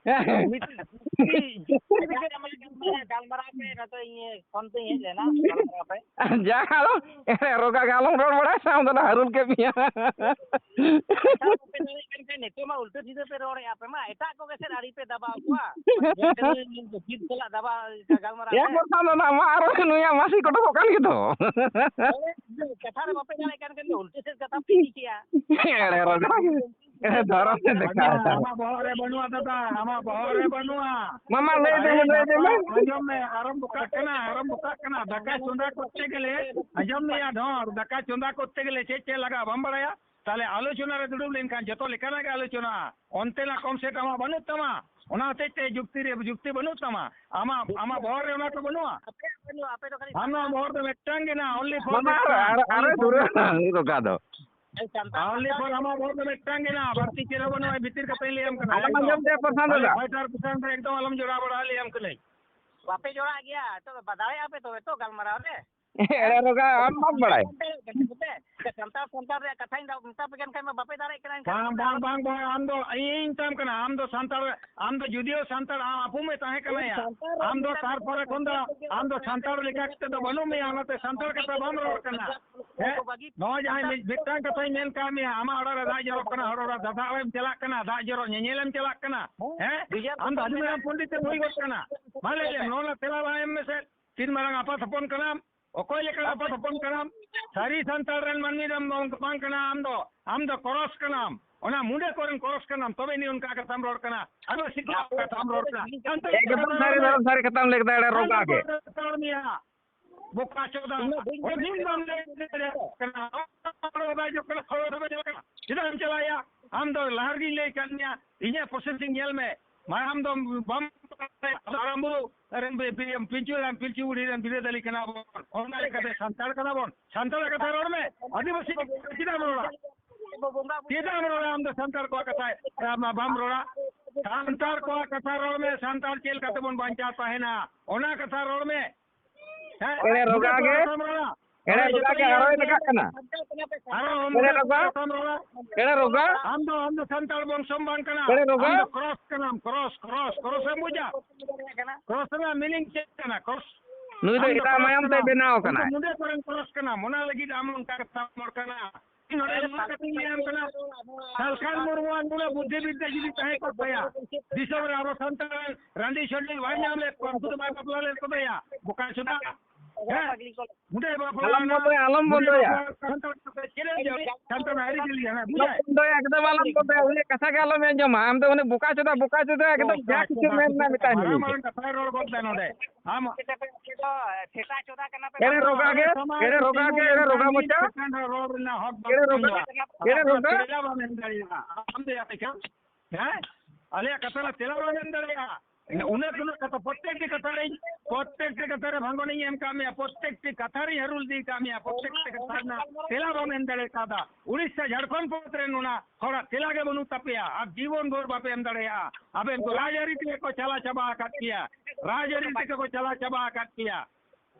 ᱦᱮᱸ᱾ ᱢᱤᱫᱴᱤᱡ ᱡᱩᱠᱛᱤ ᱨᱮᱜᱮ ᱟᱢᱟᱜ ᱜᱟᱞᱢᱟᱨᱟᱣ, ᱜᱟᱞᱢᱟᱨᱟᱣ ᱯᱮ, ᱱᱚᱛᱮ ᱤᱧ ᱯᱷᱳᱱ ᱛᱮᱧ ᱦᱮᱡ ᱞᱮᱱᱟ, ᱜᱟᱞᱢᱟᱨᱟᱣ ᱯᱮ᱾ ᱡᱟ ᱟᱞᱚ, ᱮᱲᱮ ᱨᱚᱜᱟ ᱜᱮ ᱟᱞᱚᱢ ᱨᱚᱲ ᱵᱟᱲᱟᱭᱟ ᱥᱮ ᱟᱢ ᱫᱚ ᱱᱟ ᱦᱟᱹᱨᱩᱞ ᱠᱮᱫ ᱢᱮᱭᱟ᱾ ᱠᱟᱛᱷᱟ ᱵᱟᱯᱮ ᱫᱟᱲᱮᱭᱟᱜ ᱠᱟᱱ ᱠᱷᱟᱱ ᱱᱤᱛᱚᱜ ᱢᱟ ᱩᱞᱴᱟᱹ ᱥᱤᱫᱷᱟᱹ ᱯᱮ ᱨᱚᱲᱮᱫᱼᱟ, ᱟᱯᱮ ᱢᱟ ᱮᱴᱟᱜ ᱠᱚᱜᱮ ᱥᱮ ᱟᱹᱰᱤ ᱯᱮ ᱫᱟᱵᱟᱣ ᱠᱚᱣᱟ᱾ ᱡᱮ ᱠᱷᱟᱹᱞᱤ ᱪᱮᱫ ᱥᱟᱞᱟᱜ ᱫᱟᱵᱟᱣ ᱜᱟᱞᱢᱟᱨᱟᱣ ᱮᱠ ᱯᱮ᱾ ᱵᱚᱨᱥᱟ ᱫᱚ ᱱᱟ ᱢᱟ ᱟᱨᱚ ᱱᱩᱭᱟᱜ ᱢᱟᱹᱥᱤ ᱠᱚᱴᱚᱠᱚᱜ ᱠᱟᱱ ᱜᱮᱫᱚ᱾ ᱦᱳᱭ, ᱠᱟᱛᱷᱟ ᱨᱮ ᱵᱟᱯᱮ ᱫᱟᱲᱮᱭᱟᱜ ᱠᱟᱱ ᱠᱷᱟᱱ ᱫᱚ ᱩᱞᱴᱟᱹ ᱥᱮᱫ ᱠᱟᱛᱷᱟ ᱯᱮ ᱤᱫᱤ ᱠᱮᱜᱼᱟ᱾ ᱮᱲᱮ ᱨᱚᱜᱟ ᱜᱮ᱾ ᱮᱲᱮ ᱫᱷᱚᱨᱚᱢ ᱮ ᱫᱮᱠᱷᱟᱣ ᱟᱢᱟᱜ, ᱮᱫᱟ᱾ ᱟᱢᱟᱜ ᱵᱚᱦᱚᱜ ᱨᱮ ᱵᱟᱹᱱᱩᱜᱼᱟ ᱫᱟᱫᱟ, ᱟᱢᱟᱜ ᱵᱚᱦᱚᱜ ᱨᱮ ᱵᱟᱹᱱᱩᱜᱼᱟ᱾ ᱢᱟᱢᱟ, ᱞᱟᱹᱭ ᱟᱨᱮ ᱫᱮ, ᱞᱟᱹᱭ ᱫᱮ ᱵᱟᱵᱟ, ᱢᱟ᱾ ᱟᱸᱡᱚᱢ ᱢᱮ, ᱟᱨᱚᱢ ᱵᱚᱠᱟᱜ ᱠᱟᱱᱟ, ᱟᱨᱚᱢ ᱵᱚᱠᱟᱜ ᱠᱟᱱᱟ᱾ ᱫᱟᱠᱟ ᱪᱚᱸᱫᱟ ᱠᱚᱨᱛᱮ ᱜᱮᱞᱮ, ᱟᱸᱡᱚᱢ ᱢᱮᱭᱟ ᱰᱷᱚᱸᱲ, ᱫᱟᱠᱟ ᱪᱚᱸᱫᱟ ᱠᱚᱨᱛᱮ ᱜᱮᱞᱮ ᱪᱮᱫ ᱪᱮᱫ ᱞᱟᱜᱟᱜᱼᱟ ᱵᱟᱢ ᱵᱟᱲᱟᱭᱟ? ᱛᱟᱦᱞᱮ ᱟᱞᱳᱪᱚᱱᱟ ᱨᱮ ᱫᱩᱲᱩᱵ ᱞᱮᱱᱠᱷᱟᱱ ᱡᱚᱛᱚ ᱞᱮᱠᱟᱱᱟᱜ ᱜᱮ ᱟᱞᱳᱪᱚᱱᱟ᱾ ᱚᱱᱛᱮᱱᱟᱜ ᱠᱚᱢ ᱥᱮᱴ ᱟᱢᱟᱜ ᱵᱟᱹᱱᱩᱜ ᱛᱟᱢᱟ, ᱚᱱᱟ ᱦᱚᱛᱮᱡ ᱛᱮ ᱡᱩᱠᱛᱤ ᱨᱮ ᱡᱩᱠᱛᱤ ᱵᱟᱹᱱᱩᱜ ᱛᱟᱢᱟ᱾ ᱟᱢᱟᱜ, ᱟᱢᱟᱜ ᱵᱚᱦᱚᱜ ᱨᱮ ᱚᱱᱟ ᱠᱚ ᱵᱟᱹᱱᱩᱜᱼᱟ᱾ ᱟᱯᱮᱭᱟᱜ ᱵᱟᱹᱱᱩᱜᱼᱟ, ᱟᱯᱮ ᱫᱚ ᱠᱷᱟᱹᱞᱤ ᱟᱢᱟᱜ ᱵᱚᱦᱚᱜ ᱨᱮ ᱢᱤᱫᱴᱟᱝ ᱜᱮ ᱢᱮᱱᱟᱜᱼᱟ, only for ᱢᱟᱢᱟ, ᱢᱤᱫᱴᱟᱝ, ᱟᱨ, only ᱟᱨᱮ for ᱫᱩᱨᱟᱹ ᱢᱤᱫᱴᱟᱝ᱾ ᱩᱱᱤ ᱫᱚ ᱚᱠᱟ ᱫᱚ? ᱥᱟᱱᱛᱟᱲ ᱟᱞᱮ ᱯᱚᱨ ᱟᱢᱟᱜ ᱵᱷᱳᱴ ᱫᱚ ᱢᱤᱫᱴᱟᱝ ᱜᱮ ᱢᱮᱱᱟᱜᱼᱟ, ᱵᱟᱹᱲᱛᱤ ᱪᱮᱫ ᱦᱚᱸ ᱵᱟᱹᱱᱩᱜᱼᱟ᱾ ᱵᱷᱤᱛᱤᱨ ᱠᱟᱛᱷᱟᱧ ᱞᱟᱹᱭᱟᱢ ᱠᱟᱱᱟ, ᱟᱞᱚᱢ ᱮᱠᱫᱚᱢ ᱟᱸᱡᱚᱢ ᱛᱮ ᱯᱨᱚᱥᱟᱱᱛ ᱫᱟ᱾ ᱯᱷᱟᱭᱴᱟᱨ ᱯᱨᱚᱥᱟᱱᱛ ᱫᱚ ᱮᱠᱫᱚᱢ ᱟᱞᱚᱢ ᱡᱚᱲᱟᱣ ᱵᱟᱲᱟᱜᱼᱟ, ᱞᱟᱹᱭᱟᱢ ᱠᱟᱹᱱᱟᱹᱧ᱾ ᱵᱟᱯᱮ ᱡᱚᱲᱟᱜ ᱜᱮᱭᱟ, ᱱᱤᱛᱚᱜ ᱫᱚ ᱫᱟᱲᱮᱭᱟᱜᱼᱟ ᱯᱮ ᱛᱚᱵᱮ ᱛᱚ ᱜᱟᱞᱢᱟᱨᱟᱣ ᱨᱮ᱾ ᱮᱲᱮ ᱨᱚᱜᱟ, ᱟᱢ ᱵᱟᱢ ᱵᱟᱲᱟᱭ᱾ ᱥᱟᱱᱛᱟᱲ, ᱥᱟᱱᱛᱟᱲ ᱨᱮᱭᱟᱜ ᱠᱟᱛᱷᱟᱧ ᱢᱮᱛᱟ ᱯᱮ ᱠᱟᱱ ᱠᱷᱟᱱ ᱢᱟ ᱵᱟᱯᱮ ᱫᱟᱲᱮᱭᱟᱜ ᱠᱟᱱᱟ ᱮᱱᱠᱷᱟᱱ᱾ ᱵᱟᱝ, ᱵᱟᱝ, ᱵᱟᱝ, ᱵᱟᱝ, ᱟᱢ ᱫᱚ ᱤᱧ ᱢᱮᱛᱟᱢ ᱠᱟᱱᱟ, ᱟᱢ ᱫᱚ ᱥᱟᱱᱛᱟᱲ, ᱟᱢ ᱫᱚ ᱡᱩᱫᱤᱭᱳ ᱥᱟᱱᱛᱟᱲ, ᱟᱢ ᱟᱯᱩ ᱢᱮ ᱛᱟᱦᱮᱸ ᱠᱟᱱᱟ ᱭᱟ, ᱟᱢ ᱫᱚ ᱛᱟᱨᱯᱚᱨᱮ ᱠᱷᱚᱱ ᱫᱚ ᱟᱢ ᱫᱚ ᱥᱟᱱᱛᱟᱲ ᱞᱮᱠᱟ ᱠᱟᱛᱮ ᱫᱚ ᱵᱟᱹᱱᱩᱜ ᱢᱮᱭᱟ, ᱚᱱᱟᱛᱮ ᱥᱟᱱᱛᱟᱲ ᱠᱟᱛᱷᱟ ᱵᱟᱢ ᱨᱚᱲ ᱠᱟᱱᱟ᱾ ᱦᱮᱸ? ᱱᱚᱣᱟ ᱡᱟᱦᱟᱸ ᱢᱤᱫ, ᱢᱤᱫᱴᱟᱝ ᱠᱟᱛᱷᱟᱧ ᱢᱮᱱ ᱠᱟᱜ ᱢᱮᱭᱟ, ᱟᱢᱟᱜ ᱚᱲᱟᱜ ᱨᱮ ᱫᱟᱜ ᱡᱚᱨᱚᱜ ᱠᱟᱱᱟ, ᱦᱚᱲ ᱚᱲᱟᱜ ᱫᱟᱜ ᱮᱢ ᱪᱟᱞᱟᱜ ᱠᱟᱱᱟ, ᱫᱟᱜ ᱡᱚᱨᱚᱜ ᱧᱮᱧᱮᱞ ᱮᱢ ᱪᱟᱞᱟᱜ ᱠᱟᱱᱟ, ᱦᱮᱸ? ᱟᱢ ᱫᱚ ᱟᱹᱰᱤ ᱢᱟᱨᱟᱝ ᱯᱚᱱᱰᱤᱛ ᱮᱢ ᱦᱩᱭ ᱜᱚᱫ ᱠᱟᱱᱟ᱾ ᱢᱟ ᱞᱟᱹᱭ ᱞᱮᱢ, ᱱᱚᱣᱟ ᱨᱮᱱᱟᱜ ᱛᱮᱞᱟ ᱵᱟᱝ ᱮᱢ ᱢᱮᱥᱮ᱾ ᱛᱤᱱ ᱢᱟᱨᱟᱝ ᱟᱯᱟᱛ ᱦᱚᱯᱚᱱ ᱠᱟᱱᱟᱢ, ᱚᱠᱚᱭ ᱞᱮᱠᱟᱱ ᱟᱯᱟᱛ ᱦᱚᱯᱚᱱ ᱠᱟᱱᱟᱢ? ᱥᱟᱹᱨᱤ ᱥᱟᱱᱛᱟᱲ ᱨᱮᱱ ᱢᱟᱹᱱᱢᱤ ᱫᱚᱢ ᱵᱟᱝ, ᱵᱟᱝ ᱠᱟᱱᱟ ᱟᱢ ᱫᱚ᱾ ᱟᱢ ᱫᱚ ᱠᱨᱚᱥ ᱠᱟᱱᱟᱢ, ᱚᱱᱟ ᱢᱩᱸᱰᱟᱹ ᱠᱚᱨᱮᱱ ᱠᱨᱚᱥ ᱠᱟᱱᱟᱢ, ᱛᱚᱵᱮ ᱱᱤᱭᱟᱹ ᱚᱱᱠᱟ ᱠᱟᱛᱷᱟᱢ ᱨᱚᱲ ᱠᱟᱱᱟ᱾ ᱟᱫᱚ ᱥᱤᱠᱷᱟ ᱠᱟᱛᱷᱟᱢ ᱨᱚᱲ ᱠᱟᱱᱟ᱾ ᱥᱟᱱᱛᱟᱲ ᱮᱠᱫᱚᱢ ᱠᱟᱛᱷᱟ ᱥᱟᱹᱨᱤ ᱨᱚᱲ ᱫᱷᱚᱨᱚᱢ ᱥᱟᱹᱨᱤ ᱠᱟᱛᱷᱟᱢ ᱞᱟᱹᱭ ᱠᱮᱫᱟ, ᱮᱲᱮ ᱨᱚᱜᱟ ᱜᱮ᱾ ᱨᱚᱲ ᱢᱮᱭᱟ᱾ ᱵᱚᱠᱟ ᱪᱚᱫᱟ᱾ ᱤᱧ ᱫᱚ ᱵᱟᱹᱧ ᱚᱱᱟ ᱫᱚ ᱵᱟᱹᱧ ᱵᱟᱢ ᱞᱟᱹᱭ ᱫᱟᱲᱮᱭᱟᱜ ᱠᱟᱱᱟ᱾ ᱚᱱᱟ ᱫᱚ ᱵᱟᱭ ᱡᱚᱜ ᱠᱟᱱᱟ, ᱦᱚᱲ ᱫᱚ ᱵᱟᱭ ᱡᱚᱜ ᱠᱟᱱᱟ᱾ ᱪᱮᱫᱟᱜ ᱮᱢ ᱪᱟᱞᱟᱜᱼᱟ? ᱟᱢ ᱫᱚ ᱞᱟᱦᱟ ᱨᱮᱜᱮᱧ ᱞᱟᱹᱭ ᱟᱠᱟᱫ ᱢᱮᱭᱟ, ᱤᱧᱟᱹᱜ ᱯᱨᱚᱥᱮᱥᱤᱝ ᱧᱮᱞ ᱢᱮ᱾ ᱢᱟᱨᱟᱝ ᱫᱚ ᱵᱟᱢ ᱦᱟᱲᱟᱢ ᱵᱩᱨᱩ ᱨᱮᱱ ᱵᱤ-, ᱵᱤ-, ᱯᱤᱞᱪᱩ ᱦᱟᱲᱟᱢ, ᱯᱤᱞᱪᱩ ᱵᱩᱲᱦᱤ ᱨᱮᱱ ᱵᱤᱨᱟᱹᱫᱟᱹᱞᱤ ᱠᱟᱱᱟ ᱵᱚᱱ᱾ ᱚᱱᱟ ᱞᱮᱠᱟᱛᱮ ᱥᱟᱱᱛᱟᱲ ᱠᱟᱱᱟ ᱵᱚᱱ᱾ ᱥᱟᱱᱛᱟᱲᱟᱜ ᱠᱟᱛᱷᱟ ᱨᱚᱲ ᱢᱮ᱾ ᱟᱹᱫᱤᱵᱟᱹᱥᱤ ᱪᱮᱫᱟᱜ ᱮᱢ ᱨᱚᱲᱟ? ᱪᱮᱫᱟᱜ ᱮᱢ ᱨᱚᱲᱟ? ᱟᱢ ᱫᱚ ᱥᱟᱱᱛᱟᱲ ᱠᱚᱣᱟᱜ ᱠᱟᱛᱷᱟ ᱵᱟᱢ ᱨᱚᱲᱟ? ᱥᱟᱱᱛᱟᱲ ᱠᱚᱣᱟᱜ ᱠᱟᱛᱷᱟ ᱨᱚᱲ ᱢᱮ᱾ ᱥᱟᱱᱛᱟᱲ ᱪᱮᱫ ᱞᱮᱠᱟᱛᱮ ᱵᱚᱱ ᱵᱟᱧᱪᱟᱣ ᱛᱟᱦᱮᱱᱟ, ᱚᱱᱟ ᱠᱟᱛᱷᱟ ᱨᱚᱲ ᱢᱮ᱾ ᱦᱮᱸ? ᱮᱲᱮ ᱨᱚᱜᱟ ᱜᱮ, ᱟᱨᱚᱭ ᱨᱟᱠᱟᱵ ᱠᱟᱱᱟ᱾ ᱟᱨᱚ ᱮᱲᱮ ᱨᱚᱜᱟ, ᱮᱲᱮ ᱨᱚᱜᱟ᱾ ᱟᱢ ᱫᱚ, ᱟᱢ ᱫᱚ ᱥᱟᱱᱛᱟᱲ ᱵᱚᱝᱥᱚᱢ ᱵᱟᱝ ᱠᱟᱱᱟ᱾ ᱮᱲᱮ ᱨᱚᱜᱟ᱾ ᱟᱢ ᱫᱚ ᱠᱨᱚᱥ ᱠᱟᱱᱟᱢ, ᱠᱨᱚᱥ, ᱠᱨᱚᱥ, ᱠᱨᱚᱥ ᱮᱢ ᱵᱩᱡᱟ? ᱠᱨᱚᱥ ᱨᱮᱱᱟᱜ ᱢᱤᱱᱤᱝ ᱪᱮᱫ ᱠᱟᱱᱟ? ᱠᱨᱚᱥ᱾ ᱱᱩᱭ ᱫᱚ ᱟᱢ ᱫᱚ ᱮᱴᱟᱜ ᱠᱨᱚᱥ ᱢᱟᱭᱟᱢ ᱛᱮ ᱠᱟᱱᱟᱢ᱾ ᱵᱮᱱᱟᱣ ᱟᱢ ᱫᱚ ᱠᱟᱱᱟᱭ᱾ ᱢᱩᱸᱰᱟᱹ ᱠᱚᱨᱮᱱ ᱠᱨᱚᱥ ᱠᱟᱱᱟᱢ, ᱚᱱᱟ ᱞᱟᱹᱜᱤᱫ ᱟᱢ ᱚᱱᱠᱟ ᱠᱟᱛᱷᱟᱢ ᱨᱚᱲ ᱠᱟᱱᱟ᱾ ᱤᱧ ᱱᱚᱰᱮ ᱱᱚᱣᱟ ᱠᱟᱛᱷᱟᱧ ᱞᱟᱹᱭᱟᱢ ᱠᱟᱱᱟ, ᱥᱟᱞᱠᱷᱟᱱ ᱢᱩᱨᱢᱩᱣᱟᱜ ᱱᱩᱱᱟᱹᱜ ᱵᱩᱫᱽᱫᱷᱤ ᱵᱤᱫᱽᱫᱟᱹ ᱡᱩᱫᱤ ᱛᱟᱦᱮᱸ ᱠᱚᱜ ᱛᱟᱭᱟ, ᱫᱤᱥᱚᱢ ᱨᱮ ᱟᱵᱚ ᱥᱟᱱᱛᱟᱲ ᱨᱟᱺᱰᱤ ᱪᱷᱟᱹᱰᱣᱤ ᱵᱟᱭ ᱧᱟᱢ ᱞᱮᱫ ᱠᱚᱣᱟ, ᱩᱱᱠᱩ ᱫᱚ ᱵᱟᱭ ᱵᱟᱯᱞᱟ ᱞᱮᱫ ᱠᱚ ᱛᱟᱭᱟ, ᱵᱚᱠᱟ ᱪᱚᱫᱟ᱾ ᱦᱮᱸ? ᱢᱩᱸᱰᱟᱹᱭ ᱵᱟᱯᱞᱟ ᱟᱞᱚᱢ ᱞᱮᱱᱟ, ᱵᱚᱱᱫᱚᱭᱟ, ᱟᱞᱚᱢ ᱢᱩᱸᱰᱟᱹᱭ ᱵᱚᱱᱫᱚᱭᱟ᱾ ᱵᱟᱯᱞᱟ ᱞᱮᱱᱟ, ᱥᱟᱱᱛᱟᱲ ᱠᱚᱫᱚ ᱪᱮᱫ ᱮᱢ ᱡᱚᱢ? ᱥᱟᱱᱛᱟᱲ ᱟᱹᱨᱤᱪᱟᱹᱞᱤ ᱠᱟᱱᱟ, ᱟᱞᱚᱢ ᱵᱩᱡᱷᱟᱹᱣ? ᱵᱚᱱᱫᱚᱭᱟ, ᱮᱠᱫᱚᱢ ᱟᱞᱚᱢ ᱵᱚᱱᱫᱚᱭᱟ, ᱩᱱᱤᱭᱟᱜ ᱠᱟᱛᱷᱟ ᱜᱮ ᱟᱞᱚᱢ ᱟᱸᱡᱚᱢᱟ᱾ ᱟᱢ ᱫᱚ ᱩᱱᱤ ᱵᱚᱠᱟ ᱪᱚᱫᱟ, ᱵᱚᱠᱟ ᱪᱚᱫᱟ, ᱮᱠᱫᱚᱢ ᱵᱚᱠᱟ ᱡᱟ ᱠᱤᱪᱷᱩ ᱪᱚᱫᱟ, ᱢᱮᱱ ᱨᱮᱱᱟᱜ ᱢᱮᱛᱟᱭ ᱢᱮ ᱢᱟᱨᱟᱝ ᱩᱱᱤ᱾ ᱢᱟᱨᱟᱝ ᱠᱟᱛᱷᱟᱭ ᱨᱚᱲ ᱜᱚᱫ ᱫᱟ ᱱᱚᱰᱮ᱾ ᱟᱢ ᱟᱯᱮ ᱫᱚ ᱴᱷᱮᱠᱟ ᱪᱚᱫᱟ ᱠᱟᱱᱟ ᱯᱮ, ᱮᱲᱮ ᱵᱟᱝ? ᱨᱚᱜᱟ ᱜᱮ, ᱟᱞᱮ ᱥᱚᱢᱟᱡᱽ ᱮᱲᱮ ᱨᱚᱜᱟ ᱜᱮ, ᱛᱤᱸᱜᱩ ᱮᱲᱮ ᱞᱮᱱᱠᱷᱟᱱ ᱨᱚᱜᱟ ᱢᱤᱫ ᱢᱚᱪᱟ᱾ ᱥᱮᱠᱮᱱᱰ ᱦᱚᱸ ᱨᱚᱲ ᱨᱮᱱᱟᱜ ᱦᱚᱠ ᱮᱲᱮ ᱵᱟᱹᱱᱩᱜ ᱨᱚᱜᱟ, ᱛᱟᱢᱟ᱾ ᱮᱲᱮ ᱟᱯᱮ ᱨᱚᱜᱟ᱾ ᱛᱮᱞᱟ ᱵᱟᱢ ᱮᱢ ᱫᱟᱲᱮᱭᱟᱜᱼᱟ᱾ ᱟᱢ ᱫᱚ ᱭᱟ ᱴᱷᱤᱠᱟ? ᱦᱮᱸ? ᱟᱞᱮᱭᱟᱜ ᱠᱟᱛᱷᱟ ᱨᱮ ᱛᱮᱞᱟ ᱵᱟᱢ ᱮᱢ ᱫᱟᱲᱮᱭᱟᱜᱼᱟ᱾ ᱩᱱᱟᱹᱜ ᱩᱱᱟᱹᱜ ᱠᱟᱛᱷᱟ, ᱯᱨᱚᱛᱮᱠᱴᱤ ᱠᱟᱛᱷᱟ ᱨᱮᱧ, ᱯᱨᱚᱛᱮᱠᱴᱤ ᱠᱟᱛᱷᱟ ᱨᱮ ᱵᱷᱟᱸᱜᱚᱱᱤᱧ ᱮᱢ ᱠᱟᱜ ᱢᱮᱭᱟ, ᱯᱨᱚᱛᱮᱠᱴᱤ ᱠᱟᱛᱷᱟ ᱨᱮᱧ ᱦᱟᱹᱨᱩᱞ ᱤᱫᱤ ᱠᱟᱜ ᱢᱮᱭᱟ, ᱯᱨᱚᱛᱮᱠᱴᱤ ᱠᱟᱛᱷᱟ ᱨᱮᱱᱟᱜ ᱛᱮᱞᱟ ᱵᱟᱢ ᱮᱢ ᱫᱟᱲᱮ ᱠᱟᱣᱫᱟ᱾ ᱩᱲᱤᱥᱥᱟ ᱡᱷᱟᱲᱠᱷᱚᱸᱰ ᱯᱚᱱᱚᱛ ᱨᱮᱱ ᱚᱱᱟ ᱦᱚᱲᱟᱜ ᱛᱮᱞᱟ ᱜᱮ ᱵᱟᱹᱱᱩᱜ ᱛᱟᱯᱮᱭᱟ, ᱟᱨ ᱡᱤᱵᱚᱱ ᱵᱷᱳᱨ ᱵᱟᱯᱮ ᱮᱢ ᱫᱟᱲᱮᱭᱟᱜᱼᱟ᱾ ᱟᱵᱮᱱ ᱠᱚ ᱨᱟᱡᱽᱟᱹᱨᱤ ᱛᱮᱜᱮ ᱠᱚ ᱪᱟᱞᱟ ᱪᱟᱵᱟ ᱟᱠᱟᱫ ᱯᱮᱭᱟ, ᱨᱟᱡᱽᱟᱹᱨᱤ ᱛᱮᱜᱮ ᱠᱚ ᱪᱟᱞᱟ ᱪᱟᱵᱟ ᱟᱠᱟᱫ ᱯᱮᱭᱟ᱾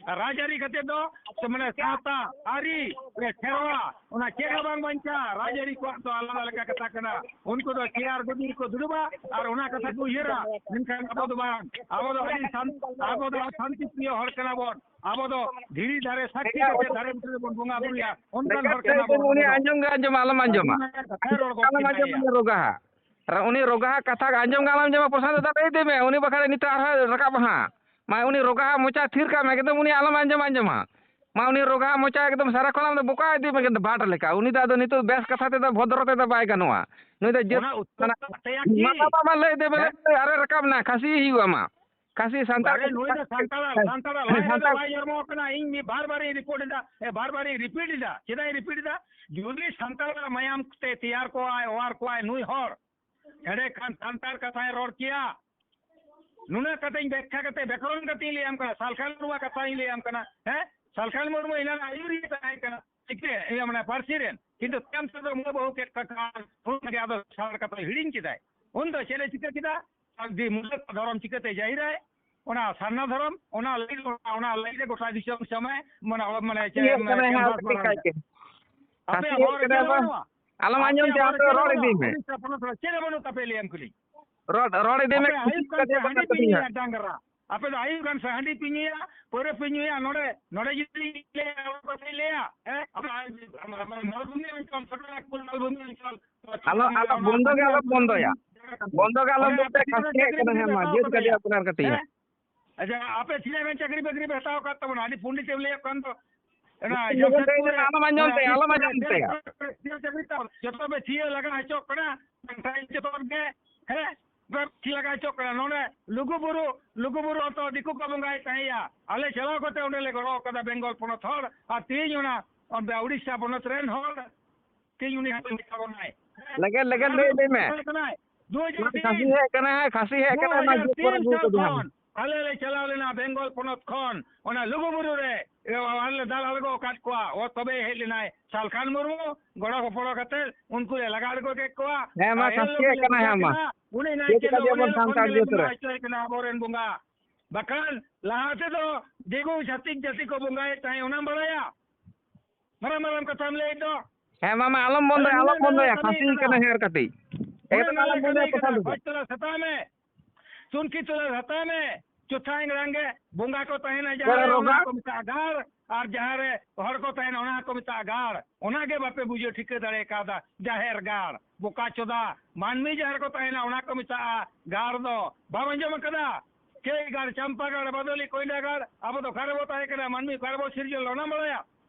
ᱨᱟᱡᱽᱟᱹᱨᱤ ᱠᱟᱛᱮ ᱫᱚ ᱥᱮ ᱢᱟᱱᱮ ᱥᱟᱶᱛᱟ, ᱟᱹᱨᱤ, ᱥᱮᱨᱣᱟ, ᱚᱱᱟ ᱪᱮᱫ ᱦᱚᱸ ᱵᱟᱝ ᱵᱟᱧᱪᱟᱜᱼᱟ᱾ ᱨᱟᱡᱽᱟᱹᱨᱤ ᱠᱚᱣᱟᱜ ᱫᱚ ᱟᱞᱟᱫᱟ ᱞᱮᱠᱟ ᱠᱟᱛᱷᱟ ᱠᱟᱱᱟ᱾ ᱩᱱᱠᱩ ᱫᱚ ᱪᱮᱭᱟᱨ ᱜᱚᱫᱤ ᱨᱮᱠᱚ ᱫᱩᱲᱩᱵᱟ ᱟᱨ ᱚᱱᱟ ᱠᱟᱛᱷᱟ ᱠᱚ ᱩᱭᱦᱟᱹᱨᱟ᱾ ᱢᱮᱱᱠᱷᱟᱱ ᱟᱵᱚ ᱫᱚ ᱵᱟᱝ, ᱟᱵᱚ ᱫᱚ ᱟᱹᱰᱤ ᱥᱟᱱ-, ᱟᱵᱚ ᱫᱚ ᱥᱟᱱᱛᱤ ᱯᱨᱤᱭᱚ ᱦᱚᱲ ᱠᱟᱱᱟ ᱵᱚᱱ᱾ ᱟᱵᱚ ᱫᱚ ᱫᱷᱤᱨᱤ ᱫᱷᱟᱨᱮ ᱥᱟᱹᱠᱷᱤ ᱠᱟᱛᱮ ᱫᱟᱨᱮ ᱵᱩᱴᱟᱹ ᱨᱮᱵᱚᱱ ᱵᱚᱸᱜᱟ ᱵᱩᱨᱩᱭᱟ, ᱚᱱᱠᱟᱱ ᱦᱚᱲ ᱠᱟᱱᱟ ᱵᱚᱱ ᱩᱱᱤ ᱟᱵᱚ ᱫᱚ᱾ ᱟᱸᱡᱚᱢ ᱜᱮ ᱟᱸᱡᱚᱢᱟ, ᱟᱞᱚᱢ ᱟᱸᱡᱚᱢᱟ᱾ ᱟᱹᱰᱤ ᱢᱟᱨᱟᱝ ᱠᱟᱛᱷᱟ ᱨᱚᱲ ᱜᱚᱫ ᱟᱞᱚᱢ ᱠᱮᱫᱟᱭ ᱟᱸᱡᱚᱢᱟ ᱭᱟ᱾ ᱩᱱᱤ ᱨᱳᱜᱟ ᱦᱟᱜ᱾ ᱟᱨ ᱩᱱᱤ ᱨᱳᱜᱟ ᱦᱟᱜ ᱠᱟᱛᱷᱟ ᱟᱸᱡᱚᱢ ᱜᱮ ᱟᱞᱚᱢ ᱟᱸᱡᱚᱢᱟ, ᱯᱨᱚᱥᱟᱱᱛ ᱫᱟ, ᱞᱟᱹᱭ ᱤᱫᱤ ᱢᱮ, ᱩᱱᱤ ᱵᱟᱠᱷᱟᱱ ᱱᱤᱛᱚᱜ ᱟᱨᱦᱚᱸ ᱨᱟᱠᱟᱵ ᱦᱟᱸᱜ᱾ ᱢᱟ ᱩᱱᱤ ᱨᱳᱜᱟ ᱦᱟᱜ ᱢᱚᱪᱟ ᱛᱷᱤᱨ ᱠᱟᱜ ᱢᱮ, ᱮᱠᱫᱚᱢ ᱩᱱᱤ ᱟᱞᱚᱢ ᱟᱸᱡᱚᱢ ᱟᱸᱡᱚᱢᱟ᱾ ᱢᱟ ᱩᱱᱤ ᱨᱳᱜᱟ ᱦᱟᱜ ᱢᱚᱪᱟ ᱮᱠᱫᱚᱢ ᱥᱟᱨᱟ ᱠᱷᱚᱱ ᱟᱢ ᱫᱚ ᱵᱚᱠᱟ ᱤᱫᱤ ᱢᱮ, ᱮᱠᱫᱚᱢ ᱵᱟᱴ ᱞᱮᱠᱟ᱾ ᱩᱱᱤ ᱫᱚ ᱟᱫᱚ ᱱᱤᱛᱚᱜ ᱵᱮᱥ ᱠᱟᱛᱷᱟ ᱛᱮᱫᱚ ᱵᱷᱚᱫᱨᱚ ᱛᱮᱫᱚ ᱵᱟᱭ ᱜᱟᱱᱚᱜᱼᱟ᱾ ᱱᱩᱭ ᱫᱚ ᱡᱟᱹᱛ ᱚᱱᱟ ᱩᱛᱛᱚᱨ ᱢᱟᱱᱮ ᱫᱚ ᱛᱮᱭᱟ ᱠᱤ? ᱢᱟ, ᱢᱟ, ᱢᱟ, ᱞᱟᱹᱭ ᱤᱫᱤ ᱢᱮ, ᱦᱮᱸ? ᱞᱟᱹᱭ ᱤᱫᱤ ᱢᱮ, ᱟᱨᱮ ᱨᱟᱠᱟᱵ ᱱᱟ, ᱠᱷᱟᱹᱥᱤ ᱦᱩᱭᱩᱜᱼᱟ ᱢᱟ᱾ ᱠᱷᱟᱹᱥᱤ ᱥᱟᱱᱛᱟᱲ ᱟᱨᱮ ᱱᱩᱭ ᱫᱚ ᱥᱟᱱᱛᱟᱲ, ᱦᱮᱸ, ᱥᱟᱱᱛᱟᱲ ᱦᱮᱸ, ᱞᱟᱭᱤᱱ ᱨᱮᱫᱚ ᱥᱟᱱᱛᱟᱲ ᱵᱟᱭ ᱡᱚᱱᱢᱚ ᱟᱠᱟᱱᱟ᱾ ᱤᱧ ᱢᱤᱫ ᱵᱟᱨ ᱵᱟᱨᱤᱧ ᱨᱤᱯᱳᱨᱴ ᱮᱫᱟ, ᱮ, ᱵᱟᱨ ᱵᱟᱨᱤᱧ ᱨᱤᱯᱤᱴ ᱮᱫᱟ᱾ ᱪᱮᱫᱟᱜ ᱤᱧ ᱨᱤᱯᱤᱴ ᱮᱫᱟ? ᱡᱩᱫᱤ ᱥᱟᱱᱛᱟᱲ ᱢᱟᱭᱟᱢ ᱛᱮ ᱛᱮᱭᱟᱨ ᱠᱚᱣᱟᱭ, ᱚᱣᱟᱨ ᱠᱚᱣᱟᱭ ᱱᱩᱭ ᱦᱚᱲ, ᱮᱸᱰᱮᱠᱷᱟᱱ ᱥᱟᱱᱛᱟᱲ ᱠᱟᱛᱷᱟᱭ ᱨᱚᱲ ᱠᱮᱭᱟ᱾ ᱱᱩᱱᱟᱹᱜ ᱠᱟᱛᱮᱧ ᱵᱮᱠᱠᱷᱟ ᱠᱟᱛᱮ, ᱵᱮᱠᱚᱨᱚᱱ ᱠᱟᱛᱮᱧ ᱞᱟᱹᱭᱟᱢ ᱠᱟᱱᱟ, ᱥᱟᱞᱠᱷᱟᱱ ᱢᱩᱨᱢᱩᱣᱟᱜ ᱠᱟᱛᱷᱟᱧ ᱞᱟᱹᱭᱟᱢ ᱠᱟᱱᱟ, ᱦᱮᱸ? ᱥᱟᱞᱠᱷᱟᱱ ᱢᱩᱨᱢᱩ ᱮᱱᱟᱱ ᱟᱹᱭᱩᱨᱤᱭᱟᱹ ᱛᱟᱦᱮᱸ ᱠᱟᱱᱟ, ᱪᱤᱠᱟᱹ, ᱤᱭᱟᱹ, ᱢᱟᱱᱮ, ᱯᱟᱹᱨᱥᱤ ᱨᱮᱱ, ᱠᱤᱱᱛᱩ ᱛᱟᱭᱚᱢ ᱛᱮᱫᱚ ᱢᱟᱹᱭ ᱵᱟᱹᱦᱩ ᱠᱮᱫ ᱠᱚᱣᱟ, ᱩᱱ ᱨᱮᱜᱮ ᱟᱫᱚ ᱥᱟᱱᱛᱟᱲ ᱠᱟᱛᱷᱟ ᱦᱤᱲᱤᱧ ᱠᱮᱫᱟᱭ᱾ ᱩᱱ ᱫᱚ ᱪᱮᱫ ᱮ ᱪᱤᱠᱟᱹ ᱠᱮᱫᱟ? ᱟᱨ ᱡᱮ ᱢᱩᱞᱟᱹ ᱫᱷᱚᱨᱚᱢ ᱪᱤᱠᱟᱹᱛᱮ ᱡᱟᱹᱦᱤᱨᱟᱭ? ᱚᱱᱟ ᱥᱟᱨᱱᱟ ᱫᱷᱚᱨᱚᱢ, ᱚᱱᱟ ᱞᱟᱹᱜᱤᱫ, ᱚᱱᱟ, ᱚᱱᱟ ᱞᱟᱹᱜᱤᱫ ᱜᱚᱴᱟ ᱫᱤᱥᱚᱢ ᱥᱟᱢᱟᱭ, ᱢᱟᱱᱮ, ᱢᱟᱱᱮ, ᱪᱮᱫ ᱦᱟᱹᱥᱤᱭᱮᱫ ᱮᱢ ᱠᱟᱱᱟᱭ ᱦᱟᱸᱜ, ᱪᱟᱥᱵᱟᱥ ᱠᱟᱹᱴᱤᱡ ᱵᱟᱲᱟᱭᱮᱫᱟ? ᱠᱟᱭᱛᱮ᱾ ᱟᱯᱮᱭᱟᱜ ᱦᱟᱹᱥᱤᱭᱮᱫ ᱦᱚᱲ ᱠᱟᱱᱟᱭ ᱪᱮᱫ ᱦᱚᱸ ᱵᱟ-, ᱵᱟᱹᱱᱩᱜᱼᱟ? ᱟᱞᱚᱢ ᱟᱸᱡᱚᱢ ᱟᱯᱮᱭᱟᱜ ᱛᱮ, ᱦᱚᱲ ᱟᱯᱮ ᱪᱮᱫ ᱨᱚᱲ ᱦᱚᱸ ᱤᱫᱤ ᱵᱟᱹᱱᱩᱜᱼᱟ? ᱢᱮ᱾ ᱩᱲᱤᱥᱥᱟ ᱯᱚᱱᱚᱛ ᱨᱮ ᱪᱮᱫ ᱦᱚᱸ ᱵᱟᱹᱱᱩᱜ ᱛᱟᱯᱮ, ᱞᱟᱹᱭᱟᱢ ᱠᱟᱹᱱᱟᱹᱧ᱾ ᱨᱚᱲ, ᱨᱚᱲ ᱤᱫᱤ ᱢᱮ, ᱟᱯᱮ ᱠᱩᱥᱤ ᱟᱹᱭᱩᱵ ᱠᱟᱱ ᱠᱟᱛᱮ ᱥᱮ ᱦᱟᱸᱜ ᱦᱟᱺᱰᱤ ᱯᱮ ᱠᱟᱹᱴᱤᱡ ᱧᱩᱭᱟ, ᱦᱟᱸᱜ᱾ ᱰᱟᱝᱨᱟ᱾ ᱟᱯᱮ ᱫᱚ ᱟᱹᱭᱩᱵ ᱠᱟᱱ ᱥᱮ ᱦᱟᱺᱰᱤ ᱯᱮ ᱧᱩᱭᱟ, ᱯᱟᱹᱣᱨᱟᱹ ᱯᱮ ᱧᱩᱭᱟ, ᱱᱚᱰᱮ, ᱱᱚᱰᱮ ᱡᱩᱫᱤ ᱞᱟᱹᱭᱟ, ᱚᱱᱟ ᱠᱚ ᱞᱟᱹᱭᱟ, ᱦᱮᱸ? ᱟᱯᱮ ᱢᱚᱨᱩᱵᱷᱩᱢᱤ ᱚᱧᱪᱚᱞ, ᱪᱷᱳᱴᱳ ᱱᱟᱜᱽᱯᱩᱨ ᱢᱚᱨᱩᱵᱷᱩᱢᱤ ᱚᱧᱪᱚᱞ, ᱟᱞᱚ, ᱟᱞᱚ ᱵᱚᱱᱫᱚ ᱜᱮ ᱟᱞᱚ ᱵᱚᱱᱫᱚᱭᱟ᱾ ᱵᱚᱱᱫᱚ ᱜᱮ ᱟᱞᱚ ᱵᱚᱱᱫᱚᱭᱟ, ᱠᱷᱟᱹᱥᱤᱭᱮᱫ ᱠᱟᱱᱟ ᱦᱮᱸ ᱢᱟ, ᱡᱟᱹᱛ ᱜᱟᱹᱰᱤ ᱟᱯᱱᱟᱨ ᱠᱟᱹᱴᱤᱡ ᱦᱟᱸᱜ᱾ ᱟᱪᱪᱷᱟ, ᱟᱯᱮ ᱛᱤᱱᱟᱹᱜ ᱜᱟᱱ ᱪᱟᱹᱠᱨᱤ ᱵᱟᱹᱠᱨᱤ ᱯᱮ ᱦᱟᱛᱟᱣ ᱟᱠᱟᱫ ᱛᱟᱵᱚᱱᱟ? ᱟᱹᱰᱤ ᱯᱚᱱᱰᱤᱛ ᱮᱢ ᱞᱟᱹᱭᱚᱜ ᱠᱟᱱ ᱫᱚ᱾ ᱚᱱᱟ ᱪᱮᱫ ᱵᱮᱱ ᱞᱟᱹᱭ ᱡᱟᱢᱥᱮᱫᱽᱯᱩᱨ ᱨᱮ, ᱠᱟᱱᱟ? ᱟᱞᱚᱢ ᱟᱸᱡᱚᱢ ᱛᱟᱭᱟ, ᱟᱞᱚᱢ ᱟᱸᱡᱚᱢ ᱛᱟᱭᱟ᱾ ᱪᱟᱹᱠᱨᱤ ᱵᱟᱹᱠᱨᱤ ᱛᱟᱵᱚᱱ᱾ ᱡᱚᱛᱚ ᱯᱮ ᱛᱷᱤᱭᱟᱹ ᱞᱟᱜᱟ ᱦᱚᱪᱚᱜ ᱠᱟᱱᱟ, ᱢᱮᱱᱠᱷᱟᱱ ᱡᱚᱛᱚ ᱦᱚᱲ ᱜᱮ, ᱦᱮᱸ, ᱯᱮ ᱛᱷᱤᱭᱟᱹ ᱞᱟᱜᱟ ᱦᱚᱪᱚᱜ ᱠᱟᱱᱟ᱾ ᱱᱚᱰᱮ ᱞᱩᱜᱩ ᱵᱩᱨᱩ, ᱞᱩᱜᱩ ᱵᱩᱨᱩ ᱦᱚᱸᱛᱚ ᱫᱤᱠᱩ ᱠᱚ ᱵᱚᱸᱜᱟᱭ ᱛᱟᱦᱮᱸᱭᱟ᱾ ᱟᱞᱮ ᱪᱟᱞᱟᱣ ᱠᱟᱛᱮ ᱚᱸᱰᱮ ᱞᱮ ᱜᱚᱲᱚ ᱟᱠᱟᱫᱟ ᱵᱮᱝᱜᱚᱞ ᱯᱚᱱᱚᱛ ᱦᱚᱲ, ᱟᱨ ᱛᱮᱦᱮᱧ ᱚᱱᱟ, ᱚᱱᱟ ᱩᱲᱤᱥᱥᱟ ᱯᱚᱱᱚᱛ ᱨᱮᱱ ᱦᱚᱲ ᱛᱮᱦᱮᱧ ᱩᱱᱤ ᱦᱟᱸᱜ ᱢᱮᱛᱟ ᱵᱚᱱᱟᱭ᱾ ᱞᱮᱜᱮ, ᱞᱮᱜᱮ, ᱞᱟᱹᱭ, ᱞᱟᱹᱭ ᱢᱮ᱾ ᱠᱟᱱᱟᱭ᱾ ᱫᱩ ᱦᱟᱡᱟᱨ ᱛᱤᱱ, ᱠᱷᱟᱹᱥᱤ ᱦᱮᱡ ᱠᱟᱱᱟᱭ, ᱠᱷᱟᱹᱥᱤ ᱦᱮᱡ ᱠᱟᱱᱟᱭ, ᱚᱱᱟ ᱫᱩ ᱦᱟᱡᱟᱨ ᱛᱤᱱ ᱡᱤᱛ ᱵᱚᱱ ᱟᱹᱜᱩ ᱥᱟᱞ ᱠᱟᱫᱮᱭᱟ᱾ ᱠᱷᱚᱱ ᱟᱞᱮ ᱞᱮ ᱪᱟᱞᱟᱣ ᱞᱮᱱᱟ ᱵᱮᱝᱜᱚᱞ ᱯᱚᱱᱚᱛ ᱠᱷᱚᱱ, ᱚᱱᱟ ᱞᱩᱜᱩᱵᱩᱨᱩ ᱨᱮ ᱟᱞᱮ ᱞᱮ ᱫᱟᱞ ᱟᱬᱜᱚ ᱟᱠᱟᱫ ᱠᱚᱣᱟ᱾ ᱚ, ᱛᱚᱵᱮ ᱦᱮᱡ ᱞᱮᱱᱟᱭ ᱥᱟᱞᱠᱷᱟᱱ ᱢᱩᱨᱢᱩ, ᱜᱚᱲᱚ ᱜᱚᱯᱚᱲᱚ ᱠᱟᱛᱮ ᱩᱱᱠᱩ ᱞᱮ ᱞᱟᱜᱟ ᱟᱬᱜᱚ ᱠᱮᱫ ᱠᱚᱣᱟ᱾ ᱦᱮᱸ, ᱢᱟ, ᱟᱨ ᱮᱱ ᱠᱷᱟᱹᱥᱤ ᱦᱤᱞᱳᱜ ᱦᱮᱡ ᱜᱮᱞᱮ ᱠᱟᱱᱟᱭ, ᱵᱚᱸᱜᱟ ᱦᱮᱸ, ᱢᱟ᱾ ᱠᱮᱫᱟ᱾ ᱩᱱᱤ ᱪᱮᱫ ᱱᱟᱭᱠᱮ ᱫᱚ ᱞᱮᱠᱟ ᱩᱱ ᱵᱚᱱ ᱦᱤᱞᱳᱜ ᱠᱷᱚᱱ ᱥᱟᱱᱛᱟᱲ ᱜᱮᱞᱮ ᱡᱟᱹᱛ ᱨᱮ? ᱵᱚᱸᱜᱟ ᱦᱚᱪᱚᱭᱮ ᱠᱟᱱᱟ ᱟᱵᱚᱨᱮᱱ ᱵᱚᱸᱜᱟ᱾ ᱵᱟᱠᱷᱟᱱ ᱞᱟᱦᱟ ᱛᱮᱫᱚ ᱫᱤᱠᱩ ᱪᱷᱟᱹᱛᱤᱠ ᱡᱟᱹᱛᱤ ᱠᱚ ᱵᱚᱸᱜᱟᱭᱮᱫ ᱛᱟᱦᱮᱸᱫ, ᱚᱱᱟᱢ ᱵᱟᱲᱟᱭᱟ? ᱢᱟᱨᱟᱝ ᱢᱟᱨᱟᱝ ᱠᱟᱛᱷᱟᱢ ᱞᱟᱹᱭᱮᱫ ᱫᱚ᱾ ᱦᱮᱸ ᱢᱟᱢᱟ, ᱟᱞᱚᱢ ᱵᱚᱱᱫᱚᱭᱟ, ᱟᱞᱚᱢ ᱵᱚᱱᱫᱚᱭᱟ, ᱠᱷᱟᱹᱥᱤ ᱠᱟᱱᱟ ᱦᱮᱸ ᱟᱨ ᱠᱟᱹᱴᱤᱡ᱾ ᱮᱠᱫᱚᱢ ᱟᱞᱚᱢ ᱵᱚᱱᱫᱚᱭᱟ, ᱠᱷᱟᱹᱥᱤ ᱠᱟᱛᱷᱟ ᱠᱟᱱᱟ, ᱫᱚ᱾ ᱠᱷᱚᱡᱽ ᱛᱚᱞᱟᱥ ᱦᱟᱛᱟᱣ ᱢᱮ, ᱛᱩᱱᱠᱷᱤ ᱛᱚᱞᱟᱥ ᱦᱟᱛᱟᱣ ᱢᱮ᱾ ᱪᱚᱛᱷᱟ ᱮᱝᱨᱟᱝ ᱜᱮ ᱵᱚᱸᱜᱟ ᱠᱚ ᱛᱟᱦᱮᱱᱟ ᱡᱟᱦᱟᱸ ᱨᱮ, ᱚᱱᱟ ᱠᱚ ᱢᱮᱛᱟᱜᱼᱟ ᱜᱟᱲ, ᱟᱨ ᱡᱟᱦᱟᱸ ᱨᱮ ᱦᱚᱲ ᱠᱚ ᱛᱟᱦᱮᱱᱟ, ᱚᱱᱟ ᱠᱚ ᱢᱮᱛᱟᱜᱼᱟ ᱜᱟᱲ᱾ ᱚᱱᱟ ᱜᱮ ᱵᱟᱯᱮ ᱵᱩᱡᱷᱟᱹᱣ ᱴᱷᱤᱠᱟᱹ ᱫᱟᱲᱮ ᱠᱟᱣᱫᱟ, ᱡᱟᱦᱮᱨ ᱜᱟᱲ᱾ ᱵᱚᱠᱟ ᱪᱚᱫᱟ, ᱢᱟᱹᱱᱢᱤ ᱡᱟᱦᱟᱸ ᱨᱮᱠᱚ ᱛᱟᱦᱮᱱᱟ, ᱚᱱᱟ ᱠᱚ ᱢᱮᱛᱟᱜᱼᱟ ᱜᱟᱲ ᱫᱚ᱾ ᱵᱟᱢ ᱟᱸᱡᱚᱢ ᱟᱠᱟᱫᱟ? ᱪᱮᱫ ᱜᱟᱲ? ᱪᱟᱢᱯᱟ ᱜᱟᱲ, ᱵᱟᱫᱚᱞᱤ, ᱠᱚᱭᱰᱟ ᱜᱟᱲ᱾ ᱟᱵᱚ ᱫᱚ ᱚᱠᱟ ᱨᱮᱵᱚ ᱛᱟᱦᱮᱸ ᱠᱟᱱᱟ? ᱢᱟᱹᱱᱢᱤ ᱚᱠᱟ ᱨᱮᱵᱚ ᱥᱤᱨᱡᱚᱱ ᱞᱮᱱᱟ, ᱚᱱᱟᱢ ᱵᱟᱲᱟᱭᱟ?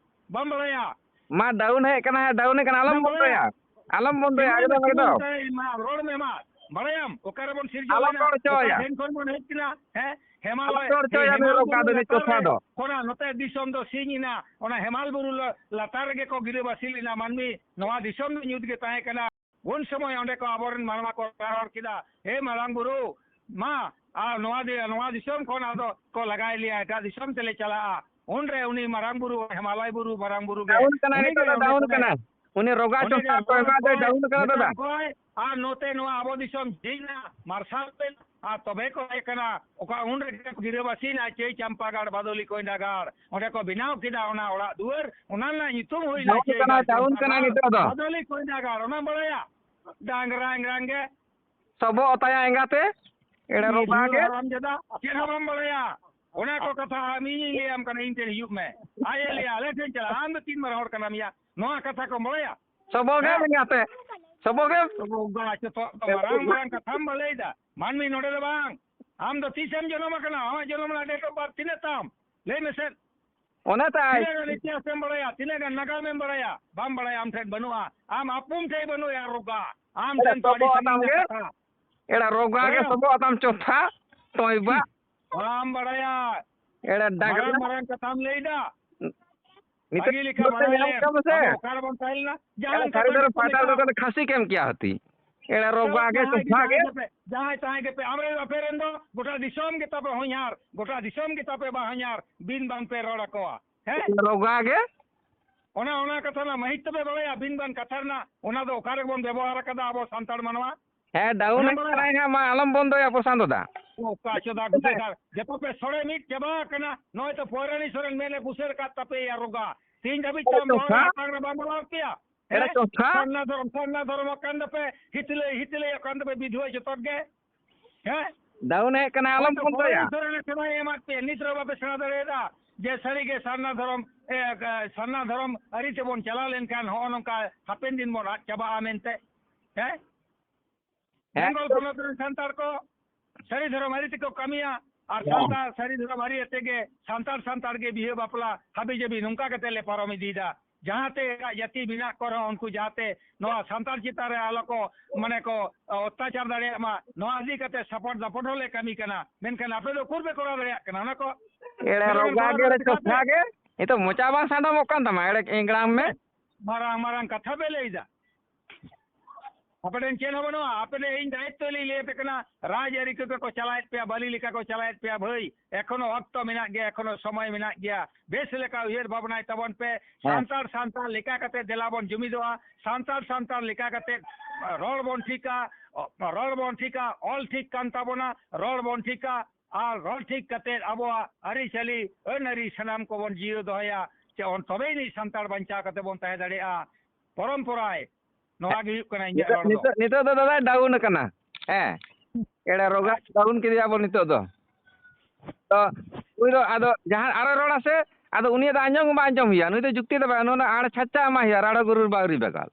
ᱵᱟᱢ ᱵᱟᱲᱟᱭᱟ? ᱢᱟ, ᱰᱟᱣᱩᱱ ᱦᱮᱡ ᱠᱟᱱᱟ, ᱰᱟᱣᱩᱱ ᱠᱟᱱᱟ, ᱟᱞᱚᱢ ᱵᱟᱢ ᱵᱟᱲᱟᱭᱟ? ᱵᱚᱱᱫᱚᱭᱟ, ᱟᱞᱚᱢ ᱵᱚᱱᱫᱚᱭᱟ, ᱥᱤᱢᱟᱹ ᱮᱠᱫᱚᱢ, ᱫᱚ ᱮᱠᱫᱚᱢ᱾ ᱥᱤᱢᱟᱹ ᱢᱟ, ᱨᱚᱲ ᱢᱮ ᱢᱟ᱾ ᱵᱟᱲᱟᱭᱟᱢ ᱚᱠᱟ ᱨᱮᱵᱚᱱ ᱥᱤᱨᱡᱟᱹᱣ ᱟᱞᱚᱢ ᱞᱮᱱᱟ? ᱨᱚᱲ ᱦᱚᱪᱚᱣᱟᱭᱟ᱾ ᱚᱠᱟ ᱴᱷᱮᱱ ᱠᱷᱚᱱ ᱵᱚᱱ ᱦᱮᱡ ᱠᱟᱱᱟ? ᱦᱮᱸ? ᱦᱮᱢᱟᱞ ᱟᱞᱚᱢ ᱨᱮ, ᱨᱚᱲ ᱦᱚᱪᱚᱣᱟᱭᱟ, ᱱᱩᱭ ᱦᱮᱢᱟᱞ ᱨᱚᱜᱟ ᱵᱩᱨᱩ ᱫᱚ, ᱱᱩᱭ ᱞᱟᱛᱟᱨ ᱪᱚᱴᱷᱟ ᱨᱮ, ᱫᱚ᱾ ᱠᱷᱚᱱᱟᱜ ᱱᱚᱛᱮ ᱫᱤᱥᱚᱢ ᱫᱚ ᱥᱤᱧ ᱮᱱᱟ᱾ ᱚᱱᱟ ᱦᱮᱢᱟᱞ ᱵᱩᱨᱩ ᱞᱟ-, ᱞᱟᱛᱟᱨ ᱨᱮᱜᱮ ᱠᱚ ᱜᱤᱨᱟᱹᱵᱟᱹᱥᱤ ᱞᱮᱱᱟ ᱢᱟᱹᱱᱢᱤ᱾ ᱱᱚᱣᱟ ᱫᱤᱥᱚᱢ ᱫᱚ ᱧᱩᱛ ᱜᱮ ᱛᱟᱦᱮᱸ ᱠᱟᱱᱟ᱾ ᱩᱱ ᱥᱚᱢᱚᱭ ᱚᱸᱰᱮ ᱠᱚ ᱟᱵᱚᱨᱮᱱ ᱢᱟᱱᱣᱟ ᱠᱚ ᱨᱚᱲ ᱠᱮᱫᱟ, "ᱦᱮ ᱢᱟᱨᱟᱝ ᱵᱩᱨᱩ, ᱢᱟ, ᱟᱨ ᱱᱚᱣᱟ ᱫᱤ-, ᱱᱚᱣᱟ ᱫᱤᱥᱚᱢ ᱠᱷᱚᱱ ᱟᱫᱚ ᱠᱚ ᱞᱟᱜᱟᱭ ᱞᱮᱭᱟ, ᱮᱴᱟᱜ ᱫᱤᱥᱚᱢ ᱛᱮᱞᱮ ᱪᱟᱞᱟᱜᱼᱟ᱾" ᱩᱱᱨᱮ ᱩᱱᱤ ᱢᱟᱨᱟᱝ ᱵᱩᱨᱩ, ᱦᱮᱢᱟᱞᱟᱭ ᱵᱩᱨᱩ ᱢᱟᱨᱟᱝ ᱵᱩᱨᱩ ᱜᱮ, ᱰᱟᱣᱩᱱ ᱠᱟᱱᱟᱭ, ᱩᱱᱤ ᱱᱤᱛᱚᱜ ᱜᱮ ᱫᱚ ᱚᱸᱰᱮ ᱰᱟᱣᱩᱱ ᱠᱷᱚᱱᱮ, ᱠᱟᱱᱟᱭ᱾ ᱩᱱᱤ ᱨᱚᱜᱟ ᱚᱸᱰᱮ ᱜᱮ ᱪᱚᱴᱷᱟ ᱨᱚᱜᱟ ᱛᱚᱭᱵᱟ ᱫᱚᱭ ᱠᱚᱭ, ᱰᱟᱣᱩᱱ ᱠᱟᱱᱟ ᱫᱟᱫᱟ᱾ ᱨᱚᱜᱟ ᱠᱚᱭ, ᱟᱨ ᱱᱚᱛᱮ ᱱᱚᱣᱟ ᱟᱵᱚ ᱫᱤᱥᱚᱢ ᱡᱷᱤᱡ ᱮᱱᱟ, ᱢᱟᱨᱥᱟᱞ ᱮᱱᱟ, ᱟᱨ ᱛᱚᱵᱮ ᱠᱚ ᱦᱮᱡ ᱠᱟᱱᱟ᱾ ᱚᱠᱟ ᱩᱱ ᱨᱮᱜᱮ ᱠᱚ ᱜᱤᱨᱟᱹᱵᱟᱹᱥᱤ ᱮᱱᱟ, ᱪᱟᱹᱭ ᱪᱟᱢᱯᱟ ᱜᱟᱲ, ᱵᱟᱫᱚᱞᱤ ᱠᱚᱭᱰᱟ ᱜᱟᱲ, ᱚᱸᱰᱮ ᱠᱚ ᱵᱮᱱᱟᱣ ᱠᱮᱫᱟ ᱚᱱᱟ ᱚᱲᱟᱜ ᱫᱩᱣᱟᱹᱨ, ᱚᱱᱟ ᱨᱮᱱᱟᱜ ᱧᱩᱛᱩᱢ ᱦᱩᱭᱱᱟ ᱰᱟᱣᱩᱱ ᱪᱟᱹᱭ ᱠᱟᱱᱟᱭ, ᱜᱟᱲ, ᱰᱟᱣᱩᱱ ᱪᱟᱢᱯᱟ ᱠᱟᱱᱟᱭ ᱜᱟᱲ, ᱱᱤᱛᱚᱜ ᱫᱚ᱾ ᱵᱟᱫᱚᱞᱤ ᱠᱚᱭᱰᱟ ᱜᱟᱲ, ᱚᱱᱟᱢ ᱵᱟᱲᱟᱭᱟ? ᱰᱟᱝᱨᱟ ᱮᱝᱜᱟᱝ ᱜᱮ᱾ ᱥᱚᱵᱚᱜ ᱚᱛᱟᱭᱟ ᱮᱸᱜᱟᱛᱮ, ᱮᱲᱮ ᱨᱚᱜᱟ ᱜᱮ᱾ ᱦᱟᱨᱟᱢ ᱡᱟᱫᱟ, ᱪᱮᱫ ᱦᱚᱸ ᱵᱟᱢ ᱵᱟᱲᱟᱭᱟ᱾ ᱚᱱᱟ ᱠᱚ ᱠᱟᱛᱷᱟ ᱟᱢ ᱤᱧᱤᱧ ᱞᱟᱹᱭᱟᱢ ᱠᱟᱱᱟ, ᱤᱧ ᱴᱷᱮᱱ ᱦᱤᱡᱩᱜ ᱢᱮ᱾ ᱟᱡ ᱮ ᱞᱟᱹᱭᱟ, ᱟᱞᱮ ᱴᱷᱮᱱ ᱪᱟᱞᱟᱜ, ᱟᱢ ᱫᱚ ᱛᱤᱱ ᱢᱟᱨᱟᱝ ᱦᱚᱲ ᱠᱟᱱᱟᱢ ᱭᱟ? ᱱᱚᱣᱟ ᱠᱟᱛᱷᱟ ᱠᱚᱢ ᱵᱟᱲᱟᱭᱟ? ᱥᱚᱵᱚᱜ ᱜᱮ ᱦᱮᱸ? ᱮᱸᱜᱟᱛᱮ, ᱥᱚᱵᱚᱜ ᱜᱮ᱾ ᱨᱚᱜᱟ ᱪᱚᱛᱚ ᱢᱟᱨᱟᱝ ᱢᱟᱨᱟᱝ ᱠᱟᱛᱷᱟᱢ ᱵᱟᱞᱮᱭᱮᱫᱟ᱾ ᱢᱟᱹᱱᱢᱤ ᱱᱚᱰᱮ ᱫᱚ ᱵᱟᱝ᱾ ᱟᱢ ᱫᱚ ᱛᱤᱥᱮᱢ ᱡᱚᱱᱚᱢ ᱟᱠᱟᱱᱟ? ᱟᱢᱟᱜ ᱡᱚᱱᱚᱢ ᱨᱮᱱᱟᱜ date of birth ᱛᱤᱱᱟᱹᱜ ᱛᱟᱢ? ᱞᱟᱹᱭ ᱢᱮᱥᱮ᱾ ᱚᱱᱮ ᱛᱟᱭ᱾ ᱛᱤᱱᱟᱹᱜ ᱜᱟᱱ ᱤᱛᱤᱦᱟᱥᱮᱢ ᱵᱟᱲᱟᱭᱟ? ᱛᱤᱱᱟᱹᱜ ᱜᱟᱱ ᱱᱟᱜᱟᱢᱮᱢ ᱵᱟᱲᱟᱭᱟ? ᱵᱟᱢ ᱵᱟᱲᱟᱭᱟ, ᱟᱢ ᱴᱷᱮᱱ ᱵᱟᱹᱱᱩᱜᱼᱟ᱾ ᱟᱢ ᱟᱯᱚᱢ ᱴᱷᱮᱱ ᱵᱟᱹᱱᱩᱜᱼᱟ, ᱨᱚᱜᱟ᱾ ᱟᱢ ᱮᱲᱟ ᱴᱷᱮᱱ ᱛᱚ ᱟᱹᱰᱤ ᱥᱚᱵᱚᱜ ᱟᱛᱟᱢ ᱥᱟᱺᱜᱤᱧ ᱜᱮ, ᱨᱮᱱᱟᱜ ᱠᱟᱛᱷᱟ᱾ ᱮᱲᱟ ᱨᱚᱜᱟ ᱜᱮ ᱵᱟᱲᱟᱭᱟᱢ? ᱥᱚᱵᱚᱜ ᱟᱛᱟᱢ ᱪᱚᱛᱷᱟ, ᱛᱚᱭᱵᱟ᱾ ᱵᱟᱢ ᱵᱟᱲᱟᱭᱟ᱾ ᱮᱲᱟ ᱰᱟᱝᱨᱟ᱾ ᱢᱟᱨᱟᱝ ᱢᱟᱨᱟᱝ ᱠᱟᱛᱷᱟᱢ ᱞᱟᱹᱭᱫᱟ᱾ ᱱᱤᱛᱚᱜ ᱵᱷᱟᱹᱜᱤ ᱞᱮᱠᱟ ᱱᱤᱛᱚᱜ ᱵᱟᱲᱟᱭ ᱧᱮᱞ ᱞᱮᱢ᱾ ᱠᱟᱱᱟ ᱥᱮ? ᱟᱵᱚ ᱚᱠᱟ ᱨᱮᱵᱚᱱ ᱛᱟᱦᱮᱸ ᱞᱮᱱᱟ? ᱮᱲᱟ ᱡᱟᱦᱟᱸ ᱥᱟᱹᱨᱤ ᱞᱮᱠᱟ ᱫᱷᱚᱨᱚᱢ ᱯᱟᱹᱨᱤᱥ ᱯᱟᱦᱴᱟ ᱨᱮᱫᱚ ᱞᱮᱠᱟ᱾ ᱛᱟᱦᱞᱮ ᱠᱷᱟᱹᱥᱤ ᱠᱮᱢ ᱠᱮᱭᱟ ᱦᱟᱹᱛᱤ᱾ ᱮᱲᱮ ᱨᱚᱜᱟ ᱜᱮ, ᱡᱟᱦᱟᱸᱭ ᱪᱚᱴᱷᱟ ᱜᱮ᱾ ᱡᱟᱦᱟᱸᱭ ᱜᱮᱯᱮ, ᱡᱟᱦᱟᱸᱭ ᱛᱟᱦᱟᱸᱭ ᱜᱮᱯᱮ, ᱟᱢᱨᱮᱱ ᱟᱯᱮ ᱨᱮᱱ ᱫᱚ ᱜᱚᱴᱟ ᱫᱤᱥᱚᱢ ᱜᱮ ᱛᱟᱯᱮ ᱦᱚᱧᱦᱟᱨ, ᱜᱚᱴᱟ ᱫᱤᱥᱚᱢ ᱜᱮ ᱛᱟᱯᱮ ᱵᱟᱦᱚᱧᱦᱟᱨ, ᱵᱤᱱ ᱵᱟᱝ ᱯᱮ ᱨᱚᱲ ᱟᱠᱚᱣᱟ᱾ ᱦᱮᱸ? ᱨᱚᱜᱟ ᱜᱮ᱾ ᱚᱱᱟ, ᱚᱱᱟ ᱠᱟᱛᱷᱟ ᱨᱮᱱᱟᱜ ᱢᱟᱹᱦᱤᱛ ᱛᱚᱯᱮ ᱵᱟᱲᱟᱭᱟ, ᱵᱤᱱ ᱵᱟᱝ ᱠᱟᱛᱷᱟ ᱨᱮᱱᱟᱜ, ᱚᱱᱟ ᱫᱚ ᱚᱠᱟ ᱨᱮᱵᱚᱱ ᱵᱮᱵᱚᱦᱟᱨ ᱟᱠᱟᱫᱟ ᱟᱵᱚ ᱥᱟᱱᱛᱟᱲ ᱢᱟᱱᱣᱟ? ᱦᱮᱸ, ᱰᱟᱣᱩᱱ ᱚᱱᱟ ᱮ ᱵᱟᱲᱟᱭᱟ᱾ ᱠᱟᱱᱟᱭ ᱦᱟᱸᱜ, ᱢᱟ ᱟᱞᱚᱢ ᱵᱚᱱᱫᱚᱭᱟ ᱯᱨᱚᱥᱟᱱᱛ ᱫᱟ᱾ ᱚᱠᱟ ᱪᱚᱫᱟ ᱜᱩᱴᱟᱹ ᱥᱟᱨ, ᱡᱚᱛᱚ ᱯᱮ ᱥᱚᱲᱮ ᱢᱤᱫ ᱪᱟᱵᱟ ᱟᱠᱟᱱᱟ᱾ ᱱᱚᱜᱼᱚᱭ ᱛᱚ ᱯᱚᱭᱨᱟᱱᱤ ᱥᱚᱨᱮᱱ ᱢᱮᱫ ᱮ ᱯᱩᱥᱟᱹᱨ ᱟᱠᱟᱫ ᱛᱟᱯᱮᱭᱟ ᱨᱚᱜᱟ᱾ ᱛᱤᱦᱤᱧ ᱫᱷᱟᱹᱵᱤᱡ ᱛᱮ ᱟᱢ ᱪᱚᱫᱟ᱾ ᱨᱚᱲ ᱨᱮ ᱵᱟᱝ ᱨᱮ ᱵᱟᱢ ᱵᱚᱞᱚ ᱟᱠᱟᱫ ᱯᱮᱭᱟ᱾ ᱮᱲᱮ ᱦᱮᱸ? ᱪᱚᱴᱷᱟ᱾ ᱥᱟᱨᱱᱟ ᱫᱷᱚᱨᱚᱢ, ᱥᱟᱨᱱᱟ ᱫᱷᱚᱨᱚᱢ ᱟᱠᱟᱱ ᱫᱚᱯᱮ ᱦᱤᱛᱞᱟᱹᱭ, ᱦᱤᱛᱞᱟᱹᱭ ᱟᱠᱟᱱ ᱫᱚᱯᱮ ᱵᱤᱫᱷᱩᱣᱟᱹ ᱡᱚᱛᱚ ᱜᱮ᱾ ᱦᱮᱸ? ᱰᱟᱣᱩᱱ ᱦᱮᱡ ᱠᱟᱱᱟ, ᱟᱞᱚᱢ ᱦᱚᱭᱛᱚ ᱯᱷᱳᱱ ᱛᱟᱭᱟ᱾ ᱯᱚᱨᱮ ᱥᱮᱨᱢᱟ ᱮᱢᱟᱫ ᱯᱮᱭᱟ, ᱱᱤᱛ ᱨᱮᱦᱚᱸ ᱵᱟᱯᱮ ᱥᱮᱬᱟ ᱫᱟᱲᱮᱭᱟᱫᱟ ᱡᱮ ᱥᱟᱹᱨᱤᱜᱮ ᱥᱟᱨᱱᱟ ᱫᱷᱚᱨᱚᱢ, ᱮ, ᱮ, ᱥᱟᱨᱱᱟ ᱫᱷᱚᱨᱚᱢ ᱟᱹᱨᱤ ᱛᱮᱵᱚᱱ ᱪᱟᱞᱟᱣ ᱞᱮᱱᱠᱷᱟᱱ ᱦᱚᱸᱜᱼᱚ ᱱᱚᱝᱠᱟ ᱦᱟᱯᱮᱱ ᱫᱤᱱ ᱵᱚᱱ ᱟᱫ ᱪᱟᱵᱟᱜᱼᱟ ᱢᱮᱱᱛᱮ᱾ ᱦᱮᱸ? ᱦᱮᱸ᱾ ᱵᱮᱝᱜᱚᱞ ᱯᱚᱱᱚᱛ ᱨᱮᱱ ᱥᱟᱱᱛᱟᱲ ᱠᱚ ᱥᱟᱹᱨᱤ ᱫᱷᱚᱨᱚᱢ ᱟᱹᱨᱤ ᱛᱮᱠᱚ ᱠᱟᱹᱢᱤᱭᱟ ᱟᱨ ᱦᱮᱸ᱾ ᱥᱟᱱᱛᱟᱲ ᱥᱟᱹᱨᱤ ᱫᱷᱚᱨᱚᱢ ᱟᱹᱨᱤ ᱟᱛᱮ ᱜᱮ ᱥᱟᱱᱛᱟᱲ ᱥᱟᱱᱛᱟᱲ ᱜᱮ ᱵᱤᱦᱟᱹ ᱵᱟᱯᱞᱟ ᱦᱟᱹᱵᱤ ᱡᱟᱹᱵᱤ ᱱᱚᱝᱠᱟ ᱠᱟᱛᱮ ᱞᱮ ᱯᱟᱨᱚᱢ ᱤᱫᱤᱭᱮᱫᱟ᱾ ᱡᱟᱦᱟᱸᱛᱮ ᱮᱴᱟᱜ ᱡᱟᱹᱛᱤ ᱢᱮᱱᱟᱜ ᱠᱚ ᱨᱮᱦᱚᱸ ᱩᱱᱠᱩ ᱡᱟᱦᱟᱸᱛᱮ ᱱᱚᱣᱟ ᱥᱟᱱᱛᱟᱲ ᱪᱮᱛᱟᱱ ᱨᱮ ᱟᱞᱚ ᱠᱚ, ᱢᱟᱱᱮ ᱠᱚ, ᱚᱛᱛᱟᱪᱟᱨ ᱫᱟᱲᱮᱭᱟᱜ ᱢᱟ, ᱱᱚᱣᱟ ᱤᱫᱤ ᱠᱟᱛᱮ ᱥᱟᱯᱚᱴ ᱫᱟᱯᱚᱴ ᱦᱚᱸᱞᱮ ᱠᱟᱹᱢᱤ ᱠᱟᱱᱟ᱾ ᱢᱮᱱᱠᱷᱟᱱ ᱟᱯᱮ ᱫᱚ ᱩᱠᱩᱨ ᱯᱮ ᱠᱚᱨᱟᱣ ᱫᱟᱲᱮᱭᱟᱜ ᱠᱟᱱᱟ ᱚᱱᱟ ᱠᱚ? ᱮᱲᱮ ᱢᱮᱱᱠᱷᱟᱱ ᱨᱚᱜᱟ ᱠᱚᱨᱟᱣ ᱜᱮ, ᱮᱲᱮ ᱫᱟᱲᱮᱭᱟᱜ ᱠᱷᱟᱱ ᱪᱚᱴᱷᱟ ᱯᱮ᱾ ᱜᱮ᱾ ᱱᱤᱛᱚᱜ ᱢᱚᱪᱟ ᱵᱟᱝ ᱥᱟᱰᱚᱢᱚᱜ ᱠᱟᱱ ᱛᱟᱢᱟ, ᱮᱲᱮ ᱮᱸᱜᱲᱟᱝ ᱢᱮ᱾ ᱢᱟᱨᱟᱝ ᱢᱟᱨᱟᱝ ᱠᱟᱛᱷᱟ ᱯᱮ ᱞᱟᱹᱭᱫᱟ᱾ ᱟᱯᱮ ᱴᱷᱮᱱ ᱪᱮᱫ ᱦᱚᱸ ᱵᱟᱹᱱᱩᱜᱼᱟ᱾ ᱟᱯᱮ ᱴᱷᱮᱱ ᱤᱧ ᱫᱟᱭᱤᱛᱛᱚ ᱞᱤᱧ ᱞᱟᱹᱭ ᱟᱯᱮ ᱠᱟᱱᱟ, ᱨᱟᱡᱽ ᱟᱹᱨᱤ ᱠᱚᱜᱮ ᱠᱚ ᱪᱟᱞᱟᱣᱮᱫ ᱯᱮᱭᱟ, ᱵᱟᱹᱞᱤ ᱞᱮᱠᱟ ᱠᱚ ᱪᱟᱞᱟᱣᱮᱫ ᱯᱮᱭᱟ ᱵᱷᱟᱹᱭ᱾ ᱮᱠᱷᱚᱱᱳ ᱚᱠᱛᱚ ᱢᱮᱱᱟᱜ ᱜᱮᱭᱟ, ᱮᱠᱷᱚᱱᱳ ᱥᱚᱢᱚᱭ ᱢᱮᱱᱟᱜ ᱜᱮᱭᱟ᱾ ᱵᱮᱥ ᱞᱮᱠᱟ ᱩᱭᱦᱟᱹᱨ ᱵᱷᱟᱵᱽᱱᱟᱭ ᱛᱟᱵᱚᱱ ᱯᱮ᱾ ᱦᱮᱸ᱾ ᱥᱟᱱᱛᱟᱲ ᱥᱟᱱᱛᱟᱲ ᱞᱮᱠᱟ ᱠᱟᱛᱮ ᱫᱮᱞᱟ ᱵᱚᱱ ᱡᱩᱢᱤᱫᱚᱜᱼᱟ᱾ ᱥᱟᱱᱛᱟᱲ ᱥᱟᱱᱛᱟᱲ ᱞᱮᱠᱟ ᱠᱟᱛᱮ ᱨᱚᱲ ᱵᱚᱱ ᱴᱷᱤᱠᱟ, ᱨᱚᱲ ᱵᱚᱱ ᱴᱷᱤᱠᱟ, ᱚᱞ ᱴᱷᱤᱠ ᱠᱟᱱ ᱛᱟᱵᱚᱱᱟ, ᱨᱚᱲ ᱵᱚᱱ ᱴᱷᱤᱠᱟ᱾ ᱟᱨ ᱨᱚᱲ ᱴᱷᱤᱠ ᱠᱟᱛᱮ ᱟᱵᱚᱣᱟᱜ ᱟᱹᱨᱤᱪᱟᱹᱞᱤ, ᱟᱹᱱ ᱟᱹᱨᱤ ᱥᱟᱱᱟᱢ ᱠᱚᱵᱚᱱ ᱡᱤᱭᱟᱹᱣ ᱫᱚᱦᱚᱭᱟ᱾ ᱪᱮ ᱚᱱ ᱛᱚᱵᱮ ᱟᱹᱱᱤᱡ ᱥᱟᱱᱛᱟᱲ ᱵᱟᱧᱪᱟᱣ ᱠᱟᱛᱮ ᱵᱚᱱ ᱛᱟᱦᱮᱸ ᱫᱟᱲᱮᱭᱟᱜᱼᱟ᱾ ᱯᱚᱨᱚᱢᱯᱚᱨᱟᱭ ᱱᱚᱣᱟ ᱜᱮ ᱦᱩᱭᱩᱜ ᱠᱟᱱᱟ ᱤᱧᱟᱹᱜ ᱱᱤᱛᱚᱜ, ᱨᱚᱲ ᱫᱚ᱾ ᱱᱤᱛᱚᱜ, ᱱᱤᱛᱚᱜ ᱫᱚ ᱫᱟᱫᱟᱭ ᱰᱟᱣᱩᱱ ᱟᱠᱟᱱᱟ᱾ ᱦᱮᱸ, ᱮᱲᱮ ᱨᱚᱜᱟ ᱟᱪᱪᱷᱟ᱾ ᱰᱟᱣᱩᱱ ᱠᱮᱫᱮᱭᱟ ᱵᱚᱱ ᱱᱤᱛᱚᱜ ᱫᱚ᱾ ᱛᱚ ᱩᱱᱤ ᱫᱚ ᱟᱫᱚ ᱡᱟᱦᱟᱸ ᱟᱨᱚ ᱨᱚᱲᱟ ᱥᱮ, ᱟᱫᱚ ᱩᱱᱤᱭᱟᱜ ᱫᱚ ᱟᱸᱡᱚᱢ ᱜᱮ ᱵᱟᱝ ᱟᱸᱡᱚᱢ ᱦᱩᱭᱩᱜᱼᱟ᱾ ᱱᱩᱭ ᱫᱚ ᱡᱩᱠᱛᱤ ᱫᱚ ᱵᱟᱭ, ᱱᱩᱭ ᱫᱚ ᱟᱲ ᱪᱷᱟᱪᱟ ᱮᱢᱟᱭ ᱦᱩᱭᱩᱜᱼᱟ, ᱨᱟᱲᱚ ᱜᱩᱨᱩᱨ ᱵᱟᱣᱨᱤ ᱵᱮᱜᱟᱞ᱾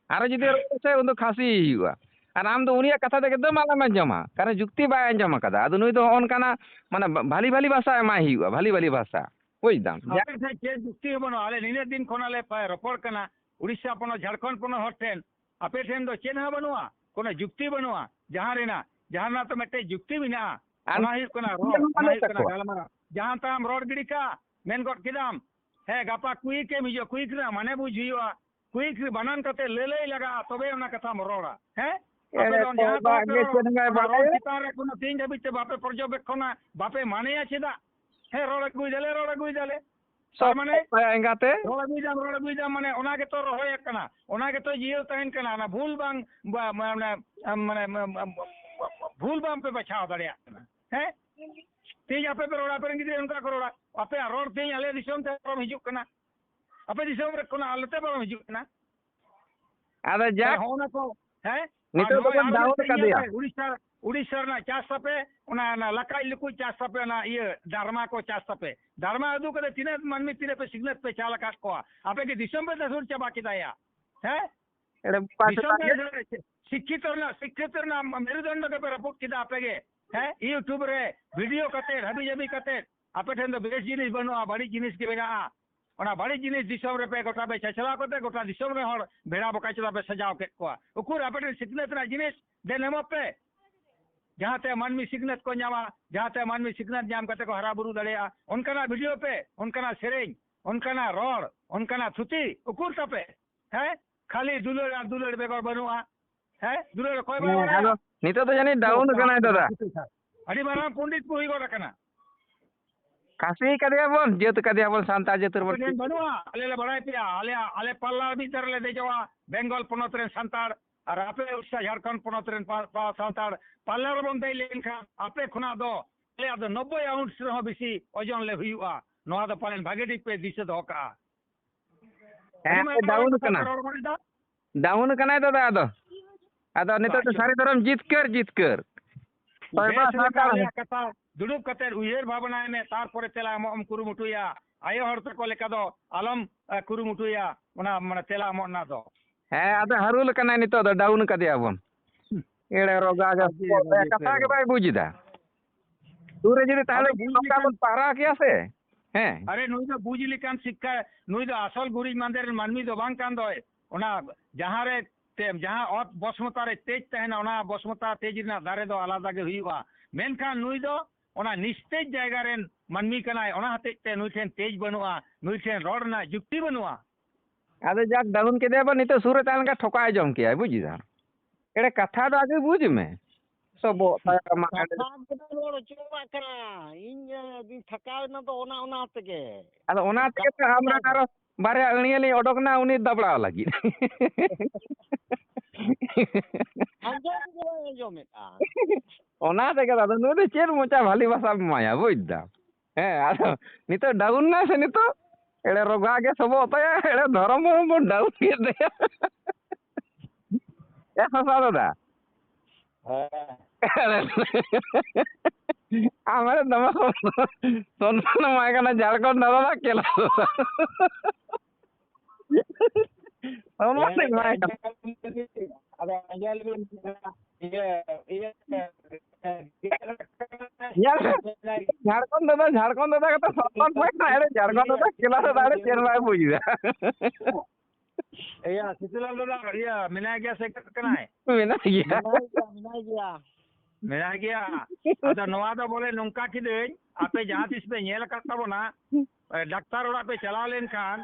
ᱟᱨᱚ ᱡᱩᱫᱤ ᱨᱚᱲ ᱥᱮ, ᱩᱱ ᱫᱚ ᱠᱷᱟᱹᱥᱤ ᱦᱩᱭᱩᱜᱼᱟ᱾ ᱟᱨ ᱟᱢ ᱫᱚ ᱩᱱᱤᱭᱟᱜ ᱠᱟᱛᱷᱟ ᱫᱚ ᱮᱠᱫᱚᱢ ᱟᱞᱚᱢ ᱟᱸᱡᱚᱢᱟ, ᱠᱟᱨᱚᱱ ᱡᱩᱠᱛᱤ ᱵᱟᱭ ᱟᱸᱡᱚᱢ ᱟᱠᱟᱫᱟ᱾ ᱟᱫᱚ ᱱᱩᱭ ᱫᱚ ᱦᱚᱸᱜᱼᱚ ᱱᱚᱝᱠᱟᱱᱟᱜ, ᱢᱟᱱᱮ, ᱵᱷᱟ-, ᱵᱷᱟᱞᱤ ᱵᱷᱟᱞᱤ ᱵᱷᱟᱥᱟ ᱮᱢᱟᱭ ᱦᱩᱭᱩᱜᱼᱟ, ᱵᱷᱟᱞᱤ ᱵᱷᱟᱞᱤ ᱵᱷᱟᱥᱟ᱾ ᱵᱩᱡᱽ ᱫᱟᱢ? ᱟᱯᱮ ᱴᱷᱮᱱ ᱪᱮᱫ ᱡᱩᱠᱛᱤ ᱦᱚᱸ ᱵᱟᱹᱱᱩᱜᱼᱟ? ᱟᱞᱮ ᱱᱤᱱᱟᱹᱜ ᱫᱤᱱ ᱠᱷᱚᱱ ᱟᱞᱮ ᱯᱮ ᱨᱚᱯᱚᱲ ᱠᱟᱱᱟ, ᱩᱲᱤᱥᱥᱟ ᱯᱚᱱᱚᱛ, ᱡᱷᱟᱲᱠᱷᱚᱸᱰ ᱯᱚᱱᱚᱛ ᱦᱚᱲ ᱴᱷᱮᱱ, ᱟᱯᱮ ᱴᱷᱮᱱ ᱫᱚ ᱪᱮᱫ ᱦᱚᱸ ᱵᱟᱹᱱᱩᱜᱼᱟ, ᱠᱳᱱᱳ ᱡᱩᱠᱛᱤ ᱵᱟᱹᱱᱩᱜᱼᱟ᱾ ᱡᱟᱦᱟᱸ ᱨᱮᱱᱟᱜ, ᱡᱟᱦᱟᱸ ᱨᱮᱱᱟᱜ ᱛᱚ ᱢᱤᱫᱴᱮᱡ ᱡᱩᱠᱛᱤ ᱢᱮᱱᱟᱜᱼᱟ, ᱟᱨ ᱚᱱᱟ ᱦᱩᱭᱩᱜ ᱠᱟᱱᱟ ᱨᱚᱲ, ᱚᱱᱟ ᱦᱩᱭᱩᱜ ᱠᱟᱱᱟ ᱛᱟᱠᱚᱣᱟ᱾ ᱜᱟᱞᱢᱟᱨᱟᱣ᱾ ᱡᱟᱦᱟᱸ ᱛᱟᱢ ᱨᱚᱲ ᱜᱤᱰᱤ ᱠᱟᱜ, ᱢᱮᱱ ᱜᱚᱫ ᱠᱮᱫᱟᱢ, ᱦᱮᱸ, ᱜᱟᱯᱟ ᱠᱩᱭᱤᱠ ᱮᱢ ᱦᱤᱡᱩᱜᱼᱟ, ᱠᱩᱭᱤᱠ ᱨᱮᱱᱟᱜ ᱢᱟᱱᱮ ᱵᱩᱡᱽ ᱦᱩᱭᱩᱜᱼᱟ, ᱠᱩᱭᱤᱠ ᱨᱮ ᱵᱟᱱᱟᱱ ᱠᱟᱛᱮ ᱞᱟᱹᱞᱟᱹᱭ ᱞᱟᱜᱟᱜᱼᱟ, ᱛᱚᱵᱮ ᱚᱱᱟ ᱠᱟᱛᱷᱟᱢ ᱨᱚᱲᱟ, ᱦᱮᱸ? ᱟᱯᱮ ᱫᱚ ᱡᱟᱦᱟᱸ ᱠᱚ ᱵᱟᱯᱮ ᱨᱚᱲ, ᱚᱱᱟ ᱨᱚᱲ ᱪᱮᱛᱟᱱ ᱨᱮ ᱠᱳᱱᱳ ᱛᱮᱦᱮᱧ ᱫᱷᱟᱹᱵᱤᱡ ᱛᱮ ᱵᱟᱯᱮ ᱯᱚᱨᱡᱚᱵᱮᱠᱠᱷᱚᱱᱟ, ᱵᱟᱯᱮ ᱢᱟᱱᱮᱭᱟ ᱪᱮᱫᱟᱜ? ᱦᱮᱸ, ᱨᱚᱲ ᱟᱹᱜᱩᱭ ᱫᱟᱞᱮ, ᱨᱚᱲ ᱟᱹᱜᱩᱭ ᱫᱟᱞᱮ᱾ ᱛᱟᱨ ᱢᱟᱱᱮ ᱮᱸᱜᱟᱛᱮ᱾ ᱨᱚᱲ ᱟᱹᱜᱩᱭ ᱫᱟᱢ, ᱨᱚᱲ ᱟᱹᱜᱩᱭ ᱫᱟᱢ, ᱢᱟᱱᱮ ᱚᱱᱟ ᱜᱮᱛᱚ ᱨᱚᱦᱚᱭ ᱟᱠᱟᱱᱟ, ᱚᱱᱟ ᱜᱮᱛᱚ ᱡᱤᱭᱟᱹᱲ ᱛᱟᱦᱮᱱ ᱠᱟᱱᱟ, ᱚᱱᱟ ᱵᱷᱩᱞ ᱵᱟᱝ, ᱵᱟ-, ᱢᱟᱱᱮ, ᱢᱟᱱᱮ, ᱢᱟᱱᱮ, ᱵᱷᱩᱞ ᱵᱟᱝ ᱯᱮ ᱵᱟᱪᱷᱟᱣ ᱫᱟᱲᱮᱭᱟᱜ ᱠᱟᱱᱟ᱾ ᱦᱮᱸ? ᱛᱮᱦᱮᱧ ᱟᱯᱮ ᱯᱮ ᱨᱚᱲᱟ, ᱟᱯᱮ ᱨᱮᱱ ᱜᱤᱫᱽᱨᱟᱹ ᱚᱱᱠᱟ ᱠᱚ ᱨᱚᱲᱟ᱾ ᱟᱯᱮᱭᱟᱜ ᱨᱚᱲ ᱛᱮᱦᱮᱧ ᱟᱞᱮ ᱫᱤᱥᱚᱢ ᱛᱮ ᱯᱟᱨᱚᱢ ᱦᱤᱡᱩᱜ ᱠᱟᱱᱟ, ᱟᱯᱮ ᱫᱤᱥᱚᱢ ᱨᱮ ᱠᱷᱚᱱᱟᱜ ᱟᱞᱮ ᱛᱮ ᱯᱟᱨᱚᱢ ᱦᱤᱡᱩᱜ ᱠᱟᱱᱟ᱾ ᱟᱫᱚ ᱛᱟᱦᱞᱮ ᱡᱟᱠ, ᱦᱚᱸᱜᱼᱚ ᱱᱟ ᱠᱚ, ᱦᱮᱸ? ᱟᱨ ᱱᱤᱛᱚᱜ ᱱᱚᱜᱼᱚᱭ ᱫᱚᱵᱚᱱ ᱟᱨ ᱰᱟᱣᱩᱱ ᱢᱤᱫᱴᱮᱱ ᱧᱮᱞ ᱟᱠᱟᱫᱮᱭᱟ᱾ ᱯᱮ, ᱩᱲᱤᱥᱥᱟ, ᱩᱲᱤᱥᱥᱟ ᱨᱮᱱᱟᱜ ᱪᱟᱥ ᱛᱟᱯᱮ, ᱚᱱᱟ, ᱚᱱᱟ ᱞᱟᱠᱟᱡ ᱞᱩᱠᱩᱡ ᱪᱟᱥ ᱛᱟᱯᱮ, ᱚᱱᱟ ᱤᱭᱟᱹ ᱰᱟᱨᱢᱟ ᱠᱚ ᱪᱟᱥ ᱛᱟᱯᱮ᱾ ᱰᱟᱨᱢᱟ ᱩᱫᱩᱜ ᱠᱟᱛᱮ ᱛᱤᱱᱟᱹᱜ ᱢᱟᱹᱱᱢᱤ ᱛᱤᱱᱟᱹᱜ ᱯᱮ ᱥᱤᱠᱷᱱᱟᱹᱛ ᱯᱮ ᱪᱟᱞ ᱟᱠᱟᱫ ᱠᱚᱣᱟ? ᱟᱯᱮ ᱜᱮ ᱫᱤᱥᱚᱢ ᱯᱮ ᱫᱟᱹᱥᱩᱲ ᱪᱟᱵᱟ ᱠᱮᱫᱟ ᱭᱟ᱾ ᱦᱮᱸ? ᱮᱲᱮ ᱵᱚᱠᱟ ᱫᱤᱥᱚᱢ ᱪᱮᱛᱟ ᱜᱮ᱾ ᱨᱮ ᱥᱤᱠᱠᱷᱤᱛᱚ ᱨᱮᱱᱟᱜ, ᱥᱤᱠᱠᱷᱤᱛᱚ ᱨᱮᱱᱟᱜ ᱢᱮᱨᱩᱫᱚᱱᱰᱚ ᱜᱮᱯᱮ ᱨᱟᱹᱯᱩᱫ ᱠᱮᱫᱟ ᱟᱯᱮ ᱜᱮ᱾ ᱦᱮᱸ? YouTube ᱨᱮ ᱵᱷᱤᱰᱤᱭᱳ ᱠᱟᱛᱮ, ᱦᱟᱹᱵᱤ ᱡᱟᱹᱵᱤ ᱠᱟᱛᱮ, ᱟᱯᱮ ᱴᱷᱮᱱ ᱫᱚ ᱵᱮᱥ ᱡᱤᱱᱤᱥ ᱵᱟᱹᱱᱩᱜᱼᱟ, ᱵᱟᱹᱲᱤᱡ ᱡᱤᱱᱤᱥ ᱜᱮ ᱢᱮᱱᱟᱜᱼᱟ᱾ ᱚᱱᱟ ᱵᱟᱹᱲᱤᱡ ᱡᱤᱱᱤᱥ ᱫᱤᱥᱚᱢ ᱨᱮᱯᱮ ᱜᱚᱴᱟ ᱯᱮ ᱪᱟᱪᱞᱟᱣ ᱠᱟᱛᱮ ᱜᱚᱴᱟ ᱫᱤᱥᱚᱢ ᱨᱮᱱ ᱦᱚᱲ ᱵᱷᱮᱲᱟ ᱵᱚᱠᱟ ᱪᱮᱛᱟ ᱯᱮ ᱥᱟᱡᱟᱣ ᱠᱮᱫ ᱠᱚᱣᱟ᱾ ᱩᱠᱩᱨ ᱟᱯᱮ ᱴᱷᱮᱱ ᱥᱤᱠᱷᱱᱟᱹᱛ ᱨᱮᱱᱟᱜ ᱡᱤᱱᱤᱥ ᱫᱮᱱ ᱮᱢᱚᱜ ᱯᱮ, ᱡᱟᱦᱟᱸᱛᱮ ᱢᱟᱹᱱᱢᱤ ᱥᱤᱠᱷᱱᱟᱹᱛ ᱠᱚ ᱧᱟᱢᱟ, ᱡᱟᱦᱟᱸᱛᱮ ᱢᱟᱹᱱᱢᱤ ᱥᱤᱠᱷᱱᱟᱹᱛ ᱧᱟᱢ ᱠᱟᱛᱮ ᱠᱚ ᱦᱟᱨᱟ ᱵᱩᱨᱩ ᱫᱟᱲᱮᱭᱟᱜᱼᱟ᱾ ᱚᱱᱠᱟᱱᱟᱜ ᱵᱷᱤᱰᱤᱭᱳ ᱯᱮ, ᱚᱱᱠᱟᱱᱟᱜ ᱥᱮᱨᱮᱧ, ᱚᱱᱠᱟᱱᱟᱜ ᱨᱚᱲ, ᱚᱱᱠᱟᱱᱟᱜ ᱛᱷᱩᱛᱤ ᱩᱠᱩᱨ ᱛᱟᱯᱮ? ᱦᱮᱸ? ᱠᱷᱟᱹᱞᱤ ᱫᱩᱞᱟᱹᱲ ᱟᱨ ᱫᱩᱞᱟᱹᱲ ᱵᱮᱜᱚᱨ ᱵᱟᱹᱱᱩᱜᱼᱟ᱾ ᱦᱮᱸ? ᱫᱩᱞᱟᱹᱲ ᱚᱠᱚᱭ ᱵᱟᱭ ᱦᱮᱸ, ᱵᱟᱲᱟᱭᱟ? ᱟᱫᱚ ᱱᱤᱛᱚᱜ ᱫᱚ ᱡᱟᱹᱱᱤᱡ ᱰᱟᱣᱩᱱ ᱠᱟᱱᱟᱭ ᱫᱟᱫᱟ᱾ ᱟᱹᱰᱤ ᱢᱟᱨᱟᱝ ᱯᱚᱱᱰᱤᱛ ᱠᱚ ᱦᱩᱭ ᱜᱚᱫ ᱟᱠᱟᱱᱟ᱾ ᱠᱟᱹᱥᱤ ᱠᱟᱫᱮᱭᱟ ᱵᱚᱱ, ᱡᱟᱹᱛ ᱠᱟᱫᱮᱭᱟ ᱵᱚᱱ, ᱥᱟᱱᱛᱟᱲ ᱡᱟᱹᱛ ᱨᱮᱵᱚᱱ ᱟᱯᱮ ᱴᱷᱮᱱ ᱵᱟᱹᱱᱩᱜᱼᱟ, ᱟᱞᱮ ᱞᱮ ᱵᱟᱲᱟᱭ ᱯᱮᱭᱟ, ᱟᱞᱮᱭᱟᱜ, ᱟᱞᱮ ᱯᱟᱞᱞᱟ ᱢᱤᱫ ᱫᱷᱟᱨᱮ ᱞᱮ ᱫᱮᱡᱚᱜᱼᱟ, ᱵᱮᱝᱜᱚᱞ ᱯᱚᱱᱚᱛ ᱨᱮᱱ ᱥᱟᱱᱛᱟᱲ, ᱟᱨ ᱟᱯᱮ ᱩᱲᱤᱥᱥᱟ ᱡᱷᱟᱲᱠᱷᱚᱸᱰ ᱯᱚᱱᱚᱛ ᱨᱮᱱ ᱯᱟ-, ᱯᱟ-, ᱥᱟᱱᱛᱟᱲ ᱯᱟᱞᱞᱟ ᱨᱮᱵᱚᱱ ᱫᱮᱡ ᱞᱮᱱᱠᱷᱟᱱ ᱟᱯᱮ ᱠᱷᱚᱱᱟᱜ ᱫᱚ ᱟᱞᱮᱭᱟᱜ ᱫᱚ ᱱᱚᱵᱵᱳᱭ ᱟᱣᱩᱱᱥ ᱨᱮᱦᱚᱸ ᱵᱮᱥᱤ ᱳᱡᱚᱱ ᱞᱮ ᱦᱩᱭᱩᱜᱼᱟ᱾ ᱱᱚᱣᱟ ᱫᱚ ᱯᱟᱞᱮᱱ ᱵᱷᱟᱜᱮ ᱴᱷᱤᱠ ᱯᱮ ᱫᱤᱥᱟᱹ ᱫᱚᱦᱚ ᱠᱟᱜᱼᱟ᱾ ᱦᱮᱸ, ᱟᱹᱰᱤ ᱢᱟᱨᱟᱝ ᱰᱟᱣᱩᱱ ᱠᱟᱛᱷᱟ ᱠᱟᱱᱟ᱾ ᱯᱮ ᱨᱚᱲ ᱜᱚᱫ ᱮᱫᱟ᱾ ᱰᱟᱣᱩᱱ ᱠᱟᱱᱟᱭ ᱫᱟᱫᱟ᱾ ᱟᱫᱚ, ᱟᱫᱚ ᱱᱤᱛᱚᱜ ᱫᱚ ᱟᱪᱪᱷᱟ᱾ ᱥᱟᱹᱨᱤ ᱫᱷᱚᱨᱚᱢ ᱡᱤᱛᱠᱟᱹᱨ, ᱡᱤᱛᱠᱟᱹᱨ᱾ ᱛᱚᱵᱮ ᱵᱮᱥ ᱞᱮᱠᱟ ᱥᱟᱱᱛᱟᱲ ᱟᱞᱮᱭᱟᱜ ᱠᱟᱛᱷᱟ ᱫᱩᱲᱩᱵ ᱠᱟᱛᱮ ᱩᱭᱦᱟᱹᱨ ᱵᱷᱟᱵᱽᱱᱟᱭ ᱢᱮ, ᱛᱟᱨᱯᱚᱨᱮ ᱛᱮᱞᱟ ᱮᱢᱚᱜ ᱮᱢ ᱠᱩᱨᱩᱢᱩᱴᱩᱭᱟ᱾ ᱟᱭᱳ ᱦᱚᱲ ᱛᱟᱠᱚ ᱞᱮᱠᱟ ᱫᱚ ᱟᱞᱚᱢ, ᱮ, ᱠᱩᱨᱩᱢᱩᱴᱩᱭᱟ ᱚᱱᱟ, ᱢᱟᱱᱮ, ᱛᱮᱞᱟ ᱮᱢᱚᱜ ᱨᱮᱱᱟᱜ ᱫᱚ᱾ ᱦᱮᱸ, ᱟᱫᱚ ᱦᱟᱹᱨᱩ ᱞᱮᱠᱟᱱᱟᱭ ᱱᱤᱛᱚᱜ ᱫᱚ, ᱰᱟᱣᱩᱱ ᱠᱟᱫᱮᱭᱟ ᱵᱚᱱ᱾ ᱮᱲᱮ ᱨᱚᱜᱟ ᱜᱮ, ᱟᱹᱰᱤ, ᱟᱹᱰᱤ ᱠᱟᱛᱷᱟ ᱜᱮ ᱵᱟᱭ ᱵᱩᱡᱽ ᱮᱫᱟ᱾ ᱥᱩᱨ ᱨᱮ ᱡᱩᱫᱤ ᱛᱟᱦᱮᱸ ᱟᱫᱚ ᱞᱮᱱᱠᱷᱟᱱ ᱵᱩᱡᱽ ᱱᱚᱝᱠᱟ ᱞᱮᱠᱷᱟᱱ ᱵᱚᱱ ᱯᱟᱦᱨᱟᱣ ᱠᱮᱭᱟ ᱥᱮ᱾ ᱦᱮᱸ᱾ ᱟᱨᱮ, ᱱᱩᱭ ᱫᱚ ᱵᱩᱡᱽ ᱞᱮᱠᱟᱱ ᱥᱤᱠᱠᱷᱟ, ᱱᱩᱭ ᱫᱚ ᱟᱥᱚᱞ ᱜᱩᱨᱤᱡ ᱢᱟᱸᱫᱮ ᱨᱮᱱ ᱢᱟᱹᱱᱢᱤ ᱫᱚ ᱵᱟᱝ ᱠᱟᱱ ᱫᱚᱭ᱾ ᱚᱱᱟ ᱡᱟᱦᱟᱸ ᱨᱮ ᱛᱮ-, ᱡᱟᱦᱟᱸ ᱚᱛ ᱵᱚᱥᱢᱚᱛᱟ ᱨᱮ ᱛᱮᱡᱽ ᱛᱟᱦᱮᱱᱟ, ᱚᱱᱟ ᱵᱚᱥᱢᱚᱛᱟ ᱛᱮᱡᱽ ᱨᱮᱱᱟᱜ ᱫᱟᱨᱮ ᱫᱚ ᱟᱞᱟᱫᱟ ᱜᱮ ᱦᱩᱭᱩᱜᱼᱟ᱾ ᱢᱮᱱᱠᱷᱟᱱ ᱱᱩᱭ ᱫᱚ ᱚᱱᱟ ᱱᱤᱥᱛᱮᱡ ᱡᱟᱭᱜᱟ ᱨᱮᱱ ᱢᱟᱹᱱᱢᱤ ᱠᱟᱱᱟᱭ, ᱚᱱᱟ ᱦᱚᱛᱮᱡ ᱛᱮ ᱱᱩᱭ ᱴᱷᱮᱱ ᱛᱮᱡᱽ ᱵᱟᱹᱱᱩᱜᱼᱟ, ᱱᱩᱭ ᱴᱷᱮᱱ ᱨᱚᱲ ᱨᱮᱱᱟᱜ ᱡᱩᱠᱛᱤ ᱵᱟᱹᱱᱩᱜᱼᱟ᱾ ᱟᱫᱚ ᱡᱟᱠ, ᱰᱟᱣᱩᱱ ᱠᱮᱫᱮᱭᱟ ᱵᱚᱱ, ᱱᱤᱛᱚᱜ ᱥᱩᱨ ᱨᱮ ᱛᱟᱦᱮᱸ ᱞᱮᱱᱠᱷᱟᱱ ᱴᱷᱚᱠᱟᱭ ᱡᱚᱢ ᱠᱮᱭᱟᱭ, ᱵᱩᱡ ᱮᱫᱟ᱾ ᱮᱲᱮ ᱠᱟᱛᱷᱟ ᱫᱚ ᱟᱜᱮ ᱵᱩᱡᱽ ᱢᱮ᱾ ᱥᱚᱵᱚᱜ ᱛᱟᱭᱟ ᱢᱟᱜ ᱮᱲᱮ᱾ ᱠᱟᱛᱷᱟ ᱫᱚ ᱨᱚᱲ ᱦᱚᱪᱚᱣᱟᱜ ᱠᱟᱱᱟ᱾ ᱤᱧ ᱫᱩᱧ ᱛᱷᱟᱠᱟᱣ ᱮᱱᱟ ᱫᱚ ᱚᱱᱟ, ᱚᱱᱟ ᱛᱮᱜᱮ᱾ ᱟᱫᱚ ᱚᱱᱟ ᱛᱮᱜᱮ ᱛᱚ ᱟᱢᱨᱮᱱ ᱟᱨᱚ ᱵᱟᱨᱭᱟ ᱟᱹᱲᱭᱟᱹ ᱞᱤᱧ ᱚᱰᱚᱠ ᱮᱱᱟ ᱩᱱᱤ ᱫᱟᱵᱲᱟᱣ ᱞᱟᱹᱜᱤᱫ᱾ ᱟᱸᱡᱚᱢ ᱜᱮ ᱵᱟᱭ ᱟᱸᱡᱚᱢᱮᱫᱼᱟ᱾ ᱚᱱᱟ ᱛᱮᱜᱮ ᱫᱟᱫᱟ, ᱱᱩᱭ ᱫᱚ ᱪᱮᱫ ᱢᱚᱪᱟ ᱵᱷᱟᱞᱤ ᱵᱷᱟᱥᱟᱢ ᱮᱢᱟᱭᱟ, ᱵᱩᱡᱽ ᱫᱟᱢ? ᱦᱮᱸ, ᱟᱫᱚ ᱱᱤᱛᱚᱜ ᱰᱟᱣᱩᱱ ᱱᱟᱭ ᱥᱮ ᱱᱤᱛᱚᱜ? ᱮᱲᱮ ᱨᱚᱜᱟ ᱜᱮ ᱥᱚᱵᱚᱜ ᱛᱟᱭᱟ, ᱮᱲᱮ ᱫᱷᱚᱨᱚᱢ ᱦᱚᱲ ᱵᱚᱱ ᱰᱟᱣᱩᱱ ᱠᱮᱫ ᱛᱟᱭᱟ᱾ ᱮ ᱥᱚᱥᱟ ᱫᱟᱫᱟ᱾ ᱦᱮᱸ᱾ ᱟᱢ ᱮᱲᱮ ᱫᱚᱢᱮ ᱥᱚᱱᱢᱟᱱ, ᱥᱚᱱᱢᱟᱱ ᱮᱢᱟᱭ ᱠᱟᱱᱟ ᱡᱷᱟᱲᱠᱷᱚᱸᱰ ᱫᱟᱫᱟ, ᱠᱮᱞᱟ ᱫᱟᱫᱟ᱾ ᱥᱚᱱᱢᱟᱱ ᱮᱢᱟᱭ ᱠᱟᱱᱟ᱾ ᱟᱫᱚ ᱟᱸᱡᱚᱢ ᱞᱮᱵᱤᱱ, ᱤᱭᱟᱹ, ᱤᱭᱟᱹ, ᱧᱮᱞ ᱢᱮ, ᱡᱷᱟᱲᱠᱷᱚᱸᱰ ᱫᱟᱫᱟ, ᱡᱷᱟᱲᱠᱷᱚᱸᱰ ᱫᱟᱫᱟ ᱠᱟᱛᱮ ᱥᱚᱱᱢᱟᱱ ᱮᱢᱟᱭ ᱠᱟᱱᱟ, ᱮᱲᱮ ᱡᱷᱟᱲᱠᱷᱚᱸᱰ ᱫᱟᱫᱟ ᱠᱮᱞᱟ ᱫᱟᱫᱟ ᱮᱲᱮ ᱪᱮᱫ ᱵᱟᱭ ᱵᱩᱡᱽ ᱮᱫᱟ᱾ ᱤᱭᱟᱹ, ᱥᱤᱛᱩᱞᱟᱞ ᱫᱟᱫᱟ, ᱤᱭᱟᱹ, ᱢᱮᱱᱟᱭ ᱜᱮᱭᱟ ᱥᱮ ᱪᱮᱫ ᱠᱟᱱᱟᱭ? ᱢᱮᱱᱟᱭ ᱜᱮᱭᱟ᱾ ᱢᱮᱱᱟᱭ ᱜᱮᱭᱟ, ᱢᱮᱱᱟᱭ ᱜᱮᱭᱟ᱾ ᱢᱮᱱᱟᱭ ᱜᱮᱭᱟ᱾ ᱟᱫᱚ ᱱᱚᱣᱟ ᱫᱚ ᱵᱚᱞᱮ ᱱᱚᱝᱠᱟ ᱠᱤᱫᱟᱹᱧ, ᱟᱯᱮ ᱡᱟᱦᱟᱸ ᱛᱤᱥ ᱯᱮ ᱧᱮᱞ ᱟᱠᱟᱫ ᱛᱟᱵᱚᱱᱟ, ᱮ, ᱰᱟᱠᱛᱟᱨ ᱚᱲᱟᱜ ᱯᱮ ᱪᱟᱞᱟᱣ ᱞᱮᱱᱠᱷᱟᱱ,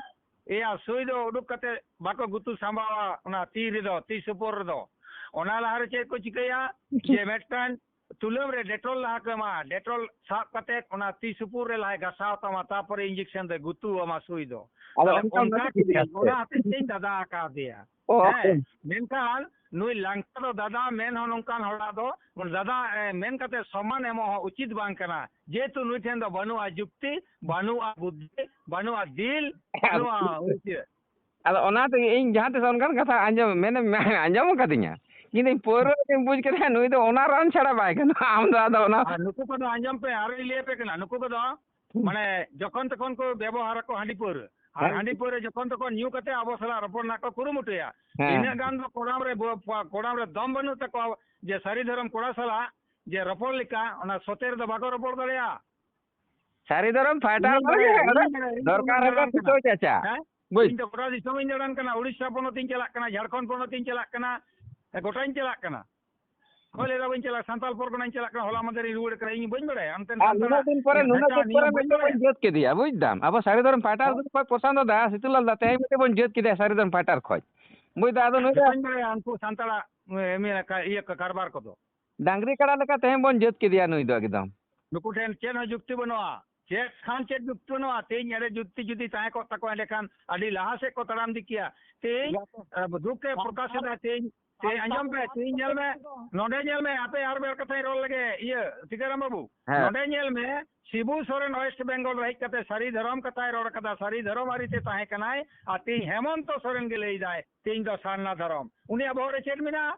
ᱮᱭᱟ, ᱥᱩᱭ ᱫᱚ ᱩᱰᱩᱠ ᱠᱟᱛᱮ ᱵᱟᱠᱚ ᱜᱩᱛᱩ ᱥᱟᱢᱵᱟᱣᱟ ᱚᱱᱟ ᱛᱤ ᱨᱮᱫᱚ, ᱛᱤ ᱥᱩᱯᱩᱨ ᱨᱮᱫᱚ᱾ ᱚᱱᱟ ᱞᱟᱦᱟᱨᱮ ᱪᱮᱫ ᱠᱚ ᱪᱤᱠᱟᱹᱭᱟ? ᱡᱮ ᱢᱤᱫᱴᱟᱝ ᱛᱩᱞᱟᱹᱢ ᱨᱮ ᱰᱮᱴᱚᱞ ᱞᱟᱦᱟ ᱠᱚ ᱮᱢᱟ, ᱰᱮᱴᱚᱞ ᱥᱟᱵ ᱠᱟᱛᱮ ᱚᱱᱟ ᱛᱤ ᱥᱩᱯᱩᱨ ᱨᱮ ᱞᱟᱦᱟᱭ ᱜᱷᱟᱥᱟᱣ ᱛᱟᱢᱟ, ᱛᱟᱨᱯᱚᱨᱮ ᱤᱧᱡᱮᱠᱥᱚᱱ ᱫᱚᱭ ᱜᱩᱛᱩ ᱟᱢᱟ ᱥᱩᱭ ᱫᱚ᱾ ᱟᱫᱚ ᱛᱟᱦᱞᱮ ᱚᱱᱠᱟ ᱚᱱᱠᱟ ᱚᱱᱟ ᱠᱷᱟᱹᱛᱤᱨ ᱠᱷᱟᱹᱛᱤᱨ ᱜᱮ ᱟᱨᱠᱤ᱾ ᱚᱱᱟ ᱦᱚᱛᱮᱡ ᱛᱮᱧ ᱫᱟᱫᱟ ᱟᱠᱟᱫᱮᱭᱟ᱾ ᱚ, ᱦᱮᱸ, ᱚ᱾ ᱢᱮᱱᱠᱷᱟᱱ ᱱᱩᱭ ᱞᱟᱝᱠᱟ ᱫᱚ ᱫᱟᱫᱟ ᱢᱮᱱ ᱦᱚᱸ ᱱᱚᱝᱠᱟᱱ ᱦᱚᱲᱟᱜ ᱫᱚ ᱫᱟᱫᱟ, ᱮ, ᱢᱮᱱ ᱠᱟᱛᱮ ᱥᱚᱢᱢᱟᱱ ᱮᱢᱚᱜ ᱦᱚᱸ ᱩᱪᱤᱛ ᱵᱟᱝ ᱠᱟᱱᱟ, ᱡᱮᱦᱮᱛᱩ ᱱᱩᱭ ᱴᱷᱮᱱ ᱫᱚ ᱵᱟᱹᱱᱩᱜᱼᱟ ᱡᱩᱠᱛᱤ, ᱵᱟᱹᱱᱩᱜᱼᱟ ᱵᱩᱫᱽᱫᱷᱤ, ᱵᱟᱹᱱᱩᱜᱼᱟ ᱫᱤᱞ, ᱟᱫᱚ ᱵᱟᱹᱱᱩᱜᱼᱟ ᱩᱭᱦᱟᱹᱨ᱾ ᱟᱫᱚ ᱚᱱᱟ ᱛᱮᱜᱮ ᱤᱧ ᱡᱟᱦᱟᱸ ᱛᱤᱥ ᱚᱱᱠᱟᱱ ᱠᱟᱛᱷᱟ ᱟᱸᱡᱚᱢ, ᱢᱮᱱᱮᱢ ᱟᱸᱡᱚᱢ ᱟᱠᱟᱫᱤᱧᱟ, ᱠᱤᱱᱛᱩ ᱯᱟᱹᱣᱨᱟᱹ ᱨᱮᱢ ᱵᱩᱡᱽ ᱠᱮᱫᱟ, ᱱᱩᱭ ᱫᱚ ᱚᱱᱟ ᱨᱟᱱ ᱪᱷᱟᱲᱟ ᱵᱟᱭ ᱜᱟᱱᱚᱜᱼᱟ᱾ ᱟᱢ ᱫᱚ ᱟᱫᱚ ᱚᱱᱟ ᱟᱨ ᱱᱩᱠᱩ ᱠᱚᱫᱚ ᱟᱸᱡᱚᱢ ᱯᱮ, ᱟᱨᱚᱧ ᱞᱟᱹᱭ ᱟᱯᱮ ᱠᱟᱱᱟ, ᱱᱩᱠᱩ ᱠᱚᱫᱚ ᱦᱩᱸ᱾ ᱢᱟᱱᱮ ᱡᱚᱠᱷᱚᱱ ᱛᱚᱠᱷᱚᱱ ᱠᱚ ᱵᱮᱵᱚᱦᱟᱨᱟᱠᱚ ᱦᱟᱺᱰᱤ ᱯᱟᱹᱣᱨᱟᱹ᱾ ᱟᱨ ᱦᱮᱸ᱾ ᱦᱟᱺᱰᱤ ᱯᱟᱹᱣᱨᱟᱹ ᱡᱚᱠᱷᱚᱱ ᱛᱚᱠᱷᱚᱱ ᱧᱩ ᱠᱟᱛᱮ ᱟᱵᱚ ᱥᱟᱞᱟᱜ ᱨᱚᱯᱚᱲ ᱨᱮᱱᱟᱜ ᱠᱚ ᱠᱩᱨᱩᱢᱩᱴᱩᱭᱟ᱾ ᱦᱮᱸ᱾ ᱤᱱᱟᱹᱜ ᱜᱟᱱ ᱫᱚ ᱠᱚᱲᱟᱢ ᱨᱮ ᱵᱚ-, ᱯᱟ-, ᱠᱚᱲᱟᱢ ᱨᱮ ᱫᱚᱢ ᱵᱟᱹᱱᱩᱜ ᱛᱟᱠᱚᱣᱟ ᱡᱮ ᱥᱟᱹᱨᱤ ᱫᱷᱚᱨᱚᱢ ᱠᱚᱲᱟ ᱥᱟᱞᱟᱜ ᱡᱮ ᱨᱚᱯᱚᱲ ᱞᱮᱠᱟ ᱚᱱᱟ ᱥᱚᱛᱮ ᱨᱮᱫᱚ ᱵᱟᱠᱚ ᱨᱚᱯᱚᱲ ᱫᱟᱲᱮᱭᱟᱜᱼᱟ᱾ ᱥᱟᱹᱨᱤ ᱫᱷᱚᱨᱚᱢ ᱯᱷᱟᱭᱴᱟᱨ ᱤᱧ ᱠᱚ ᱵᱟᱲᱟᱭᱟ, ᱞᱟᱹᱜᱤᱫ ᱤᱧ ᱵᱟᱲᱟᱭᱟ, ᱤᱧ ᱫᱚ ᱫᱚᱨᱠᱟᱨ ᱵᱟᱹᱧ ᱨᱮᱫᱚ ᱫᱟᱬᱟᱱ ᱠᱟᱱᱟ᱾ ᱯᱤᱴᱷᱟᱹ ᱪᱟᱪᱟ᱾ ᱦᱮᱸ? ᱵᱩᱡᱽ? ᱤᱧ ᱫᱚ ᱜᱚᱴᱟ ᱫᱤᱥᱚᱢ ᱤᱧ ᱫᱟᱬᱟᱱ ᱠᱟᱱᱟ, ᱩᱲᱤᱥᱥᱟ ᱯᱚᱱᱚᱛ ᱤᱧ ᱪᱟᱞᱟᱜ ᱠᱟᱱᱟ, ᱡᱷᱟᱲᱠᱷᱚᱸᱰ ᱯᱚᱱᱚᱛ ᱤᱧ ᱪᱟᱞᱟᱜ ᱠᱟᱱᱟ, ᱜᱚᱴᱟᱧ ᱪᱟᱞᱟᱜ ᱠᱟᱱᱟ᱾ ᱚᱠᱚᱭ ᱞᱟᱹᱭ ᱫᱟ ᱵᱟᱹᱧ ᱪᱟᱞᱟᱜᱼᱟ? ᱥᱟᱱᱛᱟᱞ ᱯᱚᱨᱜᱚᱱᱟᱧ ᱪᱟᱞᱟᱜ ᱠᱟᱱᱟ, ᱦᱚᱞᱟ ᱢᱟᱫᱷᱮᱨ ᱤᱧ ᱨᱩᱣᱟᱹᱲ ᱠᱟᱱᱟ, ᱤᱧ ᱵᱟᱹᱧ ᱵᱟᱲᱟᱭᱟ ᱚᱱᱛᱮᱱ ᱟᱨ ᱥᱟᱱᱛᱟᱞ ᱱᱩᱱᱟᱹᱜ ᱨᱮᱱᱟᱜ ᱫᱤᱱ ᱯᱚᱨᱮ, ᱤᱧᱟᱹᱜ ᱱᱩᱱᱟᱹᱜ ᱵᱷᱟᱥᱟ ᱫᱤᱱ ᱯᱚᱨᱮ ᱱᱤᱭᱚᱢ ᱵᱟᱹᱧ ᱢᱤᱫᱴᱮᱱ ᱵᱚᱱ ᱵᱟᱲᱟᱭᱟ᱾ ᱡᱟᱹᱛ ᱠᱮᱫᱮᱭᱟ, ᱵᱩᱡᱽ ᱫᱟᱢ? ᱟᱵᱚ ᱥᱟᱹᱨᱤ ᱫᱷᱚᱨᱚᱢ ᱯᱷᱟᱭᱴᱟᱨ ᱦᱮᱸ? ᱜᱨᱩᱯ ᱠᱷᱚᱱ ᱯᱨᱚᱥᱟᱱᱛ ᱫᱟ, ᱥᱤᱛᱩᱞᱟᱞ ᱫᱟ, ᱛᱮᱦᱮᱧ ᱢᱤᱫᱴᱮᱱ ᱵᱚᱱ ᱡᱟᱹᱛ ᱠᱮᱫᱮᱭᱟ ᱥᱟᱹᱨᱤ ᱫᱷᱚᱨᱚᱢ ᱯᱷᱟᱭᱴᱟᱨ ᱠᱷᱚᱱ᱾ ᱵᱩᱡᱽ ᱫᱟ, ᱟᱫᱚ ᱱᱩᱭ ᱫᱚ ᱡᱚᱛᱚᱧ ᱵᱟᱲᱟᱭᱟ ᱩᱱᱠᱩ ᱥᱟᱱᱛᱟᱲᱟᱜ, ᱮ, ᱢᱮ-, ᱠᱟ-, ᱤᱭᱟᱹ ᱠᱟ-, ᱠᱟᱨᱵᱟᱨ ᱠᱚᱫᱚ᱾ ᱰᱟᱝᱨᱤ ᱠᱟᱲᱟ ᱞᱮᱠᱟ ᱛᱮᱦᱮᱧ ᱵᱚᱱ ᱡᱟᱹᱛ ᱠᱮᱫᱮᱭᱟ ᱱᱩᱭ ᱫᱚ ᱮᱠᱫᱚᱢ᱾ ᱱᱩᱠᱩ ᱴᱷᱮᱱ ᱪᱮᱫ ᱦᱚᱸ ᱡᱩᱠᱛᱤ ᱵᱟᱹᱱᱩᱜᱼᱟ᱾ ᱪᱮᱫ ᱠᱷᱟᱱ ᱪᱮᱫ ᱡᱩᱠᱛᱤ ᱵᱟᱹᱱᱩᱜᱼᱟ? ᱛᱮᱦᱮᱧ ᱮᱲᱮ ᱡᱩᱠᱛᱤ ᱡᱩᱫᱤ ᱛᱟᱦᱮᱸ ᱠᱚᱜ ᱛᱟᱠᱚᱣᱟ, ᱮᱸᱰᱮᱠᱷᱟᱱ ᱟᱹᱰᱤ ᱞᱟᱦᱟ ᱥᱮᱫ ᱠᱚ ᱛᱟᱲᱟᱢ ᱤᱫᱤ ᱠᱮᱭᱟ᱾ ᱛᱮᱦᱮᱧ, ᱮ, ᱫᱩᱠ ᱮ ᱯᱨᱚᱠᱟᱥ ᱮᱫᱟ᱾ ᱛᱮᱦᱮᱧ, ᱛᱮᱦᱮᱧ ᱟᱸᱡᱚᱢ ᱯᱮ, ᱛᱮᱦᱮᱧ ᱧᱮᱞ ᱢᱮ, ᱱᱚᱰᱮ ᱧᱮᱞ ᱢᱮ, ᱟᱯᱮ ᱟᱨ ᱵᱮᱨ ᱠᱟᱛᱷᱟᱧ ᱨᱚᱲ ᱞᱮᱜᱮ, ᱤᱭᱟᱹ, ᱴᱤᱠᱟᱹᱨᱟᱢ ᱵᱟᱹᱵᱩ, ᱦᱮᱸ᱾ ᱱᱚᱰᱮ ᱧᱮᱞ ᱢᱮ, ᱥᱤᱵᱩ ᱥᱚᱨᱮᱱ ᱳᱭᱮᱥᱴ ᱵᱮᱝᱜᱚᱞ ᱨᱮ ᱦᱮᱡ ᱠᱟᱛᱮ ᱥᱟᱹᱨᱤ ᱫᱷᱚᱨᱚᱢ ᱠᱟᱛᱷᱟᱭ ᱨᱚᱲ ᱠᱟᱫᱟ, ᱥᱟᱹᱨᱤ ᱫᱷᱚᱨᱚᱢ ᱟᱹᱨᱤ ᱛᱮ ᱛᱟᱦᱮᱸ ᱠᱟᱱᱟᱭ, ᱟᱨ ᱛᱮᱦᱮᱧ ᱦᱮᱢᱚᱱᱛᱚ ᱥᱚᱨᱮᱱ ᱜᱮ ᱞᱟᱹᱭ ᱫᱟᱭ, ᱛᱮᱦᱮᱧ ᱫᱚ ᱥᱟᱨᱱᱟ ᱫᱷᱚᱨᱚᱢ᱾ ᱩᱱᱤᱭᱟᱜ ᱵᱚᱦᱚᱜ ᱨᱮ ᱪᱮᱫ ᱢᱮᱱᱟᱜᱼᱟ?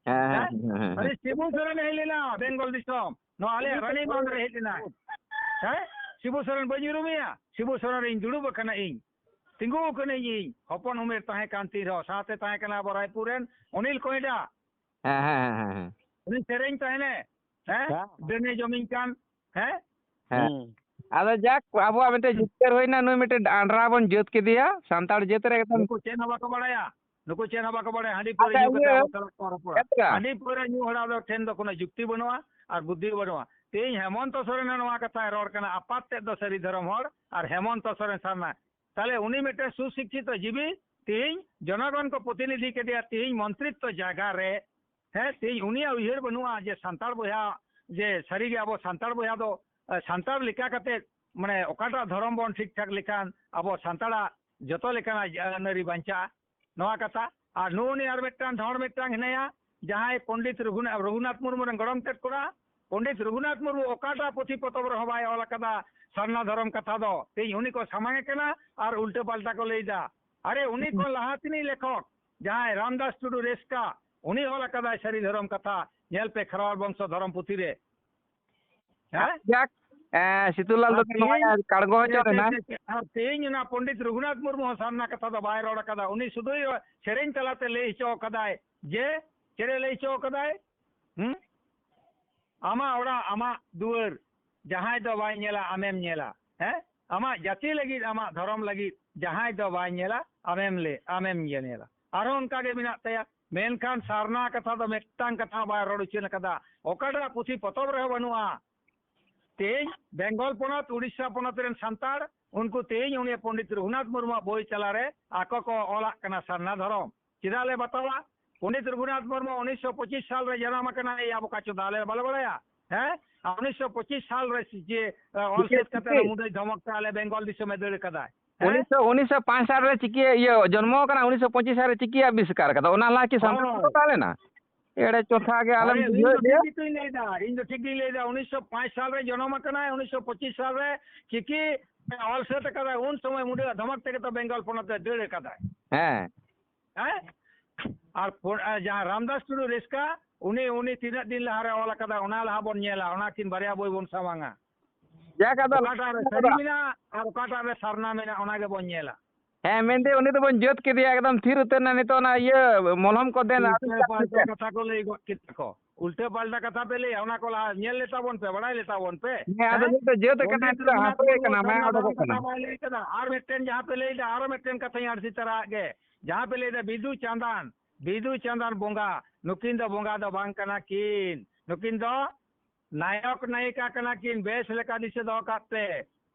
ᱦᱮᱸ, ᱦᱮᱸ, ᱦᱮᱸ, ᱦᱮᱸ, ᱦᱮᱸ᱾ ᱟᱨᱮ ᱥᱤᱵᱩ ᱥᱚᱨᱮᱱ ᱦᱮᱡ ᱞᱮᱱᱟ ᱵᱮᱝᱜᱚᱞ ᱫᱤᱥᱚᱢ, ᱱᱚᱣᱟ ᱟᱞᱮᱭᱟᱜ ᱨᱟᱱᱤᱵᱟᱸᱫᱷ ᱨᱮ ᱦᱮᱡ ᱞᱮᱱᱟᱭ᱾ ᱦᱮᱸ? ᱥᱤᱵᱩ ᱥᱚᱨᱮᱱ ᱵᱟᱹᱧ ᱩᱨᱩᱢᱮᱭᱟ? ᱥᱤᱵᱩ ᱥᱚᱨᱮᱱ ᱨᱤᱧ ᱫᱩᱲᱩᱵ ᱟᱠᱟᱱᱟ ᱤᱧ, ᱛᱤᱸᱜᱩ ᱟᱠᱟᱱᱟᱹᱧ ᱤᱧ, ᱦᱚᱯᱚᱱ ᱩᱢᱮᱨ ᱛᱟᱦᱮᱸ ᱠᱟᱱ ᱛᱤᱧ ᱨᱮᱦᱚᱸ, ᱥᱟᱶᱛᱮ ᱛᱟᱦᱮᱸ ᱠᱟᱱᱟ ᱟᱵᱚ ᱨᱟᱭᱯᱩᱨ ᱨᱮᱱ ᱚᱱᱤᱞ ᱠᱚᱭᱰᱟ᱾ ᱦᱮᱸ, ᱦᱮᱸ, ᱦᱮᱸ, ᱦᱮᱸ, ᱦᱮᱸ᱾ ᱩᱱᱤ ᱥᱮᱨᱮᱧ ᱛᱟᱦᱮᱱᱮ, ᱦᱮᱸ? ᱦᱮᱸ᱾ ᱰᱟᱹᱱᱮ ᱡᱚᱢᱤᱧ ᱠᱟᱱ, ᱦᱮᱸ? ᱦᱮᱸ᱾ ᱦᱩᱸ᱾ ᱟᱫᱚ ᱡᱟᱠ, ᱟᱵᱚᱣᱟᱜ ᱢᱤᱫᱴᱮᱡ ᱡᱤᱛᱠᱟᱹᱨ ᱦᱩᱭᱱᱟ, ᱱᱩᱭ ᱢᱤᱫᱴᱮᱡ ᱟᱱᱰᱨᱟ ᱵᱚᱱ ᱡᱟᱹᱛ ᱠᱮᱫᱮᱭᱟ, ᱥᱟᱱᱛᱟᱲ ᱡᱟᱹᱛ ᱨᱮ ᱮᱠᱫᱚᱢ᱾ ᱱᱩᱠᱩ ᱪᱮᱫ ᱦᱚᱸ ᱵᱟᱠᱚ ᱵᱟᱲᱟᱭᱟ, ᱱᱩᱠᱩ ᱪᱮᱫ ᱦᱚᱸ ᱵᱟᱠᱚ ᱵᱟᱲᱟᱭᱟ, ᱦᱟᱺᱰᱤ ᱯᱟᱹᱣᱨᱟᱹ ᱟᱪᱪᱷᱟ, ᱧᱩ ᱠᱟᱛᱮ ᱤᱭᱟᱹ, ᱟᱵᱚ ᱥᱟᱞᱟᱜ ᱠᱚ ᱨᱚᱯᱚᱲᱟ᱾ ᱪᱮᱫ ᱞᱮᱠᱟ? ᱦᱟᱺᱰᱤ ᱯᱟᱹᱣᱨᱟᱹ ᱧᱩ ᱦᱚᱲ ᱫᱚ ᱴᱷᱮᱱ ᱫᱚ ᱠᱳᱱᱳ ᱡᱩᱠᱛᱤ ᱵᱟᱹᱱᱩᱜᱼᱟ ᱟᱨ ᱵᱩᱫᱽᱫᱷᱤ ᱵᱟᱹᱱᱩᱜᱼᱟ᱾ ᱛᱮᱦᱮᱧ ᱦᱮᱢᱚᱱᱛᱚ ᱥᱚᱨᱮᱱ ᱱᱚᱣᱟ ᱠᱟᱛᱷᱟᱭ ᱨᱚᱲ ᱠᱟᱱᱟ, ᱟᱯᱟᱛ ᱛᱮᱫ ᱫᱚ ᱥᱟᱹᱨᱤ ᱫᱷᱚᱨᱚᱢ ᱦᱚᱲ ᱟᱨ ᱦᱮᱢᱚᱱᱛᱚ ᱥᱚᱨᱮᱱ ᱥᱟᱨᱱᱟ᱾ ᱛᱟᱦᱞᱮ ᱩᱱᱤ ᱢᱤᱫᱴᱮᱱ ᱥᱩᱥᱤᱠᱠᱷᱤᱛᱚ ᱡᱤᱵᱤ, ᱛᱮᱦᱮᱧ ᱡᱚᱱᱚᱜᱚᱱ ᱠᱚ ᱯᱨᱚᱛᱤᱱᱤᱫᱷᱤ ᱠᱮᱫᱮᱭᱟ, ᱛᱮᱦᱮᱧ ᱢᱚᱱᱛᱨᱤᱛᱛᱚ ᱡᱟᱭᱜᱟ ᱨᱮ, ᱦᱮᱸ, ᱛᱮᱦᱮᱧ ᱩᱱᱤᱭᱟᱜ ᱩᱭᱦᱟᱹᱨ ᱵᱟᱹᱱᱩᱜᱼᱟ ᱡᱮ ᱥᱟᱱᱛᱟᱲ ᱵᱚᱭᱦᱟ, ᱡᱮ ᱥᱟᱹᱨᱤᱜᱮ ᱟᱵᱚ ᱥᱟᱱᱛᱟᱲ ᱵᱚᱭᱦᱟ ᱫᱚ, ᱮ, ᱥᱟᱱᱛᱟᱲ ᱞᱮᱠᱟ ᱠᱟᱛᱮ, ᱢᱟᱱᱮ, ᱚᱠᱟᱴᱟᱜ ᱫᱷᱚᱨᱚᱢ ᱵᱚᱱ ᱴᱷᱤᱠ ᱴᱷᱟᱠ ᱞᱮᱠᱷᱟᱱ ᱟᱵᱚ ᱥᱟᱱᱛᱟᱲᱟᱜ ᱡᱚᱛᱚ ᱞᱮᱠᱟᱱᱟᱜ ᱟᱹᱱ ᱟᱹᱨᱤ ᱵᱟᱧᱪᱟᱜᱼᱟ, ᱱᱚᱣᱟ ᱠᱟᱛᱷᱟ᱾ ᱟᱨ ᱱᱩᱜᱼᱩ ᱱᱤ ᱟᱨ ᱢᱤᱫᱴᱟᱝ ᱰᱷᱚᱲ ᱢᱤᱫᱴᱟᱝ ᱦᱮᱱᱟᱭᱟ, ᱡᱟᱦᱟᱸᱭ ᱯᱚᱱᱰᱤᱛ ᱨᱚᱜᱷᱩᱱᱟ-, ᱨᱚᱜᱷᱩᱱᱟᱛᱷ ᱢᱩᱨᱢᱩ ᱨᱮᱱ ᱜᱚᱲᱚᱢ ᱛᱮᱫ ᱠᱚᱲᱟ, ᱯᱚᱱᱰᱤᱛ ᱨᱚᱜᱷᱩᱱᱟᱛᱷ ᱢᱩᱨᱢᱩ ᱚᱠᱟᱴᱟᱜ ᱯᱩᱛᱷᱤ ᱯᱚᱛᱚᱵ ᱨᱮᱦᱚᱸ ᱵᱟᱭ ᱚᱞ ᱟᱠᱟᱫᱟ ᱥᱟᱨᱱᱟ ᱫᱷᱚᱨᱚᱢ ᱠᱟᱛᱷᱟ ᱫᱚ᱾ ᱛᱮᱦᱮᱧ ᱩᱱᱤ ᱠᱚ ᱥᱟᱢᱟᱝ ᱮ ᱠᱟᱱᱟ ᱟᱨ ᱩᱞᱴᱟᱹ ᱯᱟᱞᱴᱟ ᱠᱚ ᱞᱟᱹᱭ ᱮᱫᱟ᱾ ᱟᱨᱮ, ᱩᱱᱤ ᱠᱷᱚᱱ ᱞᱟᱦᱟ ᱛᱤᱱᱤᱡ ᱞᱮᱠᱷᱚᱠ, ᱡᱟᱦᱟᱸᱭ ᱨᱟᱢᱫᱟᱥ ᱴᱩᱰᱩ ᱨᱮᱥᱠᱟ, ᱩᱱᱤ ᱚᱞ ᱟᱠᱟᱫᱟᱭ ᱥᱟᱹᱨᱤ ᱫᱷᱚᱨᱚᱢ ᱠᱟᱛᱷᱟ, ᱧᱮᱞ ᱯᱮ ᱠᱷᱮᱨᱣᱟᱲ ᱵᱚᱝᱥᱚ ᱫᱷᱚᱨᱚᱢ ᱯᱩᱛᱷᱤ ᱨᱮ᱾ ᱦᱮᱸ? ᱡᱟᱠ, ᱮ, ᱥᱤᱛᱩᱞᱟᱞ ᱫᱚ ᱟᱨ ᱱᱚᱜᱼᱚᱭ ᱛᱮᱦᱮᱧ, ᱟᱨ ᱠᱟᱲᱜᱚ ᱦᱚᱪᱚ ᱛᱮ-, ᱛᱮ-, ᱨᱮᱱᱟᱜ᱾ ᱛᱮ-, ᱟᱨ ᱛᱮᱦᱮᱧ ᱚᱱᱟ ᱯᱚᱱᱰᱤᱛ ᱨᱚᱜᱷᱩᱱᱟᱛᱷ ᱢᱩᱨᱢᱩ ᱦᱚᱸ ᱥᱟᱨᱱᱟ ᱠᱟᱛᱷᱟ ᱫᱚ ᱵᱟᱭ ᱨᱚᱲ ᱟᱠᱟᱫᱟ᱾ ᱩᱱᱤ ᱥᱩᱫᱷᱩᱭ ᱥᱮᱨᱮᱧ ᱛᱟᱞᱟᱛᱮ ᱞᱟᱹᱭ ᱦᱚᱪᱚ ᱟᱠᱟᱫᱟᱭ ᱡᱮ, ᱪᱮᱫ ᱮ ᱞᱟᱹᱭ ᱦᱚᱪᱚ ᱟᱠᱟᱫᱟᱭ? ᱦᱩᱸ? ᱟᱢᱟᱜ ᱚᱲᱟᱜ, ᱟᱢᱟᱜ ᱫᱩᱣᱟᱹᱨ, ᱡᱟᱦᱟᱸᱭ ᱫᱚ ᱵᱟᱭ ᱧᱮᱞᱟ, ᱟᱢᱮᱢ ᱧᱮᱞᱟ᱾ ᱦᱮᱸ? ᱟᱢᱟᱜ ᱡᱟᱹᱛᱤ ᱞᱟᱹᱜᱤᱫ, ᱟᱢᱟᱜ ᱫᱷᱚᱨᱚᱢ ᱞᱟᱹᱜᱤᱫ, ᱡᱟᱦᱟᱸᱭ ᱫᱚ ᱵᱟᱭ ᱧᱮᱞᱟ, ᱟᱢᱮᱢ ᱞᱮ-, ᱟᱢᱮᱢ ᱧᱮᱞᱟ᱾ ᱟᱨᱦᱚᱸ ᱚᱱᱠᱟ ᱜᱮ ᱢᱮᱱᱟᱜ ᱛᱟᱭᱟ᱾ ᱢᱮᱱᱠᱷᱟᱱ ᱥᱟᱨᱱᱟ ᱠᱟᱛᱷᱟ ᱫᱚ ᱢᱤᱫᱴᱟᱝ ᱠᱟᱛᱷᱟ ᱦᱚᱸ ᱵᱟᱭ ᱨᱚᱲ ᱩᱪᱷᱟᱹᱱ ᱟᱠᱟᱫᱟ᱾ ᱚᱠᱟᱴᱟᱜ ᱯᱩᱛᱷᱤ ᱯᱚᱛᱚᱵ ᱨᱮᱦᱚᱸ ᱵᱟᱹᱱᱩᱜᱼᱟ᱾ ᱛᱮᱦᱮᱧ ᱵᱮᱝᱜᱚᱞ ᱯᱚᱱᱚᱛ, ᱩᱲᱤᱥᱥᱟ ᱯᱚᱱᱚᱛ ᱨᱮᱱ ᱥᱟᱱᱛᱟᱲ, ᱩᱱᱠᱩ ᱛᱮᱦᱮᱧ ᱩᱱᱤ ᱯᱚᱱᱰᱤᱛ ᱨᱚᱜᱷᱩᱱᱟᱛᱷ ᱢᱩᱨᱢᱩᱣᱟᱜ ᱵᱳᱭ ᱛᱟᱞᱟᱨᱮ ᱟᱠᱚ ᱠᱚ ᱚᱞᱟᱜ ᱠᱟᱱᱟ ᱥᱟᱨᱱᱟ ᱫᱷᱚᱨᱚᱢ᱾ ᱪᱮᱫᱟᱜ ᱞᱮ ᱵᱟᱛᱟᱣᱟ? ᱯᱚᱱᱰᱤᱛ ᱨᱚᱜᱷᱩᱱᱟᱛᱷ ᱢᱩᱨᱢᱩ ᱩᱱᱤᱥᱥᱚ ᱯᱚᱸᱪᱤᱥ ᱥᱟᱞ ᱨᱮ ᱡᱟᱱᱟᱢ ᱟᱠᱟᱱᱟ, ᱮᱭᱟ ᱵᱚᱠᱟ ᱪᱳᱫᱟ, ᱟᱞᱮ ᱵᱟᱞᱮ ᱵᱟᱲᱟᱭᱟ? ᱦᱮᱸ? ᱟᱨ ᱩᱱᱤᱥᱥᱚ ᱯᱚᱸᱪᱤᱥ ᱥᱟᱞ ᱨᱮ ᱡᱮ, ᱮ, ᱚᱞ ᱪᱤᱠᱤ, ᱥᱮᱫ ᱠᱟᱛᱮ ᱪᱤᱠᱤ᱾ ᱚᱱᱟ ᱢᱩᱫᱟᱹᱭ ᱫᱷᱚᱢᱚᱠ ᱛᱮ ᱟᱞᱮ ᱵᱮᱝᱜᱚᱞ ᱫᱤᱥᱚᱢᱮ ᱫᱟᱹᱲ ᱠᱟᱫᱟᱭ᱾ ᱦᱮᱸ? ᱩᱱᱤᱥᱥᱚ, ᱩᱱᱤᱥᱥᱚ ᱯᱟᱸᱪ ᱥᱟᱞ ᱨᱮ ᱪᱤᱠᱤ, ᱤᱭᱟᱹ, ᱡᱚᱱᱢᱚ ᱠᱟᱱᱟ, ᱩᱱᱤᱥᱥᱚ ᱯᱚᱸᱪᱤᱥ ᱥᱟᱞ ᱨᱮ ᱪᱤᱠᱤ ᱟᱵᱤᱥᱠᱟᱨ ᱠᱟᱫᱟ, ᱚᱱᱟ ᱞᱟᱦᱟ ᱠᱤ ᱥᱟᱱᱛᱟᱲ ᱦᱳᱭ᱾ ᱠᱚ ᱛᱟᱦᱮᱸ ᱞᱮᱱᱟ? ᱮᱲᱮ ᱪᱚᱛᱷᱟ ᱜᱮ ᱟᱞᱮᱢ ᱦᱳᱭ, ᱤᱧ ᱫᱚ ᱵᱩᱡᱷᱟᱹᱣᱮᱫ ᱴᱷᱤᱠ ᱞᱮᱭᱟ᱾ ᱜᱮᱛᱚᱧ ᱞᱟᱹᱭᱫᱟ, ᱤᱧ ᱫᱚ ᱴᱷᱤᱠ ᱜᱤᱧ ᱞᱟᱹᱭᱫᱟ, ᱩᱱᱤᱥᱥᱚ ᱯᱟᱸᱪ ᱥᱟᱞ ᱨᱮ ᱡᱚᱱᱚᱢ ᱟᱠᱟᱱᱟᱭ, ᱩᱱᱤᱥᱥᱚ ᱯᱚᱸᱪᱤᱥ ᱥᱟᱞ ᱨᱮ ᱪᱤᱠᱤ ᱚᱞ ᱥᱟᱹᱛ ᱟᱠᱟᱫᱟᱭ, ᱩᱱ ᱥᱚᱢᱚᱭ ᱢᱩᱰᱟᱹ ᱫᱷᱚᱢᱚᱠ ᱛᱮᱜᱮ ᱛᱚ ᱵᱮᱝᱜᱚᱞ ᱯᱚᱱᱚᱛ ᱮ ᱫᱟᱹᱲ ᱟᱠᱟᱫᱟᱭ᱾ ᱦᱮᱸ᱾ ᱦᱮᱸ? ᱟᱨ ᱯᱚ-, ᱟᱨ ᱡᱟᱦᱟᱸ ᱨᱟᱢᱫᱟᱥ ᱴᱩᱰᱩ ᱨᱮᱥᱠᱟ, ᱩᱱᱤ, ᱩᱱᱤ ᱛᱤᱱᱟᱹᱜ ᱫᱤᱱ ᱞᱟᱦᱟᱨᱮ ᱚᱞ ᱟᱠᱟᱫᱟ, ᱚᱱᱟ ᱞᱟᱦᱟ ᱵᱚᱱ ᱧᱮᱞᱟ, ᱚᱱᱟ ᱠᱤᱱ ᱵᱟᱨᱭᱟ ᱵᱳᱭ ᱵᱚᱱ ᱥᱟᱢᱟᱝᱟ᱾ ᱡᱟᱠ, ᱟᱫᱚ ᱚᱠᱟᱴᱟᱜ ᱨᱮ ᱥᱟᱹᱨᱤ ᱢᱮᱱᱟᱜᱼᱟ ᱟᱨ ᱚᱠᱟᱴᱟᱜ ᱨᱮ ᱥᱟᱨᱱᱟ ᱢᱮᱱᱟᱜᱼᱟ, ᱚᱱᱟ ᱜᱮᱵᱚᱱ ᱧᱮᱞᱟ᱾ ᱦᱮᱸ, ᱢᱮᱱᱫᱟᱹᱧ ᱩᱱᱤ ᱫᱚᱵᱚᱱ ᱡᱟᱹᱛ ᱠᱮᱫᱮᱭᱟ, ᱮᱠᱫᱚᱢ ᱛᱷᱤᱨ ᱩᱛᱟᱹᱨ ᱮᱱᱟ᱾ ᱱᱤᱛᱚᱜ ᱚᱱᱟ ᱤᱭᱟᱹ ᱢᱚᱞᱦᱚᱢ ᱠᱚ ᱫᱮᱱ ᱩᱞᱴᱟᱹ ᱟᱹᱵᱤᱱ ᱯᱟᱞᱴᱟ ᱠᱟᱛᱮ᱾ ᱠᱟᱛᱷᱟ ᱠᱚ ᱞᱟᱹᱭ ᱜᱚᱫ ᱠᱮᱫᱟ ᱠᱚ, ᱩᱞᱴᱟᱹ ᱯᱟᱞᱴᱟ ᱠᱟᱛᱷᱟ ᱯᱮ ᱞᱟᱹᱭᱟ, ᱚᱱᱟ ᱠᱚ ᱞᱟᱦᱟ ᱧᱮᱞ ᱞᱮ ᱛᱟᱵᱚᱱ ᱯᱮ, ᱵᱟᱲᱟᱭ ᱞᱮ ᱛᱟᱵᱚᱱ ᱯᱮ᱾ ᱦᱮᱸ, ᱟᱫᱚ ᱦᱮᱸ? ᱱᱤᱛᱚᱜ ᱡᱟᱹᱛ ᱠᱟᱱᱟᱭ, ᱯᱚᱱᱰᱤᱛ ᱱᱤᱛᱚᱜ ᱨᱚᱜᱷᱩᱱᱟᱛᱷ ᱦᱟᱹᱥᱩᱭᱮ ᱢᱩᱨᱢᱩ ᱠᱟᱱᱟ, ᱢᱟᱭᱟ ᱥᱟᱨᱱᱟ ᱚᱰᱚᱠᱚᱜ ᱫᱷᱚᱨᱚᱢ ᱠᱟᱱᱟ᱾ ᱠᱟᱛᱷᱟ ᱵᱟᱭ ᱞᱟᱹᱭ ᱠᱟᱫᱟ, ᱟᱨ ᱢᱤᱫᱴᱮᱱ ᱡᱟᱦᱟᱸ ᱯᱮ ᱞᱟᱹᱭ ᱫᱟ, ᱟᱨᱚ ᱢᱤᱫᱴᱮᱱ ᱠᱟᱛᱷᱟᱧ ᱟᱹᱲᱥᱤ ᱛᱟᱨᱟᱣᱟᱜ ᱜᱮ, ᱡᱟᱦᱟᱸ ᱯᱮ ᱞᱟᱹᱭ ᱫᱟ ᱵᱤᱫᱩ ᱪᱟᱸᱫᱟᱱ, ᱵᱤᱫᱩ ᱪᱟᱸᱫᱟᱱ ᱵᱚᱸᱜᱟ, ᱱᱩᱠᱤᱱ ᱫᱚ ᱵᱚᱸᱜᱟ ᱫᱚ ᱵᱟᱝ ᱠᱟᱱᱟ ᱠᱤᱱ, ᱱᱩᱠᱤᱱ ᱫᱚ ᱱᱟᱭᱚᱠ ᱱᱟᱭᱤᱠᱟ ᱠᱟᱱᱟ ᱠᱤᱱ, ᱵᱮᱥ ᱞᱮᱠᱟ ᱫᱤᱥᱟᱹ ᱫᱚᱦᱚ ᱠᱟᱜ ᱯᱮ᱾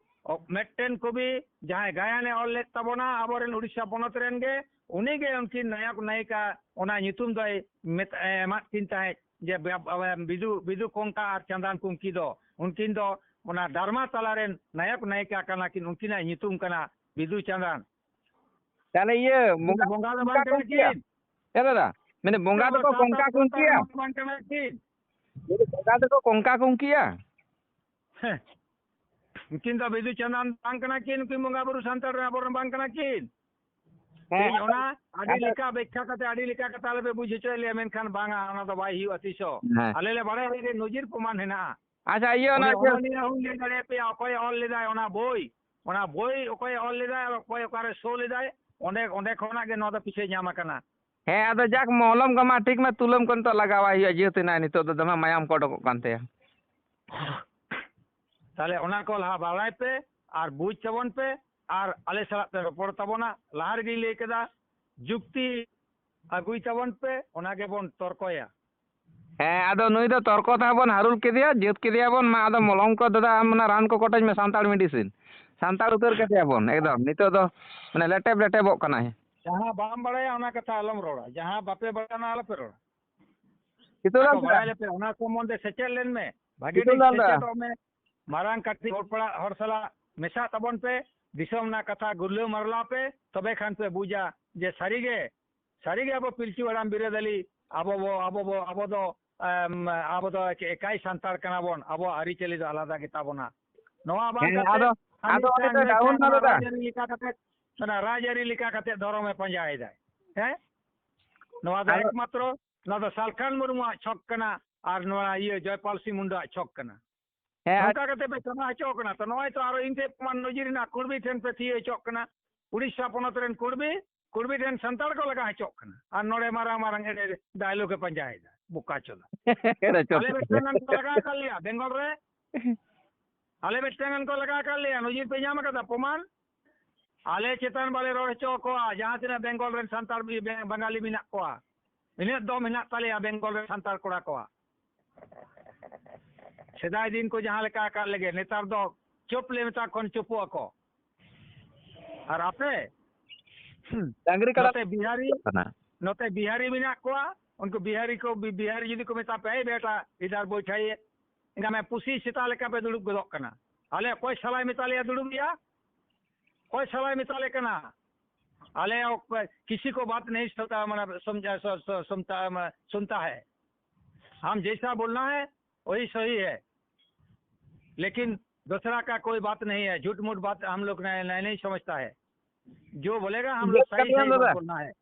ᱚ, ᱢᱤᱫᱴᱮᱱ ᱠᱚᱵᱤ ᱡᱟᱦᱟᱸᱭ ᱜᱟᱭᱟᱱᱮ ᱚᱞ ᱞᱮᱫ ᱛᱟᱵᱚᱱᱟ ᱟᱵᱚᱨᱮᱱ ᱩᱲᱤᱥᱥᱟ ᱯᱚᱱᱚᱛ ᱨᱮᱱ ᱜᱮ, ᱩᱱᱤ ᱜᱮ ᱩᱱᱠᱤᱱ ᱱᱟᱭᱚᱠ ᱱᱟᱭᱤᱠᱟ ᱚᱱᱟ ᱧᱩᱛᱩᱢ ᱫᱚᱭ ᱢᱮᱛ-, ᱮ, ᱮᱢᱟᱫ ᱠᱤᱱ ᱛᱟᱦᱮᱸᱫ ᱡᱮ ᱵᱮ-, ᱵᱮ-, ᱵᱤᱫᱩ, ᱵᱤᱫᱩ ᱠᱚᱝᱠᱟ ᱟᱨ ᱪᱟᱸᱫᱟᱱ ᱠᱩᱝᱠᱤ ᱫᱚ, ᱩᱱᱠᱤᱱ ᱫᱚ ᱚᱱᱟ ᱰᱨᱟᱢᱟ ᱛᱟᱞᱟ ᱨᱮᱱ ᱱᱟᱭᱚᱠ ᱱᱟᱭᱤᱠᱟ ᱠᱟᱱᱟ ᱠᱤᱱ, ᱩᱱᱠᱤᱱᱟᱜ ᱧᱩᱛᱩᱢ ᱠᱟᱱᱟ ᱵᱤᱫᱩ ᱪᱟᱸᱫᱟᱱ᱾ ᱛᱟᱦᱞᱮ ᱤᱭᱟᱹ ᱩᱱᱠᱤᱱ ᱫᱚ ᱵᱚᱸᱜᱟ ᱵᱚᱸᱜᱟ ᱫᱚ ᱵᱟᱝ ᱠᱚᱝᱠᱟ ᱠᱟᱱᱟ ᱠᱩᱝᱠᱤᱭᱟ? ᱠᱤᱱ᱾ ᱮ ᱫᱟᱫᱟ, ᱢᱮᱱᱫᱟᱹᱧ ᱵᱚᱸᱜᱟ ᱩᱱᱠᱤᱱ ᱫᱚ ᱫᱚᱠᱚ ᱠᱚᱝᱠᱟ ᱥᱟᱱᱛᱟᱲ ᱠᱩᱝᱠᱤᱭᱟ? ᱫᱷᱚᱨᱢᱚ ᱵᱟᱝ ᱠᱟᱱᱟ ᱠᱤᱱ᱾ ᱢᱮᱱᱫᱟᱹᱧ ᱵᱚᱸᱜᱟ ᱫᱚᱠᱚ ᱠᱚᱝᱠᱟ ᱠᱩᱝᱠᱤᱭᱟ? ᱦᱮᱸ᱾ ᱩᱱᱠᱤᱱ ᱫᱚ ᱵᱤᱫᱩ ᱪᱟᱸᱫᱟᱱ ᱵᱟᱝ ᱠᱟᱱᱟ ᱠᱤᱱ, ᱩᱱᱠᱤᱱ ᱵᱚᱸᱜᱟ ᱵᱩᱨᱩ ᱥᱟᱱᱛᱟᱲ ᱨᱮᱱ ᱟᱵᱚᱨᱮᱱ ᱵᱟᱝ ᱠᱟᱱᱟ ᱠᱤᱱ? ᱦᱮᱸ, ᱛᱮᱦᱮᱧ ᱟᱫᱚ, ᱚᱱᱟ ᱟᱹᱰᱤ ᱟᱫᱚ ᱞᱮᱠᱟ ᱵᱮᱠᱠᱷᱟ ᱠᱟᱛᱮ ᱟᱹᱰᱤ ᱞᱮᱠᱟ ᱠᱟᱛᱮ ᱟᱞᱮ ᱯᱮ ᱵᱩᱡᱽ ᱦᱚᱪᱚᱭᱮᱫ ᱞᱮᱭᱟ, ᱢᱮᱱᱠᱷᱟᱱ ᱵᱟᱝᱟ, ᱚᱱᱟ ᱫᱚ ᱵᱟᱭ ᱦᱩᱭᱩᱜᱼᱟ ᱛᱤᱥ ᱦᱚᱸ᱾ ᱦᱮᱸ᱾ ᱟᱞᱮ ᱞᱮ ᱵᱟᱲᱟᱭᱟ ᱡᱮ ᱱᱚᱡᱤᱨ ᱯᱨᱚᱢᱟᱱ ᱦᱮᱱᱟᱜᱼᱟ᱾ ᱟᱪᱪᱷᱟ, ᱤᱭᱟᱹ, ᱚᱱᱟ ᱚᱸᱰᱮ ᱤᱭᱟᱹ ᱚᱱᱚᱞᱤᱭᱟᱹ ᱦᱚᱸᱧ ᱞᱟᱹᱭ ᱫᱟᱲᱮᱭᱟᱯᱮᱭᱟ, ᱚᱠᱚᱭᱮ ᱚᱞ ᱞᱮᱫᱟᱭ ᱚᱱᱟ ᱵᱳᱭ, ᱚᱱᱟ ᱵᱳᱭ ᱚᱠᱚᱭᱮ ᱚᱞ ᱞᱮᱫᱟᱭ ᱟᱨ ᱚᱠᱚᱭ ᱚᱠᱟᱨᱮ ᱥᱳ ᱞᱮᱫᱟᱭ, ᱚᱸᱰᱮ, ᱚᱸᱰᱮ ᱠᱷᱚᱱᱟᱜ ᱜᱮ ᱱᱚᱣᱟ ᱫᱚ ᱯᱤᱪᱷᱟᱹ ᱧᱟᱢ ᱟᱠᱟᱱᱟ᱾ ᱦᱮᱸ, ᱟᱫᱚ ᱡᱟᱠ, ᱢᱚᱞᱚᱢ ᱠᱚᱢᱟ ᱴᱷᱤᱠ ᱢᱟ ᱛᱩᱞᱟᱹᱢ ᱠᱚ ᱱᱤᱛᱚᱜ ᱞᱟᱜᱟᱣᱟᱭ ᱦᱩᱭᱩᱜᱼᱟ, ᱡᱮᱦᱮᱛᱩ ᱱᱟᱜ ᱱᱤᱛᱚᱜ ᱫᱚ ᱫᱚᱢᱮ ᱢᱟᱭᱟᱢ ᱠᱚ ᱚᱰᱚᱠᱚᱜ ᱠᱟᱱ ᱛᱟᱭᱟ᱾ ᱛᱟᱦᱞᱮ ᱚᱱᱟ ᱠᱚ ᱞᱟᱦᱟ ᱵᱟᱲᱟᱭ ᱯᱮ ᱟᱨ ᱵᱩᱡᱽ ᱛᱟᱵᱚᱱ ᱯᱮ ᱟᱨ ᱟᱞᱮ ᱥᱟᱞᱟᱜ ᱯᱮ ᱨᱚᱯᱚᱲ ᱛᱟᱵᱚᱱᱟ᱾ ᱞᱟᱦᱟ ᱨᱮᱜᱮᱧ ᱞᱟᱹᱭ ᱠᱮᱫᱟ, ᱡᱩᱠᱛᱤ ᱟᱹᱜᱩᱭ ᱛᱟᱵᱚᱱ ᱯᱮ, ᱚᱱᱟ ᱜᱮᱵᱚᱱ ᱛᱚᱨᱠᱚᱭᱟ᱾ ᱦᱮᱸ, ᱟᱫᱚ ᱱᱩᱭ ᱫᱚ ᱛᱚᱨᱠᱚ ᱛᱮᱦᱚᱸ ᱵᱚᱱ ᱦᱟᱹᱨᱩᱞ ᱠᱮᱫᱮᱭᱟ, ᱡᱟᱹᱛ ᱠᱮᱫᱮᱭᱟ ᱵᱚᱱ᱾ ᱢᱟ ᱟᱫᱚ ᱢᱚᱞᱚᱝ ᱠᱚ ᱫᱟᱫᱟ, ᱟᱢ ᱚᱱᱟ ᱨᱟᱱ ᱠᱚ ᱠᱚᱴᱮᱡ ᱢᱮ, ᱥᱟᱱᱛᱟᱲ medicine᱾ ᱥᱟᱱᱛᱟᱲ ᱩᱛᱟᱹᱨ ᱠᱮᱫᱮᱭᱟ ᱵᱚᱱ ᱮᱠᱫᱚᱢ᱾ ᱱᱤᱛᱚᱜ ᱫᱚ ᱢᱟᱱᱮ ᱞᱮᱴᱮᱵ ᱞᱮᱴᱮᱵᱚᱜ ᱠᱟᱱᱟᱭ᱾ ᱡᱟᱦᱟᱸ ᱵᱟᱢ ᱵᱟᱲᱟᱭᱟ ᱚᱱᱟ ᱠᱟᱛᱷᱟ ᱟᱞᱚᱢ ᱨᱚᱲᱟ, ᱡᱟᱦᱟᱸ ᱵᱟᱯᱮ ᱵᱟᱲᱟᱭᱟ ᱚᱱᱟ ᱟᱞᱚᱯᱮ ᱨᱚᱲᱟ᱾ ᱥᱤᱛᱩᱞᱟᱞ ᱟᱠᱚ ᱫᱟ᱾ ᱵᱟᱲᱟᱭ ᱞᱮᱯᱮ, ᱚᱱᱟ ᱥᱚᱢᱵᱚᱱᱫᱷᱮ ᱥᱮᱪᱮᱫ ᱞᱮᱱ ᱢᱮ, ᱵᱷᱟᱜᱮ ᱴᱷᱤᱠ ᱥᱤᱛᱩᱞᱟᱞ ᱫᱟ᱾ ᱥᱮᱪᱮᱫᱚᱜ ᱢᱮ᱾ ᱢᱟᱨᱟᱝ ᱠᱟᱹᱴᱤᱡ ᱦᱚᱲ ᱯᱟᱲᱟ-, ᱦᱚᱲ ᱥᱟᱞᱟᱜ ᱢᱮᱥᱟᱜ ᱛᱟᱵᱚᱱ ᱯᱮ, ᱫᱤᱥᱚᱢ ᱨᱮᱱᱟᱜ ᱠᱟᱛᱷᱟ ᱜᱩᱨᱞᱟᱹᱣ ᱢᱟᱨᱞᱟᱣ ᱯᱮ, ᱛᱚᱵᱮ ᱠᱷᱟᱱ ᱯᱮ ᱵᱩᱡᱟ ᱡᱮ ᱥᱟᱹᱨᱤᱜᱮ, ᱥᱟᱹᱨᱤᱜᱮ ᱟᱵᱚ ᱯᱤᱞᱪᱩ ᱦᱟᱲᱟᱢ ᱵᱤᱨᱟᱹᱫᱟᱹᱞᱤ, ᱟᱵᱚ ᱵᱚ, ᱟᱵᱚ ᱵᱚ, ᱟᱵᱚ ᱫᱚ, ᱮᱢ, ᱟᱵᱚ ᱫᱚ ᱮᱠ-, ᱮᱠᱟᱭ ᱥᱟᱱᱛᱟᱲ ᱠᱟᱱᱟ ᱵᱚᱱ, ᱟᱵᱚᱣᱟᱜ ᱟᱹᱨᱤᱪᱟᱹᱞᱤ ᱫᱚ ᱟᱞᱟᱫᱟ ᱜᱮ ᱛᱟᱵᱚᱱᱟ᱾ ᱱᱚᱣᱟ ᱵᱟᱝ ᱦᱮᱸ, ᱠᱟᱛᱮ ᱟᱫᱚ, ᱠᱷᱟᱹᱞᱤ ᱟᱫᱚ ᱚᱸᱰᱮ ᱢᱤᱫᱴᱟᱝ ᱫᱚ ᱢᱤᱫᱴᱟᱝ down ᱚᱱᱟ ᱟᱞᱟᱫᱟ᱾ ᱨᱟᱡᱽᱟᱹᱨᱤ ᱞᱮᱠᱟ ᱠᱟᱛᱮ, ᱚᱱᱟ ᱨᱟᱡᱽᱟᱹᱨᱤ ᱞᱮᱠᱟ ᱠᱟᱛᱮ ᱫᱷᱚᱨᱚᱢᱮ ᱯᱟᱸᱡᱟᱭᱮᱫᱟᱭ᱾ ᱦᱮᱸ? ᱱᱚᱣᱟ ᱫᱚ ᱟᱫᱚ ᱮᱠᱢᱟᱛᱨᱚ, ᱱᱚᱣᱟ ᱫᱚ ᱥᱟᱞᱠᱷᱟᱱ ᱢᱩᱨᱢᱩᱣᱟᱜ ᱪᱷᱚᱠ ᱠᱟᱱᱟ ᱟᱨ ᱱᱚᱣᱟ ᱤᱭᱟᱹ ᱡᱚᱭᱯᱟᱞ ᱥᱤᱝ ᱢᱩᱱᱰᱟᱣᱟᱜ ᱪᱷᱚᱠ ᱠᱟᱱᱟ᱾ ᱦᱮᱸ, ᱟᱨ ᱱᱚᱝᱠᱟ ᱠᱟᱛᱮ ᱯᱮ ᱪᱟᱵᱟ ᱦᱚᱪᱚ ᱠᱟᱱᱟ᱾ ᱛᱚ ᱱᱚᱜᱼᱚᱭ ᱛᱚ ᱟᱨᱚ ᱤᱧ ᱴᱷᱮᱱ ᱯᱨᱚᱢᱟᱱ ᱱᱚᱡᱤᱨ ᱨᱮᱱᱟᱜ ᱠᱩᱲᱵᱤ ᱴᱷᱮᱱ ᱯᱮ ᱛᱷᱤᱭᱟᱹ ᱦᱚᱪᱚᱜ ᱠᱟᱱᱟ᱾ ᱩᱲᱤᱥᱥᱟ ᱯᱚᱱᱚᱛ ᱨᱮᱱ ᱠᱩᱲᱵᱤ, ᱠᱩᱲᱵᱤ ᱴᱷᱮᱱ ᱥᱟᱱᱛᱟᱲ ᱠᱚ ᱞᱟᱜᱟ ᱦᱚᱪᱚᱜ ᱠᱟᱱᱟ᱾ ᱟᱨ ᱱᱚᱰᱮ ᱢᱟᱨᱟᱝ ᱢᱟᱨᱟᱝ ᱮᱲᱮ dialogue ᱮ ᱯᱟᱸᱡᱟᱭᱮᱫᱟ, ᱵᱚᱠᱟ ᱪᱚᱫᱟ᱾ ᱮᱲᱮ ᱪᱚᱫᱟ᱾ ᱟᱞᱮ ᱢᱤᱫᱴᱟᱝ ᱜᱟᱱ ᱠᱚ ᱞᱟᱜᱟ ᱟᱠᱟᱫ ᱞᱮᱭᱟ ᱵᱮᱝᱜᱚᱞ ᱨᱮ᱾ ᱟᱞᱮ ᱢᱤᱫᱴᱟᱝ ᱜᱟᱱ ᱠᱚ ᱞᱟᱜᱟ ᱟᱠᱟᱫ ᱞᱮᱭᱟ, ᱱᱚᱡᱤᱨ ᱯᱮ ᱧᱟᱢ ᱟᱠᱟᱫᱟ ᱯᱨᱚᱢᱟᱱ? ᱟᱞᱮ ᱪᱮᱛᱟᱱ ᱵᱟᱞᱮ ᱨᱚᱲ ᱦᱚᱪᱚ ᱠᱚᱣᱟ᱾ ᱡᱟᱦᱟᱸ ᱛᱤᱱᱟᱹᱜ ᱵᱮᱝᱜᱚᱞ ᱨᱮᱱ ᱥᱟᱱᱛᱟᱲ ᱵᱤ-, ᱵᱮ-, ᱵᱟᱝᱜᱟᱞᱤ ᱢᱮᱱᱟᱜ ᱠᱚᱣᱟ, ᱤᱱᱟᱹᱜ ᱫᱚᱢ ᱦᱮᱱᱟᱜ ᱛᱟᱞᱮᱭᱟ ᱵᱮᱝᱜᱚᱞ ᱨᱮᱱ ᱥᱟᱱᱛᱟᱲ ᱠᱚᱲᱟ ᱠᱚᱣᱟᱜ᱾ ᱥᱮᱫᱟᱭ ᱫᱤᱱ ᱠᱚ ᱡᱟᱦᱟᱸ ᱞᱮᱠᱟ ᱟᱠᱟᱫ ᱞᱮᱜᱮ, ᱱᱮᱛᱟᱨ ᱫᱚ ᱪᱩᱯ ᱞᱮ ᱢᱮᱛᱟ ᱠᱚ ᱠᱷᱟᱱ ᱪᱩᱯᱩᱜ ᱟᱠᱚ᱾ ᱟᱨ ᱟᱯᱮ? ᱰᱟᱝᱨᱤ ᱠᱟᱰᱟ ᱱᱚᱛᱮ ᱵᱤᱦᱟᱨᱤ, ᱠᱟᱱᱟ᱾ ᱱᱚᱛᱮ ᱵᱤᱦᱟᱨᱤ ᱢᱮᱱᱟᱜ ᱠᱚᱣᱟ, ᱩᱱᱠᱩ ᱵᱤᱦᱟᱨᱤ ᱠᱚ, ᱵᱤ-, ᱵᱤᱦᱟᱨᱤ ᱡᱩᱫᱤ ᱠᱚ ᱢᱮᱛᱟ ᱯᱮᱭᱟ, "ᱮᱭ ᱵᱮᱴᱟ, ᱤᱫᱷᱟᱨ ᱵᱳᱭᱴᱷᱟᱭᱮ", ᱮᱱᱠᱷᱟᱱ ᱢᱮ ᱯᱩᱥᱤ ᱥᱮᱛᱟ ᱞᱮᱠᱟ ᱯᱮ ᱫᱩᱲᱩᱵ ᱜᱚᱫᱚᱜ ᱠᱟᱱᱟ᱾ ᱟᱞᱮ ᱚᱠᱚᱭ ᱥᱟᱞᱟᱭ ᱢᱮᱛᱟ ᱞᱮᱭᱟ ᱫᱩᱲᱩᱵ ᱨᱮᱭᱟᱜ? ᱚᱠᱚᱭ ᱥᱟᱞᱟᱭ ᱢᱮᱛᱟ ᱞᱮ ᱠᱟᱱᱟ? ᱟᱞᱮ ᱚᱠᱚᱭ, ᱠᱤᱥᱤ ᱠᱚ ᱵᱟᱛ ᱱᱟᱦᱤᱸ ᱥᱩᱱᱛᱟ, ᱢᱟᱱᱮ, ᱥᱚᱢᱡᱷᱟ-, ᱥᱚ-, ᱥᱚ-, ᱥᱩᱱᱛᱟ, ᱢᱟᱱᱮ, ᱥᱩᱱᱛᱟ ᱦᱮ᱾ ᱦᱟᱢ ᱡᱮᱭᱥᱟ ᱵᱳᱞᱱᱟ ᱦᱮ, ᱣᱟᱦᱤ ᱥᱟᱦᱤ ᱦᱮ᱾ ᱞᱮᱠᱤᱱ ᱫᱩᱥᱨᱟ ᱠᱟ ᱠᱳᱭ ᱵᱟᱛ ᱱᱟᱦᱤᱸ ᱦᱮ, ᱡᱷᱩᱴ ᱢᱩᱴ ᱵᱟᱛ ᱦᱟᱢ ᱞᱳᱜ ᱱᱟᱦᱤᱸ, ᱱᱟᱦᱤᱸ ᱥᱚᱢᱡᱷᱛᱟ ᱦᱮ᱾ ᱡᱳ ᱵᱳᱞᱮᱜᱟ, ᱦᱟᱢ ᱞᱳᱜ ᱥᱟᱦᱤ, ᱥᱟᱦᱤ ᱵᱟᱛ ᱵᱳᱞᱱᱟ ᱦᱮ᱾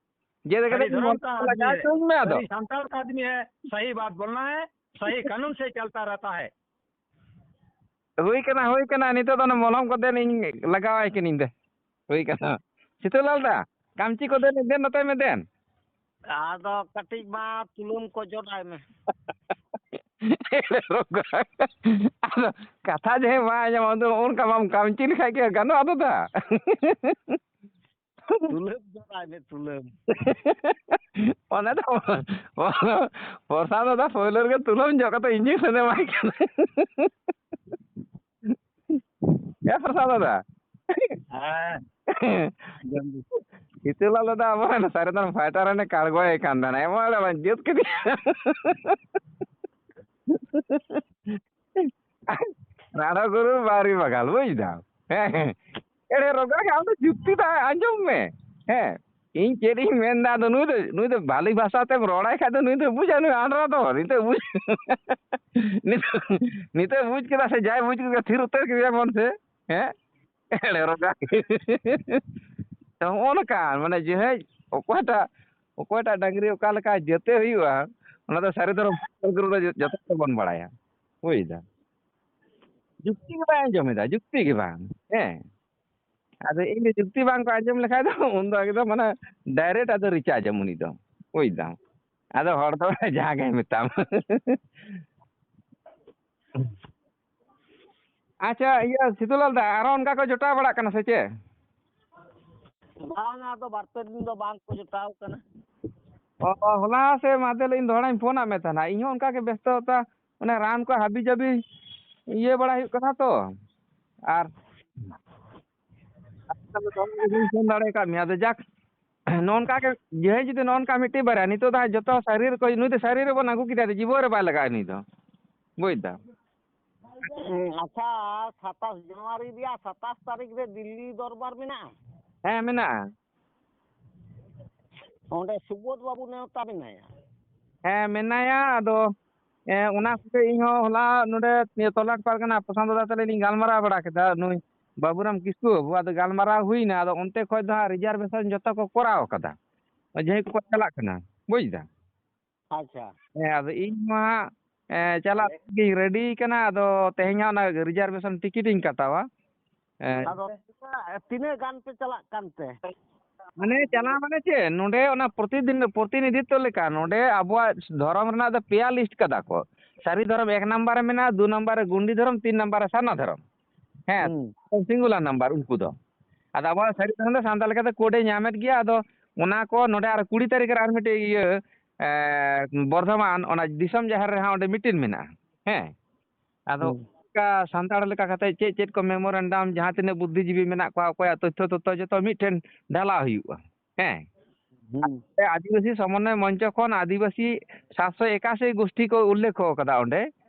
ᱡᱮ ᱫᱮᱠᱷᱟ ᱥᱟᱹᱨᱤ ᱫᱷᱚᱨᱚᱢ ᱠᱟ ᱟᱫᱢᱤ ᱞᱟᱜᱟ ᱦᱮ, ᱦᱚᱪᱚᱧ ᱢᱮ ᱟᱫᱚ᱾ ᱥᱟᱹᱨᱤ ᱥᱟᱱᱛᱟᱲ ᱠᱟ ᱟᱫᱢᱤ ᱦᱮ, ᱥᱟᱹᱦᱤ ᱵᱟᱛ ᱵᱳᱞᱱᱟ ᱦᱮ, ᱥᱟᱹᱦᱤ ᱠᱟᱹᱱᱩᱱ ᱥᱮ ᱪᱚᱞᱛᱟ ᱨᱮᱦᱛᱟ ᱦᱮ᱾ ᱦᱩᱭ ᱠᱟᱱᱟ, ᱦᱩᱭ ᱠᱟᱱᱟ᱾ ᱱᱤᱛᱚᱜ ᱫᱚ ᱚᱱᱟ ᱢᱚᱞᱚᱢ ᱠᱚᱛᱮ ᱤᱧ ᱞᱟᱜᱟᱣᱟᱭ ᱠᱟᱹᱱᱟᱹᱧ ᱫᱮ᱾ ᱦᱩᱭ ᱠᱟᱱᱟ᱾ ᱥᱤᱛᱩᱞᱟᱞ ᱫᱟ, ᱠᱟᱢᱪᱤ ᱠᱚ ᱫᱮᱱ, ᱫᱮᱱ ᱱᱚᱛᱮ ᱢᱮ ᱫᱮᱱ᱾ ᱟᱫᱚ ᱠᱟᱹᱴᱤᱡ ᱢᱟ ᱛᱩᱞᱟᱹᱢ ᱠᱚ ᱡᱚᱫᱟᱭ ᱢᱮ᱾ ᱟᱫᱚ ᱠᱟᱛᱷᱟ ᱡᱮ ᱵᱟᱭ ᱟᱸᱡᱚᱢᱟ, ᱩᱱᱫᱚ ᱚᱱᱠᱟ ᱵᱟᱢ ᱠᱟᱢᱪᱤ ᱞᱮᱠᱷᱟᱡ ᱠᱤ ᱜᱟᱱᱚᱜᱼᱟ ᱫᱟᱫᱟ? ᱛᱩᱞᱟᱹᱢ ᱡᱚᱫᱟᱭ ᱢᱮ, ᱛᱩᱞᱟᱹᱢ᱾ ᱚᱱᱟ ᱫᱚ ᱯᱨᱚᱥᱟᱫ ᱫᱟᱫᱟ ᱯᱳᱭᱞᱳ ᱨᱮᱜᱮ ᱛᱩᱞᱟᱹᱢ ᱡᱚᱜ ᱠᱟᱛᱮ injection ᱮᱢᱟᱭ ᱠᱟᱱᱟ᱾ ᱦᱮᱸ ᱯᱨᱚᱥᱟᱫ ᱫᱟᱫᱟ᱾ ᱦᱮᱸ, ᱟᱸᱡᱚᱢ ᱫᱟᱹᱧ᱾ ᱥᱤᱛᱩᱞᱟᱞ ᱫᱟᱫᱟ ᱟᱵᱚᱨᱮᱱ ᱥᱟᱹᱨᱤ ᱫᱷᱚᱨᱚᱢ ᱯᱷᱟᱭᱴᱟᱨ ᱨᱮᱱᱮ ᱠᱟᱲᱜᱚᱭᱮ ᱠᱟᱱ ᱛᱟᱦᱮᱱᱟ, ᱮᱢᱚᱱ ᱮ ᱡᱩᱛ ᱠᱮᱫᱮᱭᱟ᱾ ᱨᱟᱲᱟ ᱜᱩᱨᱩ ᱵᱟᱨᱤ ᱵᱟᱜᱟᱞ, ᱵᱩᱡ ᱫᱟᱢ? ᱦᱮᱸ, ᱮᱲᱮ ᱨᱚᱜᱟ ᱜᱮ, ᱟᱢ ᱫᱚ ᱡᱩᱠᱛᱤ ᱫᱚ ᱟᱸᱡᱚᱢ ᱢᱮ᱾ ᱦᱮᱸ, ᱤᱧ ᱪᱮᱫ ᱤᱧ ᱢᱮᱱ ᱫᱟ, ᱟᱫᱚ ᱱᱩᱭ ᱫᱚ, ᱱᱩᱭ ᱫᱚ ᱵᱷᱟᱞᱤ ᱵᱷᱟᱥᱟ ᱛᱮᱢ ᱨᱚᱲᱟᱭ ᱠᱷᱟᱡ ᱫᱚ ᱱᱩᱭ ᱫᱚ ᱵᱩᱡᱟ, ᱱᱩᱭ ᱟᱱᱰᱨᱟ ᱫᱚ ᱱᱤᱛᱚᱜ ᱵᱩᱡ, ᱱᱤᱛᱚᱜ, ᱱᱤᱛᱚᱜ ᱵᱩᱡ ᱠᱮᱫᱟ ᱥᱮ, ᱡᱟᱭ ᱵᱩᱡ ᱠᱮᱫᱟ, ᱛᱷᱤᱨ ᱩᱛᱟᱹᱨ ᱠᱮᱫᱮᱭᱟ ᱢᱚᱱ ᱥᱮ᱾ ᱦᱮᱸ, ᱮᱲᱮ ᱨᱚᱜᱟ᱾ ᱛᱚ, ᱦᱚᱸᱜᱼᱚ ᱱᱚᱝᱠᱟ, ᱢᱟᱱᱮ, ᱡᱮ, ᱦᱮᱸ, ᱚᱠᱚᱭᱴᱟᱜ, ᱚᱠᱚᱭᱴᱟᱜ ᱰᱟᱝᱨᱤ ᱚᱠᱟ ᱞᱮᱠᱟ ᱡᱟᱹᱛᱮ ᱦᱩᱭᱩᱜᱼᱟ, ᱚᱱᱟ ᱫᱚ ᱥᱟᱹᱨᱤ ᱫᱷᱚᱨᱚᱢ ᱜᱩᱨᱩ ᱫᱚ ᱡᱚᱛᱚ ᱦᱚᱲ ᱵᱚᱱ ᱵᱟᱲᱟᱭᱟ᱾ ᱵᱩᱡᱽ ᱫᱟ? ᱡᱩᱠᱛᱤ ᱜᱮ ᱵᱟᱭ ᱟᱸᱡᱚᱢ ᱮᱫᱟ, ᱡᱩᱠᱛᱤ ᱜᱮ ᱵᱟᱝ᱾ ᱦᱮᱸ᱾ ᱟᱫᱚ ᱤᱧ ᱫᱚ ᱡᱩᱠᱛᱤ ᱵᱟᱝ ᱠᱚ ᱟᱸᱡᱚᱢ ᱞᱮᱠᱷᱟᱡ ᱫᱚ, ᱩᱱ ᱫᱚ ᱮᱠᱫᱚᱢ, ᱢᱟᱱᱮ, direct ᱟᱫᱚ ᱨᱤᱪᱟᱨᱡᱽ ᱟᱢ ᱩᱱᱤ ᱫᱚ᱾ ᱵᱩᱡᱽ ᱫᱟᱢ? ᱟᱫᱚ ᱦᱚᱲ ᱫᱚ ᱡᱟᱦᱟᱸ ᱜᱮ ᱢᱮᱛᱟᱢ᱾ ᱟᱪᱪᱷᱟ, ᱤᱭᱟᱹ, ᱥᱤᱫᱩᱞᱟᱞ ᱫᱟ, ᱟᱨᱚ ᱚᱱᱠᱟ ᱠᱚ ᱡᱚᱴᱟᱣ ᱵᱟᱲᱟᱜ ᱠᱟᱱᱟ ᱥᱮ ᱪᱮᱫ? ᱵᱟᱝ, ᱟᱫᱚ ᱵᱟᱨ ᱯᱮ ᱫᱤᱱ ᱫᱚ ᱵᱟᱝ ᱠᱚ ᱡᱚᱴᱟᱣ ᱠᱟᱱᱟ᱾ ᱚ, ᱦᱚᱞᱟ ᱥᱮ ᱢᱟᱫᱷᱮᱨ ᱦᱤᱞᱳᱜ ᱤᱧ ᱫᱚᱦᱲᱟᱧ ᱯᱷᱳᱱᱟᱫ ᱢᱮ ᱛᱟᱦᱮᱱᱟ᱾ ᱤᱧ ᱦᱚᱸ ᱚᱱᱠᱟ ᱜᱮ ᱵᱮᱥᱛᱚ, ᱚᱱᱮ ᱨᱟᱱ ᱠᱚ ᱦᱟᱹᱵᱤ ᱡᱟᱹᱵᱤ ᱤᱭᱟᱹ ᱵᱟᱲᱟᱭ ᱦᱩᱭᱩᱜ ᱠᱟᱱᱟ ᱛᱚ᱾ ᱟᱨ ᱵᱟᱹᱧ ᱯᱷᱳᱱ ᱫᱟᱲᱮ ᱟᱠᱟᱫ ᱢᱮᱭᱟ᱾ ᱟᱫᱚ ᱡᱟᱠ, ᱱᱚᱜᱼᱚ ᱱᱚᱝᱠᱟ ᱜᱮ, ᱡᱟᱦᱟᱸᱭ ᱡᱩᱫᱤ ᱱᱚᱜᱼᱚ ᱱᱚᱝᱠᱟ ᱢᱤᱫᱴᱤᱡ ᱵᱟᱨᱭᱟ, ᱱᱤᱛᱚᱜ ᱫᱚ ᱦᱟᱸᱜ ᱡᱚᱛᱚ ᱥᱟᱹᱨᱤ ᱨᱮᱠᱚ, ᱱᱩᱭ ᱫᱚ ᱥᱟᱹᱨᱤ ᱨᱮᱵᱚᱱ ᱟᱹᱜᱩ ᱠᱮᱫᱮᱭᱟ, ᱡᱤᱵᱚᱱ ᱨᱮ ᱵᱟᱭ ᱞᱟᱜᱟᱜᱼᱟ ᱱᱩᱭ ᱫᱚ᱾ ᱵᱩᱡᱽ ᱫᱟᱢ? ᱦᱮᱸ, ᱟᱪᱪᱷᱟ, ᱥᱟᱛᱟᱥ ᱡᱟᱱᱩᱣᱟᱨᱤ ᱨᱮᱭᱟᱜ ᱥᱟᱛᱟᱥ ᱛᱟᱹᱨᱤᱠᱷ ᱨᱮ ᱫᱤᱞᱞᱤ ᱫᱚᱨᱵᱟᱨ ᱢᱮᱱᱟᱜᱼᱟ? ᱦᱮᱸ, ᱢᱮᱱᱟᱜᱼᱟ᱾ ᱚᱸᱰᱮ ᱥᱩᱵᱳᱫᱷ ᱵᱟᱹᱵᱩ ᱱᱮᱣᱛᱟ ᱢᱮᱱᱟᱭᱟ? ᱦᱮᱸ, ᱢᱮᱱᱟᱭᱟ᱾ ᱟᱫᱚ, ᱮᱸ, ᱚᱱᱟ ᱠᱚᱜᱮ ᱤᱧ ᱦᱚᱸ ᱦᱚᱞᱟ ᱱᱚᱰᱮ ᱱᱤᱭᱟᱹ ᱛᱚᱞᱟᱴ ᱯᱟᱨᱜᱟᱱᱟ ᱯᱨᱚᱥᱟᱱᱛ ᱫᱟᱫᱟ ᱛᱟᱞᱮ ᱞᱤᱧ ᱜᱟᱞᱢᱟᱨᱟᱣ ᱵᱟᱲᱟ ᱠᱮᱫᱟ, ᱱᱩᱭ ᱵᱟᱹᱵᱩᱨᱟᱢ ᱠᱤᱥᱠᱩ ᱵᱟᱹᱵᱩ, ᱟᱫᱚ ᱜᱟᱞᱢᱟᱨᱟᱣ ᱦᱩᱭᱱᱟ᱾ ᱟᱫᱚ ᱚᱱᱛᱮ ᱠᱷᱚᱡ ᱫᱚ ᱦᱟᱸᱜ reservation ᱡᱚᱛᱚ ᱠᱚ ᱠᱚᱨᱟᱣ ᱠᱟᱫᱟ, ᱡᱟᱦᱟᱸᱭ ᱠᱚᱠᱚ ᱪᱟᱞᱟᱜ ᱠᱟᱱᱟ, ᱵᱩᱡᱽ ᱫᱟ? ᱟᱪᱪᱷᱟ᱾ ᱦᱮᱸ, ᱟᱫᱚ ᱤᱧ ᱢᱟ ᱦᱟᱸᱜ, ᱮᱸ, ᱪᱟᱞᱟᱜ ᱞᱟᱹᱜᱤᱫ ᱤᱧ ready ᱠᱟᱱᱟ᱾ ᱟᱫᱚ ᱛᱮᱦᱮᱧ ᱦᱟᱸᱜ ᱚᱱᱟ reservation ticket ᱤᱧ ᱠᱟᱴᱟᱣᱟ᱾ ᱮᱸ, ᱟᱫᱚ ᱛᱤᱱᱟᱹᱜ, ᱛᱤᱱᱟᱹᱜ ᱜᱟᱱ ᱯᱮ ᱪᱟᱞᱟᱜ ᱠᱟᱱᱛᱮ? ᱢᱟᱱᱮ ᱪᱟᱞᱟᱣ ᱢᱟᱱᱮ ᱪᱮᱫ? ᱱᱚᱰᱮ ᱚᱱᱟ ᱯᱨᱚᱛᱤᱫᱤᱱ, ᱯᱨᱚᱛᱤᱱᱤᱫᱷᱤᱛᱛᱚ ᱞᱮᱠᱟ ᱱᱚᱰᱮ ᱟᱵᱚᱣᱟᱜ ᱫᱷᱚᱨᱚᱢ ᱨᱮᱱᱟᱜ ᱫᱚ ᱯᱮᱭᱟ list ᱠᱟᱫᱟ ᱠᱚ᱾ ᱥᱟᱹᱨᱤ ᱫᱷᱚᱨᱚᱢ ᱮᱠ ᱱᱟᱢᱵᱟᱨ ᱨᱮ ᱢᱮᱱᱟᱜᱼᱟ, ᱫᱩ ᱱᱟᱢᱵᱟᱨ ᱨᱮ ᱜᱩᱱᱰᱤ ᱫᱷᱚᱨᱚᱢ, ᱛᱤᱱ ᱱᱟᱢᱵᱟᱨ ᱨᱮ ᱥᱟᱨᱱᱟ ᱫᱷᱚᱨᱚᱢ᱾ ᱦᱮᱸ, ᱦᱩᱸ᱾ Singular number ᱩᱱᱠᱩ ᱫᱚ᱾ ᱟᱫᱚ ᱟᱵᱚᱣᱟᱜ ᱥᱟᱹᱨᱤ ᱫᱷᱚᱨᱚᱢ ᱫᱚ ᱥᱟᱱᱛᱟᱲ ᱞᱮᱠᱟᱛᱮ code ᱮ ᱧᱟᱢᱮᱫ ᱜᱮᱭᱟ᱾ ᱟᱫᱚ ᱚᱱᱟ ᱠᱚ ᱱᱚᱰᱮ ᱟᱨ ᱠᱩᱲᱤ ᱛᱟᱹᱨᱤᱠᱷ ᱨᱮ ᱟᱨ ᱢᱤᱫᱴᱮᱡ ᱤᱭᱟᱹ, ᱮ, ᱵᱚᱨᱫᱷᱚᱢᱟᱱ, ᱚᱱᱟ ᱫᱤᱥᱚᱢ ᱡᱟᱦᱮᱨ ᱨᱮᱦᱚᱸ ᱚᱸᱰᱮ meeting ᱢᱮᱱᱟᱜᱼᱟ᱾ ᱦᱮᱸ, ᱟᱫᱚ ᱦᱩᱸ᱾ ᱚᱱᱠᱟ ᱥᱟᱱᱛᱟᱲ ᱞᱮᱠᱟ ᱠᱟᱛᱮ ᱪᱮᱫ ᱪᱮᱫ ᱠᱚ memorandum, ᱡᱟᱦᱟᱸ ᱛᱤᱱᱟᱹᱜ ᱵᱩᱫᱽᱫᱷᱤᱡᱤᱵᱤ ᱢᱮᱱᱟᱜ ᱠᱚᱣᱟ, ᱚᱠᱚᱭᱟᱜ ᱛᱚᱛᱛᱷᱚ ᱛᱚᱛᱛᱷᱚ ᱡᱚᱛᱚ ᱢᱤᱫᱴᱷᱮᱱ ᱰᱷᱟᱞᱟ ᱦᱩᱭᱩᱜᱼᱟ᱾ ᱦᱮᱸ, ᱦᱩᱸ᱾ ᱟᱹᱫᱤᱵᱟᱹᱥᱤ ᱥᱚᱢᱚᱱᱱᱚᱭ ᱢᱚᱧᱪᱚ ᱠᱷᱚᱱ ᱟᱹᱫᱤᱵᱟᱹᱥᱤ ᱥᱟᱛᱥᱚ ᱮᱠᱟᱥᱤ ᱜᱳᱥᱴᱤ ᱠᱚ ᱩᱞᱞᱮᱠᱷ ᱟᱠᱟᱫᱟ ᱚᱸᱰᱮ᱾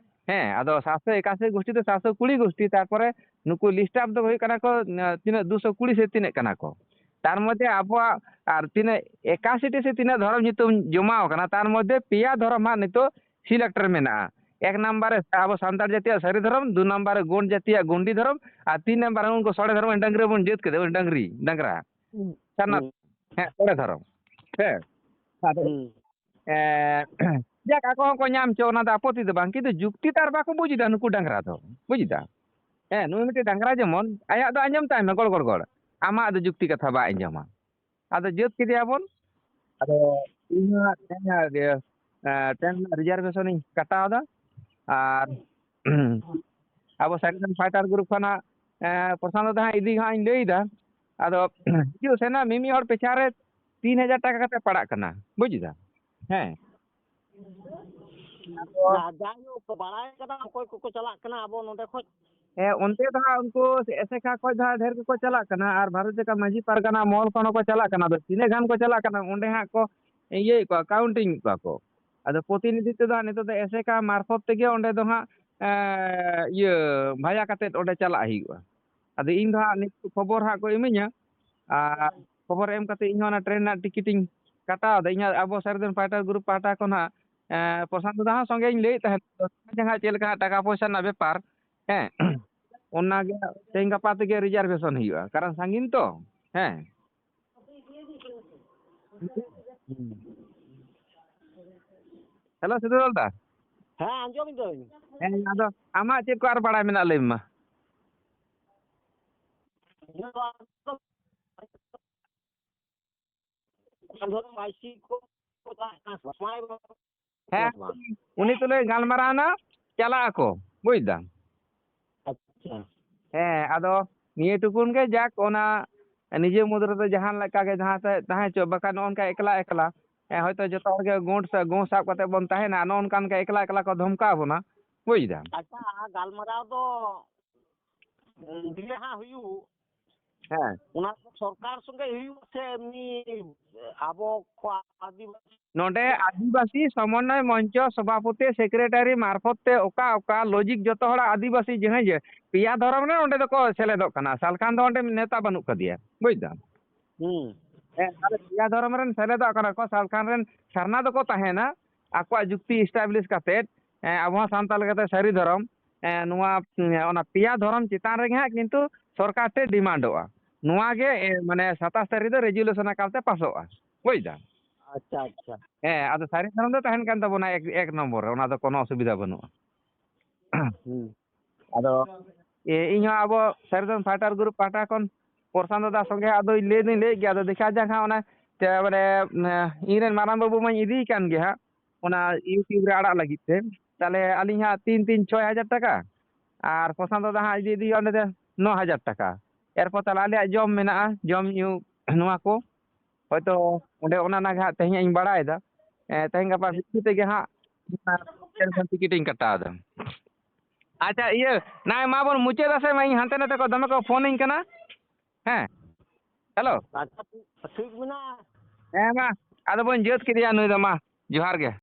ᱦᱮᱸ, ᱟᱫᱚ ᱥᱟᱛᱥᱚ ᱮᱠᱟᱥᱤ ᱜᱳᱥᱴᱤ ᱫᱚ ᱥᱟᱛᱥᱚ ᱠᱩᱲᱤ ᱜᱳᱥᱴᱤ, ᱛᱟᱨᱯᱚᱨᱮ ᱱᱩᱠᱩ ᱞᱤᱥᱴ ᱟᱯ ᱫᱚ ᱦᱩᱭᱩᱜ ᱠᱟᱱᱟ ᱠᱚ, ᱟᱸ, ᱛᱤᱱᱟᱹᱜ, ᱫᱩᱥᱚ ᱠᱩᱲᱤ ᱥᱮ ᱛᱤᱱᱟᱹᱜ ᱠᱟᱱᱟ ᱠᱚ᱾ ᱛᱟᱨ ᱢᱚᱫᱽᱫᱷᱮ ᱟᱵᱚᱣᱟᱜ ᱟᱨ ᱛᱤᱱᱟᱹᱜ ᱮᱠᱟᱥᱤ ᱴᱤ ᱥᱮ ᱛᱤᱱᱟᱹᱜ ᱫᱷᱚᱨᱚᱢ ᱧᱩᱛᱩᱢ ᱡᱚᱢᱟᱣ ᱟᱠᱟᱱᱟ, ᱛᱟᱨ ᱢᱚᱫᱽᱫᱷᱮ ᱯᱮᱭᱟ ᱫᱷᱚᱨᱚᱢ ᱦᱟᱸᱜ ᱱᱤᱛᱚᱜ ᱥᱤᱞᱮᱠᱴ ᱨᱮ ᱢᱮᱱᱟᱜᱼᱟ᱾ ᱮᱠ ᱱᱟᱢᱵᱟᱨ ᱨᱮ ᱟᱵᱚ ᱥᱟᱱᱛᱟᱲ ᱡᱟᱹᱛᱤᱭᱟᱜ ᱥᱟᱹᱨᱤ ᱫᱷᱚᱨᱚᱢ, ᱫᱩ ᱱᱟᱢᱵᱟᱨ ᱨᱮ ᱜᱳᱸᱰ ᱡᱟᱹᱛᱤᱭᱟᱜ ᱜᱳᱸᱰᱤ ᱫᱷᱚᱨᱚᱢ, ᱟᱨ ᱛᱤᱱ ᱱᱟᱢᱵᱟᱨ ᱨᱮ ᱩᱱᱠᱩ ᱥᱚᱲᱮ ᱫᱷᱚᱨᱚᱢ, ᱰᱟᱹᱝᱨᱤ ᱵᱚᱱ ᱡᱟᱹᱛ ᱠᱮᱫᱟ, ᱰᱟᱹᱝᱨᱤ, ᱰᱟᱝᱨᱟ᱾ ᱦᱩᱸ᱾ ᱥᱟᱨᱱᱟ᱾ ᱦᱩᱸ᱾ ᱦᱮᱸ, ᱥᱚᱲᱮ ᱫᱷᱚᱨᱚᱢ᱾ ᱦᱮᱸ᱾ ᱟᱫᱚ, ᱦᱩᱸ᱾ ᱮᱸ, ᱡᱟᱠ, ᱟᱠᱚ ᱦᱚᱸᱠᱚ ᱧᱟᱢ ᱪᱚ, ᱚᱱᱟ ᱫᱚ ᱟᱯᱚᱛᱤ ᱫᱚ ᱵᱟᱝ, ᱠᱤᱱᱛᱩ ᱡᱩᱠᱛᱤ ᱛᱟᱨ ᱵᱟᱠᱚ ᱵᱩᱡ ᱮᱫᱟ ᱱᱩᱠᱩ ᱰᱟᱝᱨᱟ ᱫᱚ, ᱵᱩᱡ ᱮᱫᱟ? ᱦᱮᱸ, ᱱᱩᱭ ᱢᱤᱫᱴᱮᱱ ᱰᱟᱝᱨᱟ ᱡᱮᱢᱚᱱ, ᱟᱭᱟᱜ ᱫᱚ ᱟᱸᱡᱚᱢ ᱛᱟᱭ ᱢᱮ, ᱜᱚᱲ, ᱜᱚᱲ, ᱜᱚᱲ᱾ ᱟᱢᱟᱜ ᱫᱚ ᱡᱩᱠᱛᱤ ᱠᱟᱛᱷᱟ ᱵᱟᱭ ᱟᱸᱡᱚᱢᱟ᱾ ᱟᱫᱚ ᱡᱟᱹᱛ ᱠᱮᱫᱮᱭᱟᱵᱚᱱ᱾ ᱟᱫᱚ ᱤᱧ ᱦᱚᱸ ᱦᱟᱸᱜ ᱛᱮᱦᱮᱧ ᱦᱟᱸᱜ ᱤᱭᱟᱹ, ᱮᱸ, ᱴᱨᱮᱱ ᱨᱮᱱᱟᱜ ᱨᱤᱡᱟᱨᱵᱷᱮᱥᱚᱱ ᱤᱧ ᱠᱟᱴᱟᱣ ᱮᱫᱟ᱾ ᱟᱨ ᱟᱵᱚ ᱥᱟᱭᱤᱞᱮᱱᱴ ᱯᱷᱟᱭᱴᱟᱨ ᱜᱨᱩᱯ ᱠᱷᱚᱱᱟᱜ, ᱮᱸ, ᱯᱨᱚᱥᱟᱱᱛ ᱫᱟ ᱦᱟᱸᱜ ᱤᱫᱤ ᱦᱟᱸᱜ ᱤᱧ ᱞᱟᱹᱭ ᱮᱫᱟ᱾ ᱟᱫᱚ ᱦᱤᱡᱩᱜ ᱥᱮᱱᱚᱜ ᱢᱤᱢᱤᱫ ᱦᱚᱲ ᱯᱤᱪᱷᱟ ᱨᱮ ᱛᱤᱱ ᱦᱟᱡᱟᱨ ᱴᱟᱠᱟ ᱠᱟᱛᱮ ᱯᱟᱲᱟᱜ ᱠᱟᱱᱟ, ᱵᱩᱡ ᱮᱫᱟ? ᱦᱮᱸ᱾ ᱟᱫᱚ ᱟᱨ ᱡᱟᱭᱦᱳᱠ, ᱵᱟᱲᱟᱭ ᱠᱟᱫᱟ ᱚᱠᱚᱭ ᱠᱚᱠᱚ ᱪᱟᱞᱟᱜ ᱠᱟᱱᱟ ᱟᱵᱚ ᱱᱚᱸᱰᱮ ᱠᱷᱚᱡ᱾ ᱦᱮᱸ, ᱚᱱᱛᱮ ᱫᱚ ᱦᱟᱸᱜ ᱩᱱᱠᱩ ᱮᱥᱮᱠᱟ ᱠᱷᱚᱡ ᱫᱚ ᱦᱟᱸᱜ ᱰᱷᱮᱨ ᱜᱮᱠᱚ ᱪᱟᱞᱟᱜ ᱠᱟᱱᱟ, ᱟᱨ ᱵᱷᱟᱨᱚᱛ ᱡᱟᱠᱟᱛ ᱢᱟᱹᱡᱷᱤ ᱯᱟᱨᱜᱟᱱᱟ ᱢᱚᱦᱚᱞ ᱠᱷᱚᱱ ᱦᱚᱸᱠᱚ ᱪᱟᱞᱟᱜ ᱠᱟᱱᱟ᱾ ᱟᱫᱚ ᱛᱤᱱᱟᱹᱜ ᱜᱟᱱ ᱠᱚ ᱪᱟᱞᱟᱜ ᱠᱟᱱᱟ, ᱚᱸᱰᱮ ᱦᱟᱸᱜ ᱠᱚ ᱤᱭᱟᱹᱭᱮᱫ ᱠᱚᱣᱟ, ᱠᱟᱣᱩᱱᱴᱤᱝ ᱮᱫ ᱠᱚᱣᱟ ᱠᱚ᱾ ᱟᱫᱚ ᱯᱨᱚᱛᱤᱱᱤᱫᱷᱤᱛᱛᱚ ᱫᱚ ᱦᱟᱸᱜ ᱱᱤᱛᱚᱜ ᱫᱚ ᱮᱥᱮᱠᱟ ᱢᱟᱨᱯᱷᱚᱛ ᱛᱮᱜᱮ ᱚᱸᱰᱮ ᱫᱚ ᱦᱟᱸᱜ, ᱮᱸ, ᱤᱭᱟᱹ, ᱵᱷᱟᱭᱟ ᱠᱟᱛᱮᱫ ᱚᱸᱰᱮ ᱪᱟᱞᱟᱜ ᱦᱩᱭᱩᱜᱼᱟ᱾ ᱟᱫᱚ ᱤᱧ ᱫᱚ ᱦᱟᱸᱜ ᱱᱤᱛ ᱠᱷᱚᱵᱚᱨ ᱦᱟᱸᱜ ᱠᱚ ᱤᱢᱟᱹᱧᱟ, ᱟᱨ ᱠᱷᱚᱵᱚᱨ ᱮᱢ ᱠᱟᱛᱮ ᱤᱧ ᱦᱚᱸ ᱚᱱᱟ ᱴᱨᱮᱱ ᱨᱮᱱᱟᱜ ᱴᱤᱠᱤᱴ ᱤᱧ ᱠᱟᱴᱟᱣ ᱮᱫᱟ᱾ ᱤᱧ ᱦᱚᱸ ᱟᱵᱚ ᱥᱟᱭᱤᱞᱮᱱᱴ ᱯᱷᱟᱭᱴᱟᱨ ᱜᱨᱩᱯ ᱯᱟᱦᱴᱟ ᱠᱷᱚᱱ ᱦᱟᱸᱜ, ᱮᱸ, ᱯᱨᱚᱥᱟᱱᱛ ᱫᱟ ᱦᱚᱸ ᱥᱚᱸᱜᱮ ᱤᱧ ᱞᱟᱹᱭᱮᱫ ᱛᱟᱦᱮᱸᱫ, ᱡᱟᱦᱟᱸ ᱪᱮᱫ ᱞᱮᱠᱟ ᱦᱟᱸᱜ ᱴᱟᱠᱟ ᱯᱚᱭᱥᱟ ᱨᱮᱱᱟᱜ ᱵᱮᱯᱟᱨ, ᱦᱮᱸ, ᱚᱱᱟᱜᱮ ᱛᱮᱦᱮᱧ ᱜᱟᱯᱟ ᱛᱮᱜᱮ ᱨᱤᱡᱟᱨᱵᱷᱮᱥᱚᱱ ᱦᱩᱭᱩᱜᱼᱟ, ᱠᱟᱨᱚᱱ ᱥᱟᱺᱜᱤᱧ ᱛᱚ᱾ ᱦᱮᱸ᱾ ᱦᱮᱞᱳ, ᱥᱤᱫᱩᱞᱟᱞ ᱫᱟ᱾ ᱦᱮᱸ, ᱟᱸᱡᱚᱢ ᱫᱟᱹᱧ᱾ ᱦᱮᱸ, ᱟᱫᱚ ᱟᱢᱟᱜ ᱪᱮᱫ ᱠᱚ ᱟᱨ ᱵᱟᱲᱟᱭ ᱢᱮᱱᱟᱜᱼᱟ, ᱞᱟᱹᱭ ᱢᱮ ᱢᱟ᱾ ᱤᱧᱟᱹᱜ ᱫᱚ ᱟᱫᱚ ᱟᱭ ᱥᱤ ᱠᱚ ᱪᱟᱞᱟᱜ ᱠᱟᱱᱟ ᱥᱮ ᱵᱟᱝ? ᱦᱮᱸ, ᱵᱟᱝ? ᱩᱱᱤ ᱛᱩᱞᱩᱡ ᱜᱟᱞᱢᱟᱨᱟᱣ ᱮᱱᱟ, ᱪᱟᱞᱟᱜ ᱟᱠᱚ, ᱵᱩᱡ ᱫᱟᱢ᱾ ᱟᱪᱪᱷᱟ᱾ ᱦᱮᱸ, ᱟᱫᱚ ᱱᱤᱭᱟᱹ ᱴᱩᱠᱩᱱ ᱜᱮ, ᱡᱟᱠ, ᱚᱱᱟ ᱱᱤᱡᱮ ᱢᱩᱫᱽ ᱨᱮᱫᱚ ᱡᱟᱦᱟᱸ ᱞᱮᱠᱟ ᱜᱮ ᱡᱟᱦᱟᱸ ᱥᱮᱫ ᱛᱟᱦᱮᱸ ᱦᱚᱪᱚᱜ, ᱵᱟᱠᱷᱟᱱ ᱱᱚᱜᱼᱚ ᱱᱚᱝᱠᱟ ᱮᱠᱞᱟ ᱮᱠᱞᱟ, ᱦᱮᱸ, ᱦᱚᱭᱛᱳ ᱡᱚᱛᱚ ᱦᱚᱲ ᱜᱮ ᱜᱳᱸᱰ ᱥᱮ ᱜᱳᱸ ᱥᱟᱵ ᱠᱟᱛᱮ ᱵᱚᱱ ᱛᱟᱦᱮᱱᱟ, ᱱᱚᱜᱼᱚ ᱱᱚᱝᱠᱟ ᱮᱠᱞᱟ ᱮᱠᱞᱟ ᱠᱚ ᱫᱷᱚᱢᱠᱟᱣ ᱵᱚᱱᱟ, ᱵᱩᱡ ᱫᱟᱢ᱾ ᱟᱪᱪᱷᱟ, ᱜᱟᱞᱢᱟᱨᱟᱣ ᱫᱚ ᱛᱤᱨᱮ ᱦᱟᱸᱜ ᱦᱩᱭᱩᱜ? ᱦᱮᱸ᱾ ᱚᱱᱟ ᱫᱚ ᱥᱚᱨᱠᱟᱨ ᱥᱚᱸᱜᱮ ᱦᱩᱭᱩᱜᱼᱟ ᱥᱮ ᱮᱢᱱᱤ ᱟᱵᱚ ᱠᱚ ᱟᱹᱫᱤᱵᱟᱹᱥᱤ? ᱱᱚᱰᱮ ᱟᱹᱫᱤᱵᱟᱹᱥᱤ ᱥᱚᱢᱚᱱᱱᱚᱭ ᱢᱚᱧᱪᱚ ᱥᱚᱵᱷᱟᱯᱚᱛᱤ ᱥᱮᱠᱨᱮᱴᱟᱨᱤ ᱢᱟᱨᱯᱷᱚᱛ ᱛᱮ ᱚᱠᱟ ᱚᱠᱟ ᱞᱚᱡᱤᱠ ᱡᱚᱛᱚ ᱦᱚᱲᱟᱜ ᱟᱹᱫᱤᱵᱟᱹᱥᱤ ᱡᱟᱦᱟᱸᱭ ᱡᱮ ᱯᱮᱭᱟ ᱫᱷᱚᱨᱚᱢ ᱨᱮ ᱚᱸᱰᱮ ᱫᱚᱠᱚ ᱥᱮᱞᱮᱫᱚᱜ ᱠᱟᱱᱟ᱾ ᱥᱟᱞᱠᱷᱟᱱ ᱫᱚ ᱚᱸᱰᱮ ᱱᱮᱛᱟ ᱵᱟᱹᱱᱩᱜ ᱠᱟᱫᱮᱭᱟ, ᱵᱩᱡᱽ ᱫᱟᱢ? ᱦᱩᱸ᱾ ᱦᱮᱸ, ᱛᱟᱦᱞᱮ ᱯᱮᱭᱟ ᱫᱷᱚᱨᱚᱢ ᱨᱮᱱ ᱥᱮᱞᱮᱫᱚᱜ ᱠᱟᱱᱟ ᱠᱚ᱾ ᱥᱟᱞᱠᱷᱟᱱ ᱨᱮᱱ ᱥᱟᱨᱱᱟ ᱫᱚᱠᱚ ᱛᱟᱦᱮᱱᱟ ᱟᱠᱚᱣᱟᱜ ᱡᱩᱠᱛᱤ ᱮᱥᱴᱟᱵᱞᱤᱥ ᱠᱟᱛᱮᱫ, ᱮᱸ, ᱟᱵᱚ ᱦᱚᱸ ᱥᱟᱱᱛᱟᱲ ᱞᱮᱠᱟᱛᱮ ᱥᱟᱹᱨᱤ ᱫᱷᱚᱨᱚᱢ, ᱮᱸ, ᱱᱚᱣᱟ, ᱮᱸ, ᱚᱱᱟ ᱯᱮᱭᱟ ᱫᱷᱚᱨᱚᱢ ᱪᱮᱛᱟᱱ ᱨᱮᱜᱮ ᱦᱟᱸᱜ ᱠᱤᱱᱛᱩ ᱥᱚᱨᱠᱟᱨ ᱴᱷᱮᱱ ᱰᱤᱢᱟᱱᱰᱚᱜᱼᱟ᱾ ᱱᱚᱣᱟ ᱜᱮ, ᱮᱸ, ᱢᱟᱱᱮ ᱥᱟᱛᱟᱥ ᱛᱟᱹᱨᱤᱠᱷ ᱫᱚ ᱨᱮᱡᱩᱞᱮᱥᱚᱱ ᱟᱠᱟᱨ ᱛᱮ ᱯᱟᱥᱚᱜᱼᱟ, ᱵᱩᱡᱽ ᱫᱟᱢ? ᱟᱪᱪᱷᱟ, ᱟᱪᱪᱷᱟ᱾ ᱦᱮᱸ, ᱟᱫᱚ ᱥᱟᱹᱨᱤ ᱫᱷᱚᱨᱚᱢ ᱫᱚ ᱛᱟᱦᱮᱱ ᱠᱟᱱ ᱛᱟᱵᱚᱱᱟ ᱮᱠ, ᱮᱠ ᱱᱚᱢᱵᱚᱨ ᱨᱮ, ᱚᱱᱟ ᱫᱚ ᱠᱳᱱᱳ ᱚᱥᱩᱵᱤᱫᱷᱟ ᱵᱟᱹᱱᱩᱜᱼᱟ᱾ ᱦᱩᱸ᱾ ᱟᱫᱚ ᱮ, ᱤᱧ ᱦᱚᱸ ᱟᱵᱚ ᱥᱟᱹᱨᱤ ᱫᱷᱚᱨᱚᱢ ᱯᱷᱟᱭᱴᱟᱨ ᱜᱨᱩᱯ ᱯᱟᱦᱴᱟ ᱠᱷᱚᱱ ᱯᱨᱚᱥᱟᱱᱛᱚ ᱫᱟ ᱥᱚᱸᱜᱮ ᱟᱫᱚᱧ ᱞᱟᱹᱭ ᱫᱚᱧ ᱞᱟᱹᱭᱮᱫ ᱜᱮᱭᱟ, ᱟᱫᱚ ᱫᱮᱠᱷᱟ ᱡᱟᱠ ᱦᱟᱸᱜ ᱚᱱᱟ ᱛᱮ ᱢᱟᱱᱮ, ᱮ, ᱤᱧ ᱨᱮᱱ ᱢᱟᱨᱟᱝ ᱵᱟᱹᱵᱩ ᱢᱟᱧ ᱤᱫᱤᱭᱮ ᱠᱟᱱ ᱜᱮ ᱦᱟᱸᱜ ᱚᱱᱟ YouTube ᱨᱮ ᱟᱲᱟᱜ ᱞᱟᱹᱜᱤᱫ ᱛᱮ᱾ ᱛᱟᱦᱞᱮ ᱟᱹᱞᱤᱧ ᱦᱟᱸᱜ ᱛᱤᱱ ᱛᱤᱱ ᱪᱷᱚᱭ ᱦᱟᱡᱟᱨ ᱴᱟᱠᱟ ᱟᱨ ᱯᱨᱚᱥᱟᱱᱛᱚ ᱫᱟ ᱦᱟᱸᱜ ᱤᱫᱤ ᱤᱫᱤ ᱦᱩᱭᱩᱜᱼᱟ ᱚᱸᱰᱮ ᱫᱚ ᱱᱚ ᱦᱟᱡᱟᱨ ᱴᱟᱠᱟ᱾ ᱮᱨᱯᱚᱨ ᱛᱟᱦᱞᱮ ᱟᱞᱮᱭᱟᱜ ᱡᱚᱢ ᱢᱮᱱᱟᱜᱼᱟ, ᱡᱚᱢ ᱧᱩ ᱱᱚᱣᱟ ᱠᱚ᱾ ᱦᱚᱭᱛᱳ ᱚᱸᱰᱮ ᱚᱱᱟ ᱚᱱᱟ ᱜᱮ ᱦᱟᱸᱜ ᱛᱮᱦᱮᱧ ᱤᱧ ᱵᱟᱲᱟᱭᱮᱫᱟ᱾ ᱮ, ᱛᱮᱦᱮᱧ ᱜᱟᱯᱟ ᱵᱷᱤᱛᱨᱤ ᱛᱮᱜᱮ ᱦᱟᱸᱜ ᱴᱮᱱᱥᱚᱱ ᱴᱤᱠᱤᱴ ᱤᱧ ᱠᱟᱴᱟᱣ ᱮᱫᱟ᱾ ᱟᱪᱪᱷᱟ, ᱤᱭᱟᱹ, ᱱᱟᱭ ᱢᱟ ᱵᱚᱱ ᱢᱩᱪᱟᱹᱫᱟ ᱥᱮ, ᱢᱟ ᱤᱧ ᱦᱟᱱᱛᱮ ᱱᱟᱛᱮ ᱠᱚ ᱫᱚᱢᱮ ᱠᱚ ᱯᱷᱳᱱᱤᱧ ᱠᱟᱱᱟ᱾ ᱦᱮᱸ, ᱦᱮᱞᱳ᱾ ᱟᱪᱪᱷᱟ, ᱴᱷᱤᱠ ᱢᱮᱱᱟᱜᱼᱟ᱾ ᱦᱮᱸ, ᱢᱟ ᱟᱫᱚ ᱵᱚᱱ ᱡᱟᱹᱛ ᱠᱮᱫᱮᱭᱟ ᱱᱩᱭ ᱫᱚ, ᱢᱟ ᱡᱚᱦᱟᱨ ᱜᱮ᱾